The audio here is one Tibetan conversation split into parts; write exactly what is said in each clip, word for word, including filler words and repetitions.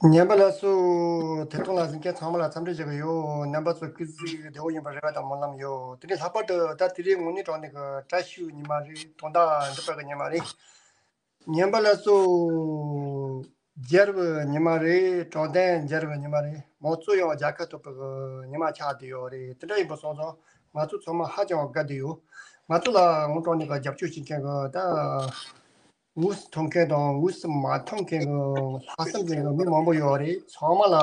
ཉན་པ་ལ་སོ། དེ་དོན་ལ་གཟིགས་མཁན་ཚང་མ་ལ་འཚམས་འདྲི་ཞུ་གི་ཡོད། རྣམ་པ་ཚོ་སྐུ་གཟུགས་བདེ་བོ་ཡིན་པར་རེ་བ་དང་སྨོན་ལམ་ཡོད། དེ་ནས་ལྷག་པར་དུ་ད་དེ་རིང་དངོས་གནས་དྲང་གནས་ཀྱི་བཀྲ་ཤིས་ཉི་མ་རེད། དོན་དག་འགྲུབ་པ་གི་ཉི་མ་རེད། ཉན་པ་ལ་སོ། རྒྱལ་བའི་ཉི་མ་རེད། དྲང་བདེན་རྒྱལ་བའི་ཉི་མ་རེད། མང་གཙོ་ཡང་རྒྱལ་ཁ་ཐོབ་པའི་ཉི་མ་ཆགས་བསྡད་ཡོད་རེད། དེ་འདྲ་ཡིན་པ་སོང་ཙང་ང་ཚོ་ཚང་མ་ཧ་ཅང་དགའ་བསྡད་ཡོད། ང་ཚོ་ལ་དངོས་དྲང་གནས་ཀྱི་རྒྱབ་སྐྱོར་བྱེད་མཁན་གྱི་ད། དངོས་སུ་མཐོང་མཁན་དང་དངོས་སུ་མ་མཐོང་མཁན་གྱི་ལྷག་བསམ་ཅན་གྱི་མི་མང་པོ་ཡོད་རེད། ཚང་མ་ལ་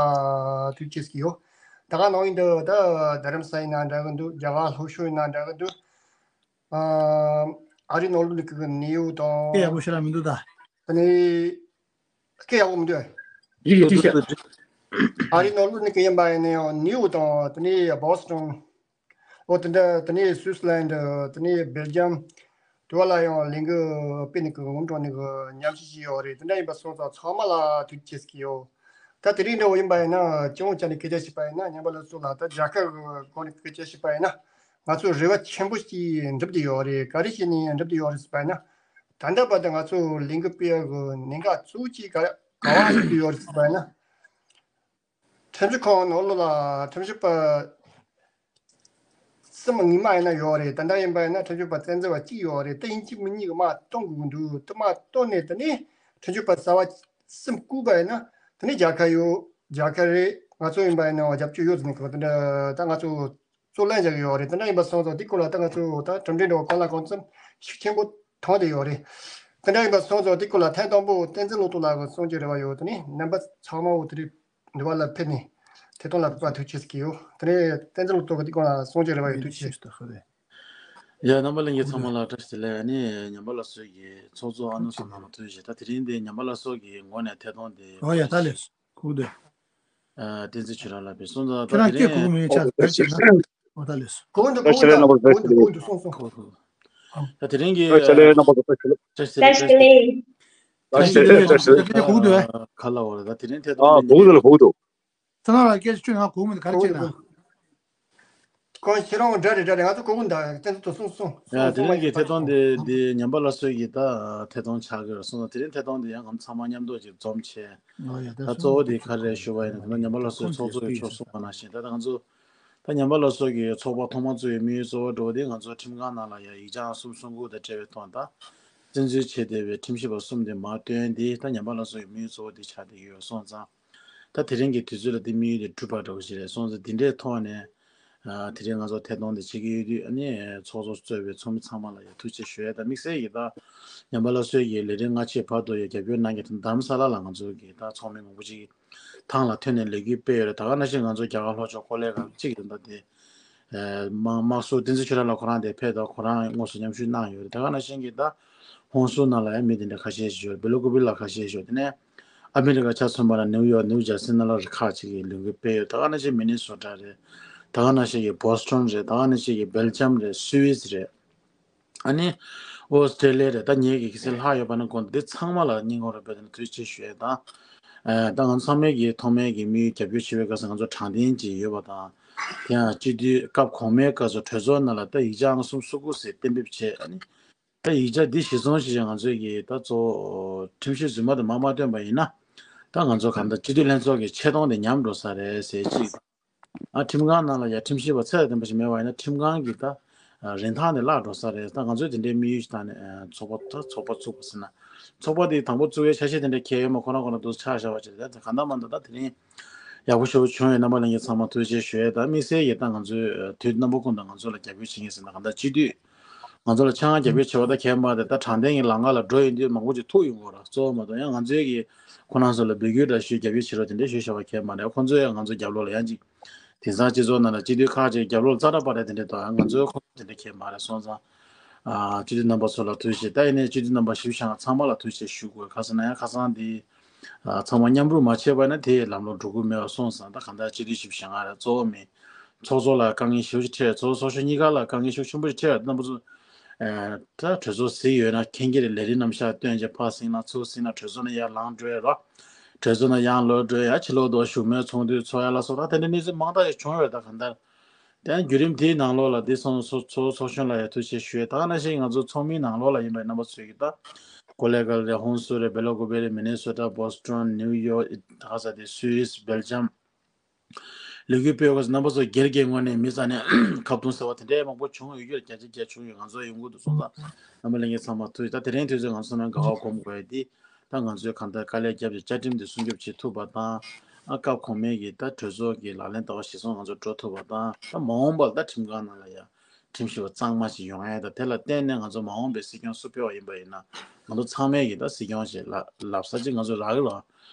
ཐུགས་རྗེ་ཆེ་ཞུ་གི་ཡོད། ད་ག་ནང་བཞིན་དུ་ད་རྡ་རམ་ས་ཡིན་ན་འདྲ་གི་འདུག་རྒྱ་གར་ལྷོ་ཕྱོགས་ཡིན་ན་འདྲ་གི་འདུག་ཨ་ཨ་རི་ནང་ལོགས་ཀྱི་ནིའུ་ཡོག་དང་། སྐད་ཡག་པོ་ཞེ་དྲག་མི་འདུག་ད། དེ་ནས་སྐད་ཡག་པོ་མི་འདུག་ཡིག་ཡིག་ཅི་བཤད། ཨ་རི་ནང་ལོགས་ནས་ཀྱི་ཡིན་པ་ཡིན་ན་ཡང་ནིའུ་ཡོག་དང་དེ་ནས་བྷོ་སི་ཊོན། ཨོ་དེ་འདྲ་དེ་ནས་སུའི་སི་ལན་དེ་ནས་སྦེལ་ཇམ། དེ་བ་ལ་ཡང་ལས་འགུལ་སྤེལ་ནས་ཀྱི་ངོམ་གྲོང་ནས་ཀྱི་མཉམ་ཞུགས་བྱས་ཡོད་རེད། དེ་འདྲ་ཡིན་པ་སོང་ཙང་ཚང་མ་ལ་ཐུགས་རྗེ་ཆེ་ཞུ་གི་ཡོད། ད་དེ་རིང་འདྲ་བོ་ཡིན་པ་ཡིན་ན་སྤྱི་ཡོངས་ཆ་ནས་སྐད་ཆ་བཤད་པ་ཡིན་ན་ཉན་པ་ལ་སོ་ལ་ད་རྒྱལ་ཁབ་ཀྱི་སྒོ་ནས་སྐད་ཆ་བཤད་པ་ཡིན་ན་ང་ཚོ་རེ་བ་ཆེན་པོ་ཞིག་འགྲུབ་བསྡད་ཡོད་རེད། ག་རེ་བྱས་ནས་འགྲུབ་བསྡད་ཡོད་རེད་ཟེར་བ་ཡིན་ན། ད་ལྟ་བར་དུ་ང་ཚོ་ལས་འགུལ་སྤེལ་ཡག་གི་གནད་འགག་གཙོ་བོ་གཅིག་ག་ག་བ་ཞིག་ཡོད་རེད་ཟེར་བ་ཡིན་ན། ཁྲིམས་ཞིབ་ཁང་ནང་ལོགས་ལ་ཁྲིམས་ཞིབ་པ་གསུམ་ངོ་མ་ཡིན་ན་ཡོད་རེད། ད་ལྟ་ཡིན་པ་ཡིན་ན་ཁྲིམས་ཞིབ་པ་བསྟན་འཛིན་པ་གཅིག་ཡོད་རེད། དེ་ཡིན་གཅིག་མིན་གཉིས་ཀྱི་མར་གཏོང་དགོས་ཀྱི་འདུག་དེ་མར་གཏོང་ནས་དེ་ནས་ཁྲིམས་ཞིབ་པ་གསར་པ་གསུམ་བསྐོས་པ་ཡིན་ན་དེ་ནས་རྒྱལ་ཁ་ཡོད། རྒྱལ་ཁ་རེད། ང་ཚོ་ཡིན་པ་ཡིན་ན་རྒྱབ་སྐྱོར་ཡོད་ཟེར་ནས་གོ། དེ་འདྲ་ད་ང་ཚོ་གཙོ་ལན་རྒྱག་གི་ཡོད་རེད། དེ་འདྲ་ཡིན་པ་སོང་ཙང་དེ་སྐོར་ལ་ད་ང་ཚོ་ད་གྲུབ་འབྲས་འདྲ་བོ་གང་ལ་གང་འཚམ་ཤུགས་ཆེན་པོ་ཐོན་བསྡད་ཡོད་རེད། དེ་འདྲ་ཡིན་པ་སོང་ཙང་དེ་སྐོར་ལ་ཐེངས་དང་པོ་བསྟན་འཛིན་བློ་གྲོས་ལགས་ཀྱི་གསུང་གི་རེ་བ་ཡོད། དེ་ནས་རྣམ་པ་ཚང་མ་འོ་དེ་རིང་འདི་བ་ལ་ཕེབས་ནས་ཐད་གཏོང་ལ་ཕེབས་པ་ཐུགས་རྗེ་ཆེ་ཞུ་གི་ཡོད། དེ་ནས་བསྟན་འཛིན་བློ་གྲོས་ཀྱིས་དེ་སྐོར་ལ་གསུང་གི་རེ་བ་ཡོད། ཐུགས་རྗེ་ཆེ། ཡ་རྣམ་པ་ལྷན་རྒྱས་ཚང་མ་ལ་བཀྲ་ཤིས་བདེ་ལེགས། ཨ་ནི་ཉམས་པ་ལགས་སོགས་ཀྱི་ཚོགས་གཙོ་ཨ་ནུ་སོགས་ནང་ལ་ཐུགས་རྗེ་ཆེ། ད་དེ་རིང་འདི་ཉམས་པ་ལགས་སོགས་ཀྱི་ངོས་ནས་ཐད་གཏོང་འདི། ཨོ་ཡ་ད་ལེ་སོ་གུག་འདི། ཨ་བསྟན་འཛིན་ཆོས་གྲགས་ལགས་པས་སོང་ཙང་ད་ཁྱེད་རང་དེ་སྐད་གོ་རིང་གི་མི་ཡོད་ཆགས་ག་རེ་བྱས་ན། ཨོ་ད་ལེ་སོ། གོ་འདུག་གོ་འདུག་གོ་འདུག་གོ་འདུག་སོང་སོང་། ད་དེ་རིང་གི་ཨ་ལེ་རྣམ་པ་ཚོ་བཀྲ་ཤིས་བདེ་ལེགས། བཀྲ་ཤིས་བདེ་ལེགས། བཀྲ་ཤིས་བདེ་ལེགས། བཀྲ་ཤིས་བདེ་ལེགས། ཁ་ལ་བ་རེད། ད་དེ་རིང་ཐད་གཏོང་ཨ་གོ་གི་འདུག་ལ་གོ་གི་འདུག་ད་ང་ལ་སྐད་ཆ་ཁྱོད་ང་གོ་མི་འདུག་ག་རེ་བྱས་ན། ཁོང་ཁྱེད་རང་འདྲ་རེད་འདྲ་རེད། ང་ཚོ་གོ་གི་འདུག་བསྟན་འཛིན་དུ་སོང་སོང་སོང་། ཡ་དེ་སོང་རིང་གི་ཐད་གཏོང་དེ་དེ་ཉམས་པ་ལགས་སོགས་ཀྱི་ད་ཐད་གཏོང་ཆགས་ཀྱི་རེད། སོང་ཙང་དེ་རིང་ཐད་གཏོང་དེ་ཡང་ང་ཚོ་ཚང་མ་མཉམ་དུ་ཅིག་འཛོམས་བྱས། ཨོ་ཡ་ད་གཙོ་བོ་དེ་ག་རེ་ཞུ་བ་ཡིན་ན། ད་ཉམས་པ་ལགས་སོགས་ཚོགས་གཙོ་ཡི་ཕྱོགས་གསུངས་པ་ནང་བཞིན་ད་ད་ང་ཚོ་ད་ཉམས་པ་ལགས་སོགས་ཀྱི་ཚོགས་པ་ཐོག་མ་བཙུགས་ཡོད་དམིགས་ཡུལ་གཙོ་བོ་འགྲོ་བ་དེ་ང་ཚོ་ཁྲིམས་ཁང་ནང་ལ་ཡ་ཡིག་ཆ་གསུམ་གསུང་སྐུལ་དང་འབྲེལ་བའི་ཐོག་ད་བཙན་འཛུལ་བྱས་བསྡད་པའི་ཁྲིམས་ཞིབ་པ་གསུམ་དེ་མར་བཏོན་ཏེ་ད་ཉམས་པ་ལགས་སོགས་ཀྱི་དམིགས་ཡུལ་གཙོ་བོ་དེ་ཆགས་བསྡད་ཀྱི་ཡོད། སོང་ཙང་ད་དེ་རིང་གི་དུས་ཚོད་ལ་དེ་དམིགས་ཡུལ་དེ་འགྲུབ་པ་འདྲ་བོ་ཞིག་རེད། སོང་ཙང་དེ་འདྲའི་ཐོག་ནས་ཨ་དེ་རིང་ང་ཚོ་ཐད་གཏོང་དེ་བྱེད་ཀྱི་ཡོད་དུས་ཨ་ནི་ཚོགས་གཙོ་གཙོས་པའི་ཚོགས་མི་ཚང་མ་ལ་ཡང་ཐུགས་རྗེ་ཆེ་ཞུ་ཡས་དང་དམིགས་བསལ་གྱི་ད་ཉམས་པ་ལགས་སོགས་ཀྱི་ལས་རིམ་སྔ་ཕྱི་བར་དུ་ཡང་རྒྱབ་སྐྱོར་གནང་མཁན་དེ་རྡ་རམ་ས་ལ་ལ་ང་ཚོ་གི་ད་ཚོགས་མི་མང་པོ་ཅིག་གིས་ཐང་ལ་ཐོན་ནས་ལས་འགུལ་སྤེལ་ཡོད་རེད། ད་ག་ནང་བཞིན་ང་ཚོ་རྒྱ་གར་ལྷོ་ཕྱོགས་ཀོ་ལེ་གྷལ་གཅིག་རེད། ད་དེ་དམག་དམག་ཟུར་བསྟན་འཛིན་ཆོས་གྲགས་ལགས་ཁོ་རང་དེ་ཕེབས་དང་ཁོ་རང་དངོས་སུ་མཉམ་ཞུགས་གནང་ཡོད་རེད། ད་ག་ནང་བཞིན་གྱི་ད་ཧོན་སུར་ནང་ལ་ཡང་མི་དེ་འདྲ་ཁ་ཤས་ཤིག་ཡོད། སྦེལ་ཀོབ་ལ་ཁ་ཤས་ཤིག་ཡོད། དེ་ནས་ཨ་མི་རི་ཀ་ཆ་མཚོན་པ་ན་ནིའུ་ཡོག་ནིའུ་ཇར་སི་ནང་ལ་རེ་ཁག་ཅིག་གིས་ལས་འགུལ་སྤེལ་ཡོད། ད་ག་ནང་བཞིན་མི་ནི་སོ་ཊ་རེད། ད་ག་ནང་བཞིན་གྱི་བྷོ་སི་ཊོན་རེད། ད་ག་ནང་བཞིན་གྱི་སྦེལ་ཇམ་རེད། སུད་སི་རེད། ཨ་ནི་ཨོ་སི་ཀྲེ་ལི་ཡ་རེད། ད་ངེད་ཀྱི་གི་སེ་ལྷག་ཡོད་པ་ན་དགོངས་དག་འདི་ཚང་མ་ལ་སྙིང་ཁོང་རུས་པའི་དོན་ནས་ཐུགས་རྗེ་ཆེ་ཞུ་ཡས་དང་། ཨ་ད་ང་ཚོ་ཚང་མས་ཀྱི་ཐོག་མའི་གི་དམིགས་ཡུལ་རྒྱབ་སྐྱོར་བྱེད་པའི་སྐབས་སུ་ང་ཚོ་དྲང་བདེན་ཅིག་ཡོད་པ་དང་། དེ་ཡང་སྤྱི་འཐུས་སྐབས་གོང་མའི་སྐབས་སུ་གྲོས་ཚོགས་ནང་ལ་ད་ཡིག་ཆ་ཨང་གསུམ་སོ་དགུ་ཟེར་གཏན་འབེབས་བྱས། ཨ་ནི་ད་ཡིག་ཆ་འདི་གཞིར་བཟུང་བྱས་ང་ཚོས་ཀྱི་ད་གཙོ་བོ་ཁྲིམས་གཞི་རྫུན་མ་དེ་མར་མ་བཏོན་པ་ཡིན་ན། ད་ང་ཚོ་གང་ལྟར་སྤྱི་འཐུས་ལྷན་ཚོགས་ཀྱི་ཆེ་མཐོང་དེ་ཉམས་འགྲོ་ས་རེད་ཟེར་གཅིག་ཨ་ཁྲིམས་ཁང་ནང་ལ་ཡ་ཁྲིམས་ཞིབ་པ་ཚད་ལ་ལྡན་པ་ཞིག་མེད་པ་ཡིན་ན་ཁྲིམས་ཁང་གི་ད་རིན་ཐང་དེ་བརླག་འགྲོ་ས་རེད། ད་ང་ཚོས་དེ་འདྲའི་དམིགས་ཡུལ་ཞིག་བཏང་ནས་ཚོགས་པ་ད་ཚོགས་པ་བཙུགས་པ་ཟེར་ན། ཚོགས་པ་དེ་དང་པོ་བཙུགས་ཡའི་ཆ་ཤས་དེ་འདྲ་གལ་ཡོད་མ་ཁོ་ན་ཁོ་ན་འདུག་ཆ་བཞག་པ་ཅིག་རེད། ད་གང་ལྟར་མ་ལྟར་ད་དེ་རིང་ཡག་པོ་ཞེ་པོ་བྱུང་ཡོད། རྣམ་པ་ལྷན་རྒྱས་ཚང་མ་ཐུགས་རྗེ་ཆེ་ཞུ་ཡས་དང་དམིགས་བསལ་གྱི་ད་ང་ཚོས་དུས་རྣམ་པ་ཀུན་ཏུ་ང་ཚོ་ལ་རྒྱབ་སྐྱོར་བྱེད་མཁན་ཟེར་ན་གང་ལྟར་སྤྱི་འཐུས། ང་ཚོ་ལ་ཆ་ཚང་རྒྱབ་སྐྱོར་བྱེད་པ་ད་གལ་མ་རེད། ད་དྲང་བདེན་གྱི་ལམ་ཁ་ལ་འགྲོ་ཡོང་དུས་མང་པོ་ཅིག་ཐུག་ཡོང་གི་རེད། གཙོ་བོ་མ་གཏོགས་ཡང་ང་ཚོའི་གི་ཁོ་རང་ཚོ་ལ་འབོད་སྐུལ་འདྲ་ཞུས་རྒྱབ་སྐྱོར་བྱེད་རོགས་དེ་འདྲ་ཞུས་བཞག་པ་གལ་མ་རེད། ཁོང་ཚོས་ཡང་ང་ཚོ་རྒྱབ་ལོགས་ལ་ཡང་ཅིག་དེང་སང་སྤྱི་ཚོགས་ནང་ལ་སྤྱི་འཐུས་ཁག་ཅིག་རྒྱབ་ལོགས་ཙག་སྒྲ་པ་རེད་དེ་འདྲ་འདུག་ང་ཚོའི་ཁོ་རང་དེ་འདྲ་གལ་མ་རེད། སོང་ཙང་ཨ་སྤྱི་འཐུས་རྣམ་པ་ཚོ་ལ་ཐུགས་རྗེ་ཆེ། ད་ཡིན་ནའི་སྤྱི་འཐུས་རྣམ་པ་ཞིབ་ཞང་ཚང་མ་ལ་ཐུགས་རྗེ་ཆེ་ཞུ་དགོས། ག་ཟེར་ན་ཡང་ཁ་སང་འདི་ཨ་ཚང་མ་མཉམ་རུབ་མ་བྱས་པ་ཡིན་ན་དེ་ལམ་ལྷོང་འགྲོ་གི་མེད་པ་སོང་ཙང་། ད་གང་ལྟར་སྤྱི་འཐུས་ཞིབ་ཞང་ང་ར་གཙོ་བོ་མིན། ཚོགས་གཙོ་ལ་དཀའ་ངལ་ཞེ་པོ་ཅིག་འཕྲད། ཚོགས་གཙོ་ཚོགས་གཞོན་གཉིས་ཀ་ལ་དཀའ་ངལ་ཤུགས་ཆེན་པོ་ཞིག་འཕྲད། རྣམ་པ་ཚོ་ཨ་ད་གྲོས་ཚོགས་ཟིན་ཡོད་ན་མཁྱེན་གྱི་རེད། ལས་རིམ་རྣམ་གཞག་བཏོན་རྗེས་ཕར་ཟིན་ན་ཚུར་ཟིན་ན་གྲོས་ཚོགས་ནས་ཡར་ལངས་འགྲོ་ཡ་ར། གྲོས་ཚོགས་ནས་ཡར་ལོག་འགྲོ་ཡ། ཕྱི་ལོགས་དུ་བཞུགས་མོལ་ཚོགས་འདུ་ཚོགས་ཡ་ལ་སོགས་ད་དེ་འདྲའི་གནས་ཚུལ་མང་དག་ཞིག་བྱུང་ཡོད། ད་གང་ལྟར་དེ་ཡང་བརྒྱུད་རིམ་དེའི་ནང་ལོགས་ལ་དེ་སོང་ཚོགས་ཚོགས་ཚོགས་གཞོན་ལ་ཡང་ཐུགས་རྗེ་ཆེ་ཞུ་ཡ། ད་ག་ནང་བཞིན་ང་ཚོ་ཚོགས་མིའི་ནང་ལོགས་ལ་ཡིན་པའི་རྣམ་པ་ཚོས་ཀྱི་ད་ ཀོ་ལེ་གལ་རེད། ཧོན་སུར་རེད། སྦེ་ལ་ཀུ་པེ་རེད། མི་ནི་སོ་ཊ། བྷོ་སི་ཊོན། ནིའུ་ཡོག་ག་ས་དེ། སུད་སི། སྦེལ་ཇམ། ལས་འགུལ་སྤེལ་སྐབས་སུ་རྣམ་པ་ཚོ་སྒེར་གྱི་ངོས་ནས་མི་རྩ་ནས་ཁ་རྡུང་ཟེར་བ་དེ་འདྲའི་མང་པོ་བྱུང་ཡོད་རྒྱུར། བརྒྱ་ཆ་བརྒྱ་བྱུང་ཡོད། ང་ཚོ་ཡོང་གི་འདུག་སོང་ཙང་རྣམ་པ་ལྷན་རྒྱས་ཚང་མ་ཐུགས་ད་དེ་རིང་དུས་ཚོད་ང་ཚོ་ནང་དགའ་བ་སྒོམ་དགོས་ཡ་དེ། ད་ང་ཚོས་གང་ལྟར་དཀའ་ལས་བརྒྱབ་ཀྱི་བཅའ་ཁྲིམས་དེ་སྲུང་སྐྱོབ་བྱེད་ཐུབ་པ་དང་། ཨ་སྐབས་གོང་མའི་གི་ད་གྲོས་ཚོགས་ཀྱི་ལག་ལེན་བསྟར་བ་གཞིར་བཟུང་ང་ཚོ་འགྲོ་ཐུབ་པ་དང་། ད་མ་འོངས་པར་ད་ཁྲིམས་ཁང་ནང་ལ་ཡ་ཁྲིམས་ཞིབ་པ་གཙང་མ་ཞིག་ཡོང་ཡ་དང་། དེ་ལ་བརྟེན་ནས་ང་ཚོ་མ་འོངས་པའི་སྲིད་སྐྱོང་སུ་ཕེབས་པ་ཡིན་པ་ཡིན་ན་ང་ཚོ་ཚང་མས་ཀྱི་ད་སྲིད་སྐྱོང་ཞིག་ལ་ལབ་ས་ཅིག་ང་ཚོ་རག་གི་རེད།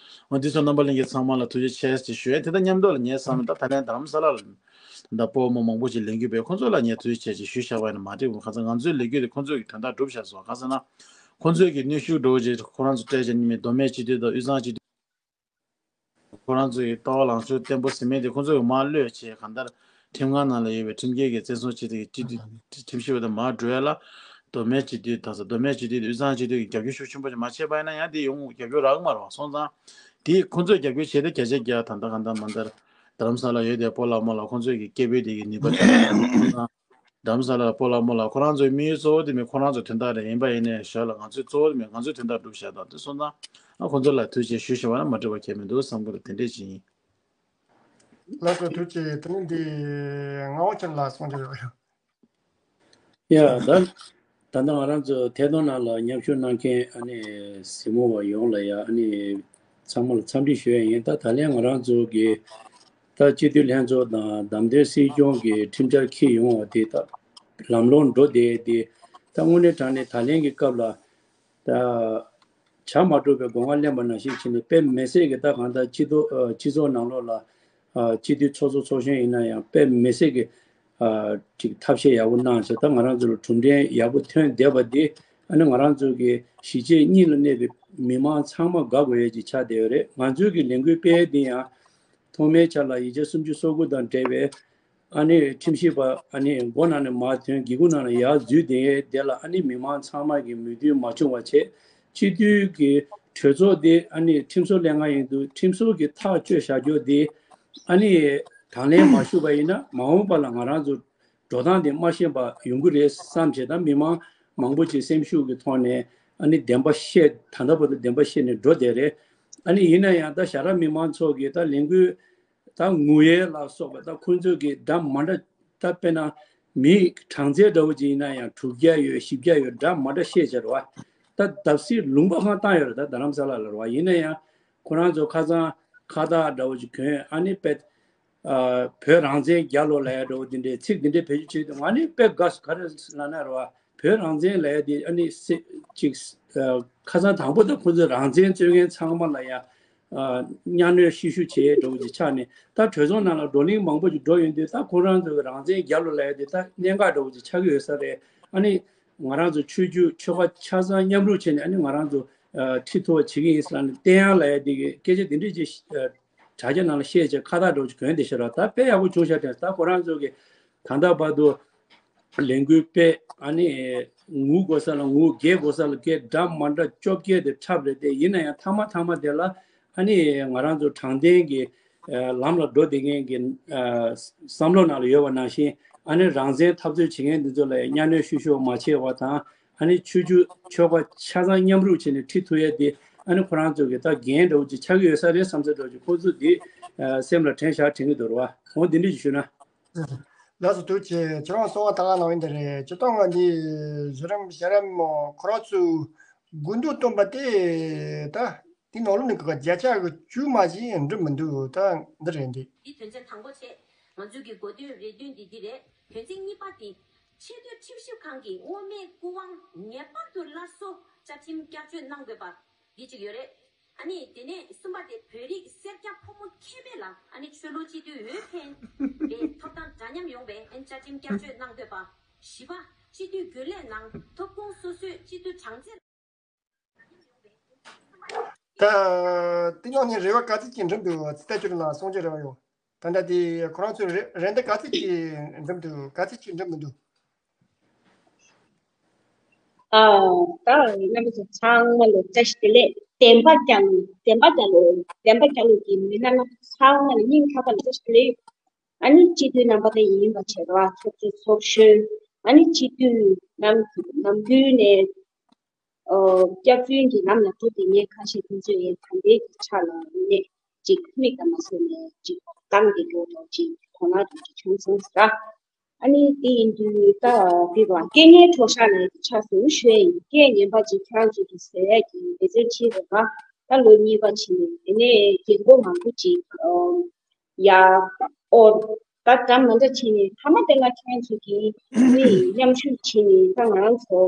འོ་འདི་ཚོ་རྣམ་པ་ལྷན་རྒྱས་ཚང་མ་ལ་ཐུགས་རྗེ་ཆེ་ཞེས་ཞུ་ཡ། དེ་དང་མཉམ་དུ་ལ་ངས་བསམ་ན་ད་ད་ལན་རྡ་རམ་ས་ལ་ལ་ད་སྤོ་བོ་མོ་མང་པོ་ཞིག་ལེན་རྒྱུ་བས། ཁོང་ཚོ་ལ་ངས་ཐུགས་རྗེ་ཆེ་ཞེས་ཞུས་བཞག་པ་ཡིན་ན་མ་འགྲིག་གམ། ཁ་སང་ང་ཚོའི་ལས་འགུལ་དེ་ཁོང་ཚོས་ཀྱི་དོན་དག་སྒྲུབ་བཞག་སོང་། ག་ཟེར་ན་ཁོང་ཚོས་ཀྱི་གནོན་ཤུགས་འགྲོ་བྱས་ཁོ་རང་ཚོ་སྤྲད་བྱས་ནི་མི་མདོ་སྨད་སྤྱི་འཐུས་དང་དབུས་གཙང་སྤྱི་འཐུས། ཁོ་རང་ཚོ་ཡི་ལྟ་བ་ལངས་ཕྱོགས་བརྟན་པོ་ཟིན་མེད་དེ་ཁོ་ཚོ་ཡི་མར་གློད་བྱས། གང་ལྟར་ཁྲིམས་ཁང་ནང་ལ་ཡོད་པའི་ཁྲིམས་འགལ་གྱི་བཙན་བཟུང་བྱས་ཏེ་སྤྱི་འཐུས་ཁྲིམས་ཞིབ་པ་དེ་མར་འགྲོ་ཡ་ལ་མདོ་སྨད་སྤྱི་འཐུས་དང་། མདོ་སྨད་སྤྱི་འཐུས་དེ་དབུས་གཙང་སྤྱི་འཐུས་ཀྱི་རྒྱབ་སྐྱོར་ཤུགས་ཆེན་པོ་ཞིག་མ་བྱས་པ་ཡིན་ན་ཡང་དེ་ཡོང་རྒྱབ་སྐྱོར་རག་གི་མ་རེད་པ། སོང་ཙང་དེ་ཁོ་ཚོས་རྒྱབ་སྐྱོར་བྱས་ཏེ་བརྒྱ་ཆ་བརྒྱ་ད་ལྟ་གང་ལྟར་མ་ལྟར་རྡ་རམ་ས་ལ་ཡོད་དེ་སྤོ་ལགས་རྨོ་ལགས་ཁོ་ཚོས་ཀྱི་སྐད་འབོད་དེ་གི་ནུས་པ་ད། རྡ་རམ་ས་ལ་སྤོ་ལགས་རྨོ་ལགས་ཁོ་རང་ཚོའི་དམིགས་ཡུལ་གཙོ་བོ་དེ་མིན་ཁོ་རང་ཚོ་དོན་དག་རེད། ཡིན་པ་ཡིན་ནའི་ཞོར་ལ་ང་ཚོའི་གཙོ་བོ་དེ་མིན་ང་ཚོའི་དོན་དག་སྒྲུབ་བཞག་དང་དེ་སོང་ཙང་ཨ་ཁོ་ཚོ་ལ་ཐུགས་རྗེ་ཆེ་ཞུ་ཞེས་པ་ན་མ་འགྲིག་པ་གང་ཡང་མི་འདུག་བསམ་གི་རེད། དེ་འདྲས་ཅིག་ཡིན། ལགས་སོ་ཐུགས་རྗེ་ཆེ། དེ་ནི་འདི་ངག་དབང་ཆོས་ལགས་གསུང་རྒྱུ་ཡོད། ཡ་ད་ད་ལྟ་ང་རང་ཚོ་ཐད་གཏོང་ནང་ལ་མཉམ་ཞུགས་གནང་མཁན་ཨ་ནི་གཟིགས་མོ་བ་ཡོངས་ལ་ཡ་ཨ་ནི་ཚང་མ་ལ་འཚམས་འདྲི་ཞུ་ཡ་ཡིན། ད་ད་ལན་ང་རང་ཚོ་གི་ད་སྤྱི་འཐུས་ལྷན་ཚོགས་དང་བདམས་ཐོན་སྲིད་སྐྱོང་གི་ཁྲིམས་འཆར་འཁྱེར་ཡོང་བ་དེ་ད་ལམ་ལྷོང་འགྲོ་བསྡད་དེ། ད་དངོས་གནས་དྲང་གནས་ད་ལན་གྱི་སྐབས་ལ་ད་བྱ་མ་གྲུབ་པའི་སྒོ་ང་གླེང་བ་ནང་བཞིན་བྱས་ནས་དཔེ་མི་སྲིད་ཀྱི་ད་གང་ལྟར་སྤྱི་ཚོགས་ཨ་སྤྱི་ཚོགས་ནང་ལོགས་ལ་ཨ་སྤྱི་འཐུས་ཚོགས་གཙོ་ཚོགས་གཞོན་ཡིན་ན་ཡང་དཔེ་མི་སྲིད་ཀྱི་ཨ་ཅིག་ཐབས་ཤེས་ཡག་པོ་གནང་བྱས། ད་ང་རང་ཚོ་ལ་གྲུབ་འབྲས་ཡག་པོ་ཐོན་བསྡད་པ་འདི་ཨ་ནི་ང་རང་ཚོ་གི་གཞིས་བྱེས་གཉིས་ལ་གནས་པའི་མི་མང་ཚང་མ་དགའ་དགོས་ཡས་ཅིག་ཆགས་བསྡད་ཡོད་རེད། ང་ཚོའི་གི་ལས་འགུལ་སྤེལ་ཡས་འདི་ཡང་ཐོག་མའི་ཆར་ལ་ཡིག་ཆ་སུམ་ཅུ་སོ་དགུ་དང་འབྲེལ་བའི་ཨ་ནི་ཁྲིམས་ཞིབ་པ་ཨ་ནི་མགོ་ནང་ནས་མར་ཐོན། སྒེའུ་ཁུང་ནང་ནས་ཡར་འཛུལ་བསྡད་ཡས་དེ་ལ་ཨ་ནི་མི་མང་ཚང་མ་གི་མོས་མཐུན་མ་བྱུང་བ་བྱས། སྤྱི་འཐུས་ཀྱི་གྲོས་ཚོགས་དེ་ཨ་ནི་ཁྲིམས་བཟོ་ལྷན་ཁང་ཡིན་དུས་ཁྲིམས་བཟོ་གི་ཐག་གཅོད་བྱ་རྒྱུ་དེ་ཨ་ནི་དང་ལེན་མ་ཞུས་པ་ཡིན་ན་མ་འོངས་པ་ལ་ང་རང་ཚོ་འགྲོ་སྟངས་དེ་མ་ཤེས་པ་ཡོང་གི་རེད་བསམ་བྱས། ད་མི་མང་མང་པོ་ཅིག་སེམས་ཤུགས་ཀྱི་ཐོག་ནས་ཨ་ནི་བདེན་པ་བཤད། ད་ལྟ་བར་དུ་བདེན་པ་བཤད་ནས་འགྲོ་བསྡད་རེད། ཨ་ནི་ཡིན་ན་ཡང་ད་ཞྭ་དྲག་མི་མང་ཚོ་གིས་ད་ལས་འགུལ་ད་ངུ་ཡས་ལ་སོགས་པ་ད་ཁོང་ཚོ་གི་འདྲ་མ་འདྲ་ད་དཔེར་ན་མི་གྲངས་ཚད་འདྲ་བོ་ཅིག་ཡིན་ན་ཡང་དྲུག་བརྒྱ་ཡོད། བཞི་བརྒྱ་ཡོད། འདྲ་མ་འདྲ་བཤད་བྱས་རེད་བ། ད་བརྡབ་གསིག་ལུང་པ་གང་བཏང་ཡོད་རེད། ད་རྡ་རམ་ས་ལ་ལ་རེད་བ། ཡིན་ན་ཡང་ཁོ་རང་ཚོ་ཁ་སང་ཁ་བཏགས་འདྲ་བོ་ཅིག་གྱོན། ཨ་ནི་དཔེ་ཨ་བོད་རང་བཙན་རྒྱལ་ལོ་ལབ་ཡ་འདྲ་བོ་དེ་འདྲའི་ཚིག་དེ་འདྲའི་བེད་སྤྱོད་བྱེད་དུས་ང་ནི་དཔེ་དགའ་སོང་། ག་རེ་ལབ་ན་རེད་བ། བོད་རང་བཙན་ལབ་ཡ་དེ་ཨ་ནི་སེ་ཅིག་ཨ་ཁ་སང་དང་པོ་ད་ཁོ་ཚོས་རང་བཙན་རྩོད་མཁན་ཚང་མ་ལ་ཡ་ཨ་གཉའ་གནོན་ཤུགས་ཤུགས་བྱས་འགྲོ་གི་ཆགས་ནས། ད་གྲོས་ཚོགས་ནང་ལ་བགྲོ་གླེང་མང་པོ་ཅིག་འགྲོ་ཡོང་དུས་ད་ཁོ་རང་ཚོའི་རང་བཙན་རྒྱལ་ལོ་ལབ་ཡ་དེ་ད་གནད་འགག་འདྲ་བོ་ཅིག་ཆགས་ཀྱི་ཡོད་ས་རེད། ཨ་ནི་ང་རང་ཚོ་ཆོས་བརྒྱུད་ཆོལ་ཁ་ཆ་ཚང་མཉམ་རུབ་བྱས་ནས་ཨ་ནི་ང་རང་ཚོ་ཨ་ཁྲི་ཐོག་བྱེད་ཀྱི་ཡིན་ཟེར་ནས་བསྟན་ཡག་ལབ་ཡ་དེ་གི་སྐད་ཆ་དེ་འདྲས་ཅིག་ཨ་དྲ་རྒྱ་ནང་ལ་བཤད་བྱས་ཁ་བཏགས་འདྲ་བོ་ཅིག་གྱོན་བསྡད་ཤག་ར། ད་དཔེ་ཡག་པོ་བྱུང་ཤག་དྲན། ད་ཁོ་རང་ཚོ་གི་ད་ལྟ་བར་དུ་ལས་འགུལ་སྤེལ། ཨ་ནི་ངུ་དགོས་ས་ལ་ངུ། སྐད་དགོས་ས་ལ་སྐད། འདྲ་མ་འདྲ་བཅོ་བརྒྱད་དེ་འཁྲབ་རེད་དེ། ཡིན་ན་ཡང་མཐའ་མ་མཐའ་མ་དེ་ལ་ཨ་ནི་ང་རང་ཚོ་དྲང་བདེན་གྱི་ཨ་ལམ་ལ་འགྲོ་བསྡད་མཁན་གྱི་ཨ་བསམ་བློ་ནང་ལ་ཡོད་པ་ནང་བཞིན། ཨ་ནི་རང་བཙན་འཐབ་རྩོད་བྱེད་མཁན་འདི་ཚོ་ལ་གཉའ་གནོན་ཤུགས་ཤུགས་མ་བྱས་པ་དང་། ཨ་ནི་ཆོས་བརྒྱུད་ཆོལ་ཁ་ཆ་ཚང་མཉམ་རུབ་བྱས་ནས་ཁྲི་ཐུག་ཡས་དེ་ཨ་ནི་ཁོ་རང་ཚོ་གི་ད་འགན་འདྲ་བོ་ཅིག་ཆགས་ཀྱི་ཡོད་ས་རེད་བསམ་ས་འདྲ་བོ་ཅིག་ཁོ་ཚོ་འདི་ཨ་སེམས་ལ་དྲན་བཞག་དྲན་གྱི་འདུག་ར་བ། འོ་འདི་འདྲ་ཅིག་ཞུས་ན། ལགས་སོ་ཐུགས་རྗེ་ཆེ། ཁྱེད་རང་གསུང་བ་དང་བླངས་གནང་བ་ཡིན་ད་རེད། སྤྱིར་བཏང་ང་འདི་གཞི་རིམ་གཞི་རིམ་ཁོ་རང་ཚོའི་དགུན་དུས་སྟོན་པ་དེ་ད་དེ་ནང་ལོགས་ནས་གི་བརྒྱ་ཆ་གི་བཅུ་མ་ཞིག་འགྲུབ་མི་འདུག་ད་འདི་རེད་འདི། འདི་དོན་ཚན་དང་པོ་བྱས། ང་ཚོའི་གི་གོ་དོན་རེ་དོན་འདི་འདི་རེད། དོན་ཚན་གཉིས་པ་དེ། ཆེས་མཐོའི་ཁྲིམས་ཞིབ་ཁང་གིས་མངོན་མེད་སྐུ་དབང་ངེས་པར་དུ་སླར་གསོ་བཅའ་ཁྲིམས་བསྐྱར་བཅོས་གནང་དགོས་པ། འདི་གཅིག་ཡོད་རེད། ཨ་ནི་དེ་ནས་གསུམ་པ་དེ་བོད་རིགས་སེར་སྐྱ་ཕོ་མོ་མཁས་པའི་ལ་ཨ་ནི་ཆོས་ལུགས་སྤྱི་འཐུས་འོས་འཕེན་པའི་ཐོབ་ཐང་འདྲ་མཉམ་ཡོང་བའི་ཨ་ནི་བཅའ་ཁྲིམས་བསྐྱར་བཅོས་གནང་དགོས་པ། བཞི་པ། སྤྱི་འཐུས་རྒྱུན་ལས་ནང་ཐོབ་ཁུངས་སོ་སོའི་སྤྱི་འཐུས་གྲངས་ཚད། ད་དེ་ནང་ནས་རེ་བ་ག་ཚོད་ཅིག་འགྲུབ་འདུག་ཚེ་བརྟན་ཆོས་སྒྲོན་ལགས་གསུང་ཆོས་རེ་བ་ཡོད། ད་ལྟ་དེ་ཁོ་རང་ཚོའི་རེ་རེ་འདུན་ག་ཚོད་ཅིག་འགྲུབ་འདུག་ག་ཚོད་ཅིག་འགྲུབ་མི་འདུག་ཨ། ད་རྣམ་པ་ཚོ་ཚང་མ་ལ་བཀྲ་ཤིས་བདེ་ལེགས། བདེན་པ་རྒྱལ་ལོ། བདེན་པ་རྒྱལ་ལོ། བདེན་པ་རྒྱལ་ལོ་གི་མི་སྣ་རྣམ་པ་ཚང་མ་ལ་སྙིང་ཐག་པ་ནས་བཀྲ་ཤིས་བདེ་ལེགས། ཨ་ནི་སྤྱི་འཐུས་རྣམ་པ་ད་ཡིན་པ་བྱེད་རོགས། ཚོགས་གཙོ་ཚོགས་གཞོན། ཨ་ནི་སྤྱི་འཐུས་ནམ་ནམ་རྒྱུན་ནས། ཨོ། སྐྱག་རྫུན་གྱི་ལམ་ལ་འགྲོ་བསྡད་མཁན་ཁ་ཤས་དེ་ཚོས་ཡང་ད་ལྟའི་གི་ཆ་ལ་ནས་ཅིག་མིག་ལྟ་མ་སོང་ནས་ཅིག་བཏང་བསྡད་རྒྱུ་དང་ཅིག་དོ་སྣང་དང་ཅིག་བྱུང་སོང་ཟེར། ཨ་ནི་དེ་ཡིན་དུས་ད་དེ་བ་སྐད་ངན་འཕྲོ་བཤགས་ནས་ཆགས་སོང་ཞུ་ཡ་ཡིན། སྐད་ངན་པ་ཅིག་ཁྱེད་རང་ཚོ་གི་ཟེར་ཡ་གི་ལེ་ཚན་ཕྱིན་རེད་བ། ད་ལོ་གཉིས་པ་ཕྱིན་ནས་དེ་ནས་རྒན་གོག་མང་པོ་ཅིག་ཨོ། ཡ། ཨོ། ད་འདྲ་མི་འདྲ་བྱས་ནས་མཐའ་མ་དེ་ལ་ཁྱེད་ཚོ་གིས་ནི་མཉམ་ཞུགས་བྱས་ནས་ད་ང་རང་ཚོ་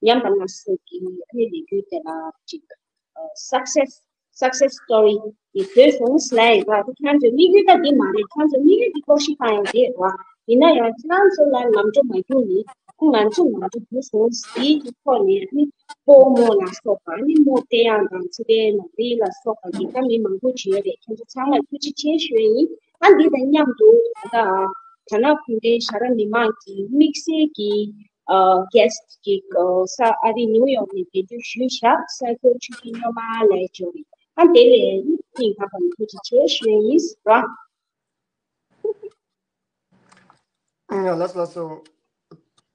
ཉམས་པ་སྣ་ཚོགས་ཀྱི་ཨ་ནི་ལས་འགུལ་དེ་ལ་ཅིག་success success story་ཡི་བཟོས་སོང་ཟེར་ཡ་ཡིན་པ། ད་ཁྱེད་ཚོའི་དམིགས་ཡུལ་ད་འདི་མ་རེད། ཁྱེད་ཚོའི་དམིགས་ཡུལ་འདི་ལྐོག་ཞིབ་བཏང་ཡ་རེད་བ། ཡིན་ན་ཡང་ཁྱེད་རང་ཚོ་ལ་ལམ་འགྲོ་མ་བརྒྱུགས་ནི་ཁོ་ང་ཚོ་ང་ཚོ་བརྒྱུགས་སོང་ཟེར་གྱི་ཐོག་ནས་ཨ་ནི་སྤོ་རྨོ་ལ་སོགས་པ་ཨ་ནི་རྨོ་བསྟེན་ཡག་དང་ཚེ་འཕེལ་ནང་པའི་ལ་སོགས་པ་གི་ད་མི་མང་པོ་བྱོས་རེད། ཁྱེད་ཚོ་ཚང་མར་ཐུགས་རྗེ་ཆེ་ཞུ་ཡ་ཡིན། ཨ་འདི་དང་མཉམ་དུ་ད་ལྟ་རྒྱ་ནག་གུང་ཁྲན་ཞྭ་ར་མི་མང་གི་དམིགས་བསལ་གྱི་ཨ་guest་ཅིག་ཨ་ས་ཨ་རི་ནིའུ་ཡོག་ནས་འབྲེལ་མཐུད་ཞུས་བཞག་ས་ཁུལ་ཆུ་ཁྱི་སྨྱོན་མ་ལས་འབྱོར་རེད། ཨ་དེ་ལས་སྙིང་ཐག་པ་ནས་ཐུགས་རྗེ་ཆེ་ཞུ་ཡ་ཡིན་ཟེར་བ། ལགས་སོ་ལགས་སོ།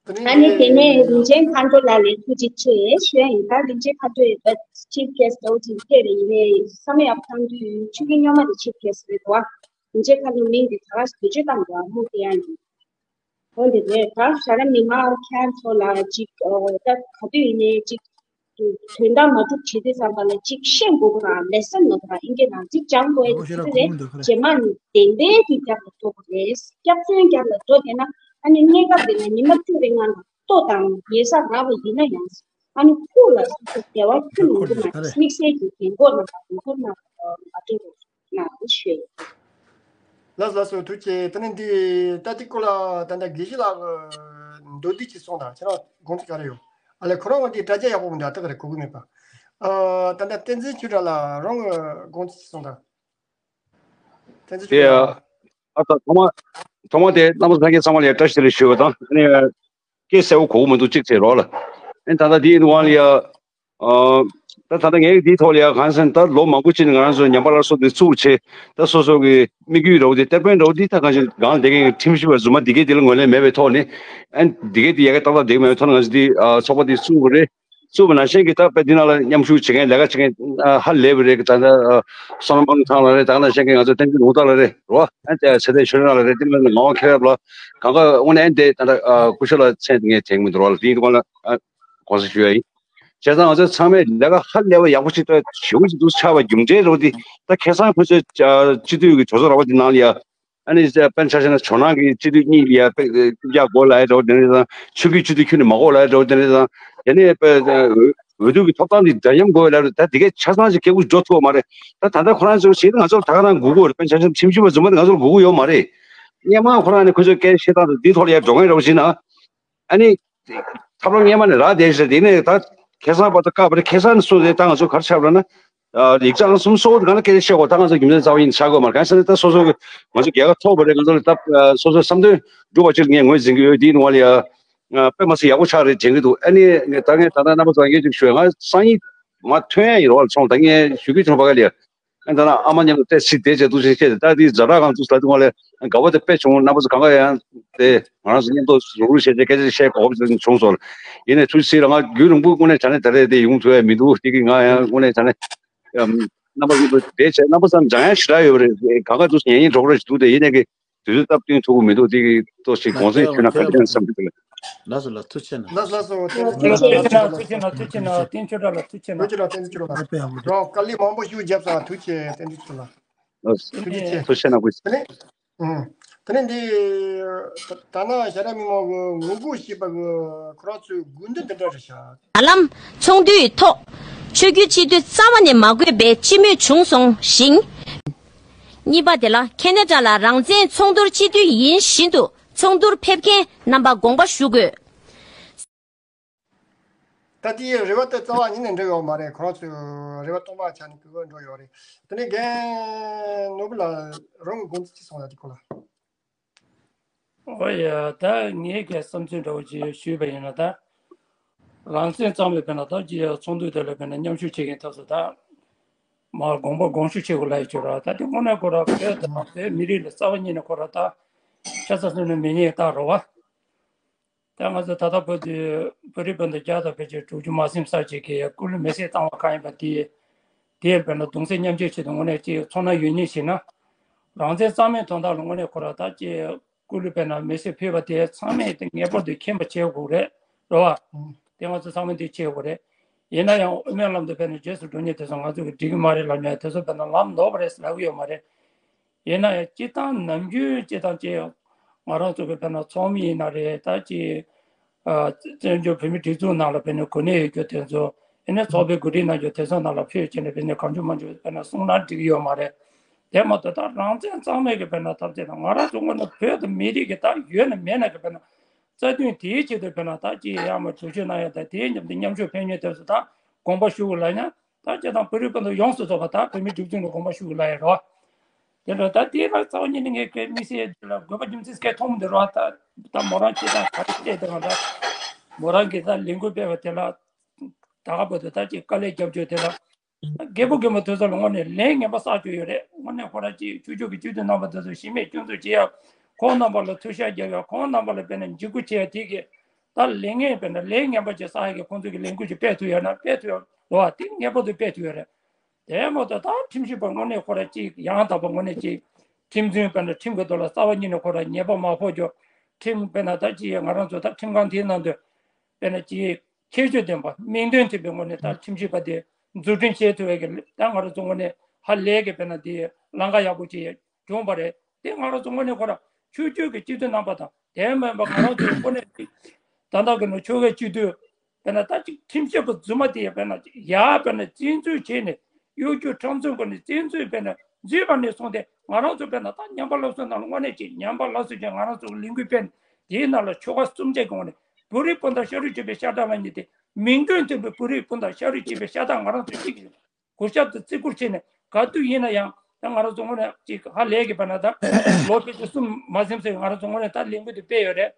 དེ་ནས་ཨ་ནི་དེ་ནས་རིན་ཆེན་མཁའ་འགྲོ་ལགས་ལ་ཐུགས་རྗེ་ཆེ་ཞུ་ཡ་ཡིན། ད་རིན་ཆེན་མཁའ་འགྲོ་ཡི་ད་chief guest་འོ་ཅིག་ཕེབས་རེད། ཡིན་ནའི་བསམ་ཡག་བཏང་དུས་ཆུ་ཁྱི་སྨྱོན་མ་དེ་chief guest་རེད་དོ། རིན་ཆེན་མཁའ་འགྲོ་མིང་དེ་ད་ག་བེད་སྤྱོད་བཏང་འདུག་ཨ་མུ་དེ་ཡང་ཡིན། འོ་འདི་རེད། ད་ཞྭ་ར་མི་མང་ཁྱེད་ཚོ་ལ་ཅིག་ཨོ་ད་ག་དུས་ཡིན་ནའི་ཅིག་དོན་དག་མ་འགྲུབ་བྱེད་དུས་ཙམ་པ་ལ་ཅིག་ཤེས་དགོས་པ་རང་lesson་ནོར་བ་ཨིན་སྐད་ནང་ཅིག་སྦྱང་དགོས་ཡ་དེ་ཚོ་རེད། རྗེས་མ་ནི་བདེན་པའི་གི་རྒྱབ་ལ་འགྲོ་དགོས་རེད། སྐྱག་རྫུན་རྒྱབ་ལ་འགྲོ་བསྡད་ན་ཨ་ནི་གནས་སྐབས་དེ་ལ་ཉི་མ་བཅུ་རེ་ལྔ་ལ་ལྟོ་དང་ཉལ་ས་རག་པ་ཡིན་ན་ཡང་ཨ་ནི་ཁོག་ལ་སོ་སོ་བདེ་བ་ཁྱོན་ནས་ཡོང་གི་མ་རེད། དམིགས་བསལ་གྱི་རྒན་གོག་རྣམ་པ་ཡོང་གི་མ་རེད། ལགས་ལགས་སོ། ཐུགས་རྗེ་ཆེ། དེ་ནས་འདི་ད་ལྟའི་སྐོར་ལ་ད་ལྟ་དགེ་བཤེས་ལགས་མདོར་བསྡུས་ཅིག་གསུངས་དང་། ཁྱེད་རང་དགོངས་ཚུལ་ག་རེ་ཡོད། ཨ་ལས་ཁོ་རང་གི་འདི་དྲ་རྒྱ་ཡག་པོ་མི་འདུག་ད་ལྟ་ག་རེ་གོ་གི་མེད་པ། ཨ་ད་ལྟ་བསྟན་འཛིན་ཆོས་གྲགས་ལགས་རང་གི་དགོངས་ཚུལ་ཅིག་གསུངས་དང་། བསྟན་འཛིན་ཆོས་དེ་གྲགས་ལགས། ཨ་ད་ཐོག་མ་ཐོག་མ་དེ་རྣམ་པ་ཚང་གི་ཚང་མ་ལ་བཀྲ་ཤིས་བདེ་ལེགས་ཞུ་བ་དང་། ཨ་ནི་སྐད་གསལ་པོ་གོ་གི་མི་འདུག་གཅིག་བྱས་རོགས་ལ། ཨ་ནི་ད་ལྟ་འདི་ཡིན་དབང་ལ་ཡ། ཨ། ད་ད་ལྟ་ངས་འདིའི་ཐོག་ལ་ཡང་གང་ཟེར་ན་ད་ལོ་མང་པོ་ཅིག་ནས་ང་རང་ཚོ་ཉམས་པ་སླར་གསོ་འདི་བཙུགས་བྱས། ད་སོ་སོ་གི་དམིགས་ཡུལ་འདྲ་བོ་དེ་དེད་དཔོན་འདྲ་བོ་འདི་ད་གང་ཞིག་སྒང་ལ་བསྡད་མཁན་གྱི་ཁྲིམས་ཞིབ་པ་རྫུན་མ་འདི་གས་འདི་ལ་ངོས་ལེན་མེད་པའི་ཐོག་ནས། ཨ་ནི་འདི་གས་འདི་ཡ་གི་ཏག་ཏག་བསྡད་ཀྱི་མེད་པའི་ཐོག་ནས་ང་ཚོ་འདི་ཨ་ཚོགས་པ་འདི་བཙུགས་པ་རེད། བཙུགས་པ་ནང་བཞིན་གྱི་ད་དཔེ་འདི་ནང་ལ་མཉམ་ཞུགས་བྱེད་མཁན་ལས་ཀ་བྱེད་མཁན་ཨ་ཧ་ལས་པ་རེད། ད་ལྟ་ཨ་བསོད་ནམས་དབང་ཐང་ལགས་རེད། ད་ག་ནང་བཞིན་གྱི་ང་ཚོ་བསྟན་འཛིན་ལུང་རྟགས་ལགས་རེད་རོ། ཨ་ནི་ཚེ་བརྟན་ཆོས་སྒྲོན་ལགས་རེད། འདི་མིན་ངག་དབང་མཁྱེན་རབ་ལགས་གང་ག་དངོས་གནས་ཨ་ནི་དེ་ད་ལྟ་ཨ་སྐུ་ཞབས་ལགས་མཚན་ངས་དྲན་གྱི་མི་འདུག་རོགས་ལ། དེའི་སྐོར་ལ་ཨ། དགོངས་སེལ་ཞུ་ཡ་ཡིན། བྱས་ཙང་ང་ཚོ་ཚང་མས་ལས་ཀ་ཧ་ལས་པ་ཡག་པོ་ཞིག་ད་ཞེ་པོ་ཅིག་འདུག་ཆགས་པ་རྒྱུ་འབྲས་རོ། འདི་ད་ཁ་སང་ཁོ་ཚོའི་སྤྱི་འཐུས་ཀྱི་གྲོས་ཚོགས་ར་བ་འདི་ནང་ལ་ཡ། ཨ་ནི་དཔེར་ན་ཆ་བཞག་ན་ཇོ་ནང་གི་སྤྱི་འཐུས་གཉིས་ལ་ཡ་དཔེ་ཡ་དགོས་ལ་ཡ་འདྲ་བོ་དེ་འདྲ་དང་། ཆོས་བརྒྱུད་སྤྱི་འཐུས་ཁྱོན་ནས་མ་དགོས་ལ་ཡ་འདྲ་བོ་དེ་འདྲ་དང་། དེ་ནས་དཔེ་འོས་བསྡུ་གི་ཐོབ་ཐང་འདི་འདྲ་མཉམ་དགོས་ལ་ཡ། ད་དེ་གས་ཆ་ཚང་ཞིག་སྐད་སྒུག་འགྲོ་ཐུབ་པ་མ་རེད། ད་ད་ལྟ་ཁོ་རང་ཚོ་ཞིག་ང་ཚོར་ད་ག་རང་སྒུག་དགོས་རེད། དཔེར་ན་ཆ་བཞག་ན་ཁྲིམས་ཞིབ་པ་རྫུན་མ་དེ་ང་ཚོར་སྒུག་གི་ཡོད་མ་རེད། སྔོན་མ་ཁོ་རང་ནས་ཁོ་ཚོས་སྐད་བཤད་སྟངས་དང་འདིའི་ཐོག་ལ་ཡ་འགྲོ་མཁན་འདྲ་བོ་ཞིག་ན། ཨ་ནི། ཐབས་ལམ་སྔོན་མ་ནས་རག་བསྡད་ཤག་དེ་ནས་ད་ཁ་སང་བར་དུ་བཀག་པ་རེད། ཁ་སང་ནས་བཟུང་སྟེ་ད་ང་ཚོ་ག་རེ་ཆགས་པ་རེད་ན། ཡིག་ཆ་ཨང་གསུམ་སོགས་གང་ལ་སྐད་ཆ་བཤད་དགོས། ད་ང་ཚོ་རྒྱུ་མཚན་རྩ་བ་ཉིད་ནས་ཆགས་དགོས་མ་རེད། གང་ཟེར་ན་ད་སོ་སོ་གི་ང་ཚོ་རྒྱལ་ཁ་ཐོབ་པ་རེད། ང་ཚོ་ལ་ད་སོ་སོའི་བསམ་དོན་འགྲུབ་པ་ཅིག་ངས་ངོས་འཛིན་གྱི་ཡོད། དེའི་ནང་ལ་ཡ་དཔེ་མ་སྲིད་ཡག་པོ་ཆགས་རེད་དྲན་གྱི་འདུག་ཨ་ནི་ད་ངས་ད་ལྟ་རྣམ་པ་ཚོ་ལ་སྐད་ཅིག་ཞུ་ཡ། ང་སང་ཉིན་མ་ཐོན་ཡ་ཡིན་རོགས་ལ་ཚོང་ད་ངས་ཞུ་གི་བྱུང་བ་ག་ལ་ཡ། ཨ་ད་ན་ཨ་མ་མཉམ་དུ་ཏོག་ཙམ་བསྡད་བྱས་འདུག་ཅེས་བཤད་དེ། ད་དེ་ཛ་དྲག་གང་འདུག་ཟེར་ལབ་དུས་ང་ལ་དགའ་བོ་དེ་དཔེ་བྱུང་། རྣམ་པ་ཚོ་གང་ག་ཡང་དེ་ང་རང་ཚོ་མཉམ་དུ་རུག་རུག་བྱས་བྱས་སྐད་ཆ་བཤད་དགོས་པ་བྱུང་སོང་། ཡིན་ནའི་ཐུགས་རྗེ་ཆེ་ལ་ང་རྒྱུན་རིང་པོ་དངོས་གནས་དྲང་གནས་ད་རེས་དེ་ཡོང་ཐུབ་ཡ་མི་འདུག་དེ་གི་ང་ཡང་དངོས་གནས་དྲང་གནས་རྣམ་པ་ཚོ་བསྡད་བྱས་རྣམ་པ་ཚོ་འཇང་ཡ་ཞེ་དྲག་ཡོད་པ་རེད། གང་ག་འདུག་ཉན་ཉན་གྲོགས་རེ་ཞིག་འདུག་དེ་ཡིན་ནའི་གི་དུས་ཚོད་སྟབས་བསྟུན་ཐུབ་ཀྱི་མི་འདུག་དེ་གི་ཏོག་ཙམ་དགོངས་སེལ་ཞུས་ན་ག་རེ་བྱས་ན་བསམ་གྱི་འདུག་ལགས་སོ་ལགས། ཐུགས་རྗེ་ཆེ་གནང་། ཐུགས་རྗེ་ཆེ་གནང་། ཐུགས་རྗེ་ཆེ་གནང་། ཐུགས་རྗེ་ཆེ་གནང་། བསྟན་ཆོས་གྲགས་ལགས་ཐུགས་རྗེ་ཆེ་གནང་། ཐུགས་རྗེ་ཆེ་གནང་། བསྟན་ཆོས་གྲགས་ལགས། རང་དཀའ་ལས་མང་པོ་ཞིག་བརྒྱབ་སོང་། ཐུགས་རྗེ་ཆེ། བསྟན་ཆོས་གྲགས་ལགས། ཐུགས་རྗེ་ཆེ། ཐུགས་རྗེ་ཆེ་གནང་། དེ་ནས་ཨུ། དེ་ནས་འདི་ད་ནང་ཞྭ་དྲག་མི་མང་གི་ངོ་རྒོལ་བྱེད་པ་གི་ཁོ་རང་ཚོའི་དགོས་འདུན་འདི་འདྲ་རེད་ཤག་ད་ལམ་ཚོགས་འདུའི་ཐོག་ཆོས་བརྒྱུད་སྤྱི་འཐུས་རྩ་བ་ནས་མ་དགོས་པའི་སྤྱི་མོས་བྱུང་སོང་ཞིང་། གཉིས་པ་དེ་ལ་ཁེ་ན་ཌ་ལ་རང་བཙན་ཚོགས་འདུར་སྤྱི་འཐུས་ཡིན་བཞིན་དུ་ཚོགས་འདུར་ཕེབས་མཁན་རྣམ་པ་དགོངས་པ་ཞུ་དགོས། ད་དེའི་རེ་བ་དེ་རྩ་བ་ཉིད་ནས་འགྲིག་ཡོད་མ་རེད། ཁོ་རང་ཚོས་རེ་བ་སྟོང་པ་ཆགས་ནས་གུས་བཀུར་འགྲོ་ཡོད་རེད། དེ་ནས་རྒན་ནོར་བུ་ལགས་རང་གི་དགོངས་ཚུལ་ཅི་གསུང་ཡ་དེ་སྐོར་ལ། ཨོ་ཡ། ད་ངའི་གི་བསམ་ཚུལ་འདྲ་བོ་ཅིག་ཞུས་པ་ཡིན་ན། ད་རང་བཙན་གཙང་མའི་དཔེར་ན་ད་ཅི་ཚོགས་འདུ་དེ་ལ་དཔེར་ན་མཉམ་ཞུགས་བྱེད་མཁན་དེ་ཚོ་ད་མར་དགོངས་པ་དགོངས་ཞུ་བྱེད་དགོས་ལབ་ཡོད་ཀྱི་རེད། ད་དེ་དངོས་གནས་ཁོ་རང་བོད་དང་བོད་མི་རིགས་ལ་རྩ་བ་ཉིད་ནས་ཁོ་རང་ད་ཆ་ཚང་སེམས་ནས་མི་ཉན་རྟགས་རེད་བ། ད་ང་ཚོ་ད་ལྟ་བར་དུ་བོད་རིགས་སྤུན་ཟླ་བརྒྱ་དང་ཕལ་ཆེར་དྲུག་ཅུ་མ་ཟིན་ས་ཅིག་གིས་སྐུ་ལུས་མེར་སྲེག་བཏང་བ་གང་ཡིན་པ་དེ། དེར་དཔེར་ན་གདུང་སེམས་མཉམ་སྐྱེད་ཆེད་དུ་དངོས་གནས་ཅིག་ཚོར་སྣང་ཡོད་ཉིད་ཞིག་ན། རང་བཙན་གཙང་མའི་དོན་དག་ལ་དངོས་གནས་ཁོ་རང་ད་ཅིག་སྐུ་ལུས་དཔེར་ན་མེར་སྲེག་ཕུལ་བ་དེ་ཚང་མས་དེ་ངེས་པར་དུ་མཁྱེན་པ་བྱེད་དགོས་རེད། རེད་བ། དེ་ང་ཚོ་ཚང་མས་འདི་བྱེད་དགོས་རེད། ཡིན་ན་ཡང་དབུ་མའི་ལམ་དུ་དཔེར་ན་རྗེས་སུ་འགྲོ་མཁན་དེ་ཚོ་ང་ཚོ་གི་འགྲིག་གི་མ་རེད་ལབ་ཡ་དེ་ཚོ་དཔེར་ན་ལམ་ནོར་བ་རེད་ཟེར་ལབ་གི་ཡོད་མ་རེད། ཡིན་ན་ཡང་སྤྱིར་བཏང་ནམ་རྒྱུན་སྤྱིར་བཏང་ཅིག་ང་རང་ཚོ་གི་དཔེར་ན་ཚོགས་མི་ཡིན་ན་རེད། ད་ཅིག་ཨ་བཙན་བྱོལ་བོད་མིའི་སྒྲིག་འཛུགས་ནང་ལ་དཔེར་ན་གོ་གནས་ཡོད་རྒྱུ་དེ་ཚོ་ཨེ་ནས་ཚོགས་པའི་འགོ་ཁྲིད་གནང་རྒྱུ་དེ་ཚོ་ནང་ལ་ཕེབས་བྱས་ནས་དཔེར་ན་གང་བྱུང་མང་བྱུང་དཔེར་ན་གསུང་ན་འགྲིག་གི་ཡོད་མ་རེད། དེ་མ་གཏོགས་ད་རང་བཙན་གཙང་མའི་གི་དཔེར་ན་ཐབས་ཤེས་དང་ང་རང་ཚོ་དངོས་གནས་བོད་དང་མི་རིགས་ཀྱི་ད་ཡོད་ན་མེད་ན་གི་དཔེར་ན་རྩ་དོན་དེའི་ཆེད་དུ་དཔེར་ན་ད་ཅིག་ཡར་མར་གྲོས་ཆོད་གནང་ཡ་དང་དེའི་མཉམ་དུ་མཉམ་ཞུགས་ཕན་ཡོན་དེ་ཚོ་ད་དགོངས་པ་ཞུ་དགོས་ལབ་ཡ། ད་སྤྱིར་བཏང་བོད་རིགས་སྤུན་ཟླ་ཡོངས་སུ་རྫོགས་པ་ད་བོད་མིའི་སྒྲིག་འཛུགས་ནས་དགོངས་པ་ཞུ་དགོས་ལབ་ཡ་རེད་བ། དེ་འདྲ་ད་དེ་ལ་རྩ་བ་ཉིད་ནས་ངས་སྐད་མི་སྲིད་དེ་ལ་དགོས་པ་རྒྱུ་མཚན་སྐད་མཐོང་མི་འདུག་རེད་བ། ད་ད་མོ་རང་སྐྱེས་དང་ག་རེ་སྐད་དེ་ག་ད་མོ་རང་གིས་ད་ལས་འགུལ་སྤེལ་བ་དེ་ལ་ད་ག་བར་དུ་ད་ཅིག་དཀའ་ལས་རྒྱབ་བྱས་དེ་ལ། རྒད་པོ་རྒན་པོ་དེ་ཚོ་ལ་དངོས་གནས་ལན་ངན་པ་བསགས་བཅུག་ཡོད་རེད། དངོས་གནས་ཁོ་རང་ཅིག་ཆོས་ཕྱོགས་ཀྱི་སྤྱི་འཐུས་རྣམ་པ་དེ་ཚོ་གཞི་མེད་སྐྱོན་འཛུགས་བྱེད་ཡ། ཁོང་རྣམ་པ་ལ་ཐུག་ཤག་རྒྱབ་ཡ། ཁོང་རྣམ་པ་ལ་དཔེར་ན་འཇིགས་སྐུལ་བྱེད་ཡ་དེ་གི་ད་ལན་ངན་དཔེར་ན་ལན་ངན་པ་ཅིག་བསགས་ཡ་གི་ཁོང་ཚོ་གི་ལས་འགུལ་ཅིག་སྤེལ་ཐུབ་ཡོད་ན་སྤེལ་ཐུབ་ཡ་རེད་བ། དེ་ངེས་པར་དུ་སྤེལ་ཐུབ་ཡ་རེད། དེ་མ་གཏོགས་ད་ཁྲིམས་ཞིབ་པ་དངོས་གནས་ཁོ་རང་ཅིག་ཡང་དག་པ་དངོས་གནས་ཅིག་ཁྲིམས་རྩོད་དཔེར་ན་ཁྲིམས་ཀྱི་ཐོག་ལ་རྩ་བ་ཉིད་ནས་ཁོ་རང་ཉེས་པ་མ་ཕོག་རྒྱུ། ཁྲིམས་དཔེར་ན་ད་ཅིག་ང་རང་ཚོ་ད་ཁྲིམས་ཁང་དེའི་ནང་དུ་དཔེར་ན་ཅིག་ཁྱད་ཆོས་ལྡན་པ་མིང་དོན་མཐུན་པའི་ངོས་ནས་ད་ཁྲིམས་ཞིབ་པ་དེ་འཛུགས་སྐྲུན་བྱེད་ཐུབ་པའི་གི་ད་ང་རང་ཚོ་ངོས་ནས་ཧ་ལས་ཀྱི་དཔེར་ན་དེ་ལམ་ཁ་ཡག་པོ་ཅིག་བྱུང་བ་རེད། དེ་ང་རང་ཚོ་དངོས་གནས་ཁོ་རང་ཆོས་བརྒྱུད་ཀྱི་སྤྱི་འཐུས་རྣམ་པ་དང་དེ་མིན་པ་ང་རང་ཚོའི་དངོས་གནས་ཅིག་ད་ལྟ་གི་ནང་ཆོལ་ཁའི་སྤྱི་འཐུས་དཔེར་ན་ད་ཅིག་ཁྲིམས་ཞིབ་པ་རྫུན་མ་དེ་ཡང་དཔེར་ན་ཅིག་ཡར་དཔེར་ན་བཙན་འཛུལ་བྱས་ནས་གཡོ་སྒྱུ་ཁྲམ་གསུམ་སྒོ་ནས་བཙན་འཛུལ་དཔེར་ན་འཛུལ་བ་ནས་བཟུང་སྟེ་ང་རང་ཚོ་དཔེར་ན་ད་ཉམས་པ་སླར་གསོའི་ནང་ལ་དངོས་གནས་ཅིག་ཉམས་པ་སླར་གསོ་བྱས་ང་རང་ཚོ་ལས་འགུལ་སྤེལ་ནས་དེའི་ནང་ལ་ཆོལ་ཁ་གསུམ་ཆ་གི་ངོས་ནས་བོད་རིགས་སྤུན་ཟླ་ཤ་རུས་གཅིག་པའི་ཤ་ཁྲག་ལ་ཉེ་སྟེ་མིང་དོན་མཐུན་པའི་བོད་རིགས་སྤུན་ཟླ་ཤ་རུས་གཅིག་པའི་ཤ་ཁྲག་ང་རང་ཚོ་གཅིག་གི་གུས་ཞབས་དང་བརྩི་བཀུར་བྱས་ནས་ག་དུས་ཡིན་ན་ཡང་ད་ང་རང་ཚོ་དངོས་གནས་ཅིག་ཧ་ལས་ཀྱི་དཔེར་ན་ད་ལོ་ཕལ་ཆེར་གསུམ་མ་ཟིན་ཙམ་ང་རང་ཚོ་དངོས་གནས་ད་ལས་འགུལ་དེ་སྤེལ་ཡོད་རེད།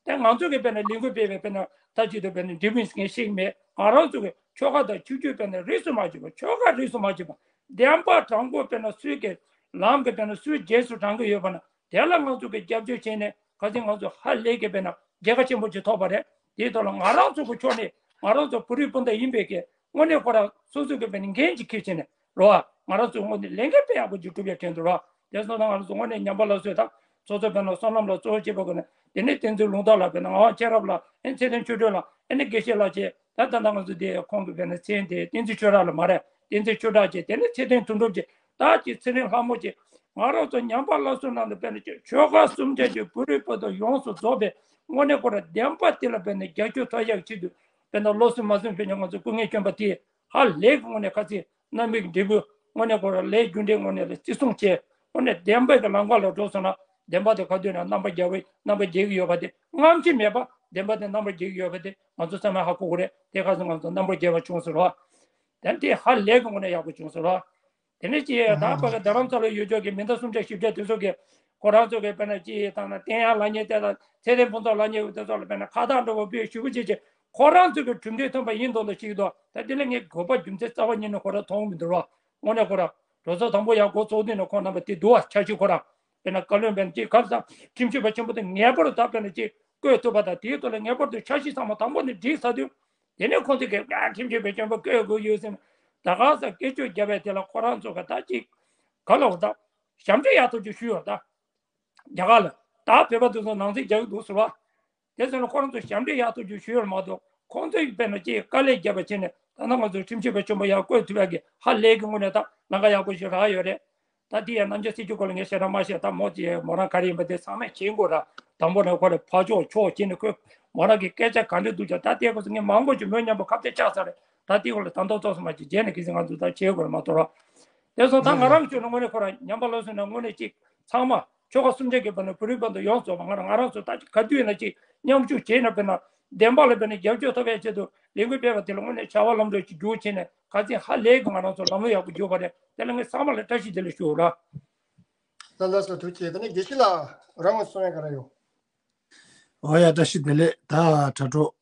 ད་ང་ཚོ་གི་དཔེར་ན་ལས་འགུལ་སྤེལ་བའི་དཔེར་ན་ད་ཅིག་ཏུ་དཔེར་ན་འབྲས་བུ་ངས་ཤེས་མེད། ང་རང་ཚོ་གི་ཆོལ་ཁ་དང་ཆོས་བརྒྱུད་དཔེར་ན་རིས་སུ་མ་ཆད་པ་ཆོལ་ཁ་རིས་སུ་མ་ཆད་པ་བདེན་པ་དྲང་པོ་དཔེར་ན་སུས་ཀྱི་ལམ་གྱི་དཔེར་ན་སུས་རྗེས་སུ་འབྲང་གི་ཡོད་པ་ན་དེ་ལ་ང་ཚོ་གི་རྒྱབ་སྐྱོར་བྱས་ནས་ག་ཚོད་ང་ཚོ་ཧ་ལས་ཀྱི་དཔེར་ན་རྒྱལ་ཁ་ཆེན་པོ་ཅིག་ཐོབ་པ་རེད། དེའི་ཐོག་ལ་ང་རང་ཚོ་གི་ཕྱོགས་ནས་ང་རང་ཚོ་བོད་རིགས་སྤུན་ཟླ་ཡིན་པའི་གི་དངོས་གནས་ཁོ་རང་སོ་སོ་གི་དཔེར་ན་འགན་ཅིག་འཁྱེར་བྱས་ནས་རོ། ང་རང་ཚོའི་ངོས་ནས་ལས་འགན་དཔེ་ཡག་པོ་ཅིག་སྒྲུབ་ཡ་དྲན་འདུག་རོ། དེ་སོང་ཙང་ང་ཚོ་དངོས་གནས་ཉམས་པ་སླར་གསོ་དང་སོ་སོ་དཔེར་ན་བསོད་ནམས་ལ་གཙོ་བོ་བྱེད་པ་ཀུན་ནས་དེ་ནས་བསྟན་འཛིན་ལུང་རྟོགས་ལགས་དཔེར་ན་ངག་དབང་མཁྱེན་རབ་ལགས་ཨེ་ཚེ་བརྟན་ཆོས་སྒྲོན་ལགས་ཨེ་ནས་དགེ་བཤེས་ལགས་བཅས་ད་ད་ལྟ་ང་ཚོ་དེ་ཁོང་གི་དཔེར་ན་མཚན་དེ་བསྟན་འཛིན་ཆོས་གྲགས་ལགས་མ་རེད་བསྟན་འཛིན་ཆོས་གྲགས་བཅས་དེ་ནས་ཚེ་བརྟན་དོན་གྲུབ་བཅས་ད་ཀྱི་ཚེ་རིང་ལྷ་མོ་བཅས་ང་རང་ཚོ་ཉམས་པ་སླར་གསོ་ནང་དུ་དཔེར་ན་ཆོལ་ཁ་གསུམ་ཆ་གི་བོད་རིགས་བོད་དོན་ཡོངས་སུ་རྫོགས་པའི་དངོས་གནས་ཁོ་རང་བདེན་པ་དེ་ལ་དཔེར་ན་རྒྱབ་སྐྱོར་ཐོབ་ཡག་ཆེད་དུ་དཔེར་ན་ལོ་གསུམ་མ་ཟིན་དཔེར་ན་ང་ཚོ་སྐུ་ངལ་བསྐྱོན་པ་དེ། ཧ་ལས་ཀྱི་ངོས་ནས་ཁ་ཚིག་རྣམ་སྨིན་གྱི་འབྲས་བུ་དངོས་གནས་ཁོ་རང་ལས་རྒྱུ་འབྲས་དངོས་གནས་ལ་བརྩི་སྲུང་བྱས་དངོས་གནས་བདེན་པའི་གི་ལམ་ཁ་ལ་འགྲོ་སོང་ན་བདེན་པ་དེ་ག་དུས་ན་རྣམ་པར་རྒྱལ་བའི་རྣམ་པར་རྒྱལ་གྱི་ཡོད་པ་དེ་རྔམ་བརྗིད་མེད་པ་བདེན་པ་དེ་རྣམ་པར་རྒྱལ་གྱི་ཡོད་པ་དེ་ང་ཚོ་ཚང་མས་ཧ་གོ་གི་རེད། དེ་ཁ་སང་ང་ཚོ་རྣམ་པར་རྒྱལ་བ་བྱུང་ཟེར་བ། དེ་འདི་ཧ་ལས་ཀྱི་ངོས་ནས་ཡག་པོ་བྱུང་ཟེར་བ། དེ་ནས་ཅི་ད་ཕ་གི་རྡ་རམ་ས་ལ་ཡོད་ཆོག་གི་མི་ཟླ་སུམ་བརྒྱ་བཞི་བརྒྱ་དེ་ཚོ་གི་ཁོ་རང་ཚོ་གི་དཔེར་ན་ཅི་བཏང་ན་བསྟན་ཡག་ལབ་མཁན་དེ་དང་ཚེ་བརྟན་ཕུན་ཚོགས་ལབ་མཁན་དེ་ཚོ་ལ་དཔེར་ན་ཁ་བཏགས་འདྲ་བོ་དཔེ་ཞུ་བ་བྱེད་ཅེས་ཁོ་རང་ཚོ་གི་གྲུབ་འབྲས་ཐོན་པ་ཡིན་མདོག་ལ་ཞིག་འདུག་ད་དེ་ལ་ངས་དགོས་པ་རྒྱུ་མཚན་རྩ་བ་ཉིད་ནས་ཁོ་རང་མཐོང་མི་འདུག་རོ། དངོས་གནས་ཁོ་རང་གྲོས་ཚོགས་དང་པོ་ཡར་འགོ་བཙུགས་དུས་ནས་ཁོང་རྣམ་པ་དེ་འདུག་བ། འཆར་གཞི་ཁོ་རང་དཔེར་ན་བཀའ་བློན་དཔེར་ན་ཅིག་ཁ་བཟང་ཁྲིམས་ཞིབ་པ་ཆེན་པོ་དེ་ངེས་པར་དུ་ད་དཔེར་ན་ཅིག་བསྐོས་ཐུབ་པ་དང་དེའི་ཐོག་ལ་ངེས་པར་དུ་འཆར་གཞི་ཚང་མ་དང་པོ་ནས་བསྒྲིགས་ཚར་དུས། དེ་ནས་ཁོང་ཚོས་གི་ཁྲིམས་ཞིབ་པའི་སྐྱོན་པ་བཀོད་དགོས་ཡོད་ཟེར་ནས་ད་ག་ས་སྐད་ཆ་བརྒྱབ་པའི་དེ་ལ་ཁོ་རང་ཚོ་གི་ད་ཅིག་ག་ལ་འོ་ད་ཞབས་འདྲེན་ཡག་ཐག་ཆོད་ཞུས་ཡོད་ད། རྒྱ་གར་ལ་ད་བོད་པ་དེ་ཚོ་ནང་འཛིང་རྒྱག་གི་འདུག་ཟེར་བ། དེ་ཚོ་ལ་ཁོ་རང་ཚོ་ཞབས་འདྲེན་ཡག་ཐག་ཆོད་ཞུས་ཡོད་མ་གཏོགས་ཁོང་ཚོས་དཔེར་ན་ཅིག་དཀའ་ལས་བརྒྱབ་པ་བྱས་ནས་ད་ལྟ་ང་ཚོ་ཁྲིམས་ཞིབ་པའི་ཆེན་པོ་ཡར་བསྐོས་ཐུབ་ཡག་གི་ཧ་ལས་ཀྱི་ངོས་ནས་ད་ལམ་ཁ་ཡག་པོ་ཞིག་རག་ཡོད་རེད། ད་དེ་ཡང་རྣམ་འགྱུར་སྲིད་ཇུས་སྐོར་ལ་ངས་ཞེ་དྲག་མ་བཤད། ད་མོ་ཅིག་མོ་རང་ག་རེ་ཡིན་པ་དེ་ཚང་མས་མཁྱེན་དགོས་ར། དང་པོ་ནས་ཁོ་ལ་ཕར་ཕྱོགས་ཕྱོགས་བྱས་ནས་ཁོས་མོ་རང་གི་སྐད་ཆ་ག་འདྲ་འདུག་ཀྱང་ད་ལྟའི་སྐབས་སུ་ངས་མང་པོ་ཅིག་མོའི་མཉམ་པོ་ཁ་གཏད་བཅག་ཚར་རེད། ད་དེའི་སྐོར་ལ་ད་དུང་ཏོག་ཙམ་མ་ཅིག་རྗེས་ནས་གི་ཟིན་ང་ཚོ་ད་བྱེད་དགོས་ར་མ་གཏོགས་ར། དེ་སོང་ད་ང་རང་ཁྱོད་ནས་དངོས་གནས་ཁོ་རང་ཉམས་པ་སླར་གསོ་ནས་དངོས་གནས་ཅིག་ཚང་མ་ཆོལ་ཁ་གསུམ་ཆ་གི་བར་ནས་བོད་རིགས་བར་དུ་ཡོངས་རྫོགས་པ་ང་རང་ང་རང་ཚོ་ད་ཅིག་ག་དུས་ཡིན་ན་ཅིག་མཉམ་ཞུགས་བྱས་ན་དཔེར་ན་བདེན་པ་ལ་དཔེར་ན་རྒྱབ་སྐྱོར་ཐོབ་པའི་ཆེད་དུ་ལས་འགུལ་སྤེལ་བ་དེ་ལ་དངོས་གནས་བྱ་བ་ལམ་འགྲོ་ཅིག་རྒྱུགས་བྱས་ནས། ཁ་ཚིག་ཧ་ལས་ཀྱི་ང་རང་ཚོ་ལམ་ལུགས་ཡག་པོ་འཇུག་པ་རེད། དེ་ལ་ངས་ཚང་མ་ལ་བཀྲ་ཤིས་བདེ་ལེགས་ཞུ་ར། ལ་ལ་སོ་ཐུགས་རྗེ་ཆེ། དེ་ནས་དགེ་བཤེས་ལགས་རང་གི་གསུང་ཡ་ག་རེ་ཡོད། འོ་ཡ་བཀྲ་ཤིས་བདེ་ལེགས། ད་དྲ་གྲོགས་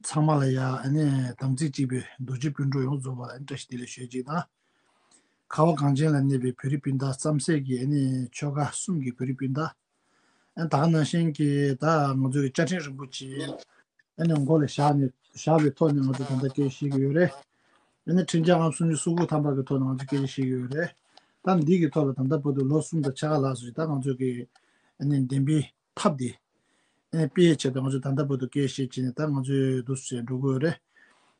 ཚང་མ་ལ་ཡ་ཨ་ནི་དམ་ཚིག་གཅིག་པའི་རྡོ་རྗེ་སྤུན་གྲོགས་ཡོངས་རྫོགས་པ་ལ་ཨ་ནི་བཀྲ་ཤིས་བདེ་ལེགས་ཞུ་ཡ་གཅིག་དང་། ཁ་བ་གངས་ཅན་ལ་གནས་པའི་བོད་རིགས་སྤུན་ཟླ་རྩམ་ཟན་གྱི་ཨ་ནི་ཆོལ་ཁ་གསུམ་གྱི་བོད་རིགས་སྤུན་ཟླ། ཨ་ད་ག་ནང་བཞིན་གྱི་ད་ང་ཚོའི་བཅའ་ཁྲིམས་རིན་པོ་ཆེ། ཨ་ནི་མགོ་ལ་བཞག་ནས་བཞག་པའི་ཐོག་ནས་ང་ཚོ་ད་ལྟ་སྐད་ཆ་བཤད་ཀྱི་ཡོད་རེད། ཨ་ནི་ཁྲིམས་འཆར་ཨང་སུམ་ཅུ་སོ་དགུ་ཐམ་པ་གི་ཐོག་ནས་ང་ཚོ་སྐད་ཆ་བཤད་ཀྱི་ཡོད་རེད། ད་འདི་གི་ཐོག་ལ་ད་ལྟ་བར་དུ་ལོ་གསུམ་དང་ཕྱེད་ཀ་ལྷག་ཙམ་ཞིག་ད་ང་ཚོ་གི་ཨ་ནི་བདེན་པའི་ཐབས་འདི་ཨ་ནི་སྤེལ་ཡས་ཆེད་དུ་ང་ཚོ་ད་ལྟ་བར་དུ་སྐད་ཆ་བཤད་བྱས་ནས་ད་ང་ཚོས་འདུག་སེ་འགྲོ་གི་ཡོད་རེད།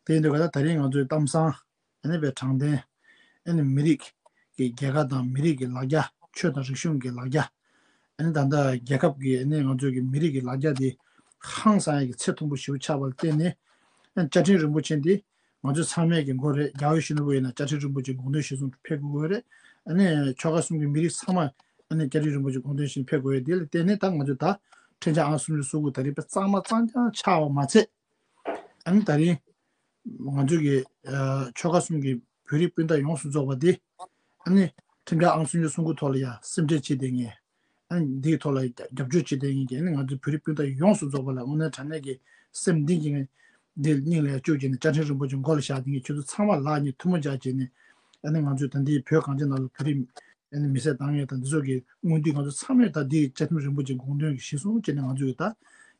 དེ་ཡིན་དུས་ག་ད་ད་རིང་ང་ཚོའི་གཏམ་བཟང་ཨ་ནི་པའི་དྲང་བདེན། ཨ་ནི་མི་རིགས་ཀྱི་རྒྱལ་ཁ་དང་མི་རིགས་ཀྱི་ལ་རྒྱ། ཆོས་དང་རིག་གཞུང་གི་ལ་རྒྱ། ཨ་ནི་ད་ལྟ་རྒྱལ་ཁབ་ཀྱི་ཨ་ནི་ང་ཚོའི་གི་མི་རིགས་ཀྱི་ལ་རྒྱ་དེ་ཧང་སང་ཡག་གི་ཚད་མཐོན་པོ་ཞེ་པོ་ཆགས་པ་ལ་བརྟེན་ནས། ཨ་ནི་བཅའ་ཁྲིམས་རིན་པོ་ཆེ་འདི་ང་ཚོ་ཚང་མས་ཀྱི་མགོ་རེད། རྒྱལ་བའི་ཞུ་ནོར་བུ་ཡིན་ན་བཅའ་ཁྲིམས་རིན་པོ་ཆེ་དགོངས་དོན་གཞིར་བཟུང་ཕེབས་དགོས་ཀྱི་ཡོད་རེད། ཨ་ནི་ཆོལ་ཁ་གསུམ་གྱི་མི་རིགས་ཚང་མ་ཨ་ནི་བཅའ་ཁྲིམས་རིན་པོ་ཆེ་དགོངས་དོན་གཞིར་ཕེབས་དགོས་ཡོད། དེ་ལ་བརྟེན་ནས་ད་ང་ཚོ་ད་ཁྲིམས་འཆར་ཨང་སུམ་ཅུ་སོ་དགུ་ད་རེས་དཔེ་གཙང་མ་གཙང་རྐྱང་ཆགས་པ་མ་ཚད། ཨ་ནི་ད་རིང་ང་ཚོ་གི་ཨ་ཆོལ་ཁ་གསུམ་གྱི་བོད་རིགས་སྤུན་ཟླ་ཡོངས་སུ་རྫོགས་པ་དེ་ཨ་ནི་ཁྲིམས་འཆར་ཨང་སུམ་ཅུ་སོ་དགུ་ཐོག་ལ་ཡ་སེམས་ཁྲལ་བྱེད་བསྡད་མཁན། ཨ་ནི་འདིའི་ཐོག་ལ་རྒྱབ་སྐྱོར་བྱེད་བསྡད་མཁན་གྱི་ཨ་ནི་ང་ཚོའི་བོད་རིགས་སྤུན་ཟླ་ཡོངས་སུ་རྫོགས་པ་ལ་དངོས་གནས་དྲང་གནས་ཀྱི་སེམས་གཏིང་གི་ངས་འདི་སྙིང་ལ་ཡ་བཅུག་བྱས་ནས་བཅའ་ཁྲིམས་རིན་པོ་ཆེ་མགོ་ལ་བཞག་བསྡད་མཁན་ཁྱོད་ཚོ་ཚང་མ་ལག་གཉིས་ཐུན་མོང་སྦྱར་བྱས་ནས། ཨ་ནི་ང་ཚོས་ད་ལྟའི་བོད་གངས་ཅན་ནང་ལ་བོད་རིགས་ཨ་ནི་མི་བསད་གཏང་མཁན་དང་འདི་ཚོ་གི་མངོན་འདུས་ང་ཚོ་ཚང་མས་ད་འདི་བཅའ་ཁྲིམས་རིན་པོ་ཆེ་དགོངས་དོན་གྱི་གཞི་བཟུང་བྱས་ནས་ང་ཚོས་ད་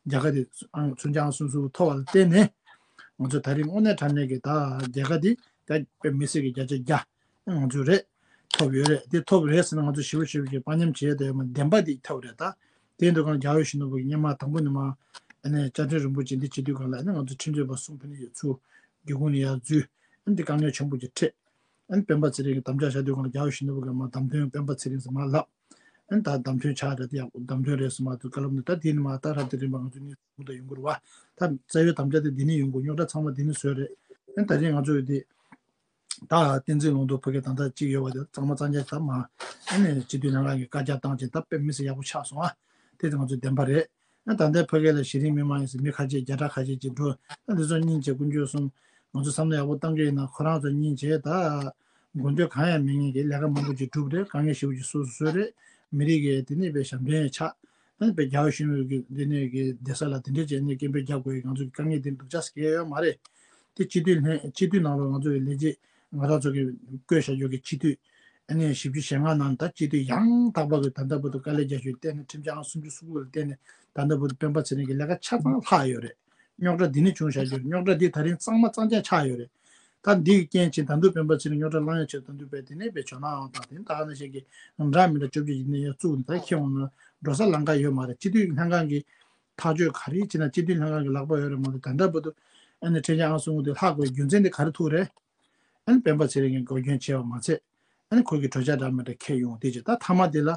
རྒྱལ་ཁ་དེ་ཨང་མཚོན་ཆ་ཨང་སུམ་ཅུ་ཐོབ་པ་ལ་བརྟེན་ནས། ང་ཚོ་ད་རིང་དངོས་གནས་དྲང་གནས་ཀྱི་ད་རྒྱལ་ཁ་དེ་ད་དཔེ་མི་སྲིད་ཀྱི་བརྒྱ་ཆ་བརྒྱ་ང་ཚོ་རེད། ཐོབ་ཡོད་རེད། དེ་ཐོབ་རེད་ཟེར་ན་ང་ཚོ་ཞེ་པོ་ཞེ་པོ་ཞིག་དཔའ་ཉམས་བྱས་ཡོད་དེ་ཡོད་མ་བདེན་པ་དེ་ཐོབ་རེད་ད། དེ་འདུག་གང་རྒྱལ་བའི་ཞུ་ནོར་བུ་གི་སྔོན་མ་དང་པོ་ནས་མ་ཨ་ནི་བཅའ་ཁྲིམས་རིན་པོ་ཆེ་འདི་བྱེད་དུས་གང་ལ་ཨ་ནི་ང་ཚོ་ཁྲིམས་རྩོད་པ་གསུམ་ཕུད་ནས་ཡོད་ཚུལ་སྒེའུ་ཁུང་ནས་ཡར་འཛུལ། ཨ་ནི་འདི་དཀའ་ངལ་ཆེན་པོ་ཅིག་འཕྲད། ཨ་ནི་སྤེན་པ་ཚེ་རིང་གི་དམ་བཅའ་བཞག་དུས་གང་ལ་རྒྱལ་བའི་ཞུ་ནོར་བུ་གི་མ་བདམས་ཐོན་སྤེན་པ་ཚེ་རིང་ཟེར་མ་ལབ། ཨ་ནི་ད་བདམས་ཐོན་ཆགས་རེད་དེ་ཡག་བདམས་ཐོན་རེད་ཟེར་མ་ཐུག་བཀའ་སློབ་ནི་ད་དེ་ནི་མ་ད་རབ་དེ་རིམ་པ་ང་ཚོ་ནི་གུང་ད་ཡོང་གི་རེད་བ། ད་རྩ་བའི་དམ་བཅའ་དེ་འདི་ནས་ཡོང་དགོས། རྙོག་དྲ་ཚང་མ་འདི་ནས་བཟོས་རེད། ཨ་ནི་ད་རིང་ང་ཚོ་ཡོད་དེ། ད་བསྟན་འཛིན་ལུང་རྟོགས་ཕ་གི་ད་ལྟ་གཅིག་ཡོད་པ་དེ་གཙང་མ་གཙང་རྐྱང་ད་མ། ཨ་ནི་སྤྱི་འཐུས་ལྷན་ཁང་གི་བཀའ་རྒྱ་བཏང་ཅིང་ད་དཔེ་མི་སྲིད་ཡག་པོ་ཆགས་སོང་ཨ། དེ་དེ་ང་ཚོའི་བདེན་པ་རེད། ཨ་ད་ལྟའི་ཕ་གི་ལ་གཞི་རིམ་མི་མང་ཡིན་ཟེར་མི་ཁ་ཤས་བརྒྱ་ཕྲག་ཁ་ཤས་ཀྱིས་འགྲོ། ཨ་འདི་ཚོ་སྙིང་རྗེ་ཀུན་སྤྱོད་གསུམ། ང་ཚོ་བསམ་བློ་ཡག་པོ་བཏང་གི་ཡིན་ན་ཁོ་རང་ཚོ་སྙིང་རྗེ་ད། དགོས་འདོད་གང་ཡང་མེད་མཁན་གྱི་ལས་ཀ་མང་པོ་ཅིག་བསྒྲུབས་རེད། དཀའ་ངལ་ཞེ་པོ་ཅིག་སོ་སོ་བཟོས་རེད། མི་རིགས་ཀྱི་དེ་ནས་དཔེ་ཞབས་འདྲེན་ཆགས། ཨ་ནི་དཔེ་རྒྱལ་བ་ཡིད་བཞིན་ནོར་བུའི་དེ་ནས་ཀྱི་བསྡད་ས་ལ་དེ་འདྲས་བྱས་ནས་སྐད་འབོད་རྒྱག་དགོས་ཡ་ང་ཚོ་གི་དཀའ་ངལ་དེ་འདུག་ཅག་སྐྱེ་ཡོད་མ་རེད། དེ་སྤྱི་འཐུས་ལྷན་སྤྱི་འཐུས་ནང་ལོགས་ང་ཚོ་ཡི་ལས་བྱེད་ང་རང་ཚོ་གི་བསྐོས་བཞག་རྒྱུ་གི་སྤྱི་འཐུས་ཨ་ནི་བཞི་བཅུ་ཞེ་ལྔ་ནང་ད་སྤྱི་འཐུས་ཡང་དག་པ་གི་ད་ལྟ་བར་དུ་དཀའ་ལས་རྒྱག་ཞུས་བརྟེན་ནས་ཁྲིམས་འཆར་ཨང་སུམ་ཅུ་སོ་དགུ་ལ་བརྟེན་ནས་ད་ལྟ་བར་དུ་སྤེན་པ་ཚེ་རིང་གི་ལས་ཀ་ཆ་ཚང་ལྷག་ཡོད་རེད། རྙོག་དྲ་འདི་ནས་བྱུང་བཞག་རྒྱུ་རེད། རྙོག་དྲ་འདི་ད་རིང་གཙང་མ་གཙང་རྐྱང་ཆགས་ཡོད་རེད། ད་འདི་གི་རྐྱེན་བྱས་ད་དུང་སྤེན་པ་ཚེ་རིང་རྙོག་དྲ་བསླང་ཡ་ཆེད་ད་དུང་བས་དེ་ནས་བས་ཇོ་ནང་དང་དེ་ནས་ད་ག་ནང་བཞིན་གྱི་འདྲ་མི་འདྲ་བཅོ་བརྒྱད་ཡིན་ནའི་ཡ་བཙུགས་ནས་ད་ཁྱེད་འོང་ན་འགྲོ་ས་ལམ་ཁ་ཡོད་མ་རེད། སྤྱི་འཐུས་ལྷན་ཁང་གི་ཐག་གཅོད་ག་རེ་བྱས་ན་སྤྱི་འཐུས་ལྷན་ཁང་གི་ལག་པ་ཡོད་རེད་མ་གཏོགས་ད་ལྟ་བར་དུ་ཨ་ནི་ཁྲིམས་འཆར་ཨང་སོ་དགུ་དེ་ལྷག་དགོས་རྒྱུ་མཚན་དེ་ག་རེ་ཐུག་རེད། ཨ་ནི་སྤེན་པ་ཚེ་རིང་གིས་འགོག་རྐྱེན་བྱས་པ་མ་ཚད། ཨ་ནི་ཁོ་གིས་གྲོས་འཆར་འདྲ་མི་འདྲ་འཁྱེར་ཡོང་དེ་བྱས་ད་མཐའ་མ་དེ་ལ་ཨ་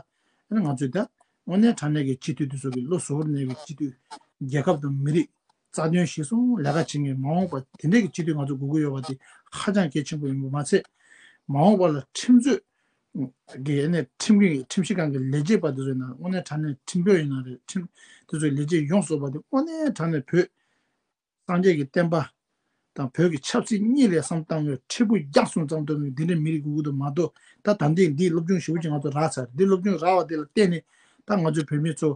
ནི་ང་ཚོས་ད་དངོས་གནས་དྲང་གནས་ཀྱི་སྤྱི་འཐུས་དེ་ཚོ་གི་བློ་གཟུ་བོར་གནས་པའི་སྤྱི་འཐུས་རྒྱལ་ཁབ་དང་མི་རིགས་རྩ་དོན་གཞི་བཟུང་ལས་ཀ་བྱེད་མཁན་མ་འོངས་པ་དེ་འདྲས་ཀྱི་སྤྱི་འཐུས་ང་ཚོ་དགོས་ཀྱི་ཡོད་པ་དེ་ཧ་ཅང་གལ་ཆེན་པོ་ཡིན་པ་མ་ཚད། མ་འོངས་པ་ལ་ཁྲིམས་རྩོད་ཀྱི་ཨ་ནི་ཁྲིམས་ཀྱི་ཁྲིམས་ཞིབ་ཁང་གི་ལས་བྱེད་པ་དེ་ཚོ་ཡིན་ན་དངོས་གནས་དྲང་གནས་ཁྲིམས་དཔོན་ཡིན་ན་རེད། ཁྲིམས་དེ་ཚོའི་ལས་བྱེད་ཡོངས་སུ་རྫོགས་པ་དེ་དངོས་གནས་དྲང་གནས་བོད་སངས་རྒྱས་ཀྱི་བསྟན་པ་དང་བོད་ཀྱི་ཆབ་སྲིད་གཉིས་ལ་བསམ་བཏང་བའི་ཁྲིད་པོ་རྒྱག་སོང་ཙམ་དུ་འདི་འདྲའི་མི་རིགས་དགོས་ཀྱི་འདུག་མ་གཏོགས་ད་ད་ལྟའི་འདིའི་སློབ་སྦྱོང་ཞེ་པོ་ཅིག་ང་ཚོ་རག་ཚར། འདི་སློབ་སྦྱོང་རག་པ་དེ་ལ་བརྟེན་ནས་ད་ང་ཚོའི་བོད་མི་ཚོ་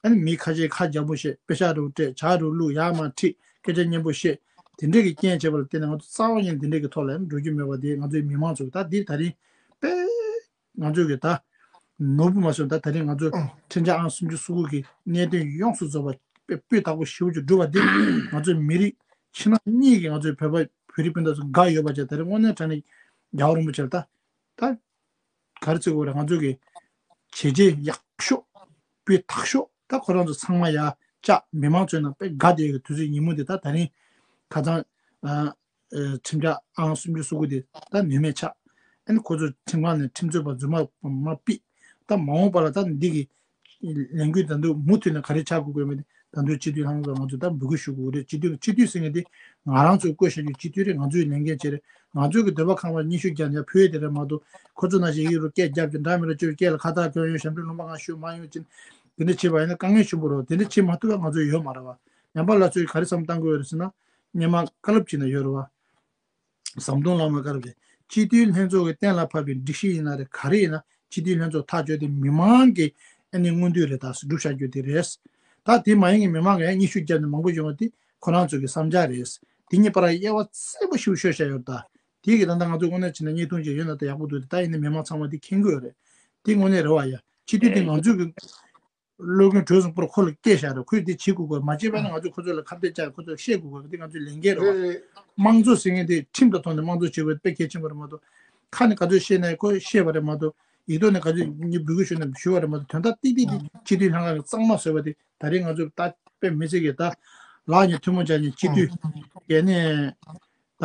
ཨ་ནི་མི་ཁ་ཤས་ཁ་རྒྱག་པོ་བཤད་དཔེ་ཤག་རུ་སྤྲད་ཇག་རུ་བླུགས་ཡར་མར་ཁྲིད་སྐད་ཆ་སྙན་པོ་བཤད་དེ་འདྲའི་གི་རྐྱེན་བྱས་པ་ལ་བརྟེན་ནས་ང་ཚོ་རྩ་བ་ཉིད་འདི་འདྲའི་གི་ཐོག་ལ་ཡང་འགྲོ་རྒྱུ་མེད་པ་དེ་ང་ཚོའི་མི་མང་ཚོ་ད་འདི་ད་རིང་དཔེ་ང་ཚོས་ཀྱི་ད་ནོར་བུ་མ་སོན་ད་ད་རིང་ང་ཚོ་ཁྲིམས་འཆར་ཨང་སུམ་ཅུ་སོ་དགུ་གི་གནད་དོན་ཡོངས་སུ་རྫོགས་པ་དཔེ་སྤུས་དག་པོ་ཞེ་པོ་ཅིག་བསྒྲུབས་པ་འདི་ང་ཚོའི་མི་རིགས་ཕྱི་ནང་གཉིས་ཀྱི་ང་ཚོའི་བོད་པ་བོད་རིགས་སྤུན་ཟླ་ཚོ་དགའ་ཡོད་པ་བྱས་ད་རིང་དངོས་གནས་དྲང་གནས་རྒྱལ་བ་རིན་པོ་ཆེ་ལ་ད་ད་ག་རེ་བརྩི་དགོས་རེད། ང་ཚོ་གི་བྱས་རྗེས་ཡག་ཤོས་སྤུས་དག་ཤོས་ད་ཁོ་རང་ཚོ་ཚང་མ་ཡར་བཅག་མི་མང་ཚོའི་ནང་དཔེ་དགའ་བསྡད་ཡོད་ཀྱི་དུས་ཚོད་ཉིན་མོ་འདི་ད་ད་རིང་ཁ་སང་ཨ། ཁྲིམས་འཆར་ཨང་སུམ་ཅུ་སོ་དགུ་དེ་ད་ནུས་མེད་ཆགས། ཨ་ནི་ཁོ་ཚོ་ཁྲིམས་ཁང་ནས་ཁྲིམས་རྩོད་པ་རྫུན་མ་མ་ཕུད། ད་མ་འོངས་པ་ལ་ད་འདི་གི་ལས་འགུལ་ད་དུང་མུ་མཐུད་ནས་ག་རེ་ཆགས་དགོས་དགོས་མེད་དེ་ད་དུང་སྤྱི་འཐུས་ལྷན་ཁང་ང་ཚོ་ད་འབོད་སྐུལ་ཞུ་དགོས་རེད། སྤྱི་འཐུས་སྤྱི་འཐུས་ཟེར་མཁན་དེ་ང་རང་ཚོས་བསྐོས་བཞག་རྒྱུ་སྤྱི་འཐུས་རེད། ང་ཚོའི་ལས་འགན་བྱེད་རེད། ང་ཚོའི་གི་འདོད་པ་ཁེངས་པ་སྙན་ཞུ་རྒྱག་ནས་ཕུལ་ཡས་དེ་རེད་མ་གཏོགས་ཁོ་ཚོ་ནང་བཞིན་ཡིག་རུ་སྐད་རྒྱབ་ཀྱི་འདྲ་མི་འདྲ་བཅོས་སྐད་ལ་ཁ་བཏགས་གྱོན་ཡོང་ཞབས་འདྲེན་ལུང་པ་ང་ཞུ་མ་ཡོང་ཅིན་དེ་འདྲ་བྱེད་པ་ཡིན་ན་དཀའ་ངལ་ཆེན་པོ་རེད། དེ་འདྲ་བྱེད་མ་ཐུབ་པ་ང་ཚོ་ཡོད་མ་རེད་བ། ཉམས་པ་སླར་གསོའི་ག་རེ་བསམ་བཏང་དགོས་ཡོད་རེད་ཟེར་ན། སྔོན་མ་བཀའ་སློབ་ཅིག་ནས་ཡོད་རེད་བ། ཟམ་གདོང་བླ་མའི་བཀའ་སློབ་ཅིག་སྤྱི་འཐུས་ལྷན་ཚོགས་ཀྱིས་གཏན་ལ་ཕབ་པའི་སྒྲིག་གཞི་ཡིན་ན་རེད་ག་རེ་ཡིན་ན་སྤྱི་འཐུས་ལྷན་ཚོགས་ཐག་གཅོད་དེ་མི་མང་གི་ཨ་ནི་མངོན་འདོད་རེད་ད་སྒྲུབ་བྱ་རྒྱུ་དེ་རེད། ད་དེ་མ་ཡིན་གྱི་མི་མང་གིས་ཡང་སྙན་ཞུ་བརྒྱབ་ནས་མང་པོ་ཡོང་བ་དེ་ཁོ་རང་ཚོ་གི་བསམ་འཆར་རེད། དེ་གཉིས་བར་དབྱེ་བ་གསལ་པོ་ཞིག་ཤོད་བཞག་ཡོད་ད། དེ་གི་ད་ལྟ་ང་ཚོ་དངོས་གནས་བྱས་ན་བརྙན་ཐུང་ཅིག་ཡོད་ན་ད་ཡག་པོ་འདུག་ད་ཡིན་ན་མི་མང་ཚང་མ་དེ་མཁྱེན་གྱི་ཡོད་རེད། དེ་དངོས་གནས་རེད་བ་ཡ། སྤྱི་འཐུས་དེ་ང་ཚོས་གི་སློབ་དཔོན་གྲོལ་སོང་པོར་ཁོ་ལ་སྐད་བཞག་རེད། ཁོས་འདི་བྱེད་དགོས་དགོས། མ་བྱས་པ་ན་ང་ཚོས་ཁོ་ཚོ་ལ་ཁ་གཏད་བཅག་ཁོ་ཚོ་བཤད་དགོས་དགོས། འདི་ང་ཚོའི་ལས་འགན་རེད་བ། རེད་རེད། དམངས་གཙོ་ཟེར་མཁན་དེ་ཁྲིམས་དང་མཐུན་ནས་དམངས་གཙོ་བྱེད་དགོས་དཔེ་གལ་ཆེན་པོ་རེད་མ་གཏོགས། ཁ་ནས་ག་ཚོད་བཤད་ན་ཁོས་བཤད་པ་རེད་མ་གཏོགས། ཡིག་ཐོག་ནས་ག་ཚོད་ངས་འབོད་སྐུལ་ཞུས་ན་ཞུ་བ་རེད་མ་གཏོགས། དོན་དག་ཏིག་ཏིག་ཏིག་སྤྱི་འཐུས་ལྷན་ཁང་གི་གཙང་མ་བཟོས་པ་དེ་ད་རེས་ང་ཚོས་ད་དཔེ་མི་སྲིད་ཀྱི་ད་ལག་གཉིས་ཐུན་མོང་སྦྱར་ནས་སྤྱི་འཐུས་གལ་ནས། ད་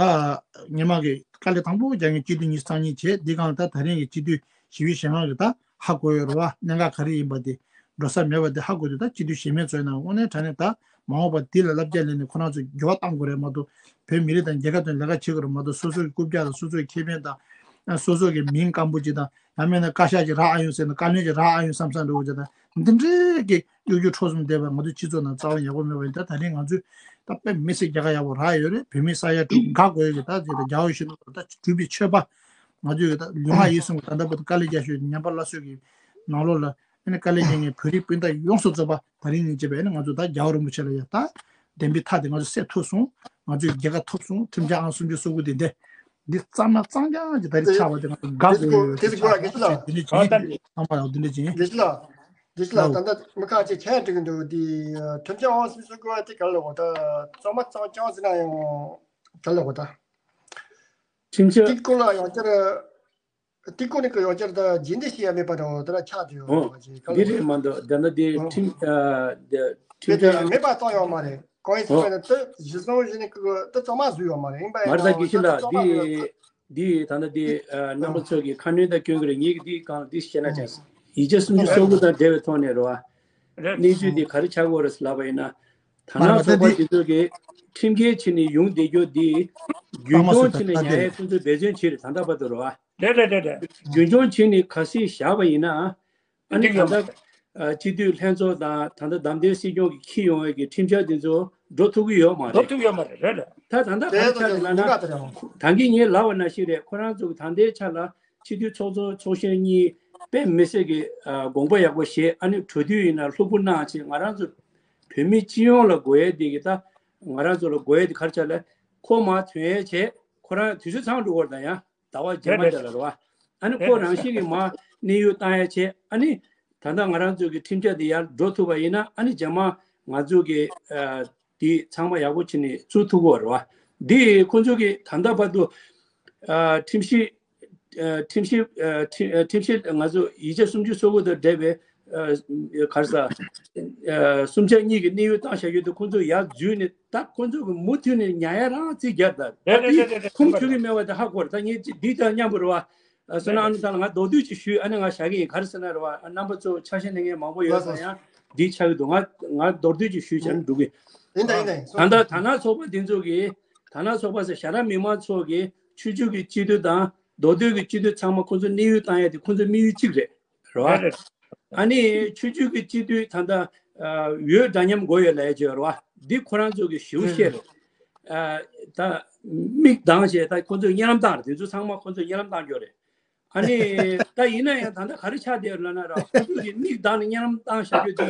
ཉི་མ་གི་དཀའ་ལས་དང་པོ་རྒྱག་མཁན་སྤྱི་འཐུས་ཉི་ཤུ་རྩ་གཉིས་བྱས། འདི་གང་ལ་ད་ད་རིང་གི་སྤྱི་འཐུས་ཞི་བའི་གཞན་དབང་གི་ད་ཧ་གོ་ཡོད་རེད་བ། གནད་འགག་ག་རེ་ཡིན་པ་དེ། འགྲོ་ས་མེད་པ་དེ་ཧ་གོ་དུས། ད་སྤྱི་འཐུས་གཞན་མའི་ཚོ་ཡིན་ན་དངོས་གནས་དྲང་གནས་ད་མ་འོངས་པ་འདི་ལ་བསླབ་བྱ་ལེན་ནས་ཁོ་རང་ཚོ་འགྱུར་བ་གཏང་དགོས་རེད་མ་གཏོགས། བོད་མི་རིགས་དང་རྒྱལ་ཁབ་དོན་ལས་ཀ་བྱེད་དགོས་རེད་མ་གཏོགས། སོ་སོ་གི་རྐུབ་བཀྱག་དང་སོ་སོ་གི་ཁེ་ཕན་དང་། སོ་སོ་གི་མིང་སྐམ་པོ་ཅིག་དང་། ཡང་མིན་ན་བཀའ་ཤག་ཅིག་རག་ཨ་ཡོང་ཟེར་ན། བཀའ་བློན་ཅིག་རག་ཨ་ཡོང་བསམ་བསམ་འགྲོ་བ་ཅིག་དང་། འདི་འདྲའི་གི་གཡོ་སྒྱུ་འཕྲོག་གསུམ་བསྡད་པ་ང་ཚོའི་སྤྱི་ཚོགས་ནང་རྩ་བ་ཡག་པོ་མེད་པ་ཡིན། ད་ད་རིང་ང་ཚོས་ད་དཔེ་མི་སྲིད་རྒྱལ་ཁ་ཡག་པོ་རག་ཡོད་རེད། བོད་མི་ས་ཡ་དྲུག་དགའ་དགོས་ཡོད་ཀྱི། ད་དེ་ད་རྒྱལ་བ་ཡིད་བཞིན་ནོར་བུ་ད་གྲུབ་པའི་ཆོས་པ་ང་ཚོས་ད་ལུས་ངག་ཡིད་གསུམ་གྱི་ད་ལྟ་བར་དུ་དཀའ་ལས་རྒྱག་ཤོས་ཉམས་པ་སླར་གསོ་གི་ནང་ལོགས་ལ། ཨ་ནི་དཀའ་ལས་རྒྱག་མཁན་བོད་རིགས་སྤུན་ཟླ་ཡོངས་སུ་རྫོགས་པ་ད་རིང་ཉིན་བྱས་པས། ཨ་ནི་ང་ཚོ་ད་རྒྱལ་བ་རིན་པོ་ཆེ་ལ་ཡ་ད་བདེན་པའི་མཐའ་དེ་ང་ཚོ་གསལ་ཐུབ་སོང་། ང་ཚོའི་རྒྱལ་ཁ་ཐོབ་སོང་། ཁྲིམས་འཆར་ཨང་སུམ་ཅུ་སོ་དགུ་དེ་འདི་འདི་གཙང་མ་གཙང་རྐྱང་གི་ད་རེས་ཆགས་པ་དེ་ང་ཚོ་དགའ་དགོས་ཡོད། དེ་ཚོ་དགོས་ར་དགེ་བཤེས་ལགས། འདི་འདྲ་བྱས་ཨ་ད་ཚང་མ་ཡང་འདི་འདྲ་བྱས། དགེ་བཤེས་ལགས། དགེ་བཤེས་ལགས། ད་ལྟ་མི་ཁག་ཅིག་ཁྱད་འདྲི་གི་འདུག་འདི་ཁྲིམས་འཆར་ཨང་སུམ་ཅུ་སོ་དགུ་བ་དེ་ག་ལ་འོ་ད་གཙང་མ་གཙང་རྐྱང་ཟེར་ན་ཡང་ག་ལ་འོ་ད། ཁྲིམས་འཆར། དེ་སྐོར་ལ་ཡང་བསྐྱར། དེ་སྐོར་ནས་ཡང་བསྐྱར་ད་རྗེས་འདེད་བྱེད་ཡ་མེད་པ་འདྲ་བོ་དེ་ལ་ཆགས་བསྡད་ཡོད་པ་ཅིག་ག་ལ་འདི་རེད་མ་གཏོགས། ད་ལྟ་དེ་ཁྲིམས་ཨ་དེ་ཁྲིམས་འཆར་མེད་པ་བཏང་ཡོད་མ་རེད། གང་ཡིན་ཟེར་ན་དེ་གཞི་བཟུང་བྱས་ནས་ཀི་དེ་གཙང་མ་བཟོས་ཡོད་མ་རེད། ཡིན་པ་ཡིན་མ་རེད་ད་ན་དགེ་བཤེས་ལགས། དེ་གཙང་མ་བཟོས་ཡོད། འདི་ད་ལྟ་འདི་ཨ་རྣམ་པ་ཚོ་གི་ཁ་སྣོན་དང་སྐྱོན་གྱི་རེད། ངེད་ཀྱི་འདི་གང་འདི་བཤད་ན་ཅང་ཡིག་ཆ་སུམ་ཅུ་སོ་དགུ་དང་འབྲེལ་བའི་ཐོག་ནས་རེད་བ། གནས་ཚུལ་འདི་ག་རེ་ཆགས་ཀྱི་ཡོད་རེད་ལབ་པ་ཡིན་ན། ད་ནང་ཚོགས་པ་འདི་ཚོ་གི་ཁྲིམས་འགལ་བྱས་ནས་ཡོང་བསྡད་རྒྱུ་འདི་རྒྱུན་སྐྱོང་བྱས་ནས་ཉར་ཡས་ཁོང་ཚོས་འབད་བརྩོན་བྱས་རེད་ད་ལྟ་བར་དུ་རེད་བ། རེད་རེད་རེད་རེད། རྒྱུན་སྐྱོང་བྱས་ནས་ག་སྲིད་བཞག་པ་ཡིན་ན། ཨ་ནི་ད་ལྟ་ཨ་སྤྱི་འཐུས་ལྷན་ཚོགས་དང་ད་ལྟ་བདམས་ཐོན་སྲིད་སྐྱོང་གིས་འཁྱེར་ཡོང་བའི་གི་ཁྲིམས་འཆར་འདི་ཚོ་འགྲོ་ཐུབ་ཀྱི་ཡོད་མ་འགྲོ་རེད། ཐུབ་ཡོད་མ་རེད། རེད་རེད། ད་ད་ལྟ་ག་རེ་ཆགས་འདུག་ལབ་ན། ད་གིན་ངས་ལབ་པ་ནང་བཞིན་རེད། ཁོ་རང་ཚོ་གི་ད་ལྟའི་ཆ་ལ་སྤྱི་འཐུས་ཚོགས་གཙོ་ཚོགས་གཞོན་གཉིས་དཔེ་མི་སྲིད་ཀྱི་ཨ་དགོངས་པ་ཡག་པོ་བཞེས། ཨ་ནི་གྲོས་བསྡུར་ཡིན་ན་ལྷུག་པོ་གནང་བྱས། ང་རང་ཚོ་བོད་མི་སྤྱི་ཡོངས་ལ་དགོས་ཡས་དེ་གི་ད་ང་རང་ཚོ་ལ་དགོས་ཡས་དེ་ག་རེ་ཆགས་ལབ། ཁོ་མར་ཐོན་ཡས་བྱས། ཁོ་རང་དུས་ཚོད་ཚང་འགྲོ་བར་ད་ཡང་ཟླ་བ་རྗེས་མ་རེད་དེ་ལ་རེད་བ། ཨ་ནི་རེད་ཁོ་རང་བཞིན་གྱིས་མར་གནས་དབྱུང་བཏང་ཡ་བྱས། ཨ་ནི་ད་ལྟ་ང་རང་ཚོ་གི་ཁྲིམས་འཆར་འདི་ཡར་འགྲོ་ཐུབ་པ་ཡིན་ན། ཨ་ནི་རྗེས་མ་ང་ཚོ་གི་ཨ་འདི་ཚང་མ་ཡག་པོ་བྱས་ནས་བཙུགས་ཐུབ་ཀྱི་ཡོད་རེད་བ། འདི་ཁོང་ཚོ་གི་ད་ལྟ་བར་དུ་ཨ་ཁྲིམས་ཞིབ་ཨ་ཁྲིམས་ཞིབ་ཨ་ཁྲིམས་ཨ་ཁྲིམས་ཞིབ་ང་ཚོ་ཡིག་ཆ་སུམ་ཅུ་སོ་དགུ་དང་འབྲེལ་བའི་ཨ་ག་རེ་ཟེར་ཨ་གསུམ་ཆ་གཉིས་ཀྱི་གནས་དབྱུང་བཏང་བཞག་རྒྱུ་དེ་ཁོང་ཚོ་ཡར་འཛུལ་ནས། ད་ཁོང་ཚོ་གི་མུ་མཐུད་ནས་ཉར་ཡ་རང་རྩིས་རྒྱག་ད། ད་རེད་རེད་དེ་རེད་རེད། ཁུངས་འཁྱོལ་གི་མེད་པ་དེ་ཧ་གོ་རེད། ད་ངས་འདི་དང་མཉམ་པོ་རེད་བ། ཨ་སོ་ན་ཨ་ནི་ད་ལ་ང་མདོར་བསྡུས་ཅིག་ཞུས། ཨ་ནི་ང་བཞག་གི་ཡིན། ག་རེ་ཟེར་ན་རེད་བ། རྣམ་པ་ཚོ་ཆ་ཤས་ལེན་མཁན་མང་པོ་ཡོད་ཙང་ཡང་འདི་ཆགས་ཀྱི་འདུག་ང་ང་མདོར་བསྡུས་ཅིག་ཞུས་བྱས་ན་འགྲིག་གི། ཡིན་ད་ཡིན་ད་ཡིན། ད་ལྟ་ད་ནང་ཚོགས་པ་འདི་ཚོ་གི་ད་ནང་ཚོགས་པ་ཟེར་ཞྭ་སྒྲ་མི་མང་ཚོགས་ཀྱི་ཆོས་བརྒྱུད་ཀྱི་སྤྱི་འཐུས་དང་མདོ་སྟོད་ཀྱི་སྤྱི་འཐུས་ཚང་མ་ཁོང་ཚོ་གནས་དབྱུང་བཏང་ཡ་དེ་ཁོང་ཚོ་དམིགས་ཡུལ་གཅིག་རེད། རེད་བ། རེད་རེད། ཨ་ནི་ཆོས་བརྒྱུད་ཀྱི་སྤྱི་འཐུས་ད་ལྟ་ཨ་འོས་འདྲ་མཉམ་དགོས་ཡོད་ལབ་ཡ་ཅིག་ཡོད་རེད་བ། འདི་ཁོ་རང་ཚོ་གི་ཞེ་པོ་བཤད་རེད། ཨ་ད་མིག་གདངས་བྱས་ད་ཁོ་ཚོས་གཉའ་ལམ་བཏང་རེད། དེ་ཚོ་ཚང་མ་ཁོ་ཚོས་གཉའ་ལམ་བཏང་རྒྱུ་རེད། ཨ་ནི་ད་ཡིན་ན་ཡང་ད་ལྟ་ག་རེ་ཆགས་བསྡད་ཡོད་ལབ་ན་ར། ཁོ་ཚོ་གི་མིག་གདངས་ནས་གཉའ་ལམ་བཏང་བཞག་རྒྱུ་དེ་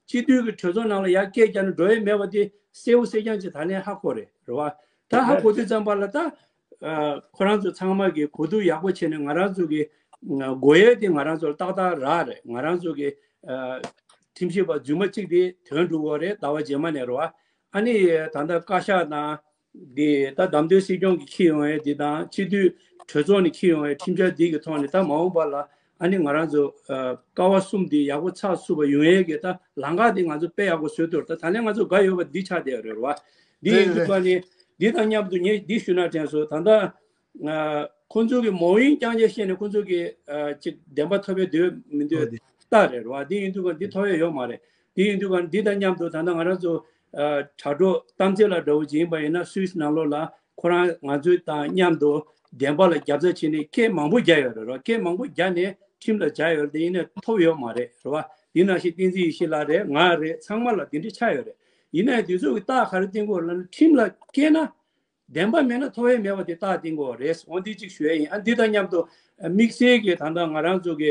སྤྱི་འཐུས་ཀྱི་གྲོས་ཚོགས་ནང་ལ་ཡར་སྐད་རྒྱག་ན་འགྲོ་ཡ་མེད་པ་དེ་གསལ་པོ་གསལ་རྐྱང་ཅིག་ད་ལན་ཧ་གོ་རེད། རེད་བ། ད་ཧ་གོ་དུས་ཙམ་པ་ལ་ད། ཨ་ཁོ་རང་ཚོ་ཚང་མ་གིས་གོ་བསྡུར་ཡག་པོ་བྱས་ནས་ང་རང་ཚོ་གི་ཨ་དགོས་ཡས་དེ་ང་རང་ཚོར་ཏག་ཏག་རག་རེད། ང་རང་ཚོ་གི་ཨ་ཁྲིམས་ཞིབ་པ་རྫུན་མ་གཅིག་དེ་ཐོན་འགྲོ་གི་རེད། ཟླ་བ་རྗེས་མ་ནས་རེད་བ། ཨ་ནི་ད་ལྟ་བཀའ་ཤག་དང་དེ་ད་བདམས་ཐོན་སྲིད་སྐྱོང་གིས་འཁྱེར་ཡོང་ཡས་དེ་དང་སྤྱི་འཐུས་གྲོས་ཚོགས་ནས་འཁྱེར་ཡོང་ཡས་ཁྲིམས་འཆར་དེ་གི་ཐོག་ནས་ད་མ་འོངས་པ་ལ་ཨ་ནི་ང་རང་ཚོ་ཨ་ཀ་བ་གསུམ་དེ་ཡག་པོ་ཚགས་ཚུད་པ་ཡོང་ཡས་ཀྱི་ད་ལམ་ཁ་དེ་ང་ཚོ་དཔེ་ཡག་པོ་བཟོས་ཐུབ་རེད། ད་ད་ལན་ང་ཚོ་དགའ་ཡོད་པ་འདི་ཆགས་བསྡད་ཡོད་རེད་བ། འདི་ཡིན་དུས་ཀ་ནས་འདི་དང་མཉམ་དུ་ངས་འདི་ཞུ་ན་དྲན་སོང་། ད་ལྟ་ཨ་ཁོང་ཚོ་གི་མ་འོངས་རྐྱང་རྐྱང་བཤད་ནས་ཁོང་ཚོ་གི་ཨ་ཅིག་བདེན་པ་ཐོབ་པའི་འདོད་མི་འདོད་ཨོ་དེ། ལྟ་རེད་བ། འདི་ཡིན་དུས་ཀ་འདི་ཐོབ་ཡ་ཡོད་མ་རེད། འདི་ཡིན་དུས་ཀ་འདི་དང་མཉམ་དུ་ད་ལྟ་ང་རང་ཚོ་ཨ་དྲ་གྲོགས་གཏམ་ཚེ་ལགས་འདྲ་བོ་ཅིག་ཡིན་པ་ཡིན་ན་སུད་སི་ནང་ལོགས་ལ་ཁོ་རང་ང་ཚོ་དང་མཉམ་དུ་བདེན་པ་ལ་རྒྱབ་རྩ་བྱས་ནས་སྐད་མང་པོ་རྒྱག་ཡོད་རེད་བ། སྐད་མང་པོ་རྒྱག་ནས་ཁྲིམས་ལ་སྦྱར་ཡོད་རེད། དེ་ཡིན་ན་ཐོབ་ཡོད་མ་རེད། རེད་བ། འདི་ནང་བཞིན་བསྟན་འཛིན་ཡེ་ཤེས་ལགས་རེད། ང་རེད། ཚང་མ་ལ་འདི་འདྲ་ཆགས་ཡོད་རེད། ཡིན་ནའི་འདི་ཚོ་གི་རྟགས་ག་རེ་བསྟན་དགོས་ལབ་ན་ཁྲིམས་ལ་བཀལ་ན། བདེན་པ་མེད་ན་ཐོབ་ཡས་མེད་པ་དེ་རྟགས་བསྟན་དགོས་རེད། འོ་འདི་གཅིག་ཞུ་ཡས་ཡིན། ཨ་འདི་དང་མཉམ་དུ་དམིགས་བསལ་གྱི་ད་ལྟ་ང་རང་ཚོ་གི་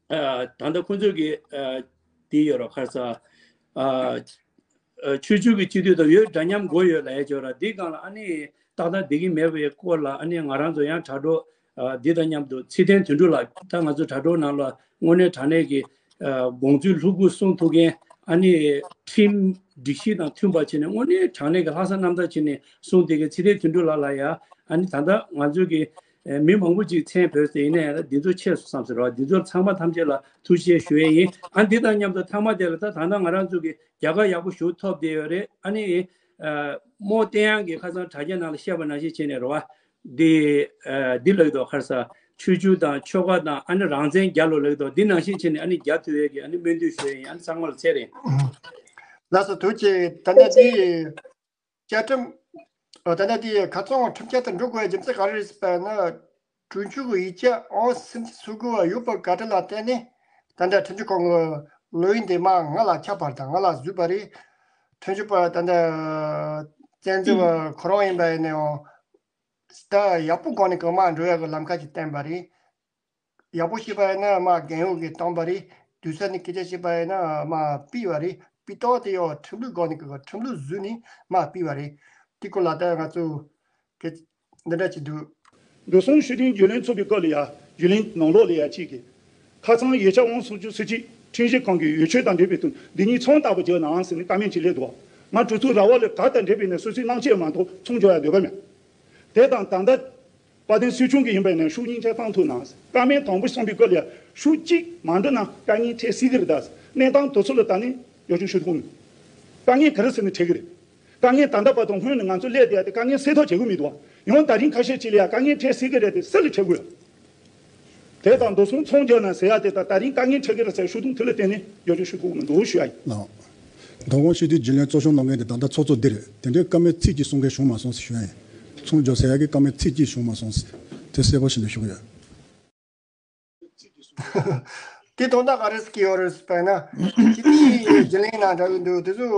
ཨ་ད་ལྟ་ཁོང་ཚོ་གི་ཨ་དེ་ཡོད་ར། ག་རེ་ཟེར་ཨ་ཆོས་བརྒྱུད་ཀྱི་སྤྱི་འཐུས་དང་འོས་འདྲ་མཉམ་དགོས་ཡོད་ལབ་ཡས་ཅིག་ཡོད་ར། འདི་སྒང་ལ་ཨ་ནི་ཏག་ཏག་བསྡད་ཀྱི་མེད་པའི་སྐོར་ལ་ཨ་ནི་ང་རང་ཚོ་ཡང་དྲ་གྲོགས་ཨ་འདི་དང་མཉམ་དུ་ཚེ་བརྟན་དོན་གྲུབ་ལགས། ད་ང་ཚོ་དྲ་གྲོགས་ནང་ལ་དངོས་གནས་དྲང་གནས་ཀྱི་ ཨ་དགོངས་ཚུལ་ལྷུག་པོ་གསུང་ཐུབ་མཁན། ཨ་ནི་ཁྲིམས་སྒྲིག་གཞི་དང་མཐུན་པ་བྱས་ནས་དངོས་གནས་དྲང་གནས་ཀྱི་ལྷག་བསམ་རྣམ་དག་བྱས་ནས་གསུང་བསྡད་མཁན་ཚེ་རིང་དོན་གྲུབ་ལགས་ལ་ཡ། ཨ་ནི་ད་ལྟ་ང་ཚོ་གི་ཨ་མི་མང་པོ་ཅིག་མཚན་བོས་ཏེ་ཡིན་ན་ཡང་འདི་ཚོ་ཆད་སོང་བསམ་ཟེར་བ། འདི་ཚོ་ཚང་མ་ཐམས་ཅད་ལ་ཐུགས་རྗེ་ཆེ་ཞུ་ཡས་ཡིན། ཨ་འདི་དང་མཉམ་དུ་མཐའ་མ་དེ་ལ་ད་ད་ལྟ་ང་རང་ཚོ་གི་རྒྱལ་ཁ་ཡག་པོ་ཞིག་ཐོབ་བསྡད་ཡོད་རེད། ཨ་ནི་ཨ་རྨོ་བསྟན་དབྱངས་ཀྱིས་ཁ་སང་དྲ་རྒྱ་ནང་ལ་བཤད་པ་ནང་བཞིན་བྱས་ནས་རེད་བ། འདི་ཨ་འདི་ལབ་ཀྱི་འདུག་ཁ་སང་ཆོས་བརྒྱུད་དང་ཆོལ་ཁ་དང་ཨ་ནི་རང་བཙན་རྒྱལ་ལོ་ལབ་ཀྱི་འདུག་འདི་ནང་བཞིན་བྱས་ནས་ཨ་ནི་རྒྱལ་ཐུབ་ཡས་ཀྱི་ཨ་ནི་སྨོན་འདུན་ཞུ་ཡས་ཡིན། ཨ་ནི་ཚང་མ་ལ་ཚེ་རིང་། ལགས་སོ། ཐུགས་རྗེ་ཆེ། ད་ལྟ་འདི་བཅའ་ཁྲིམས། ཨོ། ད་ལྟ་འདི་ཁ་ཚོན་ཁྲིམས་འཆར་དུ་འགྲོ་དགོས་པའི་རྒྱུ་མཚན་ག་རེ་རེད་ཟེར་བ་ན། གྲོས་ཆོད་ཀྱི་ཡིག་ཆ་ཨང་གསུམ་བཅུ་སོ་དགུ་བ་ཡོད་པའི་བཀའ་ཁྲིམས་ལ་བརྟེན་ནས་ད་ལྟ་ཁྲིམས་ཞིབ་ཁང་གི་ལོ་ཡིན་དེ་མ་ང་ལ་ཁྱབ་པ་དང་ང་ལ་བཟོས་པ་རེད། ཁྲིམས་ཞིབ་པ་ད་ལྟ་བཙན་འཛུལ་བ་ཁོ་རང་ཡིན་པ་ཡིན་ནའང་ད་ཡག་པོ་སྒང་ནས་གང་མ་འགྲོ་ཡག་གི་ལམ་ཁ་ཅིག་བསྟན་པ་རེད། ཡག་པོ་བྱས་པ་ཡིན་ན་མ་རྒན་གཡོག་གིས་བཏང་པ་རེད། དུས་ས་ནས་སྐད་ཆ་བཤད་པ་ཡིན་ན་མ་ཕུད་པ་རེད། ཕུད་སྟངས་དེ་ཡང་ཁྲིམས་ལུགས་སྒང་ནས་ཀྱི་ཁྲིམས་ལུགས་བཟོས་ནས་མ་ཕུད་པ་རེད། དེ་སྐོར་ལ་ད་ང་ཚོ་གི་འདི་འདྲ་ཅིག་འདུག་འགྲོ་སོང་ཞུ་དོན་རྒྱུན་ལས་ཚོགས་པའི་སྐབས་ལ་ཡ། རྒྱུན་ལས་ནང་ལོགས་ལ་ཡ་གཅིག་གིས། ཁ་སང་ཡིག་ཆ་ཨང་སུམ་ཅུ་སོ་གཅིག་ཁྲིམས་ཞིབ་ཁང་གི་འོས་ཆོས་དང་འབྲེལ་བའི་དོན་འདི་གཉིས་མཚུངས་རྟགས་པ་བརྒྱབ་ནའང་ཟེར་ནས་བཀའ་མོལ་ཅིག་སླེབས་འདུག་ང་གྲོས་ཚོགས་ར་བ་ལ་ག་དང་འབྲེལ་བའི་ནས་སོ་སོའི་གནང་ཆེད་མ་གཏོགས་མཚུངས་འཇོག་ཡ་འདོད་པ་མེད། དེ་དང་ད་ལྟ་དཔལ་ལྡན་སྲིད་སྐྱོང་གི་ཡིན་པ་ཡིན་ན་ཤུགས་གཉིས་ཆ་བཏང་ཐུབ་ན། བཀའ་མོལ་དང་པོ་གསུངས་པའི་སྐབས་ལ་ཤུགས་གཅིག་མ་འགྲོ་ན་དཀའ་ངལ་འཕྲད་སྲིད་ཀྱི་རེད། ད་གནས་སྟངས་དེ་ཚོ་ལ་ད་ནི་ཡག་ཤོས་ཞུ་ཐུབ་མེད། དཀའ་ངལ་ག་རེ་ཟེར་ནས་འཕྲད་ཀྱི་རེད། དཀའ་ངལ་ད་ལྟ་བར་དུ་སྔོན་ནས་ང་ཚོ་སླེབས་བསྡད་ཡ་དེ་དཀའ་ངལ་སེལ་ཐབས་བྱེད་དགོས་མི་འདུག་ཡང་ད་རིང་ཁ་ཤས་ཅིག་ལ་ཡ་དཀའ་ངལ་འཕྲད་སྲིད་ཀྱི་རེད་དེ་སེལ་ལ་འཕྲད་དགོས། དེ་དང་འདུག་སོང་མཚུངས་འཇོག་ན་ཟེར་ཡ་དེ་དང་ད་རིང་དཀའ་ངལ་འཕྲད་ཀྱི་རེད་ཟེར་ཞུ་དུང་དེ་ལ་བརྟེན་ནས་ཡག་ཤོས་ཞུ་ཐུབ་མི་འདུག་ཞུ་ཡ་ཡིན། ལགས། མདོ་དབང་ཆོས་འདུལ་རྒྱུན་ལས་གཙོ་སྐྱོང་གནང་མཁན་དེ་ད་ལྟ་ཚོགས་གཙོ་འདི་རེད། དེ་འདྲའི་བཀའ་མོལ་ཚིག་གཅིག་གསུང་མཁན་བྱུང་མ་སོང་ཟེར་ཞུ་ཡ་ཡིན། མཚུངས་འཇོག་ཟེར་ཡ་གི་བཀའ་མོལ་ཚིག་གཅིག་བྱུང་མ་སོང་ཟེར། དེ་གསལ་པོ་ཞིག་ལ་ཞུ་གི་ཡོད། དེ་དོན་དག་ག་རེ་ཟེར་གྱི་ཡོད་རེད་ཟེར་བ་ན། སྤྱི་འཐུས་རྒྱུན་ལས་ནང་འདྲ་གི་འདུག་དེ་ཚོ་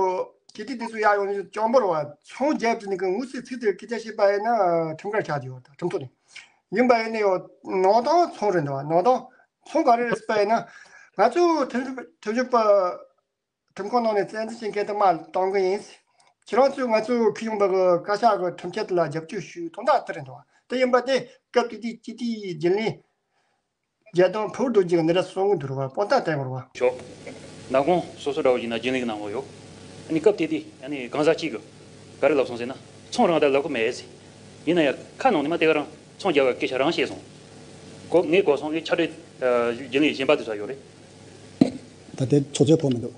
སྤྱི་འཐུས་དེ་ཚོ་ཡར་ཡོང་ནས་སྐྱོན་འབོར་བ་མཚུངས་རྒྱབ་ཀྱི་ནི་གི་དངོས་སུ་ཚིག་དེ་སྐད་ཆ་བཤད་པ་ཡིན་ན་ཁྲིམས་འགལ་ཆགས་ཀྱི་ཡོད། ད་ཁྲིམས་ཐོག་ནས་ཡིན་པ་ཡིན་ན་ཡང་ནང་དོན་མཚུངས་རེད་འདུག་ནང་དོན་མཚུངས་ག་རེ་རེད་ཟེར་བ་ཡིན་ན། ང་ཚོ་ཁྲིམས་ཁྲིམས་ཞིབ་པ་ཁྲིམས་ཁང་ནང་ནས་བཙན་འཛུལ་བྱེད་མཁན་དེ་མར་གཏོང་གི་ཡིན། ཁྱེད་རང་ཚོས་ང་ཚོས་འཁྱེར་ཡོང་པ་གི་བཀའ་ཤག་གི་ཁྲིམས་ཆད་དེ་ལ་རྒྱབ་སྐྱོར་ཞུས་དོན་དག་དེ་རེད་འདུག་དེ་ཡིན་པ་དེ་སྐབས་དེ་དུས་སྤྱི་འཐུས་རྒྱུན་ལས་རྒྱལ་དོན་ཕུར་རྡོ་རྗེ་གི་འདི་འདྲ་གསུང་གི་འདུག་རེད་བ། དཔང་རྟགས་བསྟན་དགོས་རེད་བ། ཞོག་ནང་ཁོངས་སོ་སོ་འདྲ་བོ་ཡིན་ན་རྒྱུན་ལས་ཀྱི་ནང་ལོགས་ཡོད། ཨ་ནི་སྐབས་དེ་དུས་ཨ་ནི་གང་ཟག་གཅིག་གིས་ག་རེ་ལབ་སོང་ཟེར་ན་མཚུངས་རང་ད་ལབ་གི་མེད་ཟེར། ཡིན་ན་ཡང་ཁ་ནང་ནས་མ་དེ་ག་རང་མཚུངས་རྒྱབ་པའི་སྐད་ཆ་རང་བཤད་སོང་། གོ་ངས་གོ་སོང་། ངས་ཕྱག་སྦྲེལ་རྒྱུན་ལས་གཞན་པ་དེ་ཚོ་ཡོད་རེད། ད་ལྟའི་ཚོགས་གཙོས་ཕོག་མི་འདུག་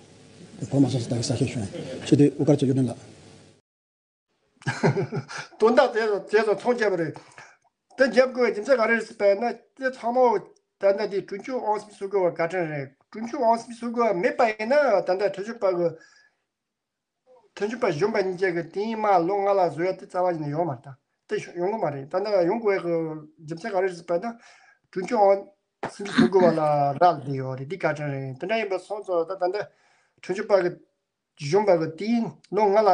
དེ་ཕོག་མ་སོང་ཟེར་ད་གི་གསལ་བཤད་ཞུ་ཡིན། ཕྱི་དེ་དབུ་དཀར་ཚོ་གཡུ་སྒྲོན་ལགས། དོན་དག་དེ་ཚོ་དེ་ཚོ་མཚུངས་བྱས་པ་རེད། དེ་རྒྱབ་དགོས་པའི་རྒྱུ་མཚན་ག་རེ་རེད་ཟེར་བ་ན་དེ་ཚང་མ་ད་ལྟ་དེ་གྲོས་ཆོད་ཨང་གསུམ་སོ་དགུ་བ་བཀའ་ཁྲིམས་རེད། གྲོས་ཆོད་ཨང་གསུམ་སོ་དགུ་བ་མེད་པ་ཡིན་ན་ད་ལྟ་ཁྲིམས་ཞིབ་པ་གི་ཁྲིམས་ཞིབ་པ་གཞོན་པ་གཉིས་ཀྱི་དེའི་མ་ལོ་ལྔ་ལ་བཟོ་ཡ་དེ་རྩ་བ་ཉིད་ནས་ཡོང་མ་རེད། ད་དེ་ཡོང་གི་མ་རེད། ད་ནི་ཡོང་དགོས་ཀྱི་རྒྱུ་མཚན་ག་རེ་རེད་ཟེར་བ་ན་གྲོས་ཆོད་ཨང་སུམ་ཅུ་སོ་དགུ་བ་ལ་རག་ལས་ཡོད་རེད། དེ་བཀའ་དྲིན་རེད། དེ་འདྲ་ཡིན་པ་སོང་ཙང་ད་ད་ནི་ཁྲིམས་ཞིབ་པ་གི་གཞོན་པ་གི་དེའི་ལོ་ལྔ་ལ་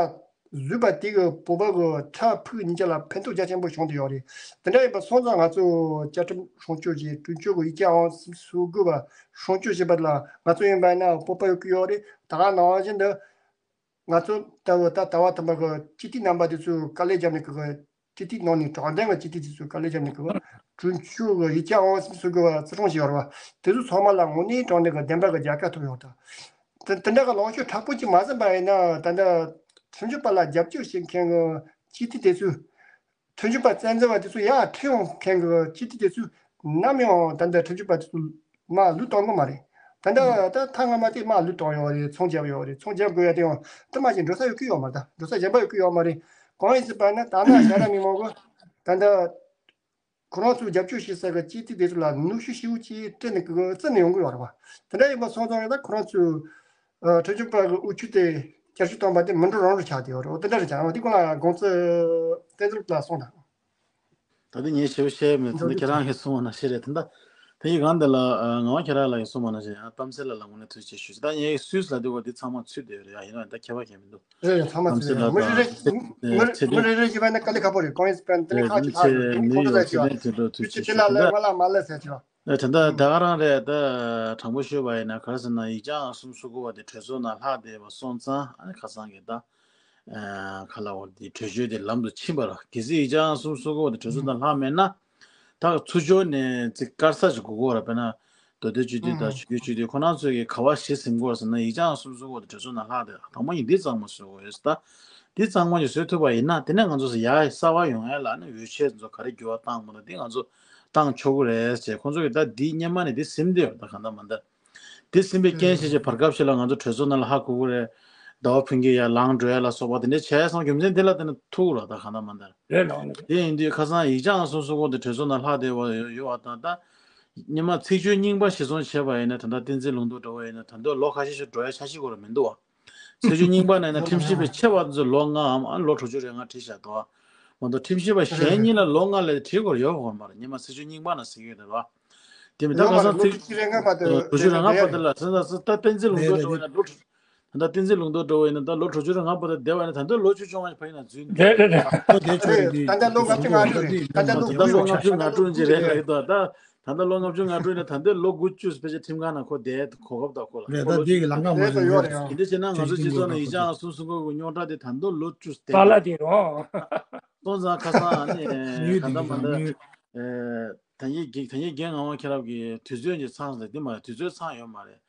བཟོས་པ་དེ་གི་བོད་པ་གི་ཕྲུ་གུ་གཉིས་ཀ་ལ་ཕན་ཐོགས་རྒྱ་ཆེན་པོ་བྱུང་བསྡད་ཡོད་རེད། དེ་འདྲ་ཡིན་པ་སོང་ཙང་ང་ཚོ་བཅའ་ཁྲིམས་སྲུང་སྐྱོབ་བྱེད་གྲོས་ཆོད་གི་ཡིག་ཆ་ཨང་སུམ་ཅུ་སོ་དགུ་བ་སྲུང་སྐྱོབ་བྱེད་པ་ལ་ང་ཚོ་ཡིན་པ་ཡིན་ན་སྤོབས་པ་ཡོད་ཀྱི་ཡོད་རེད། ད་ག་ནང་བཞིན་དུ། ང་ཚོ་ལྟ་བུ་ད་ལྟ་བ་དུ་མ་གི་སྤྱི་འཐུས་རྣམ་པ་དེ་ཚོས་དཀའ་ལས་བརྒྱབ་ནས་གི་གི་སྤྱི་འཐུས་ནང་ནས་དྲང་བདེན་གི་སྤྱི་འཐུས་དེ་ཚོས་དཀའ་ལས་བརྒྱབ་ནས་གི་གི་གྲོས་ཆོད་གི་ཡིག་ཆ་ཨང་སུམ་ཅུ་སོ་དགུ་བ་བརྩི་སྲུང་བྱས་ཡོད་རེད་བ། དེ་ཚོ་ཚང་མ་ལ་དངོས་གནས་དྲང་གནས་གི་བདེན་པ་གི་རྒྱལ་ཁ་ཐོབ་ཡོད་ད། དེ་དེ་འདྲ་གི་ལངས་ཕྱོགས་མཁྲེགས་པོ་ཅིག་མ་ཟིན་པ་ཡིན་ན་ད་ལྟ་ཁྲིམས་ཞིབ་པ་ལ་རྒྱབ་སྐྱོར་བྱེད་མཁན་གི་སྤྱི་འཐུས་དེ་ཚོས། ཁྲིམས་ཞིབ་པ་བཙན་འཛུལ་བ་དེ་ཚོ་ཡར་ཁྲིད་ཡོང་མཁན་གྱི་སྤྱི་འཐུས་དེ་ཚོས་ནམ་ཡང་ད་ལྟ་ཁྲིམས་ཞིབ་པ་དེ་ཚོ་མར་ལུས་གཏོང་གི་མ་རེད། ད་ལྟ་ད་ཐ་སྔ་མ་དེ་མར་ལུས་གཏོང་ཡོད་རེད། ཚོང་རྒྱབ་ཡོད་རེད། ཚོང་རྒྱབ་དགོས་ཡ་དེ་ཡང་དེ་མ་ཞིག་འགྲོ་ས་ཡོད་ཀྱི་ཡོད་མ་རེད། ད་འགྲོ་ས་གཞན་པ་ཡོད་ཀྱི་ཡོད་མ་རེད། གང་ཡིན་ཟེར་བ་ན་ད་ནང་ཞྭ་དྲག་མི་མང་གི་ད་ལྟ་ཁོ་རང་ཚོས་རྒྱབ་སྐྱོར་བྱེད་ས་གི་སྤྱི་འཐུས་དེ་ཚོ་ལ་ནུས་ཤུགས་ཞེ་པོ་ཅིག་སྤྲད་ནས་གི་བརྩི་ནས་ཡོང་གི་ཡོད་རེད་བ། དེ་འདྲ་ཡིན་པ་སོང་ཙང་ད་ཁོ་རང་ཚོས། ཨ། ཁྲིམས་ཞིབ་པ་གི་དབུ་ཁྱུད་དེ་བསྐྱར་ཞིབ་བཏང་པ་དེ་མི་འགྲོ་རང་རུ་ཆགས་བསྡད་ཡོད་རེད། འོ་དེ་འདྲ་རེད་ཀྱང་། འོ་དེ་སྐོར་ལ་དགོངས་ཚུལ་བསྟན་འཛིན་ལགས་གསུངས་དང་། ད་དེ་ངས་ཞེ་པོ་བཤད་མེད། ད་ཁྱེད་རང་གིས་གསུངས་པ་ནང་བཞིན་རེད། ད་ལྟ་དེ་ཡི་སྒང་འདི་ལ་ངག་དབང་ཁྱེད་རང་ལགས་ཀྱིས་གསུངས་པ་ནང་བཞིན་ཡང་གཏམ་གསལ་ལགས་ལ་དངོས་གནས་ཐུགས་རྗེ་ཆེ་ཞུ། ད་ངས་སུས་ལབ་དུས་འོ་དེ་ཚང་མ་ཚུད་བསྡད་ཡོད་རེད། ཡ་ཡིན་ན་ད་ཁྱད་པར་གང་ཡང་མི་འདུག་རེད། ཡ་ཚང་མ་གཏམ་ཚུད་གསལ་ཡོད། ལགས་མི་རེ་རེ་དང་ཚེ་མི་མི་རེ་རེ་ཞིག་བས་ན་དཀའ་ལས་ཁག་པོ་རེད། གང་ཡིན་ཟེར་ན་དེ་ནས་ཁག་ཅིག་ལྷག་ཡོད་རེད། ཁོང་ཚོ་ལ་ཞུ་བ་དུས་ཚོད་དེ་ལ་ལས་ང་ལ་མ་ལས་ཟེར་གྱི་རོགས། ཨ། དེ་འདྲ་ད་ག་རང་རེད། ད་དྲང་པོ་ཤོད་པ་ཡིན་ན་ག་རེ་ཟེར་ན་ཡིག་ཆ་ཨང་གསུམ་སོ་དགུ་བ་དེ་གྲོས་ཚོགས་ནང་ལྷག་བསྡད་པ་སོང་ཙང་ཨ་ནི་ཁ་སང་གི་ད་ཨ་ག་ལབ་དགོས་རེད། དེ་གྲོས་ཆོད་དེ་ལམ་དུ་ཕྱིན་པ་རེད། གལ་སྲིད་ཡིག་ཆ་ཨང་གསུམ་སོ་དགུ་བ་དེ་གྲོས་ཚོགས་ནང་ལྷག་མེད་ན་ད་ཚུར་ཕྱོགས་ནས་ཅིག་བཀར་ས་ཅིག་དགོས་ཀྱི་ཡོད་རེད། དཔེར་ན་ མདོ་སྟོད་སྤྱི་འཐུས་དང་ཆོས་བརྒྱུད་སྤྱི་འཐུས་ཁོ་རང་ཚོས་ཀྱི་ག་བ་གཞི་འཛིན་དགོས་ཟེར་ན། ཡིག་ཆ་གསུམ་བཟོ་དགོས་དང་གྲོས་ཚོགས་ནང་ལྷག་དེ་དང་པོ་ཡིན་འདི་གཙང་མ་བཟོ་དགོས་ཡོད་ཟེར། ད་འདི་གཙང་མ་ཞིག་བཟོས་ཐུབ་པ་ཡིན་ན། དེ་ནས་ང་ཚོ་ཡ་གསར་བ་ཡོང་ཡ་ལ་ནི་འོས་ཆོས་ཚོ་ག་རེ་འགྱུར་བ་བཏང་དགོས་ན་འདི་ང་ཚོ་བཏང་ཆོག་གི་རེད་ཟེར། ཁོང་ཚོ་གིས་ད་འདི་སྔོན་མ་ནས་འདི་ཟིན་བསྡད་ཡོད། ད་གང་ལྟར་མ་ལྟར་འདི་ཟིན་པའི་རྐྱེན་བྱས་བྱས་བར་སྐབས་ཤིག་ལ་ང་ཚོ་གྲོས་ཚོགས་ནང་ལ་ཧ་གོ་གི་རེད། ཟླ་བ་ཕུན་གྱི་ཡར་ལངས་འགྲོ་ཡ་ལ་སོགས་པ་དེ་འདྲ་བྱས་སོང་། རྒྱུ་མཚན་དེ་ལ་བརྟེན་ནས་ཐུག་ར། ད་གང་ལྟར་མ་ལྟར་རེད་ལགས། དེ་ཡིན་དུས་ཁ་སང་ཡིག་ཆ་ང་སོ་སོ་གོ་དེ་གྲོས་ཚོགས་ནང་ལྷག་བསྡད་པ་ཡོད་པ་དང་། ད་སྔོན་མ་ཚིག་བརྗོད་རྙིང་པ་གཞིར་བཟུང་བྱས་པ་ཡིན་ན། ད་ལྟ་བསྟན་འཛིན་ལུང་རྟོགས་འདྲ་བོ་ཡིན་ན་ད་དུང་ལོ་ཁ་ཤས་ཤིག་འགྲོ་ཡ་འཆར་གཞི་སྐོར་མི་འདུག་བ། ཚིག་བརྗོད་རྙིང་པ་ནང་ན་ཁྲིམས་ཞིབ་པའི་ཆེ་བ་ཚོ་ལོ་ལྔའམ་ཨ་ལོ་དྲུག་ཅུ་རེ་ལྔ་བྲིས་བཞག་འདུག་བ། མ་གཏོགས་ཁྲིམས་ཞིབ་པ་གཞན་གཉིས་ལ་ལོ་ལྔ་ལས་བྲིས་སྐོར་ཡོད་སྐོར་མ་རེད། སྔོན་མ་ཚིག་བརྗོད་རྙིང་པ་ནང་ཟེར་གྱི་ཡོད་རེད་བ། དེ་མི་ད་ལོ་ཁ་མ་སང་རེད། ལོ་ཚིག་དྲུག་ཅུ་རེ་ལྔ་བར་དུ་དྲུག་ཅུ་རེ་ལྔ་བར་དུ་ལ་ཟེར་ན། ད་བསྟན་འཛིན་ལུང་རྟོགས་འདྲ་བོ་ཡིན་ན་ལོ་དྲུག་ད་ལྟ་བསྟན་འཛིན་ལུང་རྟོགས་འདྲ་བོ་ཡིན་ན་ད་ལོ་དྲུག་ཅུ་རེ་ལྔ་བར་དུ་བསྡད་པ་ཡིན་ན། ད་ལྟ་ལོ་བཅུ་བཅོ་ལྔ་ཕ་ཡིན་ན་འཛུལ་འདུག་རེད་རེད་རེད། ད་ལྟ་ལོ་ལྔ་བཅུ་ང་དྲུག་རེད། ད་ལྟ་ལོ་ད་ལྟ་ལོ་ལྔ་བཅུ་ང་དྲུག་ཅིག་རེད་ལབ་ཡོད་དོ། ད་ད་ལྟ་ལོ་ལྔ་བཅུ་ང་དྲུག་ཡིན་ན་ད་ལྟ་ལོ་དགུ་བཅུ་ཕལ་ཆེར་ཁྲིམས་ཁང་ནང་ཁོ་བསྡད་གོ་སྐབས་དང་ཁོ་ལ་རེད། ཁོ་ད་ལོ་དེ་གི་ལམ་ཁ་མ་རེད། ད་ཡོད་རེད། ཨང་། དེ་འདྲ་བྱས་ན་ང་ཚོ་སྤྱི་ཚོགས་ནང་ཡིག་ཆ་ང་སོ་སོ་གོ་གི་རྙོག་དྲ་དེ་ད་ལྟ་ལོ་བཅུ་བསྡད་པ་ལ་དེ་རོ། སོང་ཙང་ཁ་སང་ཨ་ནི་གང་ལྟར་མ་ལྟར་ཨེ་ད་ངེད་ཀྱི་ད་ངེད་རྒན་ངག་དབང་ཁྱེད་རང་གི་དུས་ཚོད་ཀྱི་ཚང་ཟེར་འདི་མ་རེད། དུས་ཚོད་ཚང་ཡོད་མ་རེད།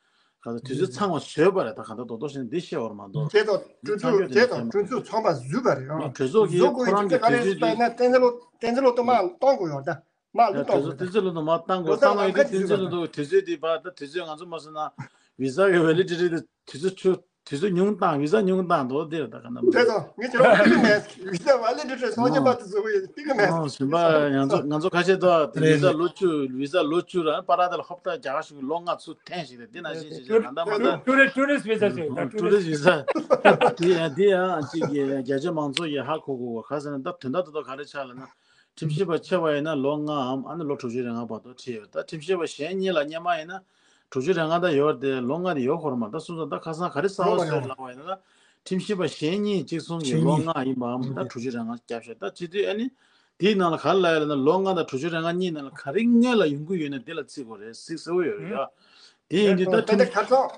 ག་ཚོད་དུས་ཚོད་ཚང་བ་བཟོས་པ་རེད། ད་ག་འདྲ་རྡོག་རྡོག་བྱས་ནས་འདི་བཤད་བར་མ་གཏོགས། དེ་དང་སྤྲོ་ཚོགས་དེ་དང་སྤྲོ་ཚོགས་ཚང་མ་བཟོས་པ་རེད། ཨང་། གྲོས་ཚོགས་ཀྱི་བཟོ་དགོས་ཁོ་རང་ཡིན་གྱི་ག་རེ་དུས་ཟེར་ན། བསྟན་འཛིན་ལོ་བསྟན་འཛིན་ལོ་དུ་མ་གཏོང་དགོས་ཡོད་ད། མ་ལུས་གཏོང་དགོས་ད། བསྟན་འཛིན་ལོ་དུ་མ་གཏོང་དགོས། ལོ་གཏོང་བ་ལམ་ཁ་ཅིག་བཟོས་པ་རེད། བསྟན་འཛིན་ལོ་དུ་དུས་ཚོད་འདི་བར་ད་དུས་ཚོད་ང་ཚོ་མ་སོང་ན་བི་ཟ་གི་ཝེ་ལི་ཌི་ཊི་དེ་དུས་ཚོད་ཆུ་དུས་ཚོད་ཉུང་བཏང་། བི་ཟ་ཉུང་བཏང་འདུག་འདིར་ད་ག་ན་མ་རེད། དེ་ཚོ་ངས་ཁྱེད་རང་ལ་ཕིག་གི་མེད། བི་ཟ་ཝེ་ལི་ཌི་ཊི་སོང་ཆེ་བ་དེ་བཟོ་གི་ཕིག་གི་མེད། ཨོ་གཞན་པ་ང་ཚོ་ང་ཚོ་ཁ་ཤས་ད་བི་ཟ་ལོ་བཅུ་བི་ཟ་ལོ་བཅུ་ར་པ་ར་དེ་ལ་ཧོབ་ཏ་རྒྱ་གར་གཞུང་གི་ལོ་ལྔ་ཚུར་འཐེན་ཞིག་རེད། འདི་ནང་བཞིན་ཞིག་རེད། ད་ལྟ་མ་ད་ཊུ་རི་ཊུ་རི་སི་ཝི་ཟ་ཟེར། ད་ཊུ་ཊུ་རི་རི་སི་ཝི་ཟ། དེ་ཡང་དེ་ཡང་གཅིག་གི་རྒྱ་ཆེ་མང་ཚོགས་ཀྱིས་ཧ་གོ་དགོས་པ་ག་ཟེར་ན། ད་དོན་དག་ཏུ་ད་ག་རེ་ཆགས་ལ་ན། ཁྲིམས་ཞིབ་པ་ཆེ་བ་ཡིན་ན་ལོ་ལྔའམ་ཨ་ནི་ལོ་དྲུག་ཅུ་རེ་ལྔ་བར་དུ་ཁྲིད་ཡོད། ད་ཁྲིམས་ཞིབ་པ་གཞན་གཉིས་ལ་སྔོན་མ་ཡིན་ན་དྲུག་ཅུ་རེ་ལྔ་ད་ཡོད་དེ་ལོ་ལྔ་དེ་ཡོད་ཁོ་ར་མ། ད་སོང་ཙང་ད་ཁ་སང་ག་རེ་གསར་བ་བཟོས་ལབ་པ་ཡིན་ན། ད་ཁྲིམས་ཞིབ་པ་གཞན་གཉིས་གཅིག་མཚུངས་ཀྱི་ལོ་ལྔ་ཡིན་པའམ་ད་དྲུག་ཅུ་རེ་ལྔ་བརྒྱབ་ཤག་ད་བྱེད་དུས་ཨ་ནི་དེའི་ནང་ལ་ག་རེ་ལབ་ཡོད་ལབ་ན། ལོ་ལྔ་དང་དྲུག་ཅུ་རེ་ལྔ་གཉིས་ནང་ལ་ག་རེ་སྔོན་ལ་ཡོང་གི་ཡོད་ན་དེ་ལ་བརྩི་དགོས་རེད་ཟེར་གསལ་པོ་ཡོད་རེད་ཡ། དེ་ཡིན་དུས་ད་ད་ཁྲིམས་ལྟར་ཁ་སང་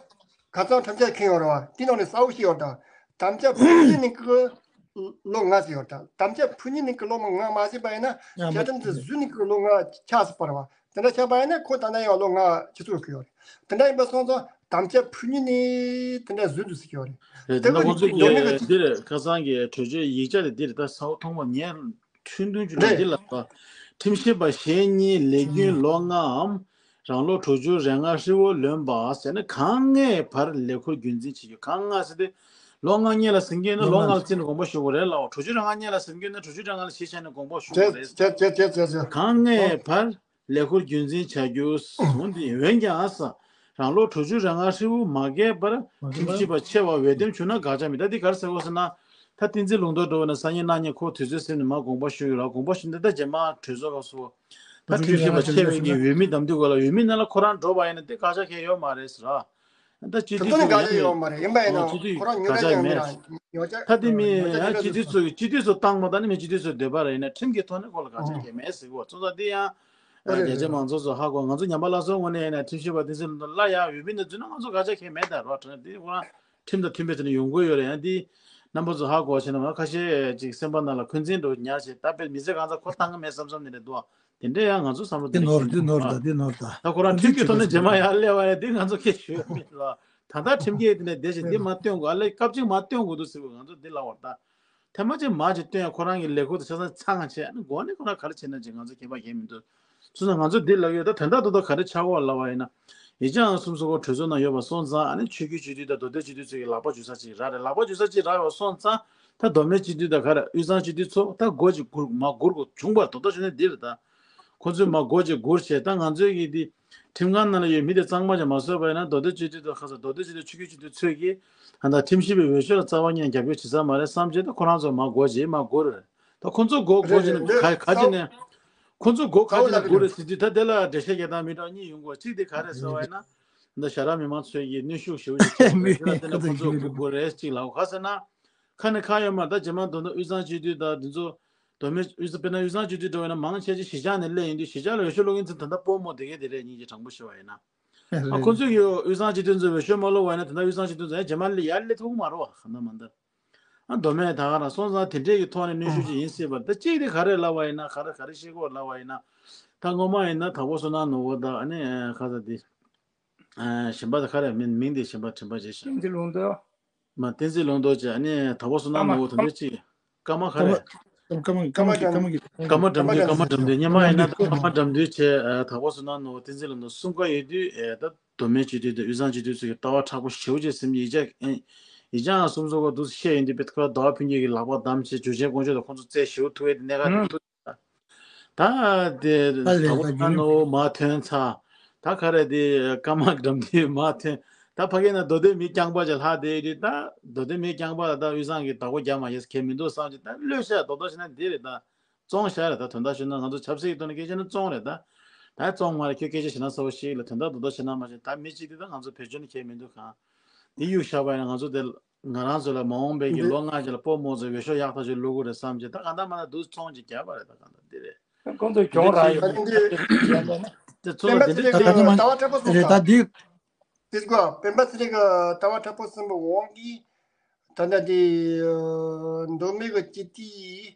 ཁ་སང་ཁྲིམས་ཆད་འཁེལ་ཡོད་རེད་བ། དེ་ནང་ནས་གསལ་པོ་ཞིག་ཡོད་རེད། དམ་བཅའ་ཕུལ་ནི་ནི་གི་ལོ་ལྔ་ཟིག་ཡོད་རེད། དམ་བཅའ་ཕུལ་ནི་ནི་གི་ལོ་ལྔ་མ་ཟིན་པ་ཡིན་ན་བཅའ་ཁྲིམས་དེ་བཟོས་ནི་གི་ལོ་ལྔ་ཆགས་སྲིད་པ་རེད་བ། དེ་འདྲ་ཆགས་པ་ཡིན་ན་ཁོ་ད་ལྟ་ཡང་ལོ་ལྔ་ཆུ་ཚོད་ཁུལ་ཡོད་རེད། དེ་འདྲ་ཡིན་པ་སོང་ཙང་དམ་བཅའ་ཕུལ་ནི་ནི་དེ་འདྲ་བཟོས་འདུག་ཟེར་གྱི་ཡོད་རེད། རེད། དེ་དེ་ནི་ཁོང་ཚོ་གི་འདི་རེད། ཁ་སང་གི་གྲོས་ཆོད་ཡིག་ཆ་དེ་འདི་རེད། ད་ས་འོག་ཐོག་མ་ངས་ཁྲིམས་དོན་ཅུ་ལ་འདི་ལ་ཁྲིམས་ཞིབ་པ་གཞན་གཉིས་ལས་རྒྱུན་ལོ་ལྔའམ་རང་ལོ་དྲུག་ཅུ་རེ་ལྔ་ཧྲིལ་བོ་ལོན་པ་ཟེར་ན་གང་ངེས་པར་ལས་ཁུར་རྒྱུན་འཛིན་བྱེད་རྒྱུ། གང་ང་ཟེར་ཏེ་ལོ་ལྔ་སྔོན་ལ་ཟིན་གྱི་ཡོད་ན་ལོ་ལྔ་ལ་བརྩིས་ནས་དགོངས་པ་ཞུ་དགོས་རེད་ལབ། དྲུག་ཅུ་རེ་ལྔ་སྔོན་ལ་ཟིན་གྱི་ཡོད་ན་དྲུག་ཅུ་རེ་ལྔ་ལ་གཞི་བཞག་ནས་དགོངས་པ་ཞུ་དགོས་རེད། གང་ངེས་པར་ལས་ཁུར་རྒྱུན་འཛིན་བྱ་རྒྱུ་ཟུང་འདི་འོན་ཀྱང་ས་རང་ལོ་དྲུག་ཅུ་རེ་ལྔ་ཧྲིལ་བོ་མ་བརྒལ་བར་ཁྲིམས་ཞིབ་པ་ཆེ་བ་འོས་འདེམས་བྱུང་ན་དགག་བྱ་མེད། ད་འདི་ག་རེ་ཟེར་དགོས་ཟེར་ན། ད་བསྟན་འཛིན་ལུང་རྟོགས་འདྲ་བོ་ན་སང་ཉིན་གནངས་ཉིན་ཁོ་དུས་ཚོད་ཟིན་ནས་མར་དགོངས་པ་ཞུ་ཡོད་ར། དགོངས་པ་ཞུ་འདི་ད་རྗེས་མ་གྲོས་ཚོགས་སྐབས་སུ་ད་ཁྲིམས་ཞིབ་པ་ཆེ་བའི་གི་འོས་མི་འདེམས་དུས་སྐབས་ལ་འོས་མི་ནང་ལ་ཁོ་རང་འགྲོ་བ་ཡིན་ན་འདི་དགག་བྱ་གང་ཡང་ཡོད་མ་རེད་ཟེར་ར། ད་སྤྱི་འཐུས་དེ་ཚོ་ནི་དགག་བྱ་ཡོད་མ་རེད། ཡིན་པ་ཡིན་ནའང་ཁོ་རང་ཉོ་ཆ་ཉོ་ཆ་ད་དེ་མིན་ཡང་སྤྱི་འཐུས་ཚོ་གི་སྤྱི་འཐུས་ཚོ་བཏང་མ་བཏང་ནི་མིན། སྤྱི་འཐུས་ཚོ་འདོད་པ་རེད། ཡིན་ན་ཁྲིམས་ཀྱི་ཐོག་ནས་ཁོ་ལ་དགག་བྱ་གང་ཡང་མེད་ཟེར་གི་ཡོད། སོང་ཙང་འདི་ཡང་རྒྱ་ཆེ་མང་ཚོགས་ཚོ་ཧ་གོ། ང་ཚོ་ཉམས་པ་སླར་གསོའི་ངོས་ནས་ཡིན་ན་ཁྲིམས་ཞིབ་པ་བསྟན་འཛིན་ལུང་རྟོགས་སླར་ཡང་འོས་མི་ནང་འཛུལ་ན་ང་ཚོ་དགག་བྱ་གང་ཡང་མེད། ད་རོགས་གྲོས་འདི་ཁོ་རང་ཁྲིམས་དང་མཐུན་པའི་ཐོག་ནས་ཡོང་དགོས་ཡོད་རེད། ཡང་འདི་རྣམ་པ་ཚོ་ཧ་གོ་བྱས་ན་ཁ་ཤས་ཅིག་སེམས་པ་ནང་ལ་འཁོན་འཛིན་འགྲོ་ཉར་བྱས། ད་དཔེ་མི་ཚེ་གང་ཚ་ཁོ་བཏང་གི་མེད་བསམ་བསམ་ནི་རེད་འདུག་དེ་འདྲ་ཡང་ང་ཚོ་བསམ་བློ་འདི་ནོར་འདི་ནོར་ད་འདི་ནོར་ད། ད་ཁོ་རང་ཁྲིམས་ཀྱི་ཐོག་ནས་རྗེས་མ་ཡར་སླེབས་པ་ཡང་འདི་ང་ཚོ་སྐད་ཞུ་ཡ་མེད་ལ། ད་ལྟ་ཁྲིམས་འགལ་དེ་ནས་བསྡད་བཞིན་འདི་མ་སྟོན་དགོས། ཨ་ལས་སྐབས་གཅིག་མ་སྟོན་དགོས་འདུག་ཟེར་བ་ང་ཚོ་འདི་ལབ་པ་རེད་ད། ཐེངས་མ་གཅིག་མ་གཅིག་སྟོན་ཡ་ཁོ་རང་གི་ལས་ཁུར་དེ་ཆ་ཚང་ཚང་བྱས། ཨ་ནི་འགོ་ནས་ཁོ་རང་ག་རེ་བྱེད་ན་བྱེད། ང་ཚོ་ཁྱད་པར་གང་ཡང་མི་འདུག་སོང་ཙང་ང་ཚོ་འདི་ལབ་ཡོད། ད་དོན་དག་ཏུ་ད་ག་རེ་ཆགས་ཀྱི་ཡོད་ལབ་པ་ཡིན་ན། ཡིག་ཆ་ཨང་གསུམ་སོགས་གྲོས་ཚོགས་ནང་ཡོད་པ་སོང་ཙང་། ཨ་ནི་ཆོས་བརྒྱུད་སྤྱི་འཐུས་དང་མདོ་སྟོད་སྤྱི་འཐུས་ཚོ་གི་ལག་པ་འཇུ་ས་ཅིག་རག་རེད། ལག་པ་འཇུ་ས་ཅིག་རག་པ་སོང་ཙང་། ད་མདོ་སྨད་སྤྱི་འཐུས་དང་ག་རེ་དབུས་གཙང་སྤྱི་འཐུས་ཚོ་ད་སྒོ་ཅིག་སྒུར་མ་སྒུར་དགོས་བྱུང་བར་དོ་ད་ཞུ་ནས་འདི་རེད་ད། ཁོ་ཚོས་མ་སྒོ་ཅིག་སྒུར་བྱས། ད་ང་ཚོའི་གི་འདི་ཁྲིམས་ཁང་ནང་ལ་ཡོད་མི་དེ་གཙང་མ་ཅིག་མ་བཟོས་པ་ཡིན་ན། མདོ་སྟོད་སྤྱི་འཐུས་དང་ཁ་སང་མདོ་སྟོད་སྤྱི་འཐུས་ཆོས་བརྒྱུད་སྤྱི་འཐུས་ཚོས་གི་ད་ལྟ་ཁྲིམས་ཞིབ་པའི་འོས་ཤོག་ལ་རྩ་བ་ཉིད་རྒྱབ་སྐྱོར་བྱེད་ས་མ་རེད་བསམ་བྱས། ད་ཁོ་རང་ཚོ་མ་སྒོ་ཅིག་མ་སྒུར་རེད། ད་ཁོ་ཚོ་སྒོ་སྒོ་རེད་ཅིག་རེད། ནས་ག་ག་ཅིག་ནས་ཁོ་ཚོ་སྒོ་ག་ཅིག་ནས་སྒུར་རེད་ཟེར་དུས། ད་དེ་ལ་འགྲེལ་བཤད་རྒྱག་སྟངས་མི་འདྲ་གཉིས་ཡོང་གི་ཡོད། གཅིག་དེ་ག་རེ་ཟེར་བ་ཡིན་ན། འདི་ཞྭ་དྲག་མི་མང་ཚོས་ཀྱི་གནོན་ཤུགས་ཞེ་པོ་ཅིག་བྱས་པ་རེད། དེ་ལ་བརྟེན་ནས་ཁོ་ཚོ་སྒུར་དགོས་རེད་ཅིག་ལབ། ག་ཟེར་ན། ཁ་ནས་ཁ་ཡོད་མ་རེད། ད་རྗེས་མ་མདོར་ན་དབུས་གཙང་སྤྱི་འཐུས་དང་འདི་ཚོ་མདོ་སྨད་དབུས་གཙང་། དཔེར་ན་དབུས་གཙང་སྤྱི་འཐུས་འདྲ་བོ་ཡིན་ན་མང་ཆེ་ཅིག་གཞིས་ཆགས་ནས་སླེབས་ཡིན་དུས། གཞིས་ཆགས་ལ་འོས་ཤོག་སློག་མཁན་ཚོ་ད་ལྟ་སྤོ་རྨོ་དེ་གས་དེ་རེད། སྙིང་རྗེ་དྲང་པོ་ཞུ་བ་ཡིན་ན། ཨ། ཁོ་ཚོས་ཀྱི་དབུས་གཙང་སྤྱི་འཐུས་ཚོ་འོས་ཤོག་མ་སློག་པ་ཡིན་ན་ད་ལྟ་དབུས་གཙང་སྤྱི་འཐུས་ཚོ་ཡང་རྗེས་མ་ལ་ཡར་སླེབས་ཐུབ་ཀྱི་མ་རེད་བ། གང་ལྟར་མ་ལྟར། ཨ། མདོ་སྨད་ད་ག་རང་སོང་ཙང་དེ་འདྲས་ཀྱི་ཐོག་ནས་གནོན་ཤུགས་ཅིག་ཡིན་སྲིད་པ་རེད། ད་གཅིག་དེ་ག་རེ་ལབ་པ་ཡིན་ན། ག་རེ་ག་རེ་བཤད་ཀྱི་ཡོད་ལབ་པ་ཡིན་ན། ད་སྔོན་མ་ཡིན་ན་དྭགས་པོ་བསོད་ནམས་ནོར་བུ་དང་། ཨ་ནི་ཁ་ས་དེ་ ཨ། གཞན་པ་དེ་ག་རེ་མིང་མིང་དེ་གཞན་པ་དྲན་པ་བརྗེད་ཤག་བསྟན་འཛིན་ལུང་རྟོགས། མ། བསྟན་འཛིན་ལུང་རྟོགས་བྱས། ཨ་ནི་དྭགས་པོ་བསོད་ནམས་ནོར་བུ་དེ་འདྲ་ཅིག་ཀརྨ་ག་རེ། ཀརྨ་ཀརྨ་གི་ཀརྨ་གི་ཀརྨ་གི་ཀརྨ་དགྲ་འདུལ། ཀརྨ་དགྲ་འདུལ། སྔོན་མ་ཡིན་ན་ད་ཀརྨ་དགྲ་འདུལ་བྱས། ཨ། དྭགས་པོ་བསོད་ནམས་ནོར་བུ། བསྟན་འཛིན་ལུང་རྟོགས། གསུམ་ཀ་ཡོད་དུས། ཨེ། ད་མདོ་སྨད་སྤྱི་འཐུས་དང་དབུས་གཙང་སྤྱི་འཐུས་ཚོ་གི་ལྟ་བ་མཁྲེགས་པོ་ཞེ་པོ་ཅིག་ཟིན། ཡིག་ཆ་ཨེ། ཡིག་ཆའང་གསུམ་ཚོགས་སྐོར་འདུག་སེ་བཤད་ཡོང་དུས། དཔེ་ཁོ་རང་ཟླ་བ་ཕུན་སྐྱིད་ཀྱི་ལག་པ་བསྡམས་བྱས་བྱུར་ཆེན་དཀོན་མཆོག་དང་ཁོང་ཚོ་རྩད་ཞེ་པོ་ཐུག་ཡས་དེ་གནད་འགག་དེ་ཐུག་ད་དེ་ད་ལས་ད་ད་ཁོ་ད་ཡུན་ནོ་མ་ཐོན་ཚར། ད་ག་རེ་དེ་ཀརྨ་དགྲ་འདུལ་མ་ཐོན། ད་ཕ་གི་ན་མདོ་སྟོད་མི་རྐྱང་པ་ཅིག་ལྷག་བསྡད་དུས། ད་མདོ་སྟོད་མི་རྐྱང་པ་ལ་ད་དབུས་གཙང་གི་བདག་པོ་རྒྱག་མ་ཤེས་ཁེལ་མི་འདུག་བསམ་གྱི། ད་གློད་ཤག་རྡོག་རྡོག་བྱས་ན་འདི་རེད། ད་བཙོང་ཤག་རེད། ད་དོན་དག་ཞུས་ན་ང་ཚོ་ཆབ་སྲིད་ཀྱི་ཐོག་ནས་སྐད་ཆ་ནི་བཙོང་རེད། ད་ད་བཙོང་མ་རེད། ཁྱོད་སྐད་ཆ་བྱེད་ན་ཚ་བོ་ཞིག་ལ་དོན་དག་རྡོག་རྡོག་བྱེད་ན་མ་བྱེད། ད་མི་གཅིག་དེ་ད་ང་ཚོ་བེད་སྤྱོད་ནི་ཁེལ་མི་འདུག་གང་། དེ་གཡུག་བཞག་པ་ཡིན་ན་ང་ཚོ་དེ་ང་རང་ཚོ་ལ་མ་འོངས་པའི་གི་ལོ་ལྔ་རྗེས་ལ་སྤོ་རྨོ་ཚོས་འོས་ཤོག་ཡག་ཐག་ཆོད་བླུག་གི་རེད་བསམ་གྱི། ད་གང་ལྟར་མ་ལ་འདུག་ཚོང་ཅིག་བརྒྱབ་པ་རེད། ད་གང་ལྟར་འདི་རེད། ཁོང་ཚོས་གྱོང་རག་ཡོད། ད་འདི་དེ་ཚོ་ལ་སྤེན་པ་འདི་ཚེ་རིང་གིས་ལྟ་བ་མཁྲེགས་པོ་གསུངས་རེད། ད་སོང་། འདི། དེ་གོ་སྤེན་པ་ཚེ་རིང་གིས་ལྟ་བ་མཁྲེགས་པོ་གསུངས་པའི་དབང་གིས། ད་ལྟ་འདི་མདོ་སྨད་ཀྱི་སྤྱི་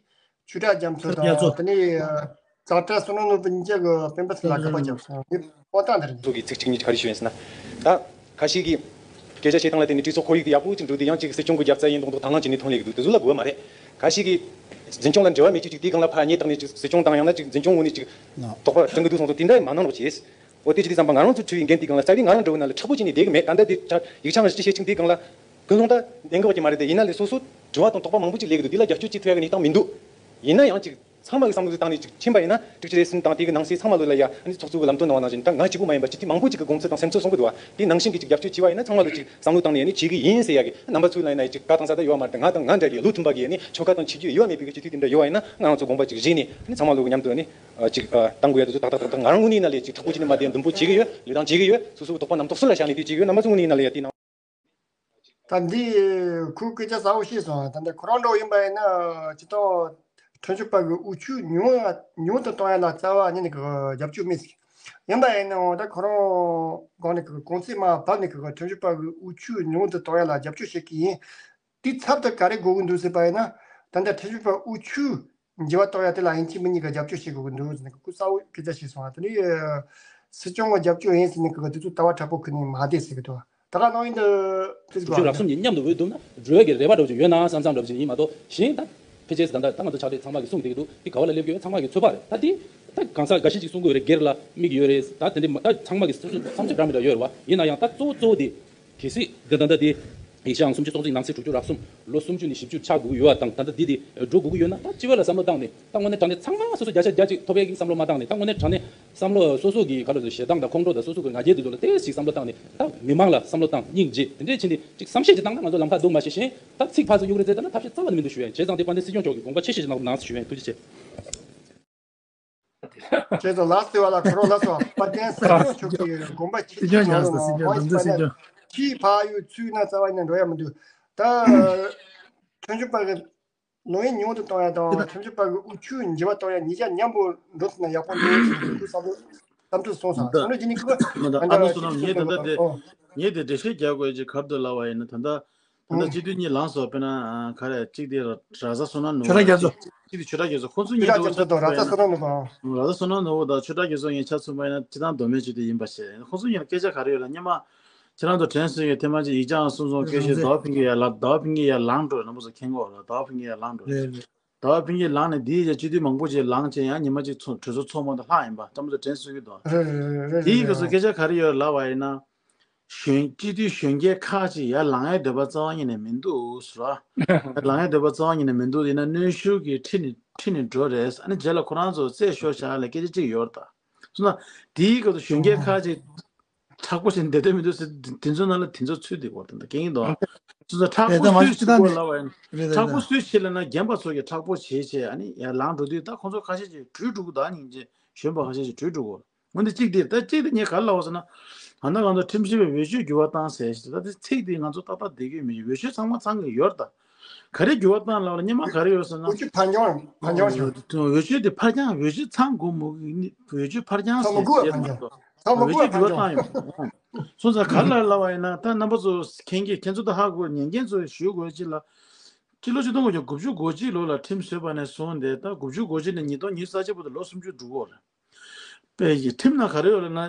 འཐུས་ཆོས་གྲགས་རྒྱ་མཚོ་དང་། དེ་ནས་ཙག་སྒྲ་བསོད་ནམས་ནོར་བུ་གཉིས་ཀྱིས་སྤེན་པ་ཚེ་རིང་ལ་དགག་པ་བརྒྱབ་སོང་། འདི་དཔང་རྟགས་འདི་རེད། ཚོ་གི་ཚིག་གཅིག་གཉིས་ག་རེ་ཞུ་ཡིན་ཟེར་ན། ད་ཁ་ཤས་ཀྱིས་སྐད་ཆ་བཤད་སྟངས་ལ་བརྟེན་ནས་གྲོས་ཚོགས་ཁོར་ཡུག་དེ་ཡག་པོ་ཅིག་འགྲོ་དུས། ཡང་ཅིག་སྲིད་སྐྱོང་གི་རྒྱབ་རྩ་ཡིན་མདོག་མདོག་དང་བླངས་བྱས་ནས་ཐོན་སླེབས་ཀྱི་འདུག་དེ་ཚོ་ལ་གོ་བ་མ་རེད། ཁ་ཤས་ཀྱིས་འཛིན་སྐྱོང་ལ་འབྲེལ་བ་མེད་ཅིག་ཅིག་དེའི་སྒང་ལ་ཕར་སྙད་བཏགས་ནས་ཅིག་སྲིད་སྐྱོང་དང་ཡང་ན་ཅིག་འཛིན་སྐྱོང་ངོས་ནས་ཅིག་དོགས་པ་སྟོན་གྱི་འདུག་བསམ་སོང་། དེ་འདྲ་མ་གནང་རོགས་བྱེད། འོ་དེ་བྱེད་དུས་ཙམ་པ་ང་རང་ཚོ་འཁྲུལ་བའི་འགན་དེའི་སྒང་ལ་རྩ་བའི་ང་རང་འདྲ་བོ་ནང་ལ་མཁྲེགས་པོ་བྱས་ནས་བསྡད་ཀྱི་མེད། ད་ལྟ་དེ་ཡིག་ཆ་ང་ཅིག་བཤད་ཅིང་དེའི་སྒང་ལ་ཀུན་སློང་ད་ལྡན་གྱི་ཡོད་ཀྱི་མ་རེད། དེ་ཡིན་ན་ལས་སོ་སོ་དྲི་བ་དང་དོགས་པ་མང་པོ་ཅིག་སླེབས་ཀྱི་འདུག་དེ་ལ་རྒྱབ་སྐྱོར་བྱེད་ཐུབ་ཡག་གི་གནས་སྟངས་མི་འདུག་ཡིན་ན་ཡང་ཅིག་ཚང་མ་གི་བསམ་བློ་བཏང་ནས་ཅིག་ཕྱིན་པ་ཡིན་ན། དྲུག་ཅུ་རེ་གསུམ་དང་དེ་གི་ནང་གསེས་ཚང་མ་ལོ་ལ་ཡ། ཨ་ནི་ཚོགས་གཙོ་གི་ལམ་སྟོན་གནང་བ་ནང་བཞིན། ད་ང་གཅིག་པུ་མ་ཡིན་པ་སྤྱི་འཐུས་མང་པོ་ཅིག་གི་དགོངས་ཚུལ་དང་སེམས་ཚོར་གསུང་གི་འདུག་བ། དེ་ནང་བཞིན་གྱི་ཅིག་རྒྱབ་སྐྱོར་བྱས་པ་ཡིན་ན་ཚང་མ་ལོ་ཅིག་བསམ་བློ་བཏང་ནས། ཨ་ནི་བྱེད་ཀྱི་ཡིན་ཟེར་ཡག་གི་རྣམ་པ་ཚོའི་ལ་ཡིན་ན་ཅིག་བཀའ་བཏང་ས་ད་ཡོད་མ་རེད། ད་ང་འདྲ་གི་བློ་མཐུན་པ་གི་ཨ་ནི་ཆོལ་ཁ་དང་ཆོས་བརྒྱུད་དབྱེ་བ་མེད་པའི་གི་སྤྱི་འཐུས་དེ་འདྲ་ཡོད་པ་ཡིན་ན། ང་རང་ཚོ་དགོངས་པ་ཅིག་བཞེས་ནས། ཨ་ནི་ཚང་མ་ལོ་གི་མཉམ་དུ་ཨ་ནི་ཅིག་བཏང་གི་ཡོད། ལས་དང་བྱེད་ཀྱི་ཡོད། སོ་སོ་གི་དོགས་པ་རྣམ་རྟོག་སུ་ལ་བཞག་ནས་དེ་བྱེད་ཀྱི་ཡོད། རྣམ་པ་ཚོ་དངོས་གནས་ཡིན་ན་ལ་ཡ་དེ་གནང་། ད་འདི་ཁོས་སྐད་ཆ་གསལ་པོ་བཤད་སོང་། ད་འདི་ཁོ་རང་འདྲ་བོ་ཡིན་པ་ཡིན་ན་སྤྱིར་བཏང་ཁྲིམས་ཞིབ་པ་གི་དབུ་ཁྱུད་ཉུང་ཉུང་དུ་གཏོང་ཡ་ལ་རྩ་བ་ཉིད་ནས་གི་རྒྱབ་སྐྱོར་མེད་ཟེར། ཡིན་པ་ཡིན་ནའང་ད་ཁོ་རང་སྒང་ནས་གི་གོང་ཚད་མར་བབས་ནས་གི་ཁྲིམས་ཞིབ་པ་གི་དབུ་ཁྱུད་ཉུང་དུ་གཏོང་ཡ་ལ་རྒྱབ་སྐྱོར་བྱེད་ཀྱི་ཡིན། དེའི་ཚབ་ཏུ་ག་རེ་དགོས་ཀྱི་འདུག་ཟེར་བ་ཡིན་ན། ད་ལྟ་ཁྲིམས་ཞིབ་པ་དབུ་ཁྱུད་འགྱུར་བ་གཏོང་ཡ་དེ་ལ་ཡིན་གཅིག་མིན་གཉིས་ཀྱི་རྒྱབ་སྐྱོར་བྱེད་དགོས་ཀྱི་འདུག་ཟེར་ནས་སྐུ་གསལ་བོ་སྐད་ཆ་བཤད་སོང་བ། དེ་ནས་སྲིད་སྐྱོང་གི་རྒྱབ་སྐྱོར་ཡིན་ཟེར་ནས་གི་དེ་ཚོ་ལྟ་བ་དྲག་པོ་ཁུར་ནས་མ་བསྡད་ཟེར་གི་འདུག་ད་ག་ནང་བཞིན་དུ་ཕེ་སི་བུག་ལ་རགས་ཙམ་གྱི་མཉམ་དུ་འོས་བསྡུ་ན་འགྲོ་ཡ་གི་རེ་བ་འདྲ་བོ་ཅིག་ཡོད་ན་བསམ་བསམ་འདྲ་བོ་ཅིག་ཡིན་མ་གཏོགས། གཞན་ད་ཕལ་ཆེར་ད་ལྟ་ད་ང་ཚོ་ཕྱག་ལས་ཚང་མ་གིས་གསུངས་བསྡད་ཀྱི་འདུག་དེ་ག་བ་ལ་སླེབས་ཀྱི་ཡོད་ཚང་མ་གིས་ཚོད་དཔག་རེད། ད་དེ་ད་གང་ཟག་འགའ་ཤས་ཅིག་གསུང་གི་ཡོད་རེད། སྒེར་ལ་དམིགས་ཡོད་རེད། ད་དེ་འདྲ་མ་ད་ཚང་མ་གིས་སོ་སོའི་བསམ་ཚུལ་འདྲ་མི་འདྲ་ཡོད་རེད་བ། ཡིན་ན་ཡང་ད་གཙོ་བོ་གཙོ་བོ་དེ། གལ་སྲིད་འདི་ད་ལྟ་དེ་ཡིག་ཆའང་སུམ་ཅུ་སོ་གཅིག་ནང་གསེས་དྲུག་ཅུ་རགས་གསུམ། ལོ་སུམ་ཅུ་ནས་བཞི་བཅུ་ཆགས་དགོས་ཀྱི་ཡོད་པ་དང་། ད་ལྟ་འདི་དེ་འགྲོ་དགོས་ཀྱི་ཡོད་ན། ད་སྤྱི་པ་ལ་བསམ་བློ་བཏང་ནས། ད་དངོས་གནས་དྲང་གནས་ཚང་མ་སོ་སོ་བརྒྱ་ཆ་བརྒྱ་ཅིག་ཐོབ་ཡས་ཀྱི་བསམ་བློ་མ་བཏང་ནས། ད་དངོས་གནས་དྲང་གནས་བསམ་བློ་སོ་སོ་གི་ག་ལ་ཞེ་སྡང་དང་ཁོང་ཁྲོ་དང་སོ་སོ་གི་ང་རྒྱལ་དེ་ཚོ་ལ་ཏོག་ཙམ་ཞིག་བསམ་བློ་བཏང་ནས། ད་མི་མང་ལ་བསམ་བློ་བཏང་། སྙིང་རྗེ་དེ་འདྲས་བྱས་ནས་ཅིག་བསམ་ཤེས་ཅིག་བཏང་ན་ང་ཚོ་ལམ་ཁ་ལྡོག་མ་ཤེས་ཤིང་། ད་ཚིག་ཕར་ཚུར་གཡུག་རེས་བྱས་ད་ན་ཐབས་ཤེས་རྩ་བ་ནས་མི་འདུག་ཞུ་ཡ་ཡིན། བྱས་ཙང་དེ་དཔལ་ལྡན་སྲིད་སྐྱོང་མཆོག་གིས་དགོངས་པ་ཆེ་བཞེས་གནང་རོགས་གནང་ཞུ་ཡ་ཡིན། ཐུགས་རྗེ་ཆེ། ཁྱེད་ཚོ་ལ་ཟེར་བ་ལ་ཁོ་རང་ལ་སོ་དཔལ་ལྡན་སྲིད་སྐྱོང་མཆོག་གིས་དགོངས་པ་ཆེ་ཆེ་གནང་རོགས་གནང་། སྲིད་སྐྱོང་། དགོངས་པ་ཆེ་ཆེ་གནང་། ཕྱིའི་ཕ་ཡུལ་ཚུད་ན་རྩ་བ་ནས་འགྲོ་ཡ་མི་འདུག་ད་ཁྲིམས་ཞིབ་པ་གི་ལོ་ཡིན་ཉུང་དུ་གཏོང་ཡ་དང་། ཁྲིམས་ཞིབ་པ་གི་དབུ་ཁྱུད་འགྱུར་བ་གཏོང་ཡ་གཉིས་ཆ་མཉམ་པོ་འགྲོ་ཐུབ་ན་ཡག་པོ་འདུག་ཟེར་ནས་ཁོས་བསམ་བློ་བསམ་ཚུལ་གསུངས་སོང་། ད་བསམ་བློ་བྱེད་ནི་ཁོ་ད་ཨ་ནི་ལྟ་བུ་སོ་ནམ་ངས་ད་ལྟ་དེ་ངས་དེ་འགྲེལ་བཤད་རྒྱག་དགོས་ཀྱི་ག་རེ་འདུག་ལབ་པ་ཡིན་ན། ད་ལྟ་ད་ལྟ་སྤྱི་འཐུས་གཉིས་ལངས་སོང་། དཔེར་ན་ག་རེ། གཅིག་དེ་ར་ར་ས་བསོད་ནམས་ནོར་བུ། ཆོས་གྲགས་རྒྱ་མཚོ། གཅིག་དེ་ཆོས་གྲགས་རྒྱ་མཚོ། ཁོང་ཚོ་གཉིས་འདྲ་བོ་ཆགས་པ་ཡིན་ན། ར་ས་བསོད་ནམས་ནོར་བུ་དང་། ར་ས་བསོད་ནམས་ནོར་བུ་དང་ཆོས་གྲགས་རྒྱ་མཚོ་གཉིས་ཆ་མཚོན་པ་ཡིན་ན་སྤྱིར་བཏང་མདོ་སྨད་སྤྱི་འཐུས་ཡིན་པ་བྱས། ཁོང་ཚོ་གཉིས་ལ་སྐད་ཆ་ག་རེ་ཡོད་ལ། སྔོན་མ་ཁྱེད་རང་ཚོ་དྲན་གསོ་ཡོད། ཐེངས་མ་གཅིག་ཡིག་ཆའང་གསུམ་གསུམ་བཀོད་བྱས། ཟླ་བ་ཕུན་སྐྱིད་ཡར་ལངས། ཟླ་བ་ཕུན་སྐྱིད་ཡར་ལངས་འགྲོ། རྣམ་པ་ཚོ་མཁྱེན་གྱི་ཡོད་རེད། ཟླ་བ་ཕུན་སྐྱིད་ཡར་ལངས་འགྲོ། རེད་རེད། ཟླ་བ་ཕུན་སྐྱིད་ལངས་ནས་དེའི་རྗེས་སྤྱི་འཐུས་མང་པོ་ཅིག་ལངས་བྱས། ཡང་ཉི་མ་གཅིག་ཚོ་གྲོས་ཚོགས་ཚོགས་མ་འདུག་ལྷག་ཡིན་པ། རྣམ་པ་ཚོ་དྲན་གསོ་གི་འདུག་རེད་རེད་རེད། དེའི་སྐབས་སུ་སྐད་ཆ་ག་རེ་ཡོད་ལབ་པ་ཡིན་ན། གཞོན་སྤྱི་འཐུས་གཞོན་སྐྱེས་ཁག་ཅིག་ཡར་ལངས་ཡའི་འདོད་པ་རྩ་བ་ཉིད་ནས་མི་འདུག་ཟེར་བ། ལངས་ཡའི་འདོད་པ་རྩ་བ་ཉིད་ནས་མི་འདུག་ཡིན་ན་གནོན་ཤུགས་ཀྱིས་ཁྲིད་ནས་ཁྲིད་ནས་འགྲོ་རེད། ཨ་ནི་རྗེས་ལ་ཁོ་རང་ཚོ་རྩད་ཤོར་བཞག་ལ་སྐད་ཆ་གཅིག་ཡོད་རེད་ད། སོང་ན་དེའི་སྐབས་སུ་གཞོན་སྐྱེས་ཁག་ཅིག་མཁྲེགས་པོ་བྱས་ནས་བསྡད་འདོད་མི་འདུག་ཟེར། དེ་ཚོའི་ནང་ལ་དེ་ཚོ་ཚུད་བསྡད་ཀྱི་ཡོད་རེད་ད། རྐྱེན་གྱིས་འདུག་སོང་ཙང་མཁྲེགས་པོ་སུས་བྱེད་དགོས་ལབ་པ་ཡིན། མཁྲེགས་པོ་སུས་བྱེད་ལབ་ན། རྒན་པ་ཚོ་གིས་མཁྲེགས་པོ་བྱས་བྱས། ཨ་ནི་ཡར་ལངས་འགྲོ་དུས་ད་ཁོང་ཚོ་ཁ་ཤས་ཅིག་བྲོས་འགྲོ་གི་འདུག་ཨ་ནི་སྙིང་རྗེ་གཞོན་པ་ཁ་ཤས་ཅིག་བྲོས་འགྲོ་གི་ཡོད་རེད། འོན་ཏེ་གཅིག་དེ་ད་གཅིག་དེ་ངས་ག་རེ་ལབ་པ་ཟེར་ན། ད་ལྟ་ང་ཚོ་ཁྲིམས་ཞིབ་པའི་འོས་ཆོས་འགྱུར་བ་བཏང་ཟེར་ཞིག་ད་དེ་ཚིག་དེ་ང་ཚོ་ཏག་ཏག་བསྡད་ཀྱི་མི་འོས་ཆོས་ཚང་མ་ཚང་གི་ཡོད་རེད་ད། ག་རེ་འགྱུར་བ་བཏང་ལབ་ལ་སྔོན་མ་ག་རེ་ཡོད་ཟེར་ན། འོས་ཆོས་ཕར་འགྱངས་ཕར་འགྱངས་བྱུང་། འོས་ཆོས་དེ་ཕར་འགྱངས། འོས་ཆོས་ཚང་དགོས་མོ། འོས་ཆོས་ཕར་འགྱངས་ཚང་མ་ཟེར་དགོས་བྱས་ཕར་འགྱངས། ཚང་མ་འོས་ཆོས་དགོས་འགྱུར་བ་ཕར་བཏང་འགྱངས་ཡོད། སོང་ཙང་ག་རེ་ལབ་ལབ་པ་ཡིན་ན། ད་རྣམ་པ་ཚོ་མཁྱེན་གྱི། ཁྱེད་ཚོ་ད་ཧ་གོ། ཉན་མཁན་ཚོ་ཞུ་དགོས་ཅིག་ལ། སྤྱི་ལོ་ཆིག་སྟོང་དགུ་བརྒྱ་དགུ་བཅུ་གོ་གཅིག་ལོ་ལ་ཁྲིམས་བཟོས་པ་ནས་བཟུང་སྟེ། ད་དགུ་བཅུ་གོ་གཅིག་ནས་ཉིས་སྟོང་ཉི་ཤུ་རྩ་གཅིག་བར་དུ་ལོ་སུམ་ཅུ་འགྲོ་གི་ཡོད་རེད། པའི་ཁྲིམས་ནང་ག་རེ་ཡོད་ལབ་ན།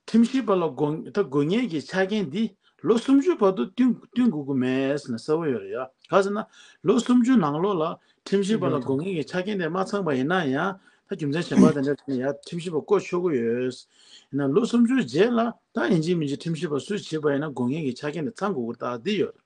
ཁྲིམས་ཞིབ་པ་ལ་དགོས་ད་དགོས་ངེས་ཀྱི་ཆ་རྐྱེན་འདི་ལོ་སུམ་ཅུ་བར་དུ་བསྟུན་བསྟུན་དགོས་ཀྱི་མེད་ཟེར་ན་གསལ་པོ་ཡོད་རེད་ཡ། ག་ཟེར་ན་ལོ་སུམ་ཅུ་ནང་ལོགས་ལ་ཁྲིམས་ཞིབ་པ་ལ་དགོས་ངེས་ཀྱི་ཆ་རྐྱེན་དེ་མ་ཚང་པ་ཡིན་ན་ཡང་ད་རྒྱུ་མཚན་གཞན་པ་དེ་འདྲ་ཡ་ཁྲིམས་ཞིབ་པ་བསྐོ་ཆོག་གི་ཡོད། ཡིན་ན་ལོ་སུམ་ཅུ་རྗེས་ལ་ད་ཡིན་གཅིག་མིན་གཅིག་ཁྲིམས་ཞིབ་པ་སུ་བྱེད་པ་ཡིན་ན་དགོས་ངེས་ཀྱི་ཆ་རྐྱེན་དེ་ཚང་དགོས་ཀྱི་རེད། ད་འདི་ཡོད་རེད།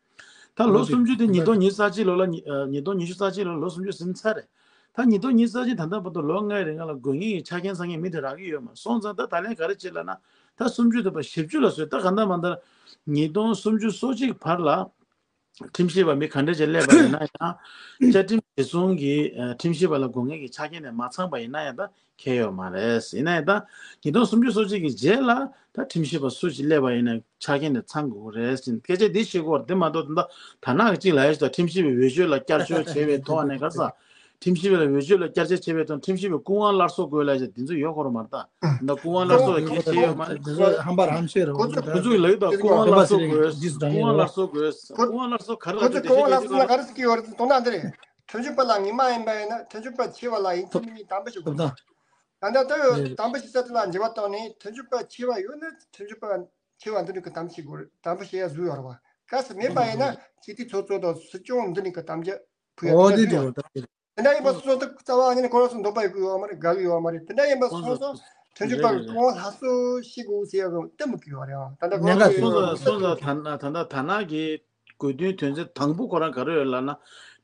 ད་ལོ་སུམ་ཅུ་དེ་ཉིས་སྟོང་ཉི་ཤུ་རྩ་གཅིག་ལོ་ལ་ཉི་ཨ་ཉིས་སྟོང་ཉི་ཤུ་རྩ་གཅིག་ལོ་ལོ་སུམ་ཅུ་ཟིན་ཚར་རེད། ད་ཉིས་སྟོང་ཉི་ཤུ་རྩ་གཅིག་ད་ལྟ་བར་དུ་ལོ་ལྔའི་རིང་ལ་དགོས་ངེས་ཀྱི་ཆ་རྐྱེན་ཚང་མཁན་མི་དེ་རག་གི་ཡོད་མ་སོང་ཙང་། ད་ད་ལན་ག་རེ་བྱེད་ལབ་ན་ད་སུམ་ཅུ་དེ་བ་བཞི་བཅུ་ལ་བཟོས། ད་ག་འདྲ་མ་འདྲ་ཉིས་སྟོང་སུམ་ཅུ་སོ་གཅིག་བར་ལ་ཁྲིམས་ཞིབ་པ་མི་ག་འདྲ་ཅིག་སླེབས་པ་ཡིན་ན་ཡང་བཅའ་ཁྲིམས་གཞི་བཟུང་གི་ཨ་ཁྲིམས་ཞིབ་པ་ལ་དགོས་ངེས་ཀྱི་ཆ་རྐྱེན་དེ་མ་ཚང་པ་ཡིན་ན་ཡང་ད་ཁྱད་ཡོད་མ་རེད། ཡིན་ན་ཡང་ད་ཉིས་སྟོང་སུམ་ཅུ་སོ་གཅིག་གི་རྗེས་ལ་ད་ཁྲིམས་ཞིབ་པ་སུ་ཞིག་སླེབས་པ་ཡིན་ན་ཆ་རྐྱེན་དེ་ཚང་དགོས་རེད་ཟེར་སྐད་ཆ་འདི་བཤད་དགོས་རེད། དེ་མ་གཏོགས་ད་ད་ནག་གཅིག་ལ་ཡ་ཞིག་ད་ཁྲིམས་ཞིབ་པའི་འོས་ཆོས་ལ་བསྐྱར་བཅོས་བྱས་པའི་ཐོག་ནས་ག་ས་ཁྲིམས་ཞིབ་པའི་འོས་ཆོས་ལ་བསྐྱར་བཅོས་བྱས་པའི་ཐོག་ཁྲིམས་ཞིབ་པའི་སྐུ་དབང་སླར་གསོ་དགོས་ལ་ཡ་ཞིག་འདི་ཚོ་ཡོད་ཁོ་ར་མ་རེད། ད་ད་སྐུ་དབང་སླར་གསོ་ལ་གལ་ཆེ་ཡོད་མ་རེད། ཧམ་པ་རང་ཤེས་རེད། ཁོ་ཚོ་ཁོ་ཚོ་ལ་ཡོད་ད་སྐུ་དབང་སླར་གསོ་དགོས། སྐུ་དབང་སླར་གསོ་དགོས། སྐུ་དབང་སླར་གསོ་ག་རེ་ལ་ཁོ་ཚོ་སྐུ་དབང་སླར་གསོ་ན་ག་རེ་ཟེར་གྱི་ཡོད་རེད། དོན་དག་འདི་རེད། ཁྲིམས་ཞིབ་པ་ལ་ངེས་མ་ཡིན་པ་ཡིན་ན་ཁྲིམས་ཞིབ་པ་ཆེ་བ་ལ་ཡིན་གཅིག་མིན་གཅིག་དམ་པོ་ཞིག་དགོས། ད་ལྟ་ད་ཡོད་དམ་པོ་ཞིག་ས་དེ་ལ་འགྱུར་བ་བཏང་ནས་ཁྲིམས་ཞིབ་པ་ཆེ་བ་ཡོད་ན་ཁྲིམས་ཞིབ་པ་ཆེ་བ་འདི་འདྲ་གི་དམ་ཞིག་དགོས་རེད། དམ་པོ་བྱེད་ཡ་བཟོ་ཡོད་རེད་བ། གལ་སྲིད་མེད་པ་ཡིན་ན་སྤྱི་འཐུས་ཚོགས་གཙོ་དང་སྲིད་སྐྱོང་འདི་འདྲ་གི་དམ་བཅའ་ཕུལ་ཡ་ཨོ་དེ་འདྲ་དེ་ཡོད་རེད། དེ་འདྲ་ཡིན་པ་སོ་སོ་རྩ་བ་ཉིད་ནས་ཁོ་རང་ཚོ་འདོད་པ་ཡོད་ཀྱི་ཡོད་མ་རེད། དགའ་གི་ཡོད་མ་རེད། དེ་འདྲ་ཡིན་པ་སོང་ཙང་ཁྲིམས་ཞིབ་པ་གི་སྐུ་དབང་སླར་གསོ་བྱེད་དགོས་ཟེར་ཡ་གི་གཏན་འབེབས་ཀྱི་ཡོད་རེད། ད་ལྟ་ཁོ་རང་ཚོ་སོང་ཙང་སོང་ཙང་ད་ན་ད་ལྟ་ད་ནག་གི་དགོས་འདུན་དོན་ཚན་དང་པོ་ཁོ་རང་ག་རེ་ཡོད་ལབ་ན།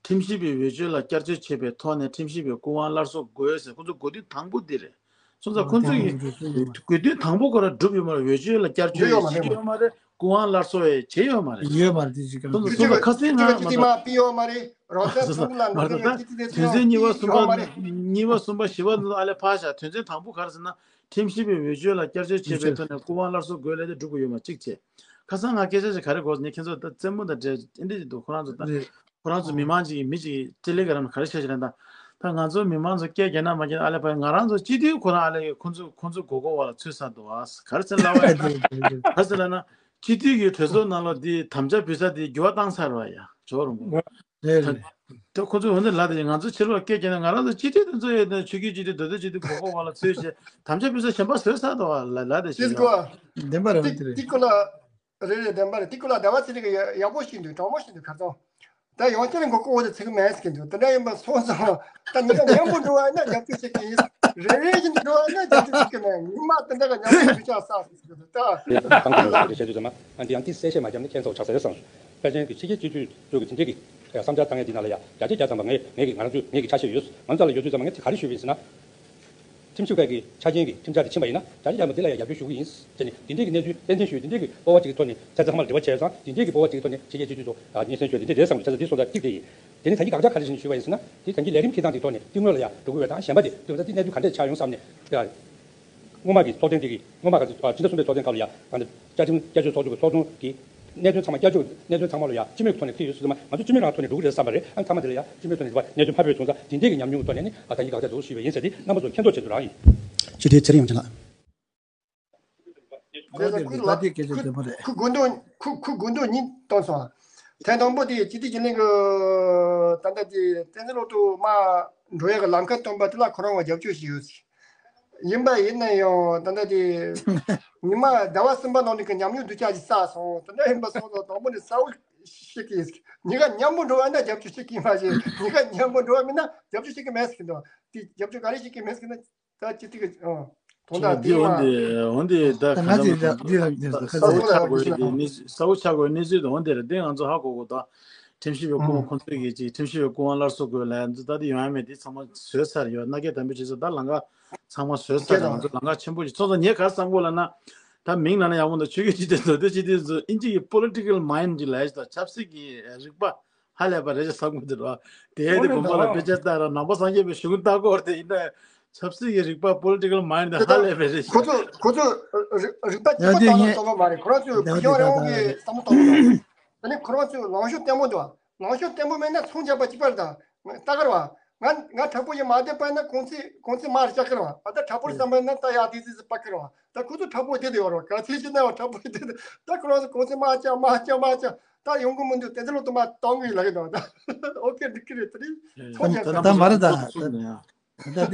ཁྲིམས་ཞིབ་པའི་འོས་ཆོས་ལ་བསྐྱར་བཅོས་བྱས་པའི་ཐོག་ནས་ཁྲིམས་ཞིབ་པའི་སྐུ་དབང་སླར་གསོ་དགོས་ཟེར་ཁོ་ཚོ་དགོས་འདུན་དང་པོ་འདི་རེད། སོང་ཙང་ཁོ་ཚོ་ཡི་དགོས་འདུན་དང་པོ་ཁོ་རང་འགྲུབ་ཡོད་མ་རེད། འོས་ཆོས་ལ་བསྐྱར་བཅོས་ཡོད་མ་རེད། བྱེད་ཀྱི་ཡོད་མ་རེད། སྐུ་དབང་སླར་གསོ་ཡི་བྱེད་ཡོད་མ་རེད། ཡོད་མ་རེད། དེ་ཅིག་སོང་ཙང་སོང་ཙང་ཁ་སང་ང་མ་གཏོགས་མ་ཕི་ཡོད་མ་རེད། རང་བཙན་ཚོགས་པ་ལ་མ་གཏོགས་ད་དོན་ཚན་གཉིས་པ་གསུམ་པ་གཉིས་པ་གསུམ་པ་བཞི་པ་ཨ་ལས་ཕར་བཞག་དོན་ཚན་དང་པོ་ག་རེ་ཟེར་ན། ཁྲིམས་ཞིབ་པའི་འོས་ཆོས་ལ་བསྐྱར་བཅོས་བྱས་པའི་ཐོག་ནས་སྐུ་དབང་སླར་གསོ་དགོས་ལབ་དེ་འགྲུབ་ཀྱི་ཡོད་མ་གཅིག་བྱས། ཁ་སང་ང་སྐད་ཆ་ཞིག་ག་རེ་གོ་ངས་ཁྱེད་ཚོ་ད་རྩེད་མོ་དང་འབྲེལ་ཨེ་འདྲ་ཞིག་འདུག་ཁོ་རང་ཚོ་ད་ཁོ་རང་ཚོ་མི་མང་ཅིག་མི་ཅིག་ཅི་ལེ་ག་རང་ག་རེ་བཤད་ཤེས་རེད་ད། ད་ང་ཚོ་མི་མང་ཚོ་སྐད་རྒྱག་ན་མ་རྒྱག་ན་ཨ་ལེ་པ་ང་རང་ཚོ་སྤྱི་འཐུས་ཁོ་རང་ཨ་ལེ་ཁོ་ཚོ་ཁོ་ཚོ་མགོ་སྐོར་བ་ལ་ཚུད་ས་འདུག་ཨ། ག་རེ་ཟེར་ལབ་པ་ཡིན་ན་ག་རེ་ཟེར་ལབ་ན་སྤྱི་འཐུས་ཀྱི་གྲོས་ཚོགས་ནང་ལོགས་འདི་དམ་བཅའ་ཕུལ་ས་འདི་འགྱུར་བ་བཏང་ཚར་བ་ཡ་ཇོ་རུང་པོ། རེད་རེད། ད་ཁོ་ཚོས་འོ་འདི་ལབ་དེ་ང་ཚོ་ཕྱི་ལོགས་སྐད་རྒྱག་ན་ང་རང་ཚོ་སྤྱི་འཐུས་དེ་ཚོ་ཡོད་དེ་ཆོས་བརྒྱུད་སྤྱི་འཐུས་མདོ་སྟོད་སྤྱི་འཐུས་མགོ་སྐོར་བ་ལ་ཚུད་བྱས་དམ་བཅའ་ཕུལ་ས་གཞན་པ་བཟོས་ཚར་འདུག་ཨ་ལ་ལབ་དེ་ཤེས་ཀྱི་འདུག་ཨ། བདེན་པ་རེད་དེ་རེད། ཏི་ཀོ་ལ། རེད་རེད། བདེན་པ་རེད། ཏི་ཀོ་ལ་ཟླ་བ་ཚེ་རིང་གི་ཡག་པོ་ཞིག་འདུག་དྲང་མོ་ཞིག་འདུག་ཁ་སང་། ད་ཡང་བསྐྱར་མགོ་སྐོར་འོ་དེ་ཚིག་མེད་ཟེར་གྱི་འདུག་དེ་འདྲ་ཡིན་པ་སོང་ཙང་ད་ཉི་མ་མཉམ་པོ་འགྲོ་བ་ན་རྒྱབ་སྐྱོར་བྱེད་ཀྱི་ཡིན། རེ་རེ་བཞིན་འགྲོ་བ་ན་རྒྱབ་སྐྱོར་བྱེད་ཀྱི་མེད། ཉི་མ་དེ་འདྲ་ག་མཉམ་པོ་འགྲོ་ཆགས་ས་ཟེར་གྱི་འདུག་ད། དང་དུ་ལ་དེ་བྱེད་དུས་ཙམ་པ་ཨ་འདི་ཡང་ཏི་གསལ་བཤད་མ་བརྒྱབ་ན་ཁྱད་མཚར་པོ་ཆགས་ས་རེད་བསམ། ཕལ་ཆེར་གྱི་ཕྱི་རྒྱལ་སྤྱི་འཐུས་ཚོས་ཀྱི་དེ་འདྲས་ཀྱི་བསམ་འཆར་བཏང་ཡས་འདི་ནང་ལ་ཡ་བརྒྱ་ཆ་བརྒྱ་ཙམ་པ་ངས་ངས་ཀྱི་ང་རང་ཚོས་ངས་ཀྱི་ཆ་ཤས་ཡོད། ང་ཚོ་ལ་ཡོད་དུས་ཙམ་པ་ངས་དེ་ག་རེ་ཞུས་པ་ཡིན་ཟེར་ན། ཁྲིམས་ཞིབ་ཁང་གི་ཆ་རྐྱེན་གྱི་ཁྲིམས་འཆར་དེ་ཕྱིན་པ་ཡིན་ན་བརྒྱ་ཆ་བརྒྱ་ཐམ་པ་འདི་ལ་ཡང་རྒྱབ་སྐྱོར་ཞུ་གི་ཡིན་ཟེར་ནས་འདི་འདྲས་ཀྱི་གནས་ཚུལ་གཏན་གཏན་ཞུས། འདི་འདྲས་ཀྱི་སྤོབས་པ་ཅིག་གི་ཐོག་ནས་ཚན་རྩལ་ཚང་མར་འབྲེལ་བ་བྱས་ཙང་འདི་འདྲས་ཀྱི་སྤོབས་པ་ཅིག་གི་ཐོག་ནས་ཕྱི་རྒྱལ་སྤྱི་འཐུས་ཚོ་སྙན་སེང་ཞུས། འདི་འདྲས་རེད་བསམ་གྱི་ཆ་ཚང་འདི་སོང་ཙང་གཅིག་དེ་ཡིན། དེ་ནས་ད་གིན་དགག་བྱ་ག་རེ་ཞིག་ཞུས་པ་ཡིན་ཟེར་ན་དེ་ད་གིན་ལས་རིམ་ཁྲིད་སྟངས་འདི་ཐོག་ནས་གཏིང་ནོར་ལ་ཡང་འགྲོ་གི་ཡོད་དང་གཞན་པ་དེ་དེ་ད་གིན་གནས་ཚུལ་ག་འདྲས་ཆགས་ཡོང་བསམ་ནས། སྔོན་མ་གི་ཚོགས་ཆེན་དེ་གི་སྔོན་མ་ག་ཚོད་ཕྱི་ཟླ་གསུམ་པའི་ཚོགས་ཆེན་སྐབས་ལ་ཡ་ད་ནི་བཅའ་ཁྲིམས་བསྐྱར་བཅོས་ཚོགས་ཆུང་གི་ཚོགས་ཆུང་གི་གནད་དོན་ཚང་མ་བསྐྱར་བཅོས་གནད་དོན་ཚང་མ་ལ་ཡ་སྤྱི་མོས་ཐོག་ནས་ཁྲིད་ཡོད་ཟེར་དུས་མ་ང་ཚོ་སྤྱི་མོས་རང་ཐོག་ནས་འགྲོ་གི་རེད་བསམ་པ་རེད། ཨ་ཚང་མ་དེ་ལ་ཡ་སྤྱི་མོས་ཐོག་ནས་འགྲོ་བ་གནད་དོན་ཕབ་ཡོད་བྱུང་ཙང་དེ་འདྲས་ཀྱི་ཉམས་མྱོང་གི་ཐོག་ནས་ནི་ཨ་ད་ཡིག་དགག་བྱ་འདུག་ཞུས་པ་ཡིན་ཟེར་ཏེ་རྣམ་པ་ཚོ་མཁྱེན་རྟོགས་བྱེད་རྒྱུ་རང་ཡིན། ཅི་དེ་ཚེ་རིང་ཡོང་ཅི་ལགས། ཁོ་དེ་ད་དེ་སྐད་ཆ་དེ་མ་རེད། ཁུ་དགོས་འདུག་ཁུ་ཁུ་དགོས་འདུག་གཉིས་བཏོན་སོང་། ཐེངས་དང་པོ་དེ་སྤྱི་འཐུས་རྒྱུན་ལས་ཀྱི་ད་ལྟ་དེ་བསྟན་འཛིན་བློ་གྲོས་མ་འགྲོ་ཡག་གི་ལམ་ཁ་སྟོན་པ་དེ་ལ་ཁོ་རང་ང་རྒྱབ་སྐྱོར་ཞིག་ཡོད་ཟེར། ཡིན་པ་ཡིན་ན་ཡང་ད་ལྟ་དེ་ཉི་མ་ཟླ་བ་གསུམ་པ་ནང་ནས་ཀྱི་ཉམས་མྱོང་སྡུག་ཅག་ཅིག་བསགས་སོང་། དེ་འདྲ་ཡིན་པ་སོང་ཙང་དང་པོ་ནས་གསལ་བོ་ཤེས་ཀྱི་ཡིན་ཟེར། ཉི་མ་མཉམ་པོ་འགྲོ་བ་ན་རྒྱབ་སྐྱོར་བྱེད་ཀྱི་ཡིན་པ་ཞིག་ཉི་མ་མཉམ་པོ་འགྲོ་བ་མིན་ན་རྒྱབ་སྐྱོར་བྱེད་ཀྱི་མེད་ཟེར་གྱི་འདུག་དེ་རྒྱབ་སྐྱོར་ག་རེ་བྱེད་ཀྱི་མེད་ཟེར་ན། ད་སྤྱི་འཐུས་ཀྱི་ཨ་དོན་དག་དེ་འདི་འོན་མ་ཏེ་འོན་ཏེ་ད་ད་ག་ང་ཚོ་ཚོད་འདི་འདི་ས་ས་ས་བོ་ཆགས་དགོས་རེད། དེ་ནི་ས་བོ་ཆགས་དགོས་གནས་ཚུལ་དེ་འོན་ཏེ་རེད། དེ་ང་ཚོ་ཧ་གོ་གོ་ད་ཁྲིམས་ཞིབ་པའི་སྐུ་ཁོང་ཚོས་ཀྱི་ཅིག་ཁྲིམས་ཞིབ་པའི་སྐུ་དབང་སླར་གསོ་དགོས་ལབ་ཡ་འདི་ད་དེ་ཡོང་ཡ་མེད། དེ་ཚང་མ་བཟོས་ཚར་ཡོད། མནའ་སྐྱེལ་དམ་འབུལ་བྱས་ཚར། ད་ལམ་ཁ་ཚང་མ་བཟོས་ཚར་རེད། ང་ཚོ་ལམ་ཁ་ཆེན་པོ་ཞིག་ཚོགས་ས་ཉེ་གར་བསམ་གོ་ལ་ན་ད་མིང་ལ་ན་ཡག་པོ་འདུག་ཆོས་བརྒྱུད་སྤྱི་འཐུས་མདོ་སྟོད་སྤྱི་འཐུས་ཚོ་ཨིན་ཇི་ཡི་political mind་ཅིག་ལབ་ཡ་ཞིག་ད་ཆབ་སྲིད་ཀྱི་རིག་པ་ཧ་ལས་པ་རེད་ཅེས་བསམ་གྱི་འདུག་ར། དེ་ཡང་དེ་དགོངས་པ་ལ་དཔེ་ཆ་ལྟ་ར་ནང་པ་སངས་རྒྱས་པའི་གཞུང་ལྟ་སྐོར་དེ་ཡིན་ན་ཆབ་སྲིད་ཀྱི་རིག་པ་political mind་དེ་ཧ་ལས་པའི་རེད་ཤག་ཁོ་ཚོ་ཁོ་ཚོ་རིག་རིག་པ་གཅིག་པ་ལྟ་ན་སྟོན་པ་མ་རེད། ཁོ་རང་ཚོས་ཡང་དེ་ཡང་དེ་ཁོ་རང་གི་བསམ་བློ་གཏོང་གི་འདུག་ད་ནི་ཁོ་རང་ཚོས་ལངས་ཕྱོགས་བརྟན་པོ་འདུག་ལངས་ཕྱོགས་བརྟན་པོ་མེད་ན་ཚོང་རྒྱག་པ་གཅིག་པ་རེད། ད་ལྟ་ཁ་བར་བ་ང་ང་དྲག་པོ་ཡིན་མ་བསྡད་པ་ན་གོང་ཚད་གོང་ཚད་མར་བཅག་ཁར་བ། ད་ལྟ་དྲག་པོ་རེད་བསམ་པ་ན་ད་ཡག་དེ་ཙི་ཙི་པ་ཁར་བ། ད་ཁོ་ཚོ་དྲག་པོ་བསྡད་དེ་ཡོད་རེད། ག་ཚད་ཅིག་ན་བ་དྲག་པོ་བསྡད་དེ་ད་ཁོ་རང་ཚོ་གོང་ཚད་མར་བཅག་མར་བཅག་མར་བཅག་ད་ཡོང་གི་མི་འདུག་བསྟན་འཛིན་བློ་གྲོས་མ་གཏོང་གི་ལབ་ཀྱི་འདུག་ད་ཨོ་ཁེ་འགྲིག་གི་རེད། དེ་རིང་ཚོང་རྒྱག་ད་ད་མ་རེད། ད་ད་ད་ད་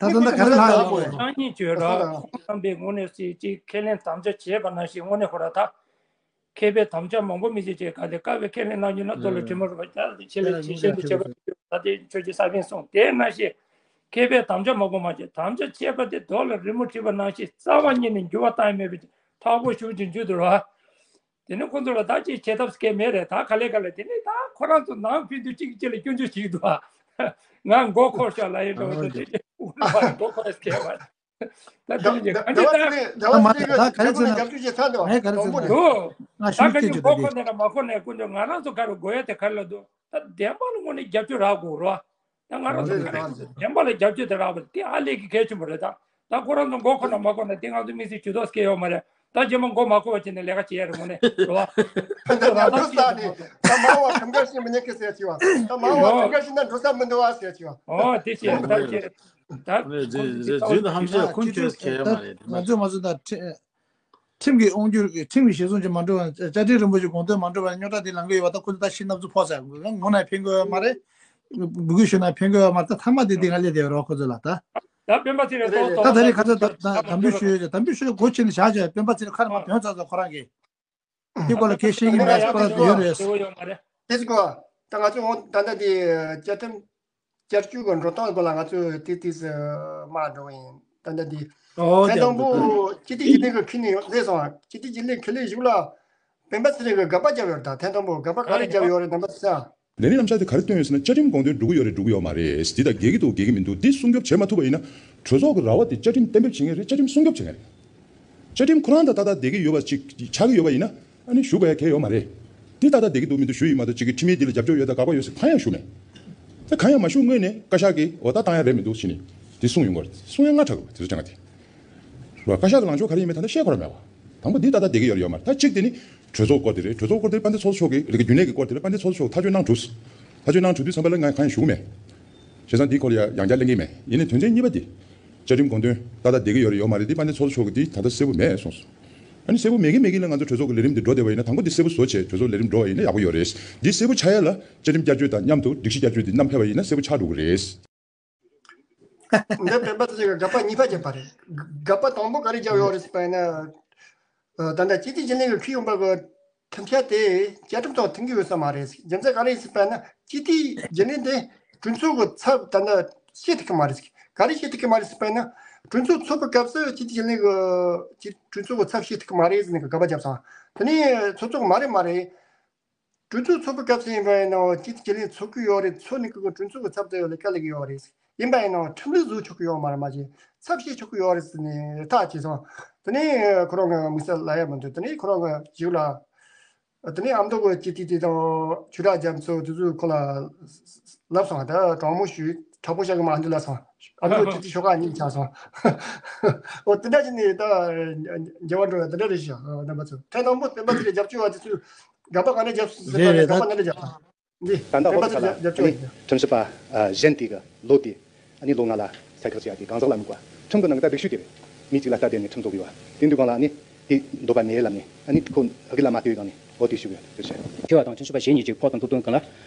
ད་ད་ད་ག་རེ་ལྷག་ཡོད་པ་རེད། སང་ཉིན་བརྗོད་ར་ཁོང་རྣམ་པས་དངོས་གནས་སྲིད་ཅིག་ཁས་ལེན་དམ་བཅའ་བྱས་པ་ནང་བཞིན་དངོས་གནས་ཁོ་ར་ད། མཁས་པའི་དམ་བཅའ་མང་པོ་མི་བྱེད་ཅེས་ག་ལེ་དཀའ་བའི་ཁས་ལེན་གནང་རྒྱུ་ན་མདོ་ལ་དྲི་མ་རུ་བ་རྒྱ་ལ་དེ་ཆེ་ལ་ཆེ་ཤེས་དུ་ཆེ་བ་ད་དེ་ཆོས་ཀྱི་ས་བོན་སོང་དེ་ནང་བཞིན་མཁས་པའི་དམ་བཅའ་མང་པོ་མ་བྱེད་དམ་བཅའ་བྱས་པ་དེ་མདོ་ལ་རི་མོ་བྲིས་པ་ནང་བཞིན་རྩ་བ་ཉིད་ནས་འགྱུར་བ་བཏང་ཡ་མེད་པའི་ཐག་པོ་ཞུགས་ཀྱི་འཇུ་དུ་ར། དེ་ནི་ཁོང་ཚོ་ལ་ད་ཅིག་བྱེད་ཐབས་སྐལ་མེད་རེད་ད་ག་ལེ་ག་ལེ་དེ་ནི་ད་ཁོ་རང་ཚོ་ནང་ཕན་ཚུན་གཅིག་གཅིག་ལ་སྐྱོན་བརྗོད་བྱེད་ཀྱི་འདུག་ཨ། ང་མགོ་འཁོར་ཤག་ལ་ཡིན་འགྲོ་བ་དེ་དེ་དེ་མགོ་འཁོར་སྐལ་བ། ད་དེ་ནི་གང་ཅི་ད་ད་མ་ད་ད་ག་རེ་ཚོད་ན་ད་ང་ཞུ་ད་ག་ཅི་མགོ་འཁོར་ནས་ལ་མ་འཁོར་ནས་ཀུན་འདུག་ང་རང་ཚོ་ག་རེ་དགོས་ཡ་དེ་ག་རེ་ལ་འདུག་ད་བདེན་པ་ལ་དངོས་གནས་རྒྱབ་སྐྱོར་རག་དགོས་རོ། ད་ང་རང་ཚོ་རེད་ག་རེ་རེད། བདེན་པ་ལ་རྒྱབ་སྐྱོར་དེ་རག་པ་དེ་ཨ་ལས་ཀྱི་གལ་ཆེན་པོ་རེད་ད། ད་ཁོ་རང་ཚོ་མགོ་འཁོར་ན་མ་འཁོར་ན་དེ་ང་ཚོ་དམིགས་བསལ་ཇུས་གཏོགས་སྐྱེ་ཡོད་མ་རེད། ད་རྗེས་མ་མགོ་མ་འཁོར་བ་བྱས་ནས་ལས་ཀ་བྱེད་ཡ་རེད་དངོས་གནས་རེད་བ། ད་ང་འགྲོ་ས་ནི་ད་མ་བ་གང་ག་ཤི་མི་ཉན་གི་ཟེར་གྱི་བ། ད་མ་བ་གང་ག་ཤི་ན་འགྲོ་ས་མི་འདུག་བ་ཟེར་གྱི་བ། ཨོ་དེ་བྱས་ད་བྱས་ད་ཁོང་ཚོ་ཅིག་ད་བ་ཅིག་ད་ང་ཚོས་མ་ཚོད་ད་ཁྲིམས་ཀྱི་དབང་སྒྱུར་ཁྲིམས་ཀྱི་བཞེད་སྲུང་ཅིག་མ་འགྲོ་བ་བཅའ་ཁྲིམས་རིན་པོ་ཆེ་དགོངས་དོན་མ་འགྲོ་བ་རྙོག་དྲ་དེ་ལངས་ཀྱི་ཡོད་པ་ད་ཁོ་ཚོ་ད་ཤི་ནབ་ཚོ་ཕོག་ཟེར་ངོ་ནས་ཕན་གྱི་ཡོད་མ་རེད། འབུལ་གྱི་ཞུ་ན་ཕན་གྱི་ཡོད་མ་རེད། ད་ཐ་མ་དེ་དེ་ང་ལས་དེ་རོགས་ཁོ་ཚོ་ལ་ད། ད་སྤེན་པ་ཚེ་རིང་ཏོག་ཏོག་ད་ད་རེས་ཁ་ཚ་ད་ད་དམ་འབུལ་ཞུ་ཡོད་དམ་འབུལ་ཞུ་ཡོད་སྒོ་ཕྱེ་ནས་བཞག་བྱས་སྤེན་པ་ཚེ་རིང་ཁ་ནས་མ་བྱོན་ཚར་ཚར་ཁོ་རང་གིས། དེ་སྐོར་ལ་སྐད་བཤད་ཀྱི་མེད་ཁོ་རང་ཚོ་ཡོད་རེད། དེ་སྐོར་ད་ང་ཚོ་འོང་ད་ལྟ་དེ་བཅའ་ཁྲིམས་བསྐྱར་བཅོས་ཀྱི་འགྲོ་སྟངས་སྐོར་ལ་ང་ཚོས་ཏིག་ཏིག་ཙམ་མར་འགྲོ་བ་ཡིན། ད་ལྟ་འདི་ཨོ་ཐེངས་དང་པོ་སྤྱི་འཐུས་རྒྱུན་ལས་ཀྱི་ཁྲི་ནས་སླེབས་སོང་། སྤྱི་འཐུས་རྒྱུན་ལས་ཁྲི་ལས་གཞུག་ལ་སྤེན་པ་ཚེ་རིང་གིས་དགག་པ་བརྒྱབ་ཡོད་རེད། ད་ཐེངས་དང་པོ་དགག་པ་ག་རེ་བརྒྱབ་ཡོད་རེད་རྣམ་པ་ཚོས། ལས་རིམ་རྣམ་གཞག་དེ་ག་རེ་བཏོན་ཡོད་ཟེར་ན་བཅའ་ཁྲིམས་དགོངས་དོན་འགྲུབ་ཀྱི་ཡོད་རེད་འགྲུབ་ཀྱི་ཡོད་མ་རེད། འདི་དང་འགལ་གྱི་འདུག་འགལ་གྱི་མི་འདུག་འདི་སྲུང་སྐྱོབ་བྱེད་མ་ཐུབ་པ་ཡིན་ན་གྲོས་ཚོགས་ཀྱི་ར་བ་དེ་བཅའ་ཁྲིམས་གཏན་འབེབས་བྱེད་མཁན་རེད། བཅའ་ཁྲིམས་སྲུང་སྐྱོབ་བྱེད་མཁན་རེད། བཅའ་ཁྲིམས་ཁོ་རང་དང་ཏག་ཏག་བསྡད་ཀྱི་ཡོད་པ་ཅིག་ཆགས་ཀྱི་ཡོད་པ་ཡིན་ན་ཨ་ནི་ཞུ་དགོས་ཡ་གལ་ཡོད་མ་རེད། འདི་ཏག་ཏག་བསྡད་ཀྱི་འདུག་མི་འདུག་ཞུ་ཡི་མ་གཏོགས་ཅིག་གི་ཁྲིམས་ཡིག་འདི་ལ་རྒྱབ་སྐྱོར་ཡོད་དང་དགག་པ་ཡོད་ཟེར་གང་ཡང་ཞུ་མེད། ད་གང་ཡང་མ་ཞུ་སྔོན་ནས་བཀའ་ཤག་གིས་འོ་ད་བཏང་ཡ་རེད་མི་འདུག་ཟེར་ནས་འདི་གསུངས་ཡོང་གི་རེད། གསུང་ཡ་སྔ་དྲགས་གི་རེད། དེ་ཚོ་དྲན་ག་དེ་རེད་བ། བཀའ་ཤག་གི་ལངས་ཕྱོགས་ག་རེ་ཡིན་མིན་ད་ལྟ་བཤད་ཁོ་ར་མེད་བ། དང་པོ་འདི་ཏག་ཏག་བསྡད་ཀྱི་ཡོད་རེད་ཡོད་མ་རེད། ད་གཅིག་དེ་ནི་གྲོས་ཚོགས་སྐོར་དེ་རེད། གྲོས་ཚོགས་སྐོར་དེ་དཔལ་ལྡན་ཚོགས་གཙོ་མཆོག་གིས་རྒྱུན་ལས་ཀྱི་སྐོར་དེ་རེད། དཔལ་ལྡན་ཚོགས་གཙོ་མཆོག་ཐག་གཅོད་གནང་གྲུབ། ཐག་གཅོད་གནང་གྲུབ་དུས་ཙམ་པ་ལ་ང་གང་ཡང་ཞུ་གི་མེད། བྱས་ཙང་འདིའི་སྐོར་ལ་ཡང་ཡང་བསྐྱར་གླེང་གི་མེད། ཡིན་ནའི་དོན་ཚན་གཉིས་པ་འདི། བཅའ་ཁྲིམས་དགོངས་དོན་ཏག་ཏག་བསྡད་ཀྱི་ཡོད་རེད་ཡོད་མ་རེད། འདི་དཔལ་ལྡན་ཚོགས་གཙོ་མཆོག་གིས་འདི་ད་ལྟ་གསལ་པོ་མེད་གསུངས་སོང་། ཨ་ནི་གསལ་པོ་མེད་གི་མེད་གི་ལ་ང་ཚོ་གྲོས་ཚོགས་ཀྱི་ལས་རིམ་འདི་འགྲོ་བསྡད་པ་ཡིན་ན་དང་པོ་འདི་གསལ་པོ་བཟོ་བྱས་གྲོས་ཚོགས་ལས་རིམ་འགྲོ་བ་ཡིན་ན་ཡག་པོ་ཡོད་རེད། འདི་གསལ་པོ་ཆགས་ཡ་ལ་བཅའ་ཁྲིམས་བསྐྱར་བཅོས་དང་མཉམ་དུ་སྒྲིག་གཞི་བསྐྱར་བཅོས་འདི་བསྣམས་ཕེབས་པ་ཡིན་ན་གསལ་པོ་ཆགས་འགྲོ་གི་རེད། འདི་སྤེན་པ་ཚེ་རིང་གིས་དགག་པ་གཉིས་པ་བརྒྱབ་པ་རེད། དགག་པ་དང་པོ་ག་རེ་བརྒྱབ་ཡོད་རེད་ཟེར་བ་ཡིན་ན། ད་ལྟ་སྤྱི་འཐུས་རྒྱུན་ལས་ཀྱི་ཁྲིད་ཡོང་པ་གི་ཐབས་ཤེས་དེ་བཅའ་ཁྲིམས་ཐོག་མཐུན་གྱི་ཡོད་ས་མ་རེད། རྒྱུ་མཚན་ག་རེ་ཡིན་ཟེར་བ་ཡིན་ན་སྤྱི་འཐུས་རྒྱུན་ལས་དེ་གྲོས་ཚོགས་ཀྱི་ཚབ་ད་ལྟ་བྱེད་ཐུབ་ཀྱི་མ་རེད། ག་རེ་བྱེད་ཐུབ་ཀྱི་མ་རེད་ཟེར་བ་ཡིན་ན་གྲོས་ཚོགས་ཚོགས་པའི་སྐབས་སུ་སྤྱི་འཐུས་རྒྱུན་ལས་ཀྱི་གྲོས་ཚོགས་ཀྱི་ཚབ་བྱེད་ཐུབ་ཀྱི་མ་རེད་ཟེར་ནས་དགག་པ་བརྒྱབ་སོང་། དེ་ནས་ཚོགས་གཙོ་མ་རེད་མ་རེད། གྲོས་ཚོགས་ཚོགས་པའི་སྐབས་སུ་ཡིན་པ་ཡིན་ནའང་སྤྱི་འཐུས་རྒྱུན་ལས་ཚོགས་ཀྱི་ཡོད་རེད། ཚོགས་ནས་ཀྱི་གྲོས་ཚོགས་ཀྱི་ཚབ་ཏུ་ཡོད་ལས་ཀ་ལས་ཀྱི་ཡོད་རེད། ཡིན་པ་ཡིན་ནའང་ཁྲིམས་ལུགས་བཟོ་ཆོག་གི་ཡོད་མ་རེད་མ་གཞི་ཚབ་བྱེད་ཆོག་གི་ཡོད་རེད་ཟེར་ནས་ཐག་བཅད་སོང་། དེ་ནས་ཁོ་རང་གི་དམིགས་བསལ་ལབ་ཡ་མི་འདུག་དེ་ནས་ཁོ་རང་གི་གཞུག་ལ་དེ་ནས་ཨ་མདོ་གི་སྤྱི་འཐུས་དེ་དང་ཆོས་གྲགས་རྒྱ་མཚོ་དེ་ཚོས་ཁོ་ལ་ལབ་སོང་། ད་དྲང་མོ་ཞུས། དྲག་པོ་བྱ་གི་མ་འདུག་ལ་སོང་། ཨ་ནི་ཁྱེད་ཀྱི་ཤོག་ཁ་གཉིས་ཆགས་སོང་། འོ་དེ་འདྲ་བྱས་ནས་ད་འགྱུར་བ་འགྲོ་ཡ་དེ་འདྲ་རེད་ཤག་རྣམ་པ་ཚོ། ཁྲལ་དང་པོ་བསྟན་པ་ཚེ་རིང་རྒྱབ་སྐྱོར་བ་དེ་ཚོས་དགག་པ་ག་ནས་རྒྱབ་སྲིད་ཟེར་ད་རེད་རེད། ནས་དགག་པ་ད་ག་ནས་རྒྱབ་དང་། འདི་ད་ལྟ་བསྟན་པ་ཧོ་ཚེ་ད་ལ་རིང་རྒྱབ་སྐྱོར་ཡིན། ཁྲིམས་ཞིབ་པ་ཨ་གཞན་དེ་གི་ལོ་དེ་ཨ་ནི་ལོ་ལྔ་ལ་ས་ཁག་ཅིག་ཨ་དེ་གང་ཟག་ལ་དམིགས་པ། ཁྲིམས་ཀྱི་ནང་གི་ད་སྡིག་ཤུལ་དེ་རེད། མི་གཅིག་ལ་ལྟ་བསྡད་ནས་ཁྲིམས་རྩོད་དགོས་པ་དེ་འདུག་གང་ལ་ཨ་ནི་དེ་འདོད་པ་མེད་ལབ་ནས་ཨ་ནི་ཁོ་ཨ་གི་ལ་མ་ལྟོས་གང་ནས་འོ་དེ་ཞུ་དགོས་དེ་བྱས། མཁས་པ་དང་ཁྲིམས་ཞིབ་པ་གཞན་གཉིས་ཀྱིས་ཕོགས་དང་ཐུགས་དོན་གང་ལ་